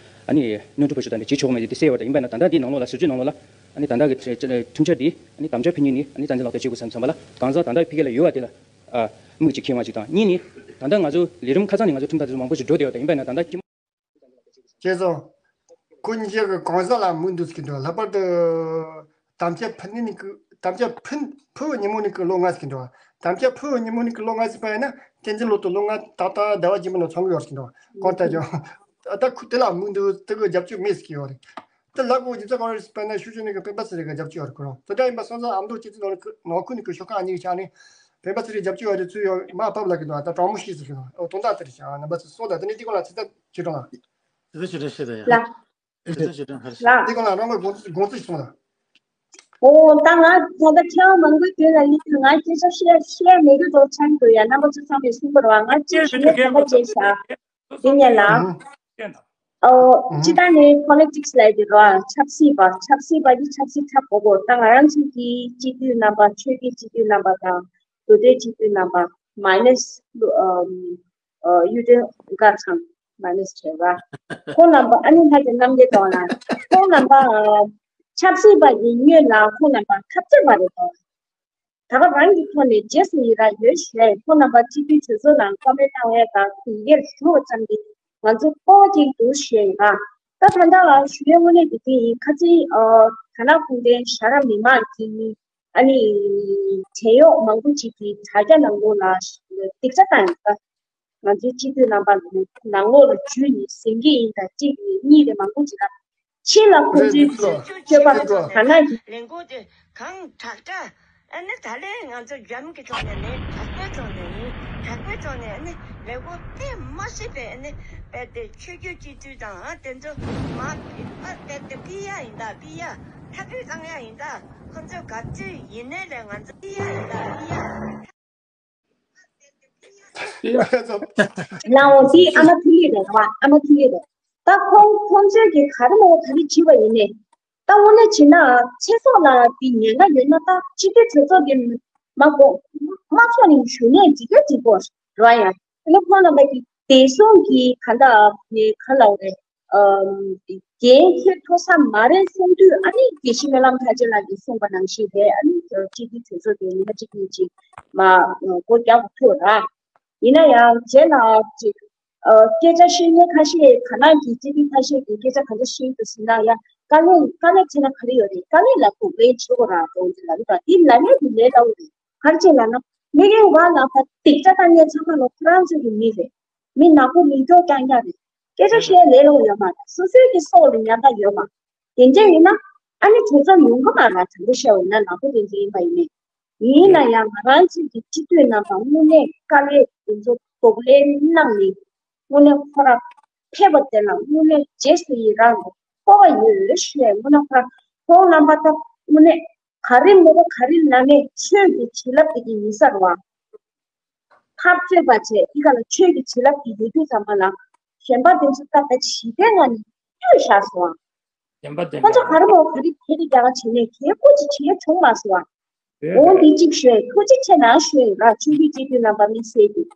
ཨ་ནི་གནོན་སྒྲུབ་པ་ཞུ་དང་དེ་བྱེད་ཆོག་མེད་དེ་གསལ་བ་དང་། ཡིན་པ་ན་ད་ལྟ་འདི་ནང་ལོགས་ལ་སྲིད་བྱུས་ནང་ལོགས་ལ་ཨ་ནི་ད་ལྟ་གི་ཁྲིམས་འཆར་འདི་ཨ་ནི་དམ་བཅའ་ཕུལ་མཁན་ནི་ཨ་ནི་རྩ་འཛིན་ལག་བསྟར་བྱེད་དགོས་བསམ་བསམ་པ་ལ་གང་ཟག་ད་ལྟ་ཕ་གི་ལ་ཡོད་པ་དེ་ལ། ཨ། དམིགས་ཀྱིས་ཁེངས་པ་ཅིག་དང་། གཉིས་ནི། ད་ལྟ་ང་ཚོ་ལས་རིམ་ཁ་སང་ནས་ང་ཚོ་ཁྲིམས་ཐག་དེ་ཚོ་མང་པོ་ཞིག་འགྲོ་བསྡད་ཡོད་དང་། ཡིན་པ་ན་ད་ལྟ་ཁྱིམ། ཁྱེད་ཚོ། ཁོ་གཉིས་ཀྱི་གང་ཟག་ལ་མི་འདུག་ཟེར་གྱི་འདུག་ལྷག་པར་དུ། དམ་བཅའ་ཕུལ་ནི་ནི་གི་དམ་བཅའ་ཕུལ་ཕུལ་བའི་ཉིན་མོ་ནི་གི་ལོ་ལྔ་ཟེར་གྱི་འདུག་དམ་བཅའ་ཕུལ་བའི་ཉིན་མོ་ནི་གི་ལོ་ལྔ་ཟེར་པ་ཡིན་ན་བསྟན་འཛིན་ལོ་དུ་ལོ་ལྔ་ཏག་ཏག་ཟླ་བ་རྗེས་མ་ནང་ཚང་གི་ཡོད་ཟེར་གྱི་འདུག་གང་ལྟར་ཀྱང་། ད་ཁོ་དེ་ལ་མི་འདུག་དེ་གི་རྒྱབ་སྐྱོར་མེད་ཟེར་གྱི་ཡོད་རེད། དེ་ལ་གོ་རྒྱུ་མཚན་གང་རེད་ཟེར་པ་ན་ཤུགས་ཆེ་ནི་གི་སྤེན་པ་ཚེ་རིང་གི་རྒྱབ་སྐྱོར་ཡོད་རེད་ཁོ་རང་། དེ་འདྲ་ཡིན་པ་སོང་ཙང་ཨ་མདོ་སྤྱི་འཐུས་ནང་ནང་ཁུལ་ནི་གི་ཤོག་ཁག་གཉིས་ཀྱི་ཆ་ནས་སྤེན་པ་ཚེ་རིང་རྒྱབ་སྐྱོར་ཡོད་རེད་ཚུལ་ཡོད་མ་ཕབ་ལ་གི་འདུག་ད་དྲང་མོ་ཤེས་ཟེར་གི་འདུག་འོ་དོན་དག་དེ་རེད་ཤག་རྣམ་པ་ཚོས་སོང་ད་དེ་ནས་འདི་གོང་ལ་ཚིག་ཐག་ཆོད་དྲང་ལ། དེ་ཚོ་ཞུ་དྲན་ཤེས་དང་ཡ། ལ། དེ་ཚོ་ཞུ་དྲན་ཧར་ཤེས། ལ། འདི་གོང་ལ་རང་གི་དགོངས་དགོངས་ཚུལ་ཞིག་གསུངས་དང་། འོ་ད་ང་ད་ལྟ་ཁྱེད་རང་མང་པོའི་དུས་ལ་སླེབས་དུས་ང་སྐད་ཆ་བཤད་བཤད་མེད་རྒྱུ་འདྲ་ཆགས་འདུག་ཡ། རྣམ་པ་ཚོ་ཚང་མས་གསུངས་པ་རེད་བ། ང་སྤྱིར་ཞུ་ཡས་དོན་པ་བྱས་ཤག་དེ་ནས་ལ། ཨོ། སྤྱི་བཏང་ནས་politics་ལབ་ཡ་དེ་རེད་བ། ཆབ་སྲིད་པ་ཆབ་སྲིད་པ་གིས་ཆབ་སྲིད་འཁྲབ་དགོས་གོ་ད་ང་རང་ཚོ་གི་སྤྱི་འཐུས་རྣམ་པ་ཆོས་བརྒྱུད་སྤྱི་འཐུས་རྣམ་པ་དང་མདོ་སྟོད་སྤྱི་འཐུས་རྣམ་པ་minus་ཨམ་ཨ་གཡུ་སྒྲོན་དཀར་ཚང་minus་བྱས་པ། ཁོང་རྣམ་པ་ཨ་ནི་ལྷ་རྒྱལ་རྣམ་རྒྱལ་དང་ལ་ཁོང་རྣམ་པ་ཆབ་སྲིད་པ་གི་སྔོན་ལ་ཁོང་རྣམ་པ་འཁྲབ་སྟོན་པ་རེད་དོ། ད་ག་རང་གི་ཐོག་ནས་རྗེས་སུ་ཡི་རང་ཡོད་ཞེས་ཁོང་རྣམ་པ་སྤྱི་འཐུས་གྲོས་ཚོགས་ནང་བཀའ་མོལ་གནང་བའི་སྒང་དེ་ཡར་ཞུ་བ་ཙམ་གྱིས་ང་ཚོ་སྤོབས་པ་སྐྱེ་གི་འདུག་ཞུ་ཡ་ཡིན་ལ། ད་ད་ལྟ་ཞུ་ཡ་དངོས་གནས་དེ་དེ་ཡིན། ཁ་སང་ཨ་དར་ནག་གུང་ཁྲན་ཞྭ་དམར་མི་མང་གི་ཨ་ནི་བྲན་གཡོག་མང་པོ་ཅིག་གིས་དྲ་རྒྱ་ནང་ལོགས་ལ་སྡིགས་ཆ་བཏང་ཡོད་ད། ང་ཚོའི་སྤྱི་འཐུས་རྣམ་པ་ནང་ལོགས་ལ་འཇུས་ནས་ཟིན་གྱི་ཡིན་ད། གཅིག་ནས་གཉིས་རེད་མང་པོ་ཅིག་ལ། ཕྱི་ལ་ཁོང་ཚོའི་སྤྱོད་པ་ཐ་ན་གི། ལས་འགུལ་དེ་གང་དྲག་དྲག་ཨ་ནི་ད་ལན་ང་ཚོ་རྒྱམ་གི་ཕྱོགས་ནས་ནི་དྲག་པོའི་ཕྱོགས་ནས་ཡིན། དྲག་པོའི་ཕྱོགས་ནས་ཨ་ནི་ལས་འགུལ་དེ་མ་ཤེས་པའི་ཨ་ནི་རྦད་དེ་ཆོས་བརྒྱུད་སྤྱི་འཐུས་དང་ཨ་དེ་ཚོ་མ་ཕི་ཨ་རྦད་དེ་ཕི་ཡ་ཡིན་ད་ཕི་ཡ་ཐ་ཕི་བཏང་ཡ་ཡིན་ད། ཁོང་ཚོ་ག་ཚོད་ཡིན་ནའི་ལས་ང་ཚོ་ཕི་ཡ་ཡིན་ད་ཕི་ཡ། ལའོ་དེ་ཨ་མ་ཐི་ལི་རེད་བ། ཨ་མ་ཐི་ལི་རེད། ད་ཁོང་ཁོང་ཚོས་ཀྱི་ག་རེ་མོ་ག་རེ་བྱས་པ་ཡིན་ནས། ད་དངོས་གནས་བྱས་ན་ཚེ་སྲོག་ལ་དེ་ཉེན་ཁ་ཡོད་ན་ད་སྤྱི་འཐུས་གྲོས་ཚོགས་ཀྱི་མ་གོ་མ་ཚོགས་ནས་ཞུ་ནས་འགྲིག་ག་འགྲིག་གོ་ར་ཡ། དེ་ནས་ཁོང་རྣམ་པ་གི་བདེ་སྲུང་གི་ག་འདྲ་ནས་ག་ལ་རེད། འགན་འཁྱེར་ཐུབ་ས་མ་རེད་གསུངས་དུས་ཨ་ནི་དགེ་བཤེས་སྨོན་ལམ་མཐར་ཕྱིན་ལགས་ཀྱིས་གསུངས་པ་ནང་བཞིན་རེད། ཨ་ནི་སྤྱི་འཐུས་གྲོས་ཚོགས་ཀྱི་མི་སྣ་གཅིག་གཉིས་ཅིག་མ་སྒོ་རྒྱག་དགོས་ཐུག་ར། ཡིན་ན་ཡང་རྗེས་ལ་ཅིག་སྐད་ཆ་བཤད་མཁན་ཁ་ཤས་ག་ནང་གི་སྤྱི་འཐུས་ཁ་ཤས་ཀྱིས་སྐད་ཆ་ག་འདྲ་བཤད་འདུག་ཟེར་ན་ཡང་དཀའ་ལས་དཀའ་ལས་ཆེ་ན་ག་རེ་ཡོད་རེད། དཀའ་ལས་ལ་གོ་བའི་བྱེད་དགོས་ར་གོ་འདི་ལ་ལུག་དང་འདི་ལ་ལས་འདི་ལས་ལ་འོ་རེད། ག་རེ་བྱས་ལབ་ན་མི་རེ་བ་ལ་ཕ་སྡིག་ཆ་བཏང་མཁན་ཚང་མ་ལ་ཁོ་རང་ཚོ་གི་མི་རེད། མི་ནག་པོ་མི་སྐྱོ་རྐྱང་རྐྱང་རེད། སྐད་ཆ་བཤད་ལས་སླ་པོ་ཡོད་མ་རེད། སོ་སོའི་གི་སྲོག་ལ་ཉེན་ཁ་ཡོད་མ་རེད། དེ་འདྲ་ཡིན་ན་ཨ་ནི་གྲོས་ཚོགས་ཡོང་གི་མ་རེད། དྲང་པོ་བཤད་པ་ཡིན་ན་ནག་པོ་དེ་ཚོ་ཡིན་པ་ཡིན་ནས། ཡིན་ན་ཡང་ང་རང་ཚོའི་གི་སྤྱི་འཐུས་རྣམ་པ་དངོས་གནས་དཀའ་ལས་དེ་ཚོ་གདོང་ལེན་གནང་ནས་དངོས་གནས་ཁོ་རང་ཕེབས་པ་དེ་ལ་དངོས་གནས་རྗེས་སུ་ཡི་རང་གི་སྤོབས་པ་ཡོད་ཞུ་ཡས། དངོས་གནས་ཁོ་རང་ཁོང་རྣམ་པ་ད་དངོས་གནས། ག་རེ་མོ་ག་རེ་ལ་ནས་ཆོས་ཀྱི་བྱིན་རླབས་དེ་གི་ཡིན་ས་རེད་བ། འཐབ་རྩོད་པ་བྱས་ཨི་ག་ལ་ཆོས་ཀྱི་བྱིན་རླབས་དེ་ཡོད་དུས་ཙམ་པ་ལ་གཞན་པ་དེ་ཚོ་ད་ལྟ་ཞི་བདེ་ངང་ནས་སྐྱོད་བཞག་སོང་བ། གཞན་པ་དེ་ཁོ་ཚོ་ག་རེ་མོ་ག་རེ་དེ་རིགས་རྒྱ་ག་བྱེད་ནས་གལ་པོ་ཅིག་བྱེད་བྱུང་མ་སོང་བ། འོང་འདི་གཅིག་ཤོད་ཐུགས་རྗེ་ཆེ་གནང་ཞུ་ཡིན་ར། ཆོས་བརྒྱུད་སྤྱི་འཐུས་རྣམ་པ་དམིགས་བསལ་གྱིས།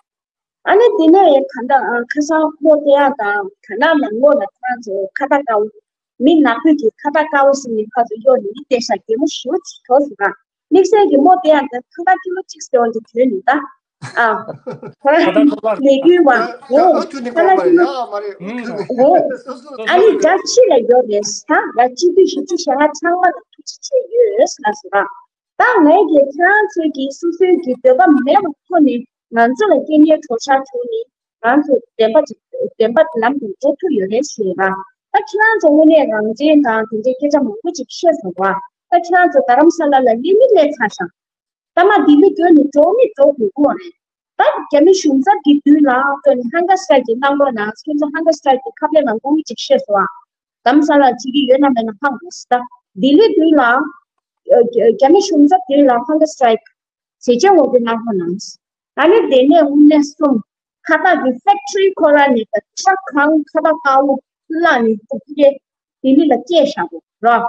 ཨ་ནི་དེ་ནས་ག་འདྲ་ཨ་ཁ་སང་མོ་བསྟན་ཡག་དང་དར་ནག་ནང་ལོགས་ལ་ཁོ་རང་ཚོ་ཁ་བརྡ་དཀར་པོ། མི་ནག་པོས་ཀྱི་ཁ་བརྡ་དཀར་པོ་ཟེར་ནས་ཁ་ཚོ་གཡོག་ནས་མི་བསྟན་ཤག་གད་མོ་ཞེ་པོ་ཅིག་གྲོགས་སུ་ར། དམིགས་བསལ་གྱི་མོ་བསྟན་ཡག་དང་ཁ་བརྡ་ཀི་ལོ་གཅིག་ཟེར་བ་འདི་གྱོན་ནས་ད། ཨ། ཁོ་རང་ལས་འགུལ་བ་འོ་ཁ་ལ་ཀི་ལོ་འོ། ཨ་ནི་འདྲ་ཕྱི་ལ་ཡོད་རེད་ད་ར། སྤྱི་འཐུས་བཞི་བཅུ་ཞེ་ལྔ་ཚང་མ་ལ་ཐུགས་རྗེ་ཆེ་ཡོད་ལགས་སོ་ར། ད་ངས་ཀྱིས་ཁྱེད་རང་ཚོས་ཀྱིས་སོ་སོའི་གི་འདོད་པ་མེད་པ་ཐོག་ནས་ང་ཚོ་ལ་སྐད་ངན་གྲོགས་ཤར་བྱུང་ནས་ང་ཚོ་བདེན་པ་ཅིག་བདེན་པ་ལམ་དུ་འགྲོ་ཐུབ་ཡོད་རེད་ཞུས་པ། ད་ཁྱེད་རང་ཚོ་དངོས་གནས་རང་བཙན་དང་དེ་འདྲའི་སྐད་ཆ་མང་པོ་ཅིག་བཤད་སོང་བ། ད་ཁྱེད་རང་ཚོ་རྡ་རམ་ས་ལ་ལ་སླེབས་མི་སླེབས་ཚར་ཤག་ད་མ་ལྡི་ལི་བསྐྱོད་ནས་འགྲོ་མི་འགྲོ་དགོས་ཀྱི་ཡོད་རེད། ད་རྒྱ་མི་གཞུང་ཚབ་ཀྱི་མདུན་ལ་ལྟོས་ནས་ཧང་ག་སི་ཊལ་གྱི་གནང་རོགས་གནང་། ཁྱེད་ཚོ་ཧང་ག་སི་ཊལ་གྱི་ཁ་པར་མང་པོ་ཅིག་བཤད་སོང་ཨ། རྡ་རམ་ས་ལ་བྱེད་ཀྱི་ཡོད་ན་མེད་ན་ཧང་དགོས་སི་ད། ལྡི་ལི་དུས་ལ་རྒྱ་མི་གཞུང་ཚབ་དུས་ལ་hunger strike ཟས་བཅད་དབང་སྒྱུར་གནང་ཁོ་གནང་། ཨ་ནི་དེ་ནས་དངོས་གནས་གསུམ། ཁ་བཏགས་ཀྱི་ཕེག་ཊི་རི་ཁོ་ར་ནས་ད་ཁྲ་གང་ཁ་བཏགས་དཀར་པོ་བླངས་ནས་ཏུ་ཕི་རེ་ལྡི་ལི་ལ་སྐྱེལ་བཞག་གོ་ར།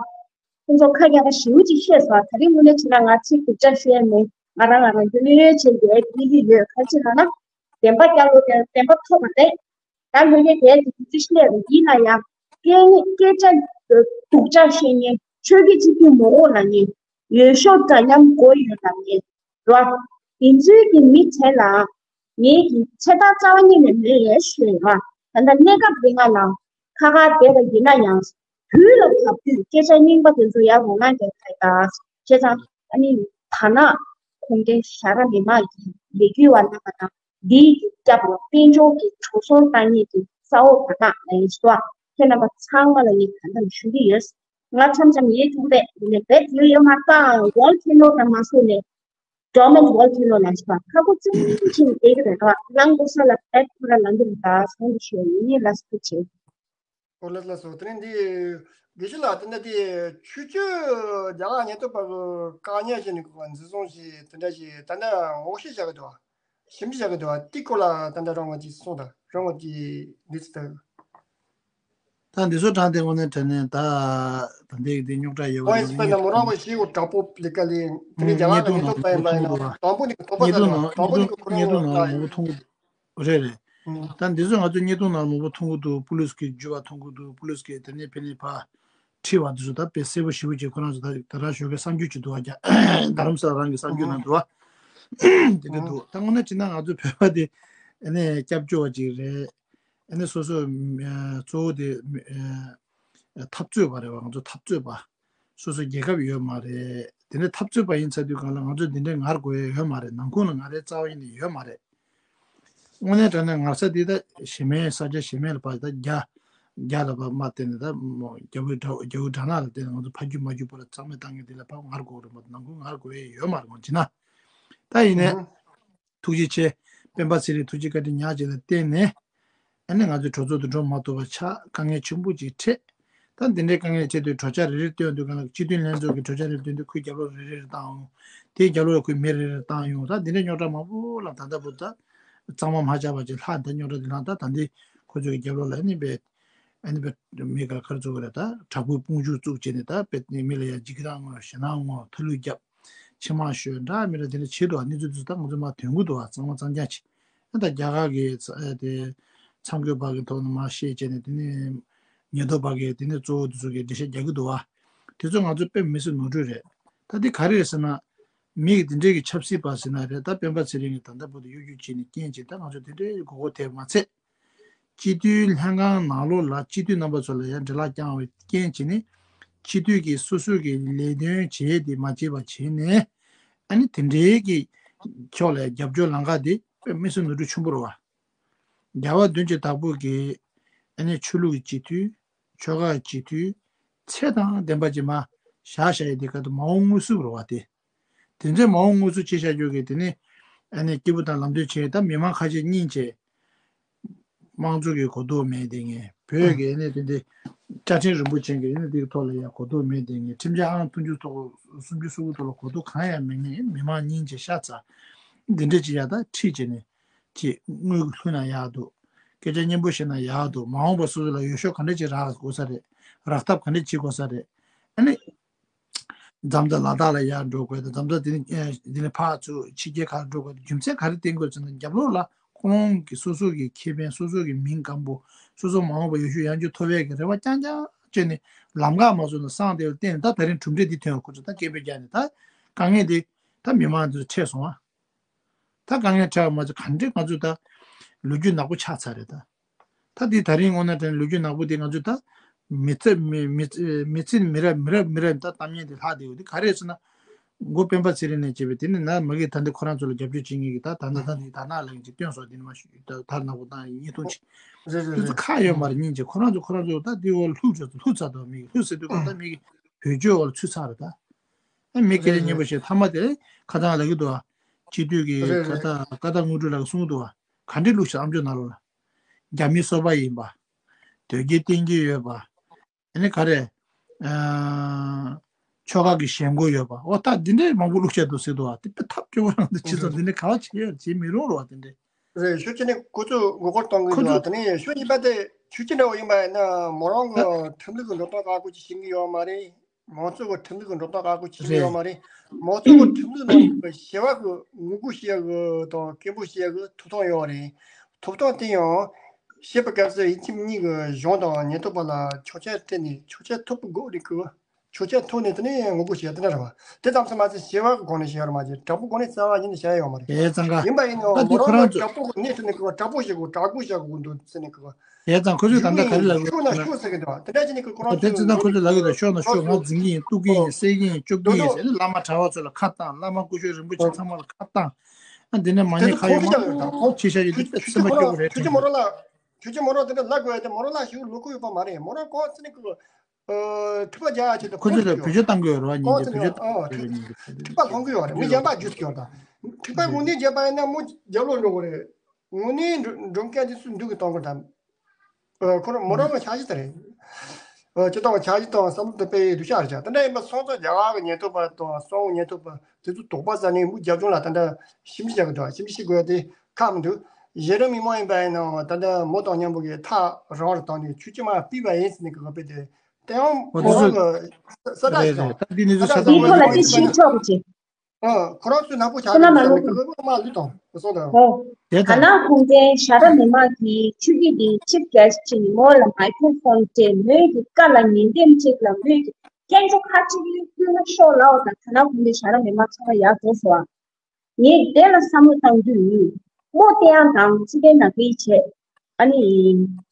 ཁོང་ཚོ་ཁ་རྒྱག་པ་ཞེ་པོ་ཅིག་བཤད་སོང་། ད་རིང་དངོས་གནས་བྱས་ན་ང་ཚིག་སྡུག་ཅག་བཤད་མེད། ང་རང་ང་རང་ཡོད་ཡོད་བྱས་ཏེ་ལྡི་ལི་ཡོད། ག་ཅི་ལབ་ན་བདེན་པ་རྒྱག་ལོ་དེ་བདེན་པ་ཐོབ་པ་རེད། ད་ལྷོད་ལྷོད་བསྡད་དེ་དུས་ཚོད་སླེབས་རེད། ཡིན་ན་ཡང་སྐད་སྐད་ཆ་སྡུག་ཅག་བཤད་མཁན། ཆོས་བརྒྱུད་སྤྱི་འཐུས་མ་འོངས་ལབ་མཁན། འོས་ཤོག་འདྲ་མཉམ་དགོས་ཡོད་ལབ་མཁན་རོ། དེ་ཚོའི་གི་མི་དེ་ལ་ངེད་ཀྱི་ཚེ་ཐག་རྩ་བ་ཉིད་ནས་མེད་ལས་ཞུས་རོ། ད་ལྟ་གནས་སྐབས་འདི་ང་ལ་ཁ་ཁ་བསྡད་པ་ཡིན་ན་ཡང་དུས་ལ་བབ་དུས་སྐད་ཆ་རྙིང་པ་དེ་ཚོ་ཡར་རུ་ལངས་ཀྱང་ཁ་ཡི་ད། བྱས་ཙང་ཨ་ནི་ད་ན་ཁོང་གི་ཞྭ་ར་མི་མང་གི་ལས་འགུལ་བ་རྣམ་པ་དང་། འདིའི་གི་སྐབས་ལ་དཔལ་འབྱོར་གྱི་འགྲོ་སོང་བཏང་མཁན་གྱི་ས་འོག་བར་ཐག་ལ་ཡིན་སོ། ཁྱེད་རྣམ་པ་ཚང་མ་ལ་ངས་དྲན་གསོ་ཞུ་གི་ཡོད། ང་མཚམས་མཚམས་ཡིད་ཐུག་པས་འདི་ནས་བེད་ཡོད་ཡོད་མ་རྩ་ཝོལ་ཁེ་ནོ་དང་མ་སུ་ནས་ཌོར་མེན་ཊི་ཝོལ་ཁེ་ནོ་ལ་ཞིག་པ་ཁ་ཁོ་ཙིང་ཅིང་ཨེ་གི་རེད་ར། རང་གོ་ས་ལ་བེད་ཁོ་ར་ལ་འདི་རུ་ད་སོང་གི་ཞོ་ཡིན་ལ་སུ་ཆེ། ཨོ་ལགས་ལགས་སོ། དེ་རིང་འདི་དགེ་བཤེས་ལགས་དེ་འདྲ་དེ་ཆོས་སྤྱོད་རྒྱ་གར་ཉེན་རྟོག་པ་གི་བཀག་ཉར་བྱས་ནས་འཛིན་བཟུང་བྱས་དེ་འདྲ་ཞིག་ད་ལྟ་ངོ་ཤེས་བྱ་གི་འདུག་བ། ཞིབ་འཇུག་བྱ་གི་འདུག་བ། དེ་སྐོར་ལ་ད་ལྟ་རང་ངོ་ཅིག་གསུངས་དང་རང་ངོ་ཅིག་འདི་ཚོ་ད། ད་འདི་ཚོ་དྲང་དེ་དངོས་གནས་དྲང་གནས་ད་ད་འདི་འདི་རྙོག་དྲ་ཡོད་པ་ཨོ་ཡེ་སི་པེ་ན་མོ་རང་གི་ཞིག་གོ་དྲག་པོ་ལི་ཀ་ལི་དེ་ནི་རྒྱ་གར་ཉེས་རྡུང་ནང་མཐོང་གི་འདུག་བ། དང་པོ་ནི་ཐོབ་པ་ཉེས་རྡུང་ནང་དང་པོ་ནི་ཁོ་རང་ཉེས་རྡུང་ནང་མང་པོ་མཐོང་གི་འདུག་རེད་རེད། ད་འདི་ཚོ་ང་ཚོ་ཉེས་རྡུང་ནང་མང་པོ་མཐོང་གི་འདུག་པུ་ལིས་ཀྱི་འཇུ་བ་མཐོང་གི་འདུག་པུ་ལིས་ཀྱི་དེ་ནས་ཕེ་ནས་ཕ་ཁྲིད་པ་འདི་ཚོ་ད་དཔེ་གསལ་པོ་ཞེ་པོ་ཅིག་ཁོ་རང་ཚོ་ད་ད་རང་ཞོགས་ཀའི་གསར་འགྱུར་ཅིག་འདུག་བ། རྒྱ་རྡ་རམ་ས་ལ་རང་གི་གསར་འགྱུར་ནང་འདུག་བ། དེ་འདྲ་འདུག་ད་དངོས་གནས་བྱས་ན་ང་ཚོ་བོད་པ་དེ་ཨ་ནི་སྐྱབས་བཅོལ་བ་ཅིག་རེད། ཨ་ནི་སོ་སོ་གཙོ་བོ་དེ་འཐབ་རྩོད་པ་རེད་བ། ང་ཚོ་འཐབ་རྩོད་པ། སོ་སོ་རྒྱལ་ཁབ་ཡོད་མ་རེད། དེ་ནས་འཐབ་རྩོད་པ་ཡིན་ཚར་དུས་གང་ལ་ང་ཚོ་འདི་འདྲའི་ངར་དགོས་ཡ་ཡོད་མ་རེད། ནང་ཁུལ་ལ་ངར་རེ་རྩ་བ་ཉིད་ནས་ཡོད་མ་རེད། དངོས་གནས་དྲང་གནས་ངར་ས་འདི་ད་གཞན་མའི་ས་ཆ་གཞན་མའི་ལ་ཕར་ད་རྒྱ་རྒྱ་ལ་ཕར་མ་བརྟེན་ནས་ད་རྒྱ་བོད་དགྲ་རྒྱ་བོད་དགྲ་ནག་ལ་བརྟེན་ནས་ང་ཚོ་ཕ་རྒྱུད་མ་རྒྱུད་པོ་ལ་གཙང་མ་བཏང་མཁན་འདི་ལ་ཕར་ངར་དགོས་རེད་མ་གཏོགས་ནང་ཁུལ་ངར་དགོས་ཡ་ཡོད་མ་རེད། ངོ་ཅི་ན་ད་ཡིན་ནས། ཐུགས་རྗེ་ཆེ། སྤེན་པ་ཚེ་རིང་ཐུགས་རྗེ་བཀའ་དྲིན་ཉག་ཅིག་ལ་བརྟེན་ནས། ཨ་ནི་ང་ཚོའི་གྲོས་ཚོགས་དུ་འགྲོ་མ་ཐུབ་པ་ཆགས། དཀའ་ངལ་ཆེན་པོ་ཅིག་འཕྲད། ད་འདི་འདྲའི་དཀའ་ངལ་འཕྲད་དུས་གྲོས་འཆར་རེ་རེ་བཏོན་དུས་གང་ལ་སྤྱི་འཐུས་ལྷན་ཚོགས་ཀྱི་གྲོས་འཆར་རེ་བཏོན་དུས་ཁོའི་རྒྱབ་ལོགས་རེ་རེ་རེ་བཏང་ཡོང་། དེའི་རྒྱབ་ལོགས་ལ་ཁོའི་མི་རེ་རེ་བཏང་ཡོང་། ད་འདི་འདྲའི་རྙོག་དྲ་མང་པོ་ལ་ད་ལྟ་བུ་ད་གཙང་མ་མ་ཆགས་པ་ཅིག་ལྷག་ད་རྙོག་དྲ་འདི་ལྷག་ད་ད་འདི་ཁོ་ཚོའི་རྒྱབ་ལོགས་ལ་ཨ་ནི་པའི་ཨ་ནི་པའི་མི་ག་ག་རེ་བཙུགས་པ་རེད། ད་དྲག་པོའི་དཔུང་འཇུག་བཙུགས་བྱས་ནས་ད་པའི་མི་ལ་ཡ་འཇིགས་སྐྲག་བསྔོ། ཞེད་སྣང་བསྔོ། མཐའ་ལུས་བརྒྱབ། ཕྱི་མ་ཤོད་འདྲ་མི་འདྲ་དེ་འདྲ་བྱེད་འདུག་ཨ་ནི་ཚོ་དུས་ད་ང་ཚོ་མ་ཐོན་གི་འདུག་ཨ་གཙང་མ་གཙང་རྐྱང་བྱེད། ཨ་ད་རྒྱ་གར་གི་ཚ་དེ་ཚ་འགོས་པ་གི་ཐོག་ནས་མ་བཤད་བྱས་ནས་དེ་ནས་ཉེན་རྟོག་པ་གི་དེ་ནས་གཙོ་བོ་དེ་ཚོ་གི་འགྲེལ་བཤད་རྒྱག་གི་འདུག་ཨ། དེ་ཚོ་ང་ཚོ་དཔེ་མི་སྲིད་ནོར་འཁྲུལ་རེད། ད་དེ་ག་རེ་རེད་ཟེར་ན། མི་གི་དེ་འདྲའི་གི་ཆབ་སྲིད་པ་ཟེར་ན་རེད། ད་སྤེན་པ་ཚེ་རིང་གི་ད་ལྟ་བར་དུ་གཡོ་སྒྱུ་བྱས་ནས་རྐྱེན་བྱས་ད་ང་ཚོ་དེ་འདྲའི་མགོ་སྐོར་ཐེབས་མ་ཚད། སྤྱི་འཐུས་ལྷན་ཁང་ནང་ལོགས་ལ་སྤྱི་འཐུས་རྣམ་པ་ཚོ་ལ་ཡང་འབྲེལ་ལག་བརྐྱངས་པའི་རྐྱེན་བྱས་ནས། སྤྱི་འཐུས་ཀྱིས་སོ་སོ་གི་ལས་དོན་བྱས་ཏེ་མ་བྱས་པ་བྱས་ནས། ཨ་ནི་དེ་འདྲའི་གི་ཕྱོགས་ལ་རྒྱབ་སྐྱོར་ལམ་ཁ་དེ་དཔེ་མི་སྲིད་ནོར་འཁྲུལ་ཆེན་པོ་རེད་བ། རྒྱལ་བ་བདུན་གྱི་བདག་པོ་གི་ཨ་ནི་ཆོས་ལུགས་ཀྱི་སྤྱི་འཐུས། ཆོལ་ཁ་སྤྱི་འཐུས། ཚད་དང་ལྡན་པ་ཅིག་མ་བཞག་བཞག་ཡས་དེ་ག་དུ་མ་འོངས་དངོས་སུ་རེད་བ་དེ། དེ་ཚོའི་མ་འོངས་དངོས་སུ་ཅི་བྱ་རྒྱུ་གི་དེ་ནི། ཨ་ནི་སྐྱིད་པོ་དང་ལམ་སྟོན་བྱས་ད་མི་མང་ཁ་ཤས་སྙིང་རྗེ། དམངས་གཙོ་གི་གོ་རྟོགས་མེད་དེ་ངས་བོད་ཀྱི་ཨ་ནི་དེ་འདི་བཅའ་ཁྲིམས་རིན་པོ་ཆེ་གི་ཨ་ནི་དེ་གི་ཐོག་ལ་ཡང་གོ་རྟོགས་མེད་དེ་ངས་ཁྲིམས་འཆར་ཨང་སུམ་ཅུ་ཐོག་སུམ་ཅུ་སོ་དགུ་ཐོག་ལ་གོ་རྟོགས་གང་ཡང་མེད་ངས་མི་མང་སྙིང་རྗེ་ཤ་ཚ། འདི་འདྲ་ཅིག་ཡ་ད་ཁྲིད་བྱས་ནས་ཅིག་དངུལ་གྱི་ལྷུ་ན་ཡག་འདུག་སྐད་ཆ་སྙན་པོ་བཤད་ན་ཡག་འདུག་མ་འོངས་པ་སོ་སོ་ལ་འོས་ཤོག་ག་འདྲ་ཅིག་རག་དགོས་ས་རེད། རག་ཐབས་ག་འདྲ་བྱེད་དགོས་ས་རེད། ཨ་ནི། འཛམ་ཐང་ལ་དྭགས་ལ་ཡར་འགྲོ་དགོས་དང་འཛམ་ཐང་དེ་ནས་དེ་ནས་ཕར་ཚུར་ཕྱི་རྒྱལ་ཁག་འགྲོ་དགོས་དང་རྒྱུ་མཚན་ག་རེ་བསྟན་དགོས་ཟེར་ན་རྒྱབ་ལོགས་ལ་ཁོ་རང་གི་སོ་སོ་གི་ཁེ་ཕན་སོ་སོ་གི་མིང་སྒམ་པོ་སོ་སོ་མ་འོངས་པ་ཡོ་ཤུ་ཡང་རྒྱུ་ཐོབ་ཡས་ཀྱི་རེ་བ་རྐྱང་རྐྱང་བཅོས་ནས་ལམ་ཁ་མ་བཟོ་ན་སང་དེ་ལ་བརྟེན་ནས་ད་ད་རིང་གྲུབ་འབྲས་འདི་ཐོན་ཁོ་ཚོ་ད་སྐད་འབོད་རྒྱག་ནས་ད་དཀའ་ངལ་འདི་ད་མི་མང་ཚོ་འཕྲད་སོང་ཨ། ད་དཀའ་ངལ་འཕྲད་པ་མ་ཚད་ག་འདྲས་ང་ཚོ་ད་ལོ་རྒྱུས་ནག་པོ་ཆགས་ཚར་རེད་ད། ད་འདི་ད་རིང་དངོས་གནས་དྲང་ལོ་རྒྱུས་ནག་པོ་འདི་ང་ཚོས་ད་མི་ཚེ་མི་མི་མི་ཚེ་མི་རབས་མི་རབས་མི་རབས་ད་གཏམ་ངན་འདི་ལྷག་བསྡད་ཡོད་འདི་ག་རེ་རེད་ཟེར་ན། མགོ་སྤེན་པ་ཚེ་རིང་ནས་བྱས་པའི་དེ་ནི་ན་མ་གི་ད་འདི་ཁོ་རང་ཚོ་ལ་རྒྱབ་སྐྱོར་བྱེད་མཁན་གྱི་ད་ད་ད་ད་འདི་ད་ན་ལ་ཡིན་གྱི་སྟོན་སོགས་འདི་ནི་མ་ཞུ་ད་ད་ནག་པོ་ད་ཡིན་མཐོང་ཆེ། རེད་རེད་དེ་ཚོ་རེད། ཁག་ཡོད་མ་རེད་སྙིང་རྗེ་ཁོ་རང་ཚོ་ཁོ་རང་ཚོ་ད་འདི་འོག་ལྷུག་ཚ་ལྷུག་ཚ་དང་མི་ལྷུག་ཟེར་དུས་ག་ད་མི་གི་བེད་སྤྱོད་འོག་ལ་ཚུད་ཚར་རེད་ད། ཨ་མི་སྐད་ཆ་རེད་སྙན་པོ་རེད། བཤད་ཐ་མ་དེ་ཁ་ཐང་ལ་གི་འདུག་ཨ། སྤྱི་འཐུས་ཀྱི་རེད་ཀ་རེད། ད་ཀ་ད་དངོས་གྲུབ་ལགས་གསུངས་འདུག་ཨ། ག་འདྲའི་ལུགས་ཤིག་ཨམ་ཅོག་ནང་ལོགས་ལ། རྒྱ་མིའི་སོ་པ་ཡིན་པ། དོལ་རྒྱལ་བསྟེན་གྱི་ཡོད་པ། ཨ་ནི་ག་རེ། ཨ། ཆོལ་ཁ་གི་ཞེན་ཁོག་ཡོད་པ། འོ་ད་འདི་འདྲའི་མང་པོ་བླུགས་བྱས་འདུག་ཟེར་འདུག་བ། དེ་དཔེ་ཐབས་སྐྱོ་པོ་རང་འདུག་བྱས་ཙང་འདི་འདྲའི་ག་བ་བྱེད་ཡ་བྱེད་མི་རུང་རུང་བ་དེ་འདྲའི། རེད། ཤོད་ཅི་ནས་ཁོ་ཚོས་མགོ་སྐོར་གཏོང་གི་ཁོ་འདུག་ཚོ་དེ་ནས་ཤོད་ཡིན་པ་དེ་ཆོས་ཅི་འདྲ་བོ་ཡིན་པ་ཡིན་ན་མོ་རང་གི་ཁྲིམས་ལུགས་ཀྱི་འགྲོ་སྟངས་ཁག་ཁུར་ཅིག་ཤེས་ཀྱི་ཡོད་མ་རེད། མང་གཙོ་གི་ཁྲིམས་ལུགས་ཀྱི་འགྲོ་སྟངས་ཁག་ཁུར་ཅིག་ཤེས་ཀྱི་ཡོད་རེད། མ་རེད། མང་གཙོ་གི་ཁྲིམས་ལུགས་ནང་གི་ཞི་བ་གི་ངོ་རྒོལ་བྱེད་ཡ་གི་དང་སྐད་འབོད་བྱེད་ཡ་གི་ཐོབ་ཐང་ཡོད་རེད། ཐོབ་ཐང་དེ་ཡང་བཤད་པའི་སྐབས་སུ་ཡིན་གཅིག་མིན་གཉིས་ཀྱི་གཞུང་དང་ཉེན་རྟོག་པ་ལ་ཆོག་མཆན་སྤྲད་ནས་ཆོག་མཆན་ཐོབ་པའི་སྒོ་རེད་གི། ཆོག་མཆན་ཐོབ་ནས་དེ་ནས་ངོ་རྒོལ་བྱས་དེ་འདྲ་རེད་བ། དེ་ཙམ་དུ་མ་ཟད་ཞི་བ་གི་སྒོ་ནས་བྱས་ཡོད་རེད་མ་གཏོགས་དྲག་པོའི་སྒོ་ནས་རྩ་བ་ཉིད་ནས་བྱས་ཡོད་མ་རེད། དེ་ཙང་ཀ་ཡིན་པ་ཡིན་ནའང་ད་མོ་དེ་རང་ཁོ་རང་ཚོ་དྲག་པོ་གི་སྣེ་ཁྲིད་ནས་ཁོ་དྲག་པོ་བྱེད་དགོས། དྲག་པོ་བྱེད་དགོས་འདུག་ཟེར་ནས་ཁོ། དེ་ཙང་ཁོ་ཚོས་ད་ལྟ་ག་རེ་ལབ་ཡོད་ཤོག་ན་ཤོག་ཟེར་གི་འདུག་བ། དེ་འདྲ་བྱས་ནས་ཁོ་ཁོ་རང་ཚོས་དེ་ཙང་ཁོ་ཚོས་ལབ་ཡོད་ད། ཤོག་ན་ཤོག་ང་འཛིང་གི་ཡིན། གཏུག་གི་ཡིན། བསད་ཀྱི་ཡིན། སྐྱོབ་ཀྱི་ཡིན་ཟེར་ནས་བླ་མ་གྲྭ་བ་ཚོ་ལ་ཁ་བཏང་། བླ་མ་སྐུ་ཞབས་རིན་པོ་ཆེ་ཚང་མ་ལ་ཁ་བཏང་། ཨ་འདི་ནས་མ་དེ་ཉེས་ཁ་ཚོ་ཡོད་མ་ཁོང་ཚོ་ཅག་ལ་ད་ཁོང་ཆེ་ཤ་ཡོད་དུས་དཔེ་ཆུ་སེམས་པ་ཆུ་སྐྱོ་པོ་རེད་ཆུ་ཆུ་དྲན་མོ་རོ་ལ་ཆུ་ཆུ་མོ་རོ་དེ་འདྲ་ལབ་དགོས་ཡ་དེ་མོ་རོ་ལ་ཞིག་ལོ་ཁུག་ཡོད་པ་མ་རེད། མོ་རོ་ཁོང་ཚོ་ནི་ཁོ། ཨ། འཁྲུག་པ་རྒྱག་ཡ་ཆེད་དུ་ཁོ་ཚོས་ཁོང་ཚོས་བེད་སྤྱོད་གཏང་གི་ཡོད་རེད་བ། ཉིན་ཁོང་དེ་ཚོས་བེད་སྤྱོད་ཨ་གཏང་གི་ཡོད་རེད། ཉིན་དེ་ཚོས་འཁྲུག་པ་སློང་གི་ཡོད་རེད། མི་གཞན་པ་རྒྱུགས་ཀྱི་ཡོད་ད། འཁྲུག་པ་དངོས་གནས་བྱས་པ་ཡིན་ན་མོ་རྒྱབ་ལོག་འགྲོ་གི་རེད། དངོས་གནས་འགྲོ་འགྲོ་མཁན་དེ་ཚོས་འདུག་གི་གཏོང་གི་རེད་ད། ཨ། ཁོ་རང་མོ་རང་གི་འཆར་གཞི་དེ་རེད། ཨ། སྤྱི་ཚོགས་ཀྱི་འཆར་གཞི་དང་བསམ་བློ་དེ་དཔེ་སྡུག་ཤ་རེད་ཤག་དེ་འདྲ་ཡིན་པ་སོང་ཙང་རྒྱ་གར་གྱི་ཉེན་རྟོག་པ་དང་གསང་བའི་ཉེན་རྟོག་པ་དེ་ཚོ་དོགས་པ་ཟ་ནས་མོ་རྒྱབ་ལྗོངས་ལ་ད་ལྟ་ཞིབ་འཇུག་བྱ་གི་འདུག་ཞིབ་འཇུག་བྱེད་དགོས་ཡ་དེ་ཁག་མི་འདུག་གཞན་རིམ་མི་མང་ཡིན་པ་ཡིན་ནའང་ད་ལྟ་མོ་དང་མཉམ་པོ་གི་ཐག་རིང་རུ་བཏང་ནས་ཆུ་ཆུ་མ་སྤུས་པ་ཡིན་ཟེར་ནས་གི་ག་པེ་དེ་དེ་ཡང་ཁོ་རང་གི་ས་ས་ཐག་ཞིག་དང་། ད་འདི་ནས་ཚོ་ཆ་ཚང་དེའི་ཐོག་ལ་ཅིག་ཞིབ་ཆོག་གི་ཅིག་ཨ། ཁོ་རང་ཚོའི་ནག་པོ་ཆགས་ཁོ་ན་མ་ནས་ལུག་ཁོ་མ་ལུས་དང་སོང་དང་། ཨོ། དེ་དང་། དྷ་ན་གུང་ཁྲན་ཞྭ་དྲག་མི་མང་གི་ཆུ་སྐྱིད་དེ་ཆིབས་རྒྱག་ཕྱིན་མོ་ལ་མའི་ཁོ་ཧྥོན་སྤྲད། མོས་ཀྱི་བཀའ་ལ་ཉན་དེམ་ཅིག་ལ་མོས་ཀྱི་སྐད་ཆ་ཁ་ཅིག་ཡིན་ཕུལ་ན་ཤོག་ལའོ་དང་། དྷ་ན་གུང་ཁྲན་ཞྭ་དྲག་མི་མང་ཚང་མ་ཡར་འགྲོ་སོང་བ། ངས་དེ་ལ་བསམ་བློ་བཏང་དུས་མོ་དེ་ཡང་དང་ཅི་དེ་ན་གི་བྱས། ཨ་ནི་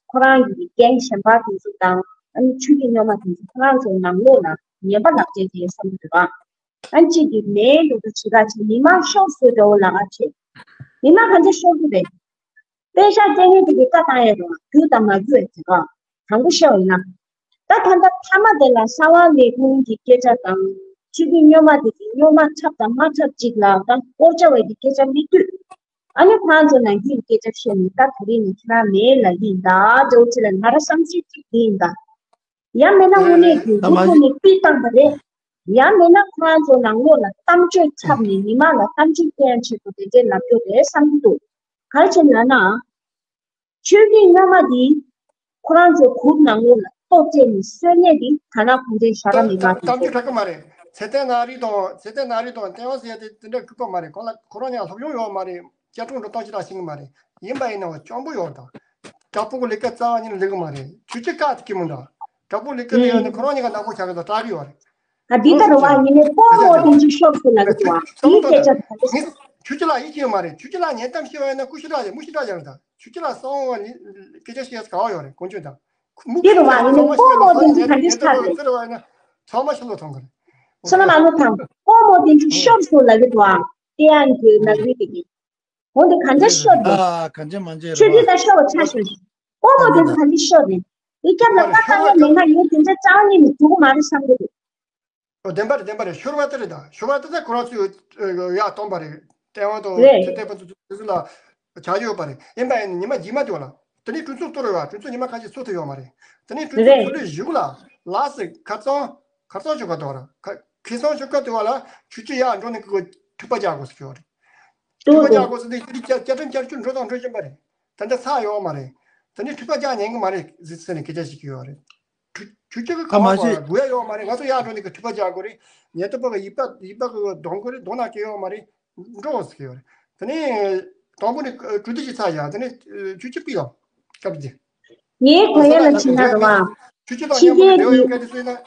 ཁོ་རང་གི་རྒན་གཞན་པ་དེ་ཚོ་དང་ཨ་ནི་ཆུ་སྐྱིད་སྨྱོན་མ་དེ་ཚོ་ཁོ་རང་ཚོ་ནང་ལོགས་ལ་ངན་པ་ལབ་བྱས་དེ་བསམ་གི་འདུག་ཨ། ཨ་ཅིག་གིས་མེའི་ལུགས་སུ་བྱེད་ཀ་བྱེད། མི་མང་ཤོར་སོང་འདྲ་བོ་ལ་ཨ་བྱེད། མི་མང་གང་ཚོད་ཤོར་གི་རེད། པེ་ཤག་སྐྱེ་མཁན་དེ་གི་བཀའ་བཏང་ཡས་རེད་བ། རྒྱུགས་དང་མ་རྒྱུགས་ཡས་དེ་ག་དང་པོ་ཤོར་ཡིན་ན། ད་ད་ལྟ་མཐའ་མ་དེ་ལ་གསང་བ་ལས་ཁུངས་ཀྱི་སྐད་ཆ་དང་། ཆུ་སྐྱིད་སྨྱོན་མ་དེ་གི་སྨྱོན་མ་འཁྲབ་དང་མ་འཁྲབ་ཅིག་ལ་ད་སྐོར་བྱ་བའི་གི་སྐད་ཆ་མི་ཐུབ། ཨ་ནི་ཁོ་རང་ཚོ་ནང་རྒྱུད་སྐད་ཆ་བཤད་ནས་ད་དེ་རིང་ནས་ཁྱེད་རང་མེད་ལབ་ཀྱི་ཡིན་ད། འདྲ་བོ་ཅིག་ལ་ང་རང་བསམ་ཚུལ་གཅིག་དེ་ཡིན་ད། ཡང་མིན་ན་དངོས་གནས་ཀྱི་མགོ་ཐུག་ནས་པི་བཏང་པ་རེད། ཡང་མིན་ན་ཁོ་རང་ཚོ་ནང་ལོགས་ལ་གཏམ་བརྗོད་འཁྲབ་ནས་མི་མང་ལ་གཏམ་བརྗོད་སྟོན་ཆེད་དུ་དེ་འདྲའི་ལབ་རྒྱུ་རེད་བསམ་གྱི་འདུག་ག་རེ་བྱས་ན་ན། ཆོས་སྐྱིད་སྨྱོན་མ་འདི་ཁོ་རང་ཚོའི་གུར་ནང་ལོགས་ལ་ལྟོ་སྤྲད་ནས་གསོད་མཁན་འདི་དྷ་ན་གུང་ཁྲན་ཞྭ་དྲག་མི་མང་དེ་རེད། གཏམ་རྒྱུད་ཁག་གི་མ་རེད། ཚེ་བརྟན་ནག་རིག་དང་ཚེ་བརྟན་ནག་རིག་དང་བསྟན་དབང་ཟེར་ཡ་དེ་དེ་འདྲ་ཁུག་པ་མ་རེད། ཁོ་ལ་ཁོ་རང་ཉག་སློབ་སྦྱོང་ཡོད་མ་རེད། སྐྱ་གྲོང་འགྲོ་སྟངས་ཅི་ལ་ཤེས་གི་མ་རེད། ཡིན་པ་ཡིན་ནའང་སྤྱང་པོ་ཡོད་དང་། དྲག་པོ་གི་ལས་ཀ་རྩ་བ་ཉིད་ནས་ལས་གི་མ་རེད། ཆུ་ཆུ་བཀག་ཐུབ་ཀྱི་མི་འདུག་དྲག་པོ་ལས་ཀ་ལས་ཡོད་ནི་ཁོ་རང་ཉིད་ཀ་ནག་པོ་ཆགས་ཀྱི་འདུག་སྐྲག་གི་ཡོད་རེད། ཨ་འདི་ལྟར་བ་ཡིན་ནའི་སྤོ་མོ་དེ་ཚོ་ཤོར་སོང་ལབ་ཀྱི་འདུག་བ། དེའི་སྐད་ཆ་ད་ལྟ་ཆུ་ཆུ་ལ་ཡིད་ཆེས་ཡོད་མ་རེད། ཆུ་ཆུ་ལ་ཉན་གཏམ་བཤད་པ་ཡིན་ན་སྐུ་ཞབས་ལགས་ཡིན། མུ་ཞབས་ལགས་ཡིན་ད། ཆུ་ཆུ་ལ་གསང་བ་ནི་སྐད་ཆ་བཤད་ག་བ་ཡོད་རེད་དཀོན་མཆོག་དང་། མུ་དེ་རུ་བ་ཡིན་ནའི་སྤོ་མོ་དེ་ཚོ་ག་འདྲས་ཆགས་རེད། ཚང་མ་ཤ་ལོ་ཐོང་གི་རེད། སོ་ན་མ་ནུ་ཐང་སྤོ་མོ་དེ་ཚོ་ཤོར་སོང་ལབ་ཀྱི་འདུག་བ། དེ་ཡང་གི་ནག་རིག་དེ་གི་འོ་འདི་གང་ཆ་ཤོར་རེད། ཨ་གང་ཆ་མང་ཆེ་ཆུ་རེད་ཚོད་ད་ཤོར་བ་ཆ་ཤོར། སྤོ་མོ་དེ་ཚོ་གང་ཆ་ཤོར་རེད། འདི་སྐྱབས་ལ་ཀ་ཁ་ཡོད་མེད་ན་ཡོད་དེ་འདྲ་རྩ་བ་ཉིད་ནས་འགྲོ་གི་མ་རེད་བསམ་གི་འདུག་ཨོ་བདེན་པ་རེད། བདེན་པ་རེད། ཤོར་བ་དེ་རེད་ད། ཤོར་བ་དེ་ཚོ་ཁོ་རང་ཚོས་ཡར་གཏོང་པ་རེད། ལྟེ་བ་དང་རེད། ཚེ་ལྟེ་བ་ཚོ་དེ་ཚོ་ལ་བྱ་རྒྱུ་ཡོད་པ་རེད། ཡིན་པ་ཡིན་ན་ཉི་མ་རྗེས་མ་དེ་བ་ལ་དེ་ནས་གྲོས་ཚོགས་གཏོར་བ། གྲོས་ཚོགས་ཉི་མ་ཁ་ཤས་ཚོགས་ཐུབ་ཡོད་མ་རེད། དེ་ནས་གྲོས་ཚོགས་ཚོགས་དུས་གཞུག་ལ་ལགས་སེ་ཁ་སང་ཁ་སང་ཆོ་ག་དོ་ར་ཁ་ཁེ་སང་ཆོ་ག་དོ་བ་ལ་ཆུ་ཆུ་ཡར་འགྲོ་ནས་ཁོ་འཁྲུག་པ་རྒྱག་དགོས་ཟེར་གྱི་ཡོད་རེད། འཁྲུག་པ་རྒྱག་དགོས་ཟེར་དུས་ཁྱེད་ཀྱི་བཅའ་ཁྲིམས་བསྐྱར་བཅོས་འགྲོ་དང་འགྲོ་བཞིན་པ་རེད། ད་ལྟ་ཚར་ཡོད་མ་རེད། ད་ནི་འཁྲུག་པ་རྒྱག་ཉན་གི་མ་རེད་ཟེར་ཟེར་ནས་སྐད་ཆ་བཤད་ཀྱི་ཡོད་རེད། ཁྲུ་ཁྲུ་ཆུ་གི་ཁ་ཁ་མ་བ་ཤེས། དགོས་ཡ་ཡོད་མ་རེད། ང་ཚོ་ཡར་འགྲོ་ནས་ཀྱི་འཁྲུག་པ་རྒྱག་དགོས་རེད། ཉེན་རྟོག་པ་གི་ཡིག་པ་ཡིག་པ་གི་གདོང་དགོས་རེད། གདོང་ན་སྐྱེ་ཡོད་མ་རེད། འགྲོ་ཟེར་གྱི་ཡོད་རེད། ད་ནི་དང་པོ་ནས་གྲོས་བསྡུར་ཞིག་ཚར་ཡ། ད་ནི་ཆུ་ཆུ་པི་ལ་སྐབས་འདི། ངའི་གོ་ཡ་ལ་ཕྱིན་ན་རེད་བ། ཆུ་ཆུ་དང་མཉམ་པོ་ཕྱི་རྒྱལ་འབྲེལ་བ་ཡོད་མཁན་དེ་ཚོ་ཡིན་ན།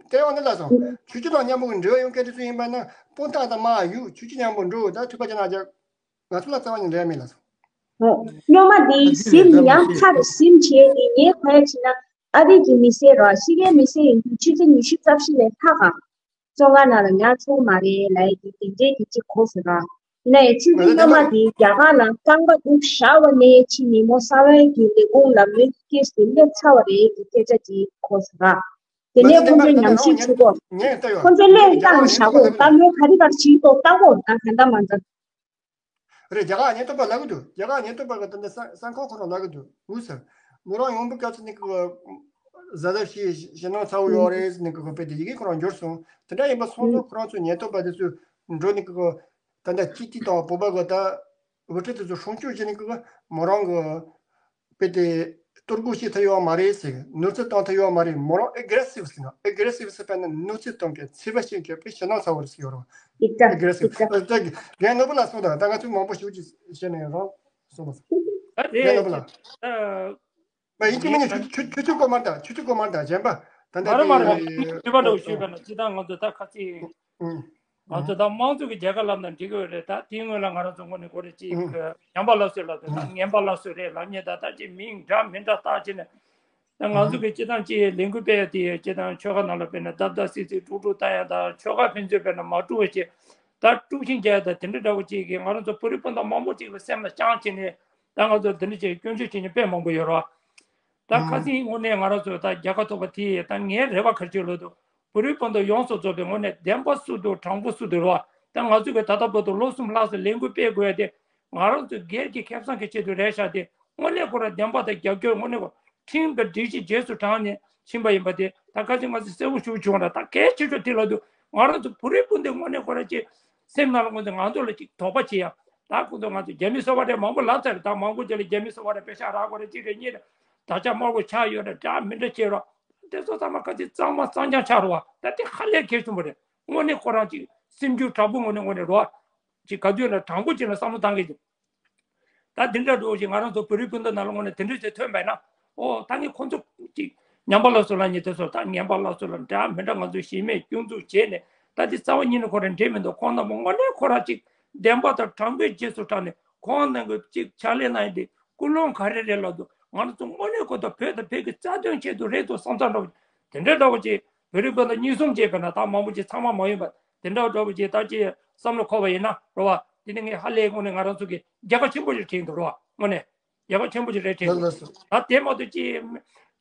ལྟེ་བ་འདི་ལ་སོང་། ཆུ་ཆུ་དང་མཉམ་པོ་གི་འབྲེལ་བ་ཡོད་མཁན་དེ་ཚོ་ཡིན་པ་ན་སྤུངས་ཐང་དང་མ་ཡུག་ཆུ་ཆུ་མཉམ་པོ་འགྲོ་ད་འཁྲུག་པ་རྒྱག་ན་རྒྱག་ང་ཚོ་ལ་རྩ་བ་ནས་འབྲེལ་བ་མེད་ལ་སོང་། ཨོ། སྨྱོན་མ་འདི་ཟིན་ཡང་ཁ་རེ་ཟིན་བྱས་ཏེ་ངའི་ཁ་ཡ་ཕྱིན་ན་ཨ་རི་གི་མི་སེར་ར་ཕྱི་རྒྱལ་མི་སེར་ཡིན་དུས་ཆུ་ཚོད་ཉི་ཤུ་རྩ་བཞི་ལས་ལྷག་ག་བཙོན་ཁང་ནང་ལ་ཉར་ཆོག་མ་རེད་ལབ་ཡ་གི་དེ་འདྲའི་གི་ཅིག་གོ་སོང་ར། ཡིན་ན་ཡང་ཆུ་ཆུ་སྨྱོན་མ་འདི་རྒྱ་གར་ལ་རྐང་པ་དབུགས་ཞར་བ་ནས་ཕྱི་ཉིན་མོ་གསང་བའི་གི་ལས་ཁུངས་ལ་མོས་སྐྱེས་ཏེ་སླེབས་ཚར་བ་རེད་གི་སྐད་ཆ་ཅིག་གོ་སོང་ར། དེ་ནས་ཁོང་ཚོས་ཉམས་ཞིབ་བྱེད་དགོས། ཁོང་ཚོས་སླེབས་བཏང་བཞག་དགོས། ད་མོས་ག་རེ་ག་རེ་བྱེད་དགོས་ལྟ་དགོས་ད་ག་འདྲ་མ་འདྲ། རེད། རྒྱ་གར་ཉེན་རྟོག་པ་ལབ་གི་འདུག་རྒྱ་གར་ཉེན་རྟོག་པ་གི་ད་ལྟ་གསང་གསང་ཁང་ཁོ་རང་ལབ་གི་འདུག་འུ་ཟེར། མོ་རང་ཡོང་བུ་སྐབས་སུ་ནི་གི་ གཟབ་གཟབ་བྱེད་ཞེད་སྣང་ཚ་བོ་ཡོད་རེད་ཟེར་ནས་ཀྱི་དཔེ་དེ་ཡི་གེ་ཁོ་རང་འབྱོར་སོང་། དེ་འདྲ་ཡིན་པ་སོང་ཙང་ཁོ་རང་ཚོ་ཉེན་རྟོག་པ་དེ་ཚོ་འགྲོ་ནས་ཀྱི་ད་ལྟ་སྤྱི་འཐུས་དང་བོད་པ་གི་ད་འུ་ཁྲིད་དེ་ཚོ་སྲུང་སྐྱོབ་བྱས་ནས་ཀྱི་མོ་རང་གི་དཔེ་དེ་གཏོར་རྒོལ་བྱེད་ཐུབ་ཡོད་མ་རེད་ཟེར། གནོད་འཚེ་བཏང་ཐུབ་ཡོད་མ་རེད། མོ་རང་ཨེ་གྷི་རེ་སིབ་ཟེར་ན་ཨེ་གྷི་རེ་སིབ་ཟེར་བས་ན་གནོད་འཚེ་གཏོང་མཁན་འཚེ་བ་བྱེད་མཁན་དཔེ་ཞེད་སྣང་ཚ་བོ་རེད་ཟེར་ཡོད་རེད། འདི་འདྲ་ཨེ་གྷི་རེ་སིབ་འདི་འདྲ། ད་རྒན་ནོར་བུ་ལགས་སོང་དང་ད་ང་ཚོས་མང་པོ་ཞིག་ཅིག་བཤད་ནས་རང་སོང་བ། ད་རྒན་ནོར་བུ་ལགས། དེ་ད། མ་ཡིན་གཅིག་མིན་གཉིས་ཆུ་ཆུ་ཆུ་ཚོད་འགོར་མར་ད། ཆུ་ཚོད་འགོར་མར་ད། གཞན་པ་ད་ལྟ་མ་རེད་མ་རེད། དེ་དྲི་བ་འདྲ་བོ་ཞུས་པ་ན་སྤྱིར་བཏང་ང་ཚོ་ད་ཁ་ཚིག་ཨུ། ང་ཚོ་ད་དམངས་གཙོ་གི་རྒྱལ་ཁབ་ལབ་ན་འགྲིག་གི་ཡོད་རེད། ད་དེའི་སྔོན་ལ་ང་རང་ཚོ་དངོས་གནས་ཁོ་རེ་གཅིག་ཨུ། ཉམས་པ་སླར་གསོ་ལབ་དུས་ད་ངན་པ་སླར་གསོ་རེད་ལབ་མཁན་ད་ད་ཅིག་མིང་འདྲ་མི་འདྲ་བཏགས་བྱས་ནས། ད་ང་ཚོ་གི་སྤྱིར་བཏང་ཅིག་ལས་འགུལ་སྤེལ་ཡ་དེ་སྤྱིར་བཏང་ཆོལ་ཁ་ནང་ལ་དཔེར་ན་བརྡབ་བརྡབ་སིག་སིག་དཀྲུག་དཀྲུག་བཏང་ཡ་ད་ཆོལ་ཁ་ཕན་ཚུན་དཔེར་ན་མ་དཀྲུག་པ་བྱས། ད་དཀྲུག་ཤིང་རྒྱག་ཡ་ད་དེ་འདྲ་འདྲ་བོ་ཅིག་གིས་ང་རང་ཚོ་བོད་རིགས་སྤུན་ཟླ་མང་པོ་ཅིག་ལ་སེམས་ལ་བཅངས་བྱས་ནས་ད་ང་ཚོ་འདི་འདྲ་ཅིག་སྐྱོན་བརྗོད་བྱེད་མཁན་དཔེ་མང་པོ་ཡོད་རེད་བ། ད་ཁ་སང་དངོས་གནས་ང་རང་ཚོ་ད་རྒྱལ་ཁ་ཐོབ་པ་དེ་ད་ངའི་རེ་བ་ག་རེ་བྱས་ལབ་དུས་བོད་རིགས་སྤུན་ཟླ་ཡོངས་སུ་རྫོགས་པའི་ངོས་ནས་བདེན་པ་སུ་འདུག་དྲང་པོ་སུ་འདུག་རེད་བ། ད་ང་ཚོ་གི་ད་ལྟ་བར་དུ་ལོ་གསུམ་ལྷག་ཙམ་ལས་འགུལ་སྤེལ་དགོས་ཡ་དེ་ང་རང་ཚོ་སྒེར་གྱི་ཁེ་བཟང་གི་ཆེད་དུ་རེད་ཤག་སྟེ་དངོས་གནས་ཁོ་རང་བདེན་པ་དང་རྒྱབ་སྐྱོར་དངོས་གནས་ཁོ་ཁྲིམས་དང་སྒྲིག་གཞི་རྗེས་སུ་འབྲངས་ནས་ཕྱིན་པ་ཡིན་པ་དེ་ད་ཁ་སང་ང་ཚོས་གསལ་པོ་ཞུ་བྱུང་བ་ད་གལ་ཆེ་ཤོས་དེ་ལབ་དུས་ང་རང་ཚོ་བོད་རིགས་སྤུན་ཟླ་དངོས་གནས་ཁོ་རང་ཅིག་སེམས་ནང་ལ་ཁོང་ཚོས་ང་ཚོ་ལ་ཅིག་དོགས་པ་བྱེད་ཡ། ད་ཁོང་ཚོ་ང་ཚོ་རྒྱ་མི་སོ་པ་རེད་མང་པོ་ལབ་ཚར་རེད། ད་མང་པོ་ཅིག་ལ་རྒྱ་མི་སོ་པ་རེད་པེ་ཤག་རག་དགོས་རེད་གཅིག་རེད་གཉིས་རེད། ད་ཆ་དམར་པོ་ཆགས་ཡོད་རེད་འདྲ་མི་འདྲ་བྱེད་རོགས། དེ་ཚོ་ཚང་མ་ག་ཚོད་གཙང་མ་གཙང་རྐྱང་ཆགས་རོགས། ད་དེ་ཧ་ལས་གལ་ཆེན་པོ་རེད། དངོས་གནས་ཁོ་རང་ཅིག་སེམས་རྒྱུད་དྲང་པོ་དངོས་གནས་དངོས་གནས་རོགས། ཅིག་ག་དུས་ན་དྲང་པོ་ཅིག་ལ་བསམ་བློ་བཏང་གི་ཅིག་ད་དེ་འདྲ་འགྲོ་ཞིག་ང་རང་ཚོ་བོད་རིགས་སྤུན་ཟླ་ནང་ལ་དངོས་གནས་དེ་འདྲ་ཞིག་ཐོན་པས་ན། ཨོ་ད་ངས་ཁོ་ཚོ་ཅིག་ཉམས་པ་སླར་གསོ་ལབ་མཁན་དེ་ཚོ་ད་ངན་པ་སླར་གསོ་ལ་འདྲ་མི་འདྲ་ང་ཚོ་གཞི་མེད་སྐྱོན་འཛུགས་བྱས་ནས་ད་དེ་རྩ་བ་ཉིད་ནས་ཁོ་རང་འགྲིག་མི་འདུག་ཁོང་རྣམ་པ་དངོས་གནས་ཁོ་རང་ཅིག་བདེན་པ་དང་དྲང་པོའི་རྗེས་སུ་འབྲངས་ནས་ཁོང་རྣམ་པ་ཅིག་ཕྱག་ལས་གནང་ཡིན་དེ་ཀུན་སློང་ག་རེ་རེད་ལབ་དུས་ང་རང་ཚོ་དངོས་གནས་ཁོ་ད་བོད་དང་བོད་ཀྱི་རྩ་དོན་ཆེད་དུ་རེད་འདུག་བསམ་ཚར་འདྲ་བོ་དེ་འདྲ་འདྲ་བོ་ཅིག་བོད་རིགས་སྤུན་ཟླ་གཉིས་གསུམ་བྱས་པས་ན་ད་མང་པོ་ཅིག་ཚང་མ་མ་ཡིན་པ་དེ་འདྲ་འདྲ་བོ་ཅིག་ད་ཅིག་བསམ་བློ་འཁོར་བ་ཡིན་ན་རེད་བ། དེ་ནི་ངས་ཧ་ལས་དངོས་གནས་ང་རང་ཚོ་གི་རྒྱལ་ཁ་ཆེན་པོ་ཞིག་དྲན་འདུག་རེད་བ་དངོས་གནས། རྒྱལ་ཁ་ཆེན་པོ་ཞིག་རེད་དྲན་འདུག་ལགས་ལགས་སོ། ད་དེ་མ་གཏོགས་ཅི།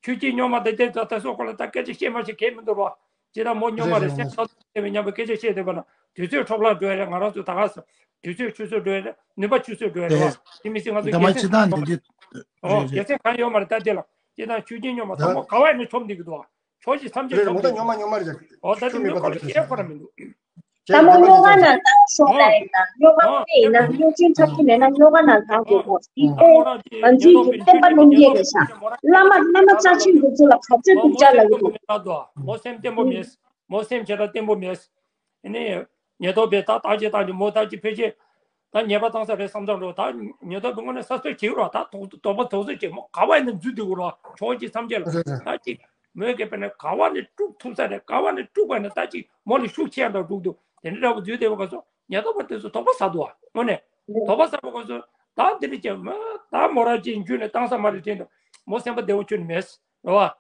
ཆོས་སྐྱིད་སྨྱོན་མ་དང་དེ་ཚོ་དེ་ཚོ་སྐོར་ལ་ད་སྐད་ཆ་བཤད་མ་ཤེས་གལ་མི་འདུག་རོ། ཅི་ད་མོ་སྨྱོན་རེད་མ་རེད་རེད་སེམས་ཐག་ཐག་ཉམས་པའི་སྐད་ཆ་བཤད་བསྡད་པ་ན་དུས་ཚོད་འཕྲོ་བརླག་འགྲོ་ཡ་རེད། ང་རང་ཚོ་ད་ག་ས་དུས་ཚོད་ཆུད་ཟོས་འགྲོ་ཡ་རེད། ནུས་པ་ཆུད་ཟོས་འགྲོ་ཡ་རེད་བ། དེ་མི་སྲིད་ང་ཚོ་ད་མ་སྒེར་སེམས་སྤྱི་བཏང་འདི་འདི། ཨོ་རེད་རེད། སྒེར་སེམས་གང་ཡོད་མ་རེད། ད་དེ་ལ་ཅི་ད་ཆོས་སྐྱིད་སྨྱོན་མ་ད་ད་མོ་ག་བ་ཡིན་ན་ཆོབ་འདི་གི་འདུག་བ། ཕྱོགས་ཀྱི་མཚམས་བཅད་རེད་མོ་ད་ཉོ་མ་ཉོ་མ་རེད། ཨོ་ད་དེ་མོས་གོ་ལ་ཤེས་ཁོ་ར་མི་འདུག་ད་མོ་སྨྱོ་ག་ནང་བཏང་ཤོག་ལ་ཡིན་ན་སྨྱོ་ག་ཨོ་དེ་ཡིན་ན་སྨྱོ་ཅན་ཁྲག་ཁྱི་མེད་ན་སྨྱོ་ག་ནང་བཏང་དགོས་གོ་དེ་ཨོ་ཨོ་ཨོ་ད་དེ་ང་ཚོའི་ཉེ་གི་བསྟན་པ་ལུང་བརྒྱད་རེད་ཤག་བླ་མ་བླ་མ་རྩ་ཆེན་འདི་ཚོ་ལ་ག་ཚོད་ཐུགས་ཅག་ལ་ཡོད་དགོས། མོ་སེམས་བརྟན་པོ་མེད། མོ་སེམས་བྱས་ད་བརྟན་པོ་མེད། ཨ་ནི། ཉེན་རྟོག་པས་ད་བརྟག་དཔྱད་བཏང་རྒྱུ་མོ་ད་ཅི་ཕལ་ཆེར། ད་ཉེས་པ་བཏང་ས་རེད་བསམ་ཚར་འགྲོ། ད་ཉེན་རྟོག་པས་དངོས་གནས་གསར་གཏོད་བྱེད་རོགས། ད་དོགས་དོགས་པ་དོགས་ཟོན་བྱེད་མོ་ག་བ་ཡིན་ན་འཛུལ་བསྡད་དགོས་རོགས། ཕྱོགས་གཅིག་མཚམས་བཅད་ལ་རེད་རེད། ད་ཅིག་མོས་གལ་པས་ན་ག་བ་ནས་དཀྲུག་ཐུབ་ས་རེད། ག་བ་ནས་དཀྲུག་པ་ན་ད་ཅིག་མོ་ལ་ཤུགས་ཆེ་འདྲ་འགྲོ་གི་འདུག་དེ་འདྲ་འདྲ་པོ་འཛུལ་བསྡད་པ་ག་སོ་ཉེན་རྟོག་པ་དེ་ཚོ་དོགས་པ་ཟ་འདུག་ཨ། དངོས་གནས་དོགས་པ་ཟ་བ་ག་སོ་ད་འདི་འདྲ་ཅིག་མོ་ད་མོ་ར་ཅིག་འཇུས་ནས་བཏང་ས་མ་རེད་དྲན་འདུག་མོ་སེམས་པ་བདེ་བོ་ཁྱོན་ནས་མེད་རེད་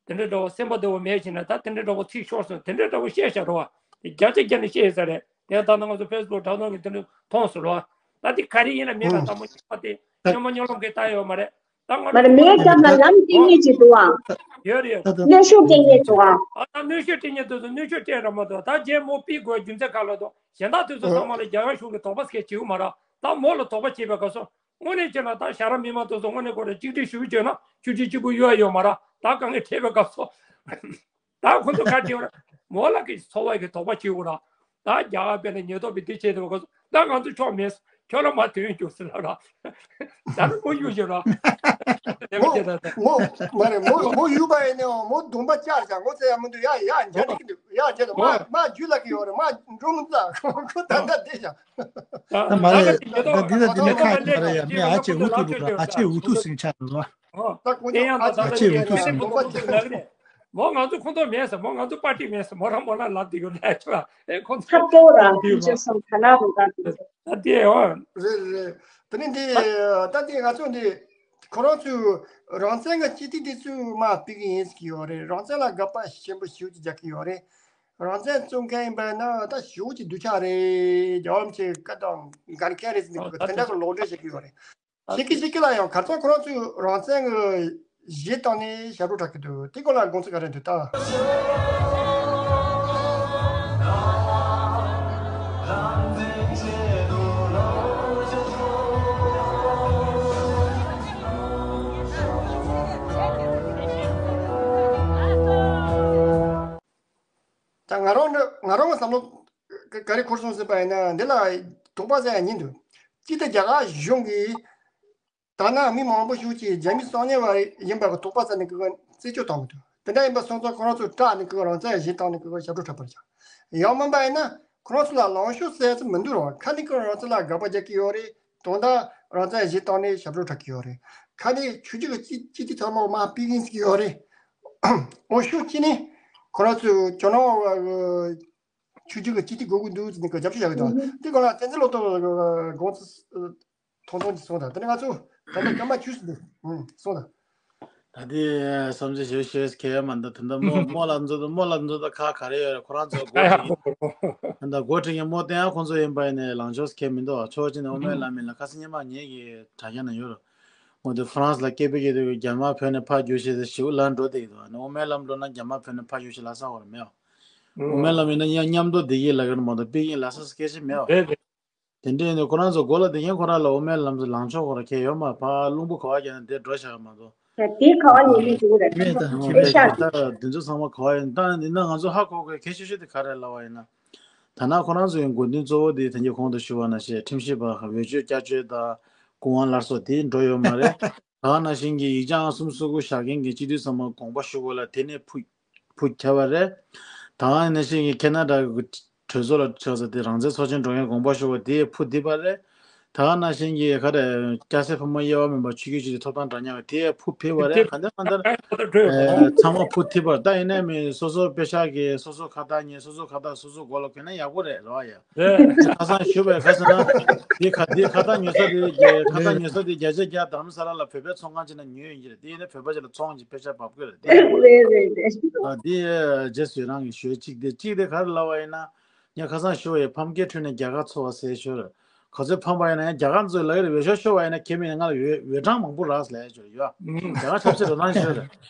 བ། དེ་འདྲ་འདྲ་བོ་སེམས་པ་བདེ་བོ་མེད་ཕྱིན་ན་ད་དེ་འདྲ་འདྲ་བོ་ཚིག་ཤོར་སོང་དེ་འདྲ་འདྲ་བོ་བཤད་བཞག་རོགས། བརྒྱ་ཆ་བརྒྱ་ནས་བཤད་ས་རེད། དེ་ད་ནང་ང་ཚོ་ཕེ་སི་བུག་དྲ་ཐོག་གི་དེ་འདྲ་མཐོང་སོང་རོགས། ད་དེ་ག་རེ་ཡིན་ན་མིན་ན་དང་པོ་ཉི་མ་དེ་ཉི་མ་སྨྱོ་ལམ་གྱི་ལྟ་ཡོད་མ་རེད། ད་ང་མ་རེད་མེད་རྒྱབ་ན་ལམ་སྟེང་ངེས་ཅིག་འདུག་ཨང་། ཡོད་རེད། གནོན་ཤུགས་སྤྲད་ངེས་འདུག་ཨང་། ཨ་ད་གནོན་ཤུགས་སྤྲད་ངེས་འདུག་སོ་གནོན་ཤུགས་སྤྲད་ར་མ་འདུག་ད་རྗེས་མོ་ཕི་དགོས་རྒྱུ་མཚན་ག་ལ་འདུག་གཞན་དག་དུས་ཚོད་ཚང་མ་ལ་རྒྱ་གར་གཞུང་གི་དོགས་པ་སྐད་བྱེད་ཀྱི་མ་རེད། ད་མོ་ལ་དོགས་པ་བྱེད་པའི་སྐབས་སུ། དངོས་གནས་བྱས་ན་ད་ཞྭ་ར་མི་མང་དེ་ཚོ་དངོས་གནས་ཁོ་རང་གཅིག་སྒྲིལ་ཞུ་རྒྱུ་ན་ཆུ་ཆུ་གཅིག་པུ་གཡོ་ཡ་ཡོད་མ་རེད། ད་དཀའ་ངལ་འཕྲད་པའི་སྐབས་སུ། ད་ཁོ་ཚོ་ག་བྱེད་ར། མོ་ལ་གི་འཚོ་བ་གི་དོགས་པ་བྱེད་དགོས་ར། ད་རྒྱ་གར་དཔེར་ན་ཉེན་རྟོག་པས་འདི་བྱས་དེ་བ་ཁོ་ཚོ་ད་ང་ཚོ་ཕྱོགས་མེད། ཁྱོད་ལ་མ་དོན་རྒྱུ་ཟེར་ལ་ར། ད་ནི་མོ་གཡུག་བཞིན་ར། དེ་མོ་བྱས་ད་ད། མོ་མ་རེད་མོ་མོ་གཡུག་པ་ཡིན་ནའང་མོ་གདོང་པ་བཅར་ཀྱང་ངོ་ཚ་ཡ་མི་འདུག་ཡ་ཡ་འཇའ་རིག་གི་འདུག་ཡ་བྱས་ད་མ་མ་རྒྱུད་ལ་གི་ཡོད་རེད་མ་འགྲོ་མི་ཚ་ཁོ་ད་ད་བསྡད་ཀྱང་། ད་མ་རེད། ད་འདི་ལ་འདི་མི་ཁ་ཡིན་མ་རེད་ཡ་མི་ཨ་ཅེ་འུ་ཐུག་ར་ཨ་ཅེ་འུ་ཐུག་སེང་ཆ་རེད་བ། ཨ་ཅེ་འུ་ཐུག་སེང་། མོ་ང་ཚོ་ཁོང་ཚོ་མེད་ཟེར་མོ་ང་ཚོ་པར་ཊི་མེད་ཟེར་མོ་རང་མོ་ན་ལབ་དེ་ཡོད་ལ་ཆོག་ཨེ་ཁོང་ཚོ། ཁ་ཏོ་ར་ཁྱོད་ཚོ་ཁ་ན་རུ་ག་དེ་ཚོ། ད་དེ་ཨོ། རེད་རེད། དེ་ནི་འདི་ད་དེ་ང་ཚོ་འདི་ཁོ་རང་ཚོས་རང་བཙན་གྱི་སྤྱི་འཐུས་དེ་ཚོས་མ་ཕུད་གི་ཡིན་ཟེར་གི་ཡོད་རེད། རང་བཙན་ལ་དགག་པ་ཆེན་པོ་ཞེ་པོ་ཅིག་རྒྱག་གི་ཡོད་རེད། རང་བཙན་རྩོད་མཁན་ཡིན་པ་ན་ད་ཞེ་པོ་ཅིག་སྡུག་ཅག་རེད། རྒྱལ་བ་རིན་པོ་ཆེ་བཀའ་དང་འགལ་མཁན་རེད་ཟེར་ནས་དེ་འདྲ་གི་ལོག་འགྲེལ་བྱེད་ཀྱི་ཡོད་རེད། ཞིག་གི་ཞིག་གི་ལ་ཡང་གར་སོང་ཁོ་རང་ཚོས་རང་བཙན་གྱི་གཞི་བཏང་ནས་ཞབས་བྲོ་འཁྲབ་ཀྱི་འདུག་དེ་སྐོར་ལ་དགོངས་ཚུལ་ག་རེ་འདུག་ད། ད་ང་རང་ནི་ང་རང་གི་བསམ་བློ་ག་ག་རེ་འཁོར་སོང་ཟེར་བ་ཡིན་ན། འདི་ལ་དོགས་པ་ཟེར་ཡ་ཉིད་འདུག་གཅིག་ཏུ་རྒྱ་གར་གཞུང་གིས་ད་ནང་མི་མང་པོ་ཞིག་གིས་རྒྱ་མི་གསང་ཉུལ་བ་ཡིན་པ་གི་དོགས་པ་ཟ་ནས་ཀྱི་རྩད་གཅོད་བཏང་གི་འདུག་དེ་འདྲ་ཡིན་པ་སོང་ཙང་ཁོ་རང་ཚོས་སྐྲག་ནས་ཀྱི་རང་བཙན་གཞན་བཏང་ནས་ཀྱི་ཞབས་བྲོ་འཁྲབ་པར་བྱ། ཡང་མིན་པ་ཡིན་ན་ཁོ་རང་ཚོ་ལ་ལངས་ཕྱོགས་ཟེར་ཡ་ཅིག་མི་འདུག་རོགས། ཁ་ནས་ཀྱི་རང་ཚོ་ལ་དགག་པ་རྒྱག་གི་ཡོད་རེད། དོན་དག་རང་བཙན་གཞན་བཏང་ནས་ཞབས་བྲོ་འཁྲབ་ཀྱི་ཡོད་རེད། ཁ་ནས་ཆོས་བརྒྱུད་ཀྱི་སྤྱི་སྤྱི་འཐུས་ཚང་མ་མར་ཕུད་གིན་ཟེར་གྱི་ཡོད་རེད། འོ་ཤུགས་ཅི་ནས་ཁོ་རང་ཚོས་ཇོ་ནང་ཆོས་བརྒྱུད་ཀྱི་སྤྱི་འཐུས་དགོས་ཀྱི་འདུག་ཟེར་ནས་ཀྱི་རྒྱབ་སྐྱོར་བྱ་གི་འདུག་དེ་སྒང་ལ་བསྟན་འཛིན་བློ་གཏོང་དགོངས་ཚུལ་ཐུང་ཐུང་ཅིག་གསུངས་དང་། དེ་ནས་ང་ཚོ་ད་ལྟ་སྐར་མ་བཅུ་ཙམ་འདུག་གསུངས་དང་། ད་དེ་བསམ་ཚུལ་ཞེ་པོ་ཞེ་པོ་ཁྱད་མ་འདུག་ད་ལྟ་རྨོ་རྨོ་ལགས་ཚོ་དང་རྨོ་ལགས་ཚོ་དང་ཁ་ག་རེ་ཡོད་རེད། ཁོ་རང་ཚོ་འགོ་ཁྲིད་ཀྱི་ད་ལྟ་འགོ་ཁྲིད་ཀྱི་རྨོ་བསྟན་ཁོང་ཚོ་ཡིན་པ་ཡིན་ནའི་ལངས་ཕྱོགས་ཁྱད་མི་འདུག་ཕྱོགས་གཅིག་ནས་དབུ་མའི་ལམ་ཡིན་ལ། ཁ་སང་ཉི་མ་ངེད་ཀྱི་དྲ་རྒྱ་ན་ཡོད་རེད། འོ་དེ་ཧྥ་རན་སི་ལ་སྐད་འབོད་སྐྱེས་དུས་རྒྱ་དམར་བོད་ནས་ཕར་རྒྱུགས་ཤེས་ཟེར་ཞིབ་ལ་འགྲོ་བསྡད་ཀྱི་འདུག་ཨ་ནི་དབུ་མའི་ལམ་འགྲོ་ན་རྒྱ་དམར་བོད་ནས་ཕར་རྒྱུགས་ཤེས་ལ་ས་བར་མེད། དབུ་མའི་ལམ་ཡིན་ན་མཉམ་མཉམ་དུ་བསྡད་ཀྱི་ལ་ག་རེ་མ་གཏོགས་པེ་ཀིང་ལ་ས་སྐད་ཆ་མེད་པ། རེད་རེད། དེ་འདྲ་ཡིན་དུས་ཁོ་རང་ཚོ་མགོ་ལ་བསྡད་མཁན་ཁོ་རང་ལ་དབུ་མའི་ལམ་ཚོ་ལངས་ཕྱོགས་ཁོ་རང་ཁྱད་ཡོད་མ་རེད། ཕར་རླུང་བུ་ག་བ་རྒྱག་ན་དེ་འགྲོ་བཞག་མ་གཏོགས། དེ་ག་བ་ཉིད་ནས་འདུག་རེད། མེད་ད་དེ་ཤ་ད་འདི་ཚོ་ཚང་མ་ག་བ་ཡིན་ད་ཡིན་ན་ང་ཚོ་ཧ་གོ་དགོས་གལ་ཆེ་ཤོས་དེ་ག་རེ་ལབ་པ་ཡིན་ན། ད་ནང་ཁོ་རང་ཚོ་ཡི་འགོ་འཛིན་གཙོ་བོ་དེ་ད་གིན་གོང་དུ་ཞུས་པ་ནང་བཞིན་ཁྲིམས་ཞིབ་པ་འོས་ཆོས་བསྐྱར་བཅོས་དང་སྐུ་དབང་སླར་གསོ་དེ་འགྲོ་ཡོད་མ་རེད། ད་ག་ནང་བཞིན་གྱི་ཡིག་བྱང་གསུམ་སོ་དགུ་བཞག་མཁན་གྱི་སྤྱི་འཐུས་ཚང་མ་དགོངས་པ་ཞུ་དགོས་ལ་དེ་ནས་ཕུད་ཕུད་ཁྱབ་པ་རེད། ད་ག་ནང་བཞིན་གྱི་ཁེ་ན་ཌ་གི་གྲོས་ཚོགས་ལ་ཆགས་ས་དེ་རང་བཙན་ཚོགས་ཆེན་འགྲོ་མཁན་དགོངས་པ་ཞུ་བ་དེ་ཕུད་བསྡད་པ་རེད། ད་ག་ནང་བཞིན་གྱི་ག་རེ་སྐྱ་སེར་ཕོ་མོ་དབྱེ་བ་མེད་པར་ཆོས་བརྒྱུད་སྤྱི་འཐུས་ཐོབ་ཐང་འདྲ་མཉམ་དེ་ཕུད་ཕུད་པ་རེད། ག་འདྲ་ག་འདྲ་ཨེ་ཚང་མ་ཕུད་ཐུབ་པར་ད་ཡིན་ནའི་མི་སོ་སོ་པེ་ཤག་གི་སོ་སོ་ཁ་བཏགས་ཉེས་སོ་སོ་ཁ་བཏགས་སོ་སོ་མགོ་ལ་གོན་ན་ཡག་པོ་རེད་རོགས་ཡ། རེད། ཁ་སང་ཞུས་པའི་ཁ་སང་ན་དེ་ཁ་དེ་ཁ་བཏགས་ཉོ་ས་དེ་ཁ་བཏགས་ཉོ་ས་དེ་བརྒྱ་ཆ་བརྒྱ་དྷ་རམ་ས་ལ་ལ་བོད་པའི་ཚོང་ཁང་ཅིག་ན་ཉོས་ཡིན་གྱི་རེད། དེ་ཡིན་ན་བོད་པ་ཅིག་ལ་ཚོང་ཅིག་པེ་ཤག་འབབ་གི་རེད་དེ། རེད་རེད་རེད། ཨ་དེ་རྗེས་སུ་རང་གི་ཞུ་གཅིག་དེ་གཅིག་དེ་ག་རེ་ལབ་པ་ཡིན་ན། ངས་ཁ་སང་ཞུ་བ་ཡི་ཕམ་སྐད་འཕྲོས་ནས་རྒྱ་གར་འཚོ་བ་ཟེར་ཞོར། ག་ཚོད་ཕམ་པ་ཡིན་ན་ཡང་རྒྱ་གར་ཚོས་ལ་ཡི་རེ་འོས་ཤོག་ཤོར་བ་ཡིན་ན་ཁྱེད་མིན་ང་ལ་འོས་འོས་གྲངས་མང་པོ་རག་ཟེར་ལབ་ཡ་ཅིག་ཡོད། རྒྱ་གར་ཆབ་སྲིད་རོ་ནང་ཞོར།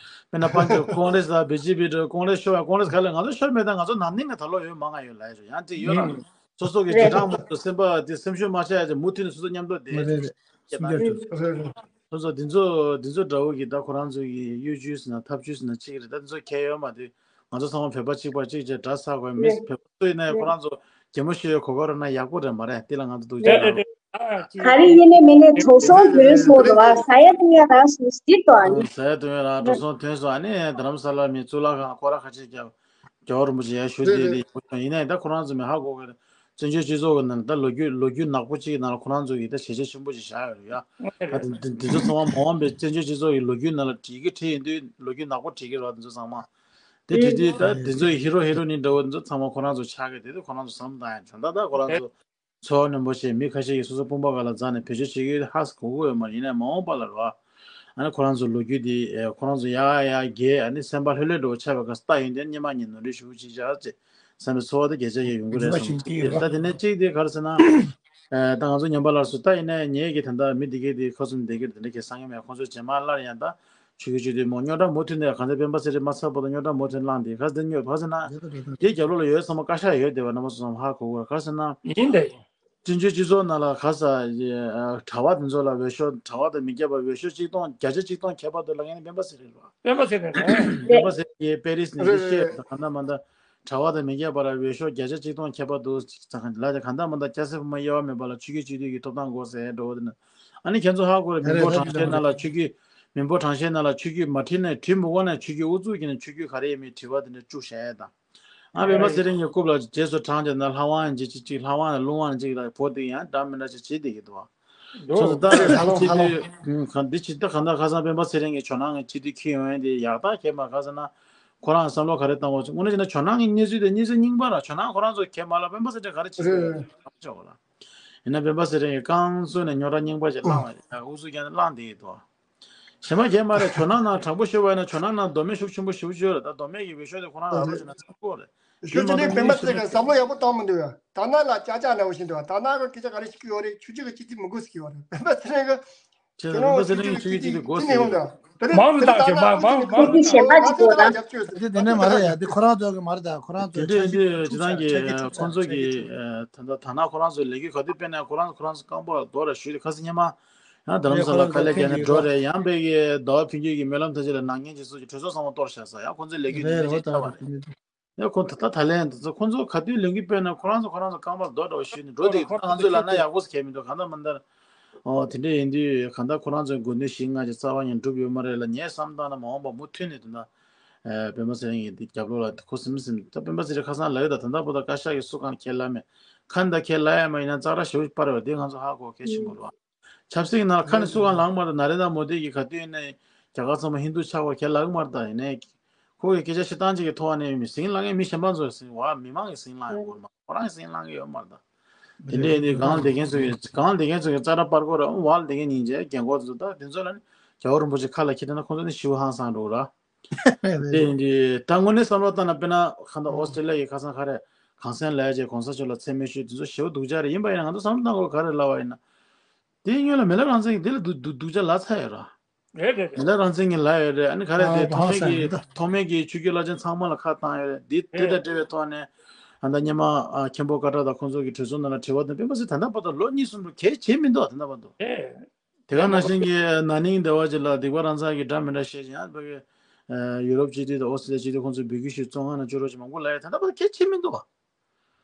དཔེར་ན་ཕམ་སྐད་ཀོང་རེས་དང་བི་ཇེ་པི་འགྲོ་ཀོང་རེས་ཤོར་བ་ཀོང་རེས་ག་ལ་ང་ཚོ་ཤོར་མེད་ད་ང་ཚོ་ནང་ནིང་ནས་ད་ལོ་འོས་མང་ང་ཡོད་ལབ་ཡ་ཅིག་ཡང་ཅིག་ཡོད་ལ། སོ་སོ་གི་རྒྱ་གྲངས་མང་པོ་སེམས་པ་དེ་སེམས་ཤུགས་མ་ཆག་ཡ་ཅིག་མུ་མཐུད་ནས་སོ་སོ་མཉམ་དུ་བསྡད་ཡ་ཅིག་བྱེད་པ་རེད། སོ་སོ་འདི་ཚོ་འདི་ཚོ་འདྲ་བོ་གི་ད་ཁོ་རང་ཚོ་གི་གཡོ་ཇུས་ཟེར་ན་ཐབས་ཇུས་ཟེར་ན་གཅིག་རེད། ད་འདི་ཚོ་གལ་ཡོད་མ་དེ་ང་ཚོ་ཚང་མ་བོད་པ་གཅིག་པ་གཅིག་བྱས་གྲྭ་ས་དགོས་མི་བོད་པ་ཚོ་ཡིན་ན་ཡང་ཁོ་རང་ཚོ་གད་མོ་ཤོར་ཡོད་གོ་ག་རོ་ན་ཡག་པོ་རེད་མ་རེད། དེ་ལ་ང་ཚོ་སྡུག་ཅག་རེད། ག་རེ་ཡིན་ནའི་མིན་ནའི་དྲང་སྲོང་དོན་གསུངས་འདུག་བ། ཟ་ཡ་བཏུང་ཡ་རང་སུ་སྟེར་དོ་ཨ་ནི། ཟ་ཡ་བཏུང་ཡ་རང་དྲང་སྲོང་དོན་གསུངས། ཨ་ནི་རྡ་རམ་ས་ལ་མི་གཙུག་ལག་ཁང་སྐོར་ར་ཁ་ཆེ་རྒྱབ་རྒྱལ་བ་རིན་པོ་ཆེ་ཡར་བཞུགས་རེད་བསྡད་རེད། དེ་ཡིན་ནའི་ད་ཁོ་རང་ཚོ་མི་ཧ་གོ་གི་རེད། བཙན་བྱོལ་སྤྱི་ཚོགས་ཀྱི་ནང་ལ་ད་ལོ་རྒྱུས་ལོ་རྒྱུས་ནག་པོ་གཅིག་གི་ནང་ལ་ཁོ་རང་ཚོ་གིས་ད་བྱས་རྗེས་ཆེན་པོ་ཞིག་བཞག་ཡོད་རེད་ཡ། ད་དེ་དེ་ཚོ་ཚང་མ་མ་འོངས་པའི་བཙན་བྱོལ་སྤྱི་ཚོགས་ཀྱི་ལོ་རྒྱུས་ནང་ལ་བྲིས་ཀྱི་བྲིས་ཡིན་དུས་ལོ་རྒྱུས་ནག་པོ་བྲིས་ཀྱི་རེད་བ། དེ་ཚོ་ཚང་མ་དེ་བྲིས་དུས་ད་དེ་ཚོ་ཧི་རོ་ཧི་རོ་ནི་འདྲ་བོ་དེ་ཚོ་ཚང་མ་ཁོ་རང་ཚོ་ཆགས་ཀྱི། དེ་དུས་ཁོ་རང་ཚོ་བསམ་བློ་བཏང་ཡ་ད་ད་ད་ཁོ་རང་ཚོ་ཚོར་བ་རྣོན་པོ་བྱས་མི་ཁ་ཤས་ཀྱིས་སོ་སོ་དཔུང་པ་སྒང་ལ་འཛེགས་ནས་བེད་སྤྱོད་བྱེད་ཀྱི་ཡོད་ཧ་གོ་གི་ཡོད་མ་རེད། ཡིན་ནའི་མ་འོངས་པ་ལ་རེད་བ། ཨ་ནི་ཁོ་རང་ཚོ་ལོ་རྒྱུས་དེ་ཨེ་ཁོ་རང་ཚོ་ཡ་ཡ་རྒས་ཨ་ནི་སེམས་པ་ལྷོད་ལྷོད་འགྲོ་ཆགས་པའི་སྐབས་སུ་ད་ཡོན་ཏན་སྙེ་མ་ཉིད་ནོར་འཁྲུལ་ཞུ་ཅིག་བཞག་ཅེས་བསམ་པའི་ཚོར་བ་དེ་བརྒྱ་ཆ་བརྒྱ་ཡོང་གི་རེད་བསམ་གྱི་ཡོད། ད་དེ་ནས་གཅིག་དེ་ག་རེ་ཟེར་ན། ཨེ་ད་ང་ཚོ་ཉམས་པ་སླར་གསོ་ད་ཡིན་ནའི་ངེད་ཀྱི་ད་ལྟ་མི་འདི་གས་དེ་ཁ་སུམ་འདི་གས་དེ་འདྲ་གས་སང་ཉིན་མེད་ཁོང་ཚོ་རྗེས་མ་སླར་ཡང་ད་ཆོས་ཀྱི་ཆོས་དེ་མོ་རྙོག་དྲ་མུ་མཐུད་ནས་གང་ཚེ་སྤེན་པ་ཚེ་རིང་མ་ཚར་བར་དུ་རྙོག་དྲ་མུ་མཐུད་བསླངས་དེ་ག་ཟེར་རྙོག་ག་ཟེར་ན། དེ་རྒྱབ་ལོགས་ལ་ཡོད་ཚང་མ་བཀའ་ཤག་ཡོད་དེ་བ་རྣམ་པ་ཚོ་ཚང་མ་ཧ་གོ་དགོས་ག་ཟེར་ན། ཡིན་དེ། བཙན་བྱོལ་སྤྱི་ཚོགས་ནང་ལ་ག་ས་ཡི་ཨ་གྲྭ་པ་དེ་ཚོ་ལ་འོས་ཤོག་གྲྭ་པ་དང་མི་སྐྱ་པ་འོས་ཤོག་གཅིག་སྟོང་བརྒྱ་ཆ་གཅིག་སྟོང་ཁྱད་པར་དུ་ལ་ངས་ནི་སྤེན་པ་ཚེ་རིང་ལ། སྤེན་པ་ཚེ་རིང་རེད། སྤེན་པ་ཚེ་རིང་གིས་པེ་རིས་ནས་འདི་བཤད་གང་ལྟར་མ་ལྟར་གྲྭ་པ་དང་མི་སྐྱ་པ་ལ་འོས་ཤོག་བརྒྱ་ཆ་གཅིག་སྟོང་ཁྱད་པར་དུ་ཙང་ལ་གང་ལྟར་མ་ལྟར་སྐྱ་སེར་ཕོ་མོ་དབྱེ་བ་མེད་པ་ལ་ཆོས་བརྒྱུད་སྤྱི་འཐུས་ཀྱི་ཐོབ་ཐང་དགོས་ཟེར་འགྲོ་བ་དེ་ནི། ཨ་ནི་ཁྱེད་ཚོ་ཧ་གོ་རེད། མི་འབོར་གྲངས་བཤེར་ནང་ལ་ཆོས་བརྒྱུད་མི་འབོར་གྲངས་བཤེར་ནང་ལ་ཆོས་བརྒྱུད་མ་བྲིས་ནས་བྲིས་མི་དགོས་ནས་ཆོས་བརྒྱུད་ཨུ་ཚུགས་ཀྱིས་ནས་ཆོས་བརྒྱུད་ག་རེ་ཡིན་མིན་དྲི་བ་དེ་འདྲ་བཅུག་བཞག་ཡས་དང་། ཨ་སྤེན་པ་ཚེ་རིང་གི་རྐུབ་ལ་རྗེས་སུ་འབྲངས་ཀྱང་ན་ལྷ་དབང་ཡང་ཅིག་ཅིག་ཅིག་ལྷ་དབང་ཡང་ལུང་དབང་ཅིག་ལ་བོ་དེ་ཡང་འདྲ་མི་འདྲ་ཅིག་བྱེད་བསྡད་ཀྱི་འདུག་བ། སོ་སོ་ལྟ་རེ་ཧ་ལོང་ཧ་ལོང་། འདི་ཅི་ལྟ་གང་ལྟར་ཁ་སང་སྤེན་པ་ཚེ་རིང་གི་ཇོ་ནང་གི་སྤྱི་འཐུས་འཁྱེར་ཡོང་ཡས་དེ་ཡག་ཐག་གས་མ་ག་ཟེར་ན། ཁོ་རང་བསམ་བློ་ག་རེ་བཏང་བ་ཅིག་དངོས་གནས་བྱས་ན་ཇོ་ནང་གི་གནས་ཚུལ་དེ་གནས་ཚུལ་རྙིང་པ་ར་ཇོ་ནང་ཁོ་རང་ཚོ་གས་མ་ལ་སྤེན་པ་ཚེ་རིང་ག་རེ་བྱེད་ཀྱི་ཡོད་ཆོག་ག་ལ། ཡིན་ན་སྤེན་པ་ཚེ་རིང་གིས་རྐང་བཙུགས་ནས་རྙོག་དྲ་རྙིང་པ་ཅིག་བསླངས་བ་རེད། ཨུ་ཚུགས་རྒྱག་ནས་བསླངས་བསྡད་ཀྱི་འདུག་གཞན་པ་གས་མ་རེད། ཇོ་ནང་ནང་དྲང་པོ་ཤོད་པ་ཡིན་ན་ཇོ་ནང་ནང་མདོ་སྨད་ཤུགས་ཆེན་པོ་ཞེ་པོ་ཅིག་ཡོད་རེད། ད་མདོ་སྨད་ཀྱི་འོས་ཤོག་དེ་ཁོ་རང་རག་པ་ཞིག་ན་ཚང་པོ་རེད། ཤུགས་ཆེན་པོ་སྤེན་པ་ཚེ་རིང་གིས་བསམ་བློ་ཡག་པོ་བཏང་མི་འདུག་ཡ། ད་ནང་ལ་ཅག་ཅག་ནང་བཞིན་འདུག་ད་ནང་གི་སྐད་ཆ་ག་རེ་ཞིག་གི་ཡོད་རེད། ཆོས་བརྒྱུད་ཀྱི་སྤྱི་འཐུས་མི་དགོས་ཟེར་གྱི་ཡོད་རེད། སྤེན་པ་ཚེ་རིང་གིས་ཁྱེད་ཚོ་སྤེན་པ་ཚེ་རིང་ཆོས་བརྒྱུད་སྤྱི་འཐུས་དགོས་ཟེར། མང་དུ་བཏང་ཞིག་མང་མང་མང་དུ་བཏང་། དེ་དེ་ནས་མ་རེད་ཡ། དེ་ཁོ་རང་ཚོ་གི་མ་རེད། ད་ཁོ་རང་ཚོ་དེ་འདྲ་ཡིན་དུས་ཇི་ལྟར་གྱི་ཁོང་ཚོ་གི་ད་ལྟ་ད་ནང་ཁོ་རང་ཚོ་ལས་འགུལ་ག་དུས་སྤེལ་ན་ཁོ་རང་ཁོ་རང་ཚོ་རྐང་པ་རྡོ་ར་ཞུས་ཏེ་ཁ་སང་ཉི་མ་ཡང་རྡ་རམ་ས་ལ་ཁ་ལས་བརྒལ་ནས་འགྲོ་རེད། ཡང་པའི་གི་ཟླ་བ་ཕུན་སྐྱིད་ཀྱི་སྨོན་ལམ་ཐ་ཆད་ལ་ནང་ཉིན་རྗེས་སུ་གི་གྲོས་ཚོགས་ཚང་མ་གཏོར་བཞག་ས་ཡང་ཁོང་ཚོའི་ལས་འགུལ་དེ་འདྲ་ཅིག་ཆགས་པ་རེད། ད་ཁོ་ད་ད་ད་ལན་དེ་ཚོ་ཁོ་ཚོ་ག་དུས་ལས་འགུལ་སྤེལ་ན་ཁོ་རང་ཚོ་ཁོ་རང་ཚོ་རྐང་པར་རྡོ་འདྲ་བོ་གཞུས་ནས་འགྲོ་བསྡད་ཀྱི་འདུག་ང་ཚོ་ལབ་ན་ཡག་པོ་ཟེར་མཁན་མི་འདུག་གང་ལྟར་མ་ལྟར། ཨོ་དེ་འདྲ་ཡིན་དུས་གང་ལྟར་ཁོ་རང་ཚོའི་དགོས་འདུན་བཞི་ལྔ་ཅིག་རྩ་བ་ཉིད་འགྲུབ་ཡོད་མ་རེད་ལ། ངས་བསམ་བཏང་ན་མ་འོངས་པ་མུ་མཐུད་ནས་དེ་འདྲ་སྤེན་པ་ཚེ་རིང་གི་དེ་རྒྱབ་ལོགས་ལ་ཁུ་སིམ་སིམ་ད་སྤེན་པ་ཚེ་རིང་ཁ་སང་ལབ་ཡོད། ད་ད་ལྟ་བར་དུ་བཀའ་ཤག་གིས་སུ་གང་ཁས་ལེན་མེད། ཁ་ནས་ད་ཁས་ལེན་ཡ་མ་ཡིན་ན་ཙག་ར་ཞེ་པོ་སྤར་བ་དེ་ང་ཚོ་ཧ་གོ་གལ་ཆེན་པོ་རེད་བ། ཆབ་སྲིད་ཀྱི་ནང་ལ་ཁ་ནས་སུ་གང་ལངས་མ་ཐུབ། ན་རེ་དང་མོ་དི་གིས་ག་དུས་ནས་རྒྱ་གར་ཚང་མ་ཧིན་དུ་ཆགས་པ་ཁས་ལེན་མ་ཐུབ། ད་ཡིན་ནའི་ཁོ་གི་སྐད་ཆ་བཤད་སྟངས་ཅིག་གི་ཐོག་ནས་མི་ཟིང་ལངས་མཁན་མི་གཞན་པ་ཚོ་ཟིང་བ། མི་མང་གི་ཟིང་ལངས་ཡོང་གི་རེད་མ། ཁོ་རང་གི་ཟིང་ལངས་གི་ཡོད་མ་རེད། ད་དེ་འདྲའི་ནི་གང་ལ་བསྡད་མཁན་ཚོ་གི་གང་ལ་བསྡད་མཁན་ཚོ་གི་ཙག་ར་སྤར་དགོས་རེད། འོག་ལ་བསྡད་མཁན་ཉིན་བྱེད་རྒན་གོག་ཚོ་ད་དེ་ཚོ་ལ་ནི་རྒྱལ་བ་རིན་པོ་ཆེ་ཁ་ལ་འཁྱེར་བསྡད་ན་ཁོང་ཚོ་ནི་ཞེ་པོ་ཧང་སངས་འགྲོ་གི་རེད། དེ་ཡིན་དུས་ད་དངོས་གནས་བསམ་བློ་བཏང་ན་དཔེར་ན་གང་ལྟར་ཨོ་སི་ཀྲི་ལི་ཡ་གི་ཁ་སང་ག་རེ་གངས་སེང་ལབ་ཡ་བྱས་གོང་ས་མཆོག་ལ་མཚན་སྨད་ཞུས་དེ་ཚོ་ཞེ་པོ་སྡུག་ཅག་རེད། ཡིན་པ་ཡིན་ན་ང་ཚོ་བསམ་བློ་བཏང་དགོས་ག་རེ་ལབ་པ་ཡིན་ན། དེའི་སྔོན་ལ་མི་ལ་རང་བཙན་གྱིས་དེ་ལ་སྡུག་སྡུག་སྡུག་ཅག་ལབ་ཚར་ཡོད་ར། རེད་རེད་མི་རེད། ལ་རང་བཙན་གྱིས་ལབ་ཡོད་རེད། ཨ་ནི་ག་རེ་དེ་ཨ་ཐོག་མའི་གི་ཐོག་མའི་གི་ཆོས་བརྒྱུད་བླ་ཆེན་ཚང་མ་ལ་ཁ་བཏང་ཡོད་རེད། དེ་དེ་དང་འབྲེལ་བའི་ཐོག་ནས་ཨ་ད་སྔོན་མ་ཨ་མཁན་པོ་ཀ་ཏྲ་དང་ཁོང་ཚོ་གི་གྲོས་ཚོགས་ནང་ལ་དྲི་བ་དང་སྤེན་པ་ཚེ་ད་ལྟ་བར་དུ་ལོ་གཉིས་གསུམ་རུ་གལ་བྱེད་མི་འདུག་ད་ལྟ་བར་དུ། དེ་ག་ནང་བཞིན་གྱི་ན་ནིང་འདི་བ་ཅིག་ལ་སྡིག་པ་རང་ཚང་གི་འདྲ་མི་འདྲ་བཤད་ཅིང་ཡང་བོད་ཀྱི་ཡུ་རོབ་སྤྱི་འཐུས་དང་ཨོ་སི་ཀྲི་ལི་ཡ་སྤྱི་འཐུས་ཁོང་ཚོས་འབོད་སྐུལ་ཞུས་བཙོན་ཁང་ནང་བཅུག་རོགས་ཅིག་མང་པོ་ལབ་ཡོད། ད་ལྟ་བར་གལ་བྱེད་མི་འདུག་བ།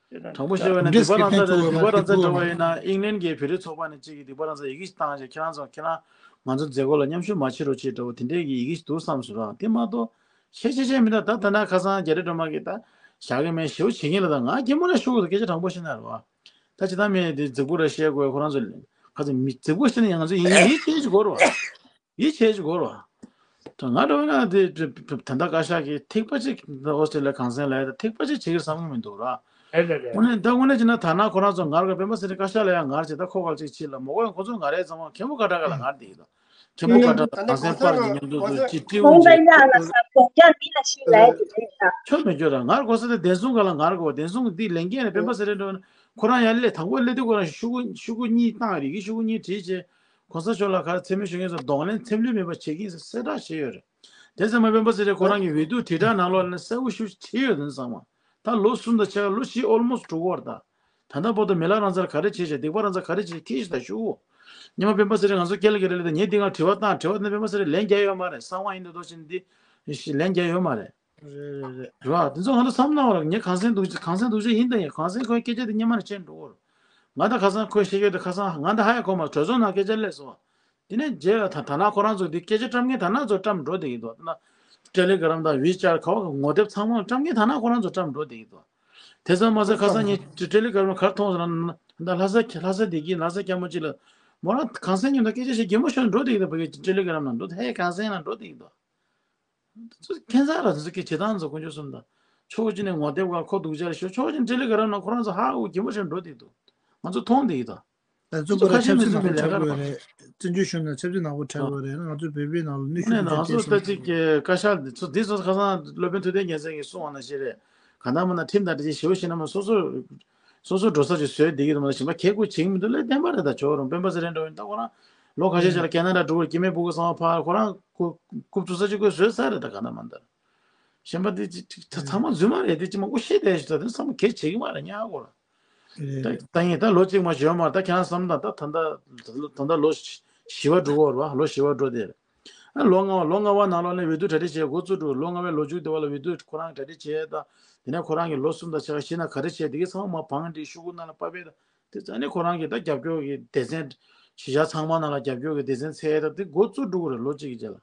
དྲང་པོ་བཤད་པ་ཡིན་ན་སྡིག་པ་རང་ཚང་དང་སྡིག་པ་རང་ཚང་འདྲ་བ་ཡིན་ན་ཨིང་ལན་གྱི་བོད་རིགས་ཚོགས་པ་ནས་གཅིག་གིས་སྡིག་པ་རང་ཚང་ཡི་གེ་ཞིག་བཏང་བྱས་ཁྱེད་རང་ཚོ་ཁྱེད་རང་ང་ཚོ་མཛད་སྒོ་ལ་མཉམ་ཞུགས་མ་བྱེད་རོགས་བྱེད་འདྲ་བོ་དེ་འདྲའི་གི་ཡི་གེ་ཞིག་འདུག་བསམ་སོང་ར། དེ་མ་གཏོགས་ཤེས་ཤེས་ཤེས་མི་འདུག་ད་ད་ན་ཁ་སང་རྒྱ་རི་སྒྲོལ་མ་གིས་ད་བཞག་གི་མེད་ཞེ་པོ་བྱེད་ཀྱིན་ལ། ད་ང་རྒན་མོ་ལ་ཤོག་གི་སྐད་ཆ་དྲང་པོ་བཤད་ན་རེད་བ། ད་ཇི་ལྟར་མེད་དེ་རྫིག་པོ་ར་བཤད་དགོས། ཁོ་རང་ཚོ་ཁ་ཚོ་མི་རྫིག་པོ་བཤད་ན་ཡང་ང་ཚོ་ཡིད་ཡིད་ཆེས་ཅིག་དགོས་རེད་བ། ཡིད་ཆེས་ཅིག་དགོས་རེད་བ། ད་ང་འདྲ་བོ་ན་དེ་ད་ལྟ་བཀའ་ཤག་གིས་ཐིགས་པ་གཅིག་ཨོ་སི་ཀྲི་ལི་ཡ་གངས་སེང་ལ་ད་ཐིགས་པ་གཅིག་བྱེད་ཀྱི་བསམ་གྱི་མི་འདུག་ར། རེད་རེད་རེད། དངོས་གནས་ད་དངོས་གནས་བྱས་ན་ད་ན་ཁོ་རང་ཚོ་ངར་ག་སྤེན་པ་ཚེ་རིང་བཀའ་ཤག་ལ་ཡང་ངར་བྱས། ད་ཁོ་ག་ལ་གཅིག་ཕྱིན་ལ་མོ་གོ་ཡང་ཁོ་ཚོ་ངར་རེད་ཚང་མ་མཁན་པོ་ཀ་ཏྲ་ག་ལ་ངར་བསྡད་ཡོད་དོ། མཁན་པོ་ཀ་ཏྲ་དང་གངས་སེང་སྤར་གྱི་མཉམ་དུ་དུ་ཅི་ཀྲི་ཝུ་ཅི་ཁྱོད་མི་སྐྱོ་ར། ངར་གོ་ས་དེ་བདེན་སྲུང་ག་ལ་ངར་གོ། བདེན་སྲུང་འདི་ལས་འགན་རེད། སྤེན་པ་ཚེ་རིང་འགྲོ་ན་ཁོ་རང་ཡར་སླེབས་དང་པོ་སླེབས་དུས་ཁོ་རང་ཤོག་གུ་ཤོག་གུ་གཉིས་བཏང་རེད། ཡི་གེ་ཤོག་གུ་གཉིས་བྲིས་བྱས་གོང་ས་མཆོག་ལ་ག་རེ་མཚན་སྨད་ཞུ་མཁན་ཚོ་གདོང་ལེན་མཚམས་ལུས་མེད་པ་བྱེད་ཀྱིན་གསལ་བསྒྲགས་བྱས་ཡོད་རེད། དེ་ཚང་མ་སྤེན་པ་ཚེ་རིང་ཁོ་རང་གི་འོས་བསྡུ་དྲིལ་བསྒྲགས་ནང་ལོགས་ནས་གསལ་པོ་ཞེ་པོ་བྲིས་ཡོད། དོན་ཚང་མ་ད་ལོ་གསུམ་དང་ཕྱེད་ཀ་ལོ་བཞི་ཨོལ་མོ་སི་འགྲོ་གི་ཡོད་རེད། ད་ད་ལྟ་བར་དུ་མི་ལ་རང་བཙན་ལ་ག་རེ་བྱས་བྱས། སྡིག་པ་རང་བཙན་ག་རེ་བྱས་བྱས་ཁྱེད་ཀྱིས་ད་ཞུ། སྔོན་མ་སྤེན་པ་ཚེ་རིང་ང་ཚོ་སྐད་ལ་སྐད་ལ་སླེབས་ད་ངས་འདི་སྒང་དྲི་བ་བཏང་། དྲི་བ་འདི་སྤེན་པ་ཚེ་རིང་ལན་རྒྱག་ཡོད་མ་རེད། གསང་བ་ཡིན་དུས་འདུག་ཕྱིན་འདི་ལན་རྒྱག་ཡོད་མ་རེད། རེད་རེད་རེད། རེད་བ། དེ་ཚོ་ང་ཚོ་བསམ་བློ་བཏང་བ་རེད། ངས་གངས་སེང་སྡུག་ཅག་གངས་སེང་སྡུག་ཅག་ཡིན་ད་ཡིན། གངས་སེང་ཁོའི་སྐད་ཆ་དེ་སྔོན་མ་ནས་བཤད་འགྲོ་གི་རེད། ང་ད་ཁ་སང་ཁོས་བཤད་རྒྱུ་དེ་ཁ་སང་ང་ད་ཧ་ཡང་གོ་མ་རེད། གྲོས་ཚོགས་ནང་སྐད་ཆ་སླེབས་སོང་བ། དེ་ནས་རྗེས་ལ་ད་ད་ན་ཁོ་རང་ཚོ་འདི་སྐད་ཆ་བཀྲམ་མཁན་ད་ན་ཚོ་བཀྲམ་འགྲོ་བསྡད་ཀྱི་འདུག་ད་ན་ཊེ་ལི་གྷ་རམ་དང་ཝི་ཅེཊ་ག་བ་ངོ་དེབ་ཚང་མ་བཀྲམ་མཁན་ད་ན་ཁོ་རང་ཚོ་བཀྲམ་འགྲོ་བསྡད་ཀྱི་འདུག་དེ་ཙམ་མ་ཟད་ཁ་སང་ངས་ཊེ་ལི་གྷ་རམ་ག་རེ་མཐོང་སོང་ན། ད་ལྷ་ས་ལྷ་ས་བདེ་སྐྱིད་ལྷ་ས་སྐྱ་མོ་གཅིག་ལ་མོ་རང་གངས་སེང་མཉམ་དུ་སྐད་ཆ་བཤད་རྒན་མོ་ཞིག་འགྲོ་བསྡད་ཀྱི་འདུག་ཕ་གི་ཊེ་ལི་གྷ་རམ་ནང་འགྲོ། ཧེ་གངས་སེང་ལ་འགྲོ་བསྡད་ཀྱི་འདུག་དེ་ཚོ་ཁྱད་མཚར་ར། དེ་ཚོ་སྐད་བྱེད་སྟངས་ཚོ་དཀོན་མཆོག་གསུམ་དང་ཕྱོགས་གཅིག་ནས་ངོ་དེབ་སྒང་ཁོ་སྡུག་ཅག་ལ་ཤོད། ཕྱོགས་གཅིག་ཊེ་ལི་གྷ་རམ་ནང་ཁོ་རང་ཚོ་ཧ་གོ་རྒན་པོ་ཞིག་འགྲོ་བསྡད་འདུག་ང་ཚོ་མཐོང་བསྡད་ཀྱི་འདུག་དེ་ཚོ་ཁ་ཞེ་མི་གསུང་བའི་ལས་ཀ་རེད། བཙན་བྱོལ་གཞུང་ནང་ཆབ་སྲིད་ནག་པོ་འཁྲབ་དགོས་རེད། ང་ཚོ་བོད་པའི་ནང་ལ་ནུས་ཤུགས་ནས་ནང་སོ་ལྟ་ཅིག་གི་བཀའ་ཤག་འདི་ཚོ་འདི་ཚོ་ཁ་སང་སློབ་དཔོན་ཐུབ་བསྟན་རྒྱལ་མཚན་གྱིས་གསུངས་པ་ནང་བཞིན་རེད། གང་ལྟར་མིན་ན་ཁྲིམས་དང་འབྲེལ་ཆེད་ཞེ་པོ་ཞིག་ན་མ་སོ་སོ་སོ་སོ་འགྲོ་ས་ཅིག་བཟོས་བསྡད་ཀྱི་འདུག་མ་གཞན་པ་གལ་དགོས་བྱེད་ཀྱི་མི་འདུག་ལས་བདེན་པ་རེད། ད་ཇོ་རུང་སྤེན་པ་ཚེ་རིང་འདྲ་བོ་ཡིན་ད་ཁོ་རང་ལོ་ཁ་ཤས་ཤིག་ལ་ཁེ་ན་ཌ་འགྲོ་བར་སྐྱེ་དམན་ཕྲུ་གུ་ཚང་མ་ཕར་ཁོ་རང་རྐུབ་རྐུབ་བཙུགས་ས་ཅིག་ཁོས་བཟོས་ཚར་རེད། ད་གང་ལྟར་མིན་ད་གཞན་པ་འདི་ཅིག་ཅིག་ད་ཚང་མ་རྫུན་མ་རེད། འདི་ཅིག་མ་དབུ་ཤེས་བསྡད་ཞིག་ད་འདི་ཚང་མ་གལ་བྱེད་ཀྱི་མ་རེད་ཉག་གོ་ར། ད་ད་ཡིན་ད་ལོ་གཅིག་མ་ཞོན་མ་ད་ཁྱེད་རང་བསམ་ད་ད་ད་ད་ད་ད་ལོ་བཞི་བ་འགྲོ་གོ་ར་བ། ལོ་བཞི་བ་འགྲོ་དེ་རེད། ཨ་ལོ་ལྔ་བ་ལོ་ལྔ་བ་ནང་ལོགས་ནས་འོས་བསྡུ་གྲ་སྒྲིག་བྱས་འགོ་བཙུགས་འགྲོ། ལོ་ལྔ་བའི་ལོ་མཇུག་དེ་བ་ལ་འོས་བསྡུ་ཁོ་རང་གྲ་སྒྲིག་བྱས་ད། དེ་ནས་ཁོ་རང་གི་ལོ་གསུམ་དང་ཕྱེད་ཀ་བཞི་ན་ག་རེ་བྱས་དེ་གའི་ཚང་མ་བང་སྒྲིག་ཤོག་གུ་ནང་ལ་པ་ཕེབས་ད། དེ་ཙ་ནས་ཁོ་རང་གིས་ད་རྒྱབ་སྐྱོར་གྱི་སྡེ་ཚན་གཞིས་ཆགས་ཚང་མ་ནང་ལ་རྒྱབ་སྐྱོར་གྱི་སྡེ་ཚན་འཚོལ་ད་དེ་འགོ་བཙུགས་འགྲོ་གི་རེད། ལོ་གཅིག་གི་རྗེས་ལ།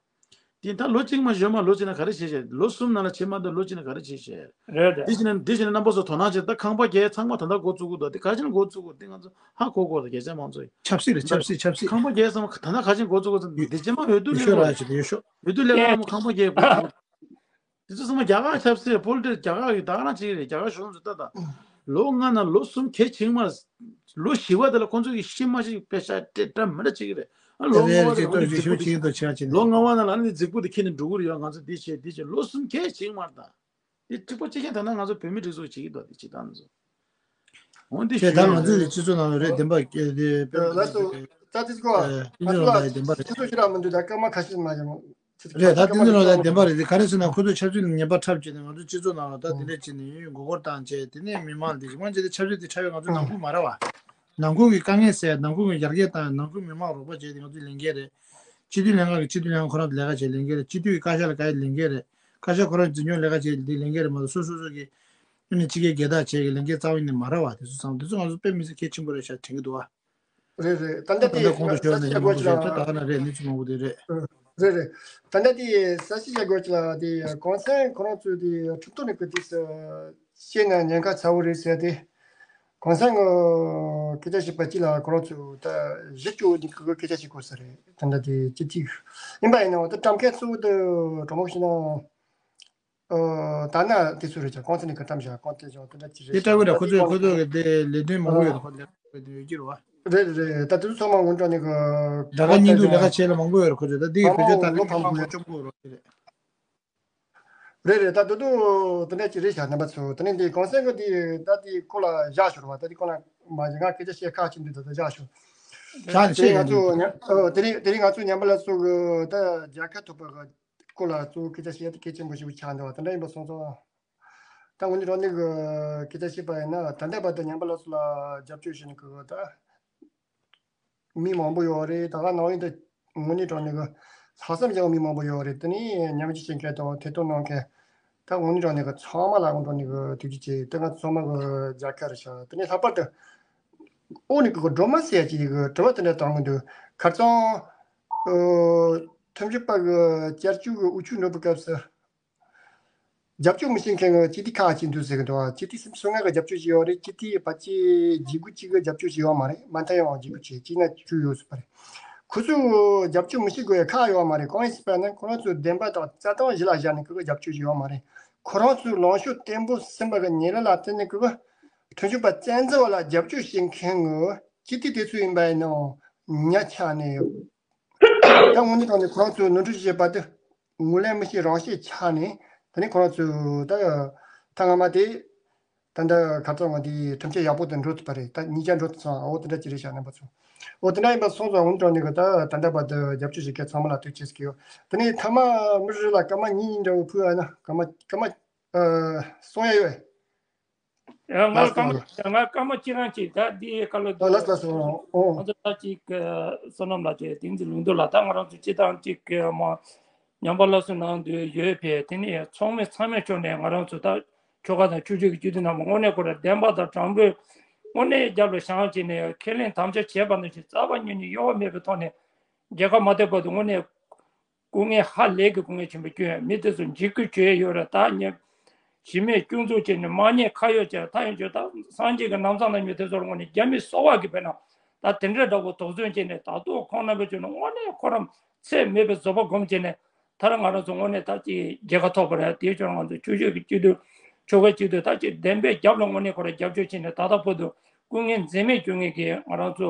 དེ་ད་ལོ་གཅིག་མ་ཞོན་མ་ལོ་གཅིག་ན་ག་རེ་བྱས་བྱས། ལོ་གསུམ་ནང་ལ་བྱེད་མ་ཐུབ་ལོ་གཅིག་ན་ག་རེ་བྱས་བྱས། རེད་དེ། དེ་བྱས་ན་དེ་བྱས་ན་རྣམ་པ་ཚོ་དོ་སྣང་བྱེད། ད་ཁང་པ་རྒྱག་ཚང་མ་ད་ལྟ་འགོ་བཙུགས་དགོས་འདུག་དེ་ག་ཅི་ན་འགོ་བཙུགས་དགོས་དེ་ང་ཚོ་ཧ་གོ་དགོས་རེད། རྒྱལ་སྤྱིའི་མང་ཚོགས་ཡིན། ཆབ་སྲིད་རེད། ཆབ་སྲིད་ཆབ་སྲིད། ཁང་པ་རྒྱག་ཚང་མ་ད་ལྟ་ག་ཅི་འགོ་བཙུགས་དགོས་འདི་རྗེས་མ་འོས་བསྡུ་སླེབས་ཡོད་ར་ཆེ་འོས་བསྡུ་སླེབས་ཡོད་ར་མོ་ཁང་པ་རྒྱག་དགོས་འདུག་དེ་ཚོ་ཚང་མ་རྒྱ་གར་ཆབ་སྲིད་པོ་ལི་ཊིག་རྒྱ་གར་གི་ད་ག་རང་བྱེད་ཀྱི་རེད། རྒྱ་གར་གཞུང་ཚོ་ད་ད་ལོ་ལྔ་ན་ལོ་གསུམ་གལ་ཆེ་མ་རེད། ལོ་བཞི་བ་དེ་ལ་ཁོང་ཚོ་གི་ཤི་མ་ཤི་པེ་ཤ་སྤྲད་འདྲ་མི་འདྲ་བྱེད་ཀྱི་རེད། ཨ་ལོ་ལྔ་བ་དེ་ལ་ཨ་ནི་རྫིག་པོ་དེ་ཁྱེད་ལོ་ལྔ་བ་ན་ལ་ཨ་ནི་རྫིག་པོ་དེ་ཁྱེད་ནི་འགྲོ་གི་རེད་ཡ། ང་ཚོ་འདི་བྱེད་འདི་བྱེད་ལོ་གསུམ་གལ་ཆེ་མ་རེད་ད། དེ་གཅིག་པ་གཅིག་རྐྱང་ད་ན་ང་ཚོ་བོད་མི་སྒྲིག་འཛུགས་བྱེད་ཀྱི་འདུག་དེ་བྱེད་སྟངས་ཚོ། འོན་ཏེ་ཞུ་ད་ང་ཚོའི་སྤྱི་ཚོགས་ནང་ལ་རེད་བདེན་པ་སྐྱེ་དེ་དཔེ་ལ་སོ་ད་དེ་ཀོ་ཨ་ང་ཚོ་ལ་བདེན་པ་རེད། སྤྱི་ཚོགས་ཞུ་རག་མི་འདུག་ད་སྐར་མ་ཁ་ཤས་མ་ཡོང་། རེད། ད་དེ་འདི་ལོ་ལ་བདེན་པ་རེད། དེ་ག་རེ་ཟེར་ན་ཁོ་ཚོས་ཆབ་སྲིད་ལ་ངན་པ་འཁྲབ་བྱས་ནས་ང་ཚོ་སྤྱི་ཚོགས་ནང་ལ་ད་དེ་འདྲས་བྱས་ནས་མགོ་སྐོར་བཏང་བྱས་དེ་ནས་མི་མང་ལ་དེ་ཞིག་མང་ཆེ་དེ་ཆབ་སྲིད་དེ་འཁྲབ་པའི་ང་ཚོ་ནང་ཁུལ་མ་རེད་བ། ནང་ཁུལ་གྱི་དཀའ་ངལ་སེལ་ནང་ཁུལ་གྱི་ཡར་རྒྱས་བཏང་ནང་ཁུལ་མི་མང་རོགས་པ་བྱས་ཏེ་ང་ཚོའི་ལས་འགན་རེད། སྤྱི་འཐུས་ལྷན་ཁང་གི་སྤྱི་འཐུས་ལྷན་ཁང་ཁོ་རང་གི་ལས་ཀ་བྱེད་ལས་འགན་རེད། སྤྱི་འཐུས་ཀྱི་བཀའ་ཤག་ལ་བཀའ་ཡི་ལས་འགན་རེད། བཀའ་ཤག་ཁོ་རང་འཛིན་སྐྱོང་ལས་ཀ་བྱེད་འདི་ལས་འགན་རེད་མ་གཏོགས་སོ་སོ་སོ་གི་ ཨ་ནི་ཕྱི་རྒྱལ་རྒྱལ་དར་བྱས་ཀྱི་ལྷན་རྒྱས་རྩ་བ་ཉིད་ནས་མ་རག་པ་དེ་ཚོ་ཚང་དེ་ཚོ་ང་ཚོ་དཔེ་མི་སྲིད་གལ་ཆེན་པོ་རེད་ཤག་དྲན་གྱི་འདུག་བ། རེད་རེད། ད་ལྟ་ད་དེ་ལྟ་གོང་དུ་ཤོད་ས་ནས་ཆ་ཞིག་མང་པོ་ཞིག་ད་ད་ན་རེད། གནས་ཚུལ་མང་པོ་དེ་རེད། རེད་རེད། ད་ལྟ་དེ་ས་ཞིག་བྱ་དགོས་ཀྱི་ལ་དེ་གོང་ས་ཁོ་རང་ཚོས་དེ་ཁྲིམས་ཐོག་ནས་ཀི་དེ་ས་བཤད་ན་ཉེན་ཁ་ཚ་བོ་རེད་ཟེར་ཏེ། གོང་ས་ངོ་སྐད་ཆ་བཤད་པ་གཅིག་ལ་ཁོ་རང་ཚོས་ད་གཞི་བཅོལ་ནས་ཀི་སྐད་ཆ་བཤད་དགོས་ས་རེད། ད་ལྟ་དེ་སྤྱི་འཐུས་ཡིན་པ་ཡིན་ནའང་ད་བཀྲམ་མཁན་གཙོ་བོ་དེ་གྲོགས་མོ་བཤད་ན། ཨོ། ད་ན་དེ་ཚོ་རེད་ཀྱང་གོང་ས་ནས་ཀྱི་བཀྲམ་བཞག་གོང་དེ་བཞག་དེ་འདྲ་ཅི་རེད་ད་དེ་ལྟ་བུ་ར་ཁོ་ཚོས་ཁོ་ཚོ་གི་དེ་ལས་དོན་མང་པོ་ཡོད་ཁོ་ལས་ཡོད་ཀྱི་རེད་བ། རེད་རེད་རེད། ད་དེ་ཚོ་ཚང་མ་སྔོན་འགྲོ་ནས་གི་ལས་ཀ་སྙིང་སྡུག་ལས་ཀ་བྱེད་ལ་མང་པོ་ཡོད་རེད། ཁོ་ཚོས་ད་དེ་གི་བོད་ཆོས་ད་ལས་ཀ་མང་པོ་བཅོམ་དགོས་རོགས་དེ་རེད། རེད་རེད། ད་དུ་དུ་དེ་འདྲ་ཅི་རེད་བཞག་རྣམ་པ་ཚོ་དེ་ནས་འདི་གོང་ས་གི་འདི་ད་དེ་ཁོ་ལ་བཞག་ཞོར་བ་ད་དེ་ཁོ་ལ་མ་ང་སྐད་ཆ་བཤད་ཁག་ཅིག་འདུག་ད་ད་བཞག་ཞོར། བཞག་ནས་དེ་རིང་ང་ཚོ་ཉམས་ཨོ་དེ་རིང་དེ་རིང་ང་ཚོ་ཉམས་པ་ལ་སོགས་གི་ད་རྒྱལ་ཁ་ཐོབ་པ་གི་སྐོར་ལ་གཙོ་བོ་སྐད་ཆ་བཤད་ཡ་དེ་གལ་ཆེན་པོ་ཞིག་ཆགས་འདུག་ད་འདྲ་ཡིན་པ་སོང་ཙང་། ད་འོན་ཏེ་རང་ནི་གི་སྐད་ཆ་བཤད་པ་ཡིན་ན་ད་ལྟ་བར་དུ་ཉམས་པ་ལ་སོགས་ལ་རྒྱབ་སྐྱོར་བྱེད་ནི་གི་ད་མི་མང་པོ་ཡོད་རེད། ད་ག་ནང་བཞིན་དུ་དངོས་གནས་དྲང་ནི་གི་ལྷག་བསམ་བཞག་མི་མང་པོ་ཡོད་རེད། དེ་ནི་ཉམས་ཞིབ་བྱེད་མཁན་དང་ཐད་གཏོང་གནང་མཁན་ད་དངོས་གནས་དྲང་ནི་གི་ཚང་མ་ལ་དངོས་དྲང་ནི་གི་ཐུགས་རྗེ་ཆེ། དེ་ང་ཚོ་ཚང་མ་གི་རྒྱལ་ཁ་རེད་ཤག་དེ་ནི་ལྷག་པར་དུ་ཨོ་ནི་གི་སྒྲོལ་མ་ཟེར་ཡ་ཅིག་གི་དྲི་བ་དེ་འདྲ་བཏང་གི་འདུག་ཁ་རྩང་ཐོན་སྐྱེད་པ་གི་བསྐྱར་བཅོས་གི་དབུ་ཁྱུད་འགྲོ་བའི་སྐབས་སུ། རྒྱབ་སྐྱོར་མི་བྱེད་མཁན་གྱི་སྤྱི་འཐུས་ཁག་ཅིག་འདུག་ཟེར་གྱི་འདུག་སྤྱི་འཐུས་སུམ་ཅུ་སོ་ལྔ་གི་རྒྱབ་སྐྱོར་ཞིག་ཡོད་རེད། སྤྱི་འཐུས་ཕལ་ཆེར་བརྒྱད་དགུ་གཅིག་གི་རྒྱབ་སྐྱོར་ཞིག་ཡོད་མ་རེད། མ་མཐའ་ཡང་བརྒྱད་དགུ་གཅིག་གཅིག་ན་བཅུ་ཡོད་ཟེར་བ་རེད། ཁོ་ཚོས་རྒྱབ་སྐྱོར་མི་བྱེད་དགོས་ཡ་ཁག་ཡོད་མ་རེད། གང་ཡིན་ཟེར་བ་ན་ཁོ་རང་ཚོས་བདེན་པ་དང་རྩ་སྟོང་གཞི་ལ་བཞག་ནས་ཁོ་གི་རྒྱབ་སྐྱོར་ཞིག་ཡོད་མ་རེད། ཁོ་རང་ཚོའི་ལངས་ཕྱོགས་བརྟན་པོ་ཟིན་པ་གི་ཉེ་ལམ་ལ་བརྟེན་ནས་ཁོ་གི་ཁྲིམས་ཞིབ་པ་བཙན་འཛུལ་བ་ལ་རྒྱབ་སྐྱོར་བྱེད་མཁན་གྱི་སྤྱི་འཐུས་དེ་ཚོ་ཡིན་པ་ཡིན་ནའང་ཉག་ཆགས་ནས་ཡོད། ད་དངོས་གནས་དྲང་གནས་ཁོ་རང་ཚོས་ནོར་འཁྲུལ་བྱས་པ་དེ་ངོས་ལེན་མི་བྱེད་རང་བཞིན་ཆགས་ནས་དེ་ནས་ཁོ་རང་ཚོས་ད་ཐེངས་སྔ་མ་དེ་ད་ལྟ་ཁ་རྩང་ང་དེ་ཁྲིམས་ཆད་ཡག་པོ་དེ་འགྲོ་ཐུབ་པ་རེད། ད་ཉིས་བརྒྱ་འགྲོ་ཐུབ་སོང་། འོ་དེ་འདྲ་ཅིག་རེད་ཤག་རྣམ་པ་ཚོ། འོ་དེ་འདྲ་ཡིན་པ་སོང་ཙང་དངོས་གནས་དྲང་གནས་གི་ད་ད་ལྟ་བར་དུ་རྒྱབ་སྐྱོར་བྱེད་མཁན་ཚང་མ་ལ་ཐུགས་རྗེ་ཆེ་ཟེར་གི་ཡོད། དེ་ནས་མཐའ་མ་མི་རེ་ལ་སྐར་མ་གཉིས་གཉིས་འདྲ་བོ་ཕུལ་ཡ་ན་སྐར་མ་སྐར་མ་གསུང་ཡ་ཡོད། ཡང་ང་ལ་ལགས་སོ། སྐར་མ་ཡང་ང་སྐར་མ་གཅིག་རང་གཅིག་ད་འདི་ཡི་ཁ་ལོ་ཨ་ལགས་སོ་ལགས་སོ། ཨོ། ང་ཚོ་ད་གཅིག་བསོད་ནམས་ལགས་ཀྱིས་དེང་འཛིན་ལུང་འདུག་ལ་ད་ང་རང་ཚོ་སྤྱི་བཏང་གཅིག་མ་ཉམས་པ་སླར་གསོ་གནང་འདོད་ཡོད་པས་དེ་ནི་ཚོགས་མི་ཚང་མས་ཕྱོགས་ནས་ང་རང་ཚོ་ད་ཆོལ་ཁ་དང་ཆོས་བརྒྱུད་ཀྱི་སྤྱི་འཐུས་རྣམས་དངོས་གནས་ཁོ་ར་བདེན་པ་དང་དྲང་པོས་དངོས་གནས་རྒྱབ་ལ་བཞེངས་བྱས་ནས་ཁས་ལེན་དམ་བཅའ་བྱས་པ་ནང་བཞིན་རྩ་བ་ཉིད་ནས་གཡོ་བ་མེད་པའི་ཐོག་ནས་རྒྱལ་ཁབ་མ་ཐེབས་བར་དུ་དངོས་གནས། སྐུ་ངལ་ཧ་ལས་ཀྱི་སྐུ་ངལ་ཆེན་པོ་སྐྱོན་ཡོད། མི་དེ་ཚོ་འཇིགས་སྐུལ་བྱས་ཡོད་རེད། ད་ཉེ་གཞི་མེད་སྐྱོན་འཛུགས་བྱས་ནས་མ་ཉེས་ཁ་གཡོགས་བྱས་ད་ཡིན་ཆོག་ད་སངས་རྒྱས་ཀྱི་རྣམ་གསང་གནང་མི་དེ་ཚོར་དངོས་གནས་རྒྱ་མི་སོ་པ་གི་བས་ན་ད་དེ་འདྲ་འདྲ་པོ་དོགས་ཟོན་བྱས་ནས་ད་དུང་ཁོང་རྣམ་པས་བྱུང་ན་དངོས་གནས་ཁོ་རང་ཚད་མེད་པའི་བཟོད་པ་སྒོམ་བྱས་ནས་ད་ར་ང་རང་ཚོ་དངོས་གནས་ད་ཅིག་རྒྱལ་ཁ་ཐོབ་པ་རེད། དེའི་ཕྱིར་ང་ཚོ་ཆོས་ཕྱོགས་ཀྱི་སྤྱི་འཐུས་ཆོལ་ཁའི་སྤྱི་འཐུས་ད་ཅིག་བདེན་པའི་རྒྱབ་ལ་དངོས་གནས་ཁོ་རང་རྒྱབ་སྐྱོར་བྱས་ནས་ད་ལྟ་བར་དུ་སྐུ་ངལ་འཛེམས་མེད་སྐྱོན་མཁན་གྱི་ང་རང་ཚོ་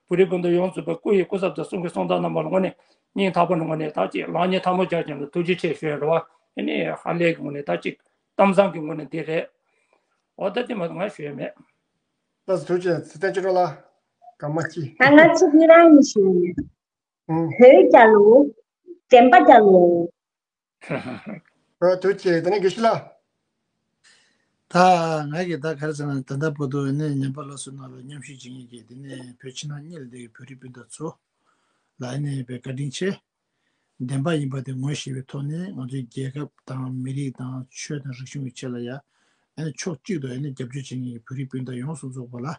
བོད་རིགས་སྤུན་ཟླ་ཡོངས་སུ་བའི་སྐུ་ཡི་སྐུ་ཚབ་དང་གསུང་གི་གསུང་སྟངས་རྣམ་པ་ལ་དངོས་གནས་སྙིང་ཐག་པ་ནས་དངོས་གནས་ད་ཅིག་ལག་གཉིས་ཐལ་མོ་སྦྱར་བྱས་ནས་ཐུགས་རྗེ་ཆེ་ཞུ་ཡ་རེད་བ། ཨ་ནི་ཧ་ལས་ཀྱི་ངོས་ནས་ད་ཅིག་གཏམ་བཟང་གི་ངོས་ནས་འདི་རེད། འོ་ད་དེ་མ་གཏོགས་ང་ཞུ་ཡ་མེད། ལགས་སོ་ཐུགས་རྗེ་ཆེ། ཚེ་བརྟན་ཆོས་གྲགས་ལགས་སྐར་མ་གཅིག་ད་ང་ཚོ་འདི་རང་ཡིན་ཞུ་ཡ་མེད། ཨང་། བོད་རྒྱལ་ལོ། བདེན་པ་རྒྱལ་ལོ། ཨ་ཐུགས་རྗེ་ཆེ། དེ་ནས་དགེ་བཤེས་ལགས། ད་ང་གིས་ད་ག་རེ་ཟེར་ན་ད་ལྟ་བར་དུ་ནི་ཉམས་པ་སླར་གསོའི་ནང་ལ་མཉམ་ཞུགས་བྱེད་མཁན་གྱི་དེ་ནས་བོད་ཕྱི་ནང་གཉིས་ལ་བསྡད་པའི་བོད་རིགས་སྤུན་ཟླ་ཚོ་ལ་ནི་དཔེ་བཀའ་དྲིན་ཆེ། བདེན་པ་ཡིན་པ་དེ་ངོ་ཤེས་པའི་ཐོག་ནས་ང་ཚོའི་རྒྱལ་ཁབ་དང་མི་རིགས་དང་ཆོས་དང་རིག་གཞུང་གི་ཆེད་ལ་ཡ་ཨ་ནི་ཕྱོགས་གཅིག་ཏུ་ཨ་ནི་རྒྱབ་སྐྱོར་བྱེད་མཁན་གྱི་བོད་རིགས་སྤུན་ཟླ་ཡོངས་སུ་རྫོགས་པ་ལ་ཨ་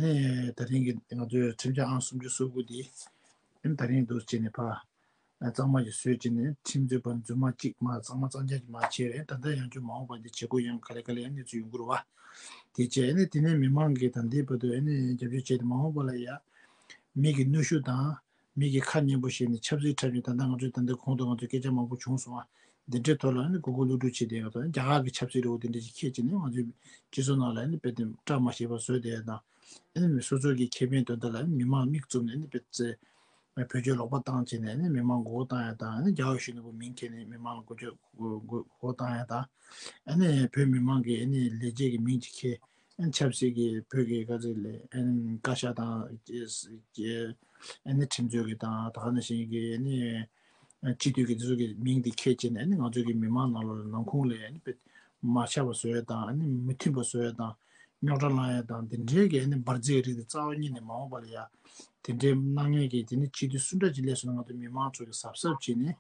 ནི་ད་རིང་གི་ང་ཚོའི་ཁྲིམས་འཆར་ཨང་སུམ་ཅུ་སོ་དགུ་འདི་ཨ་ནི་ད་རིང་འདུག་བྱས་ནས་ཕར། གཙང་མ་ཞིག་བཟོས་བྱས་ནས་ཁྲིམས་རྩོད་པ་རྫུན་མ་གཅིག་མ་གཙང་མ་གཙང་རྐྱང་ཞིག་མ་བྱས་རེད། ད་ལྟ་ཡང་བསྐྱར་མ་འོངས་པ་འདི་བྱེད་སྒོ་ཡང་ག་ལེ་ག་ལེ་ཡང་གནས་ཚུལ་ཡོང་གི་རེད་བ། དེ་བྱས་ནས་དེ་ནས་མི་མང་གིས་ད་ལྟའི་བར་དུ་ཨ་ནི་རྒྱབ་སྐྱོར་བྱས་ཏེ་མ་འོངས་པ་ལ་ཡ་མི་གི་གནོན་ཤུགས་དང་མི་གི་ཁ་སྙན་པོ་བཤད་ནས་ཆབ་སྲིད་འཁྲབ་ནས་ད་ལྟ་ང་ཚོས་ད་ལྟ་གོང་དུ་ང་ཚོས་སྐད་ཆ་མང་པོ་བྱུང་སོང་བ། འདི་འདྲའི་ཐོག་ལ་ཨ་ནི་གུ་གུ་ལུག་ལུག་བྱས་ཏེ་ཡོད་དང་རྒྱ་གར་གི་ཆབ་སྲིད་རེད་བ། དེ་འདྲ་ཞིག་འཁྱེར་བྱས་ནས་ང་ཚོའི་སྤྱི་ཚོགས་ནང་ལ་ཨ་ནི་དཔེ་དེ་བཀྲ་མ་ཤིས་པ་བཟོས་བསྡད་ཡ་དང་། ཨ་ནི་སོ་སོ་གི་ཁེ་ཕན་དོན་དག་ལ་ཨ་ནི་མི་མང་མིག་བཙུམ་ནས་ཨ་ནི་དཔེ་བཙལ། བེད་སྤྱོད་ལོག་པ་བཏང་བྱས་ནས་ཨ་ནི་མི་མང་མགོ་སྐོར་བཏང་ཡ་དང་། ཨ་ནི་རྒྱ་གར་གཞོན་ནུ་པ་མིང་འཁྱེར་ནས་མི་མང་ལ་མགོ་སྐོར་མགོ་སྐོར་བཏང་ཡ་དང་། ཨ་ནི་བོད་མི་མང་གི་ཨ་ནི་ལས་བྱེད་ཀྱི་མིང་ཅིག་འཁྱེར། ཨ་ནི་ཆབ་སྲིད་ཀྱི་བོད་ཀྱི་ག་ཚོད་ལས་ཨ་ནི་བཀའ་ཤག་དང་། ཨ་ནི་ཁྲིམས་རྩོད་ཀྱི་དང་ད་ག་ནང་བཞིན་གྱི་ཨ་ནི་སྤྱི་འཐུས་ཀྱི་དེ་ཚོ་གི་མིང་དེ་འཁྱེར་བྱས་ནས་ཨ་ནི་ང་ཚོ་གི་མི་མང་ནང་ལོགས་ལ་ནང་ཁུངས་ལས་ཨ་ནི་དཔེ་མ་ཆགས་པ་བཟོ་ཡ་དང་། ཨ་ནི་མི་མཐུན་པ་བཟོ་ཡ་དང་། རྙོག་དྲ་བསླང་ཡ་དང་། འདི་འདྲའི་གི་ཨ་ནི་འབར་རྫས་རིགས་དེ་རྩ་བ་ཉིད་ནས་མ་འོངས་པ་ལ་ཡ་དེ་འདྲའི་གནང་མཁན་གྱི་དེ་ནི་སྤྱི་འཐུས་སུ་འདྲ་ཅིག་སླེབས་སོང་ན་ང་ཚོ་མི་མང་ཚོ་གི་གཟབ་གཟབ་བྱས་ནས་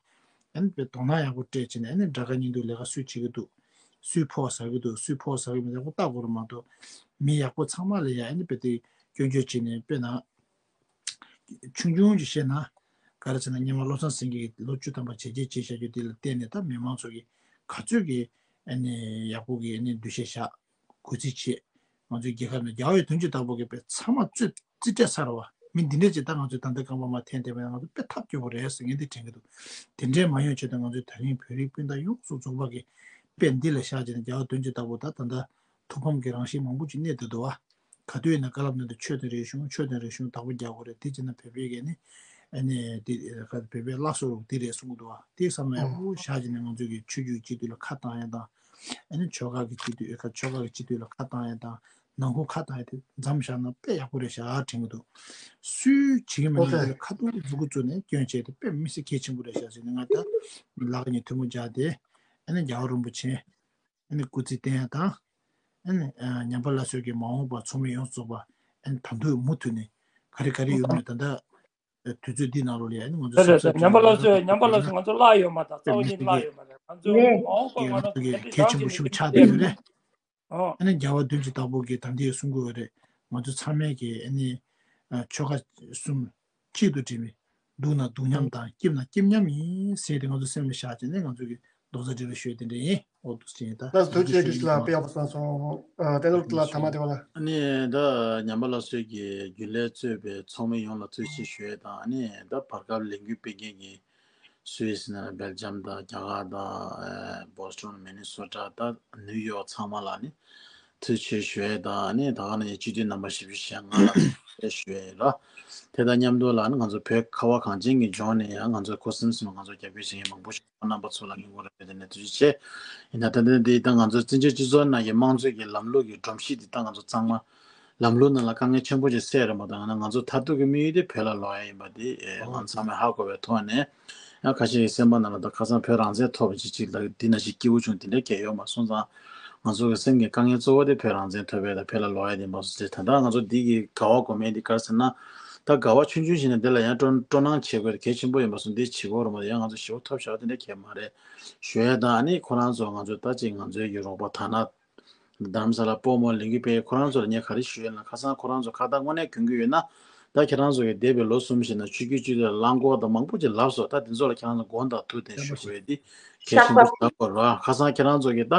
ཨ་ནི་དཔེ་དོ་སྣང་ཡག་པོ་སྤྲད་བྱས་ནས་ཨ་ནི་དགྲ་དགའ་གཉེན་སྡུག་ལས་ཀ་སུས་བྱེད་ཀྱི་འདུག་སུས་ཕོག་ཟ་གི་འདུག་སུས་ཕོག་ཟ་གི་མི་འདུག་ཡག་པོ་ལྟ་དགོས་རེད་མ་གཏོགས། མི་ཡག་པོ་ཚང་མ་ལ་ཡ་ཨ་ནི་དཔེ་དེ་སྐྱོན་བརྗོད་བྱས་ནས། དཔེར་ན་ཆུང་ཆུང་ཅིག་བཤད་ན། ག་རེ་ཟེར་ན། སྔོན་མ་བློ་བཟང་སེང་གེ་གིས་ལོ་བཅུ་ཐམ་པ་བྱས་རྗེས་བྱས་བཞག་རྒྱུ་དེ་ལ་བརྟེན་ནས། ད་མི་མང་ཚོ་གིས་ག་ཚོད་ཀྱི་ཨ་ནི་ཡག་པོ་གི་ཨ་ནི་འདུ་ཤེས་བཞག་འགོ་ཚུགས་བྱས། ང་ཚོའི་རྒྱལ་ཁབ་ནང་རྒྱལ་བ་ཡི་དོན་གྱི་བདག་པོ་གིས་དཔེ་ཚང་མ་རྩོད་རྩིས་སྤྲད་ཚར་བ། མི་འདི་འདྲས་ཅིག་ད་ང་ཚོའི་ད་ལྟ་རྐང་པ་མར་འཐེན་བསྡད་པ་ཡིན་ན། ང་ཚོ་དཔེ་ཐབས་སྐྱོ་པོ་རེད་ཟེར་ངས་འདི་དྲན་གྱི་འདུག་དེ་འདྲས་མ་ཡོང་ཆེད་དུ་ང་ཚོའི་ད་རིང་བོད་རིགས་སྤུན་ཟླ་ཡོངས་སུ་རྫོགས་པ་གིས་དཔེ་འདི་ལ་བཞག་བྱས་ནས། རྒྱལ་བ་དོན་གྱི་བདག་པོ་ད་ད་ལྟ་ཐུགས་ཕམ་གྱི་རང་བཞིན་མང་པོ་ཅིག་གནས་བསྡད་འདུག་བ། ག་དུས་ཡིན་ན་བཀའ་སློབ་གནང་དུས་ཆོས་དང་རིག་གཞུང་། ཆོས་དང་རིག་གཞུང་བདག་པོ་རྒྱག་དགོས་རེད། དེ་བྱས་ན་བོད་པའི་གི་ནི་ཨ་ནི་དེ་ག་བོད་པའི་བླ་སྲོག་དེ་རེད་གསུང་གི་འདུག་བ། དེ་བསམ་ན་ཡག་པོ་བཞག་བྱས་ནས་ང་ཚོ་གི་ཆོས་བརྒྱུད་སྤྱི་འཐུས་ལ་ཁ་བཏང་ཡ་དང་། ཨ་ནི་ཆོལ་ཁ་གི་སྤྱི་འཐུས། ཆོལ་ཁ་གི་སྤྱི་འཐུས་ལ་ཁ་བཏང་ཡ་དང་། ནང་ཁུལ་ཁ་བཏང་ཡ་དེ་མཚམས་བཞག་ན་དཔེ་ཡག་པོ་རེད་བཞག་དྲན་གྱི་འདུག་སུས་བྱེད་ཀྱི་མེད་ན་ཨོ་ཁེ། དེ་ལ་ཁ་ཐུག་མཛུབ་གུ་བཙུགས་ནས་སྐྱོན་བྱས་ཏེ་དཔེ་མི་སྲིད་གལ་ཆེན་པོ་རེད་བཞག་ཟེར་ནས། ང་ད་ལག་གཉིས་ཐལ་མོ་སྦྱར་ཏེ། ཨ་ནི་རྒྱལ་བ་རིན་པོ་ཆེ་ཨ་ནི་སྐུ་ཚེ་བརྟན་ཡ་དང་། ཨ་ནི་ཨ་ཉམས་པ་སླར་གསོའི་གི་མ་འོངས་པ་ཚོགས་མི་ཡོངས་རྫོགས་པ་ཨ་ནི་ད་དུང་མུ་མཐུད་ནས་ག་རེ་ག་རེ་ཡོད་མེད། ད་ལྟ་དུས་ཚོད་འདི་ནང་ལོགས་ལ་ཡ་ཨ་ནི་ང་ཚོ་རེད་རེད། ཉམས་པ་སླར་གསོ། ཉམས་པ་སླར་གསོ་ང་ཚོ་བརླག་ཡོད་མ་རེད། རྩ་བ་ཉིད་བརླག་ཡོད་མ་རེད། ང་ཚོ་མ་འོངས་པ་ང་རང་ཚོ་ག་འདྲ་བྱུང་ཞིག་ཆགས་བསྡད་ཡོད་རེད། ཨོ། ཨ་ནི་རྒྱལ་བ་དོན་གྱི་བདག་པོ་གིས་ད་ལྟའི་གསུང་གི་ཡོད་རེད། ང་ཚོ་ཚང་མས་ཀྱི་ཨ་ནི་ཨ་ཆོལ་ཁ་གསུམ་གཅིག་ཏུ་སྒྲིལ་བའི། སྡུག་ན་སྡུག་མཉམ་དང་། སྐྱིད་ན་སྐྱིད་མཉམ་ཡིན་ཟེར་ཏེ་ང་ཚོ་སེམས་ལ་བཞག་བྱས་ནས། ང་ཚོ་གི་རྡོག་རྩ་སྒྲིལ་བའི་ཤོད་དེ་འདྲ་ཡིན། ཨོ་འདུག་ཟེར་ད། ལགས་སོ། ཐུགས་རྗེ་ཆེ། ཁྲིད་ལ་དཔེ་ཡག་པོ་གསུངས་སོང་། ཨ་བསྟན་འཛིན་ལགས་ཐ་མ་དེ་བ་ལ། ཨ་ནི་ད་ཉམས་པ་སླར་གསོའི་གི་རྒྱུན་ལས་གཙོས་པའི་ཚོགས་མི་ཡོངས་ལ་ཐུགས་རྗེ་ཆེ་ཞུ་ཡས་དང་། ཨ་ནི་ད་བར་སྐབས་ལས་འགུལ་སྤེལ་མཁན་གྱི་སུད་སི་ནང་། སྦེལ་ཇམ་དང་། རྒྱ་གར་དང་། ཨེ་བོ་སི་ཊོན། མི་ནི་སོ་ཊ། ད་ནིའུ་ཡོག་ཚང་མ་ལ་ནི་ཐུགས་རྗེ་ཆེ་ཞུ་ཡས་དང་། ཨ་ནི་ད་ག་ནང་བཞིན་སྤྱི་འཐུས་རྣམ་པ་བཞི་བཅུ་ཞེ་ལྔ་ལ་ཐུགས་རྗེ་ཆེ་ཞུ་ཡས་ལ། དེ་དང་མཉམ་དུ་ལ་ནི་ང་ཚོ་བོད་ཁ་བ་གངས་ཅན་གྱི་ལྗོངས་ནས་ཡང་ང་ཚོ་ཁུ་སིམ་སིམ་ང་ཚོ་རྒྱབ་སྐྱོར་བྱེད་མཁན་མང་པོ་ཞིག་ཁོང་རྣམ་པ་ཚོ་ལ་སྙིང་ཁོང་རུས་པའི་གཏིང་ནས་ཐུགས་རྗེ་ཆེ། ཡིན་ན་ད་ལྟ་འདི་ད་ང་ཚོ་བཙན་བྱོལ་སྤྱི་ཚོགས་ནང་གི་དམངས་གཙོའི་གི་ལམ་ལུགས་ཀྱི་སྒྲོམ་གཞི་འདི་ད་ང་ཚོ་གཙང་མ། ལམ་ལུགས་ནང་ལ་དཀའ་ངལ་ཆེན་པོ་ཅིག་སེལ་རེད་མ་གཏོགས། ཡང་ན་ང་ཚོ་མཐར་ཐུག་གི་དམིགས་ཡུལ་དེ་བོད་ལ་ལོག་ཡ་ཡིན་པ་དེ་ཨེ་ང་ཚང་མས་ཧ་གོ་བའི་ཐོག་ནས། ཡང་ཁ་ཤས་ཀྱི་སེམས་པ་ནང་ལ་ད་ཁ་སང་བོད་རང་བཙན་ཐོབ་པ་ཅིག་ཅིག་ལ་འདི་ནང་བཞིན་སྐྱིད་པོ་བྱུང་དེ་འདྲ་གང་ཡང་ཡོད་མ་སོང་ཙང་། ང་ཚོ་གི་སེམས་ཀྱི་དཀའ་ངལ་གཙོ་བོ་དེ་བོད་རང་བཙན་ཐོབ་པ་དང་བོད་ལ་ལོག་ཡ་དེ་ཡིན་པ་སོང་ཙང་། ད་ལྟ་ང་ཚོ་འདི་གི་དགའ་བ་དགོས་མེད་འདི་ག་རེ་ཟེར་ན། ད་དགའ་བ་ཆུང་ཆུང་ཞིག་ནས་འདི་ལ་ཡང་སྤྲོ་སྤྲོ་སྣང་བྱེད་དགོས་གལ་ཆེན་པོ་ཡིན་པ་སོང་། འདི་བྱེད་དགོས་རེད་མ་གཏོགས་ཡང་ང་ཚོ་ཞེ་པོ་ཐོབ་བཞག་དེ་འདྲ་གང་ཡང་མ་རེད། ཞུ་ཡ་དང་། ཨ་ནི་ཁོ་རང་ཚོ་ང་ཚོ་ད་ཅིག་ང་ཚོའི་གི་རོགས་པ་དར་ནག་རྡ་རམ་ས་ལ་སྤོ་རྨོ་ལས་འགུལ་སྤེལ་ཁོ་རང་ཚོ་ལ་ངས་ག་རེ་ཞུ་ཡོད་ན། ཁ་སང་ཁོ་རང་ཚོ་ཁ་བརྡ་དངོས་གནས་གྱོན་གྱི་ཡོད་ན། ད་ཁྱེད་རང་ཚོ་གི་འདས་པའི་ལོ་གསུམ་ཞིག་ནང་ཆོས་བརྒྱུད་སྤྱི་འཐུས་ལ་རླངས་འཁོར་དང་མང་པོ་ཅིག་ལབ་སོང་། ད་དེ་ཚོ་ལ་ཁྱེད་རང་ཚོ་དགོངས་དག་ཐུགས་བདེན་ཞུ་དགོས་ཡོད་དེ་གལ་ཆེན་པོ་ཞིག་ལབ་དགོས་རེད། ཁ་སང་ཁྱེད་རང་ཚོ་གི་ད་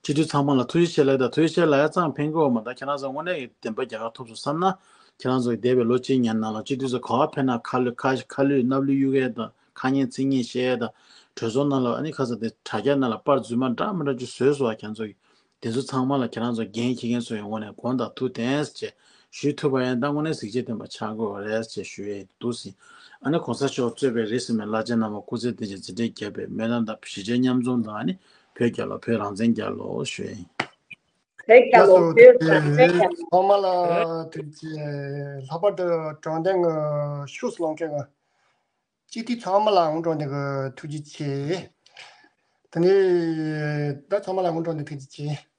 སྤྱི་འཐུས་ཚང་མ་ལ་ཐུགས་རྗེ་ཆེ་ལབ། ད་ཐུགས་རྗེ་ཆེ་ལབ་ཡ་ཙམ་ཕན་གྱི་ཡོད་མ་རེད། ད་ཁྱེད་རང་ཚོ་དངོས་གནས་ཀྱི་བདེན་པ་རྒྱལ་ཁ་ཐོབ་སོང་བསམ་ན། ཁྱེད་རང་ཚོ་གི་འདས་པའི་ལོ་གཅིག་གཉིས་ནང་ལ་སྤྱི་འཐུས་ཚོ་ག་པར་ཕེབས་ན་ཁ་ལུད་ཁ་ཁ་ལུད་སྣབས་ལུད་གཡུག་ཡས་དང་། ཁ་ངན་ཚིག་ངན་བཤད་ཡས་དང་། གྲོས་ཚོགས་ནང་ལ་ཨ་ནི་ཁ་སང་དེ་དྲ་རྒྱ་ནང་ལ་པར་རྫུན་མ་འདྲ་མི་འདྲ་ཅིག་བཟོས་སོང་བ། ཁྱེད་ཚོ་གི་དེ་ཚོ་ཚང་མ་ལ་ཁྱེད་རང་ཚོ་འགན་འཁྱེར་མཁན་ཚོ་ཡི་ངོས་ནས་དགོངས་དག་ཐུགས་བདེན་ཟེར་ཞུ་ཐུབ་པ་ཡིན་ན། ད་དངོས་གནས་གཟི་བརྗིད་ལྡན་པ་ཆགས་ཀྱི་ཡོད་རེད་ཟེར་ཞུ་ཡས་འདུག་ཟིན། ཨ་ནི་གོང་ས་མཆོག་གཙོས་པའི་རིས་སུ་མེད་བླ་ཆེན་རྣམ་པ་སྐུ་ཚེ་བརྟན་ཅིང་འཛིན་གྲྭའི་རྒྱལ་པོས་མེ་མདའ་དང་གཞིས་བྱེས་མཉམ་འཛོམས་དང་། ཨ་ནི་བོད་རྒྱལ་ལོ། བོད་རང་བཙན་རྒྱལ་ལོ་ཞུ་ཡས་ཡིན། བོད་རྒྱལ་ལོ། ལགས་སོ། བོད་རང་བཙན་རྒྱལ་ལོ། ཚང་མ་ལ་ཐུགས་རྗེ་ཆེ། ལྷག་པར་དུ་དྲང་བདེན་གྱི་ཤུགས་སུ་ལོངས་མཁན་གྱི་སྤྱི་འཐུས་ཚང་མ་ལ་ཨང་གྲངས་འདི་གི་ཐུགས་རྗེ་ཆེ། དེ་ནས་ད་ཚང་མ་ལ་ཨང་གྲངས་འདི་ཐུགས་རྗེ་ཆེ།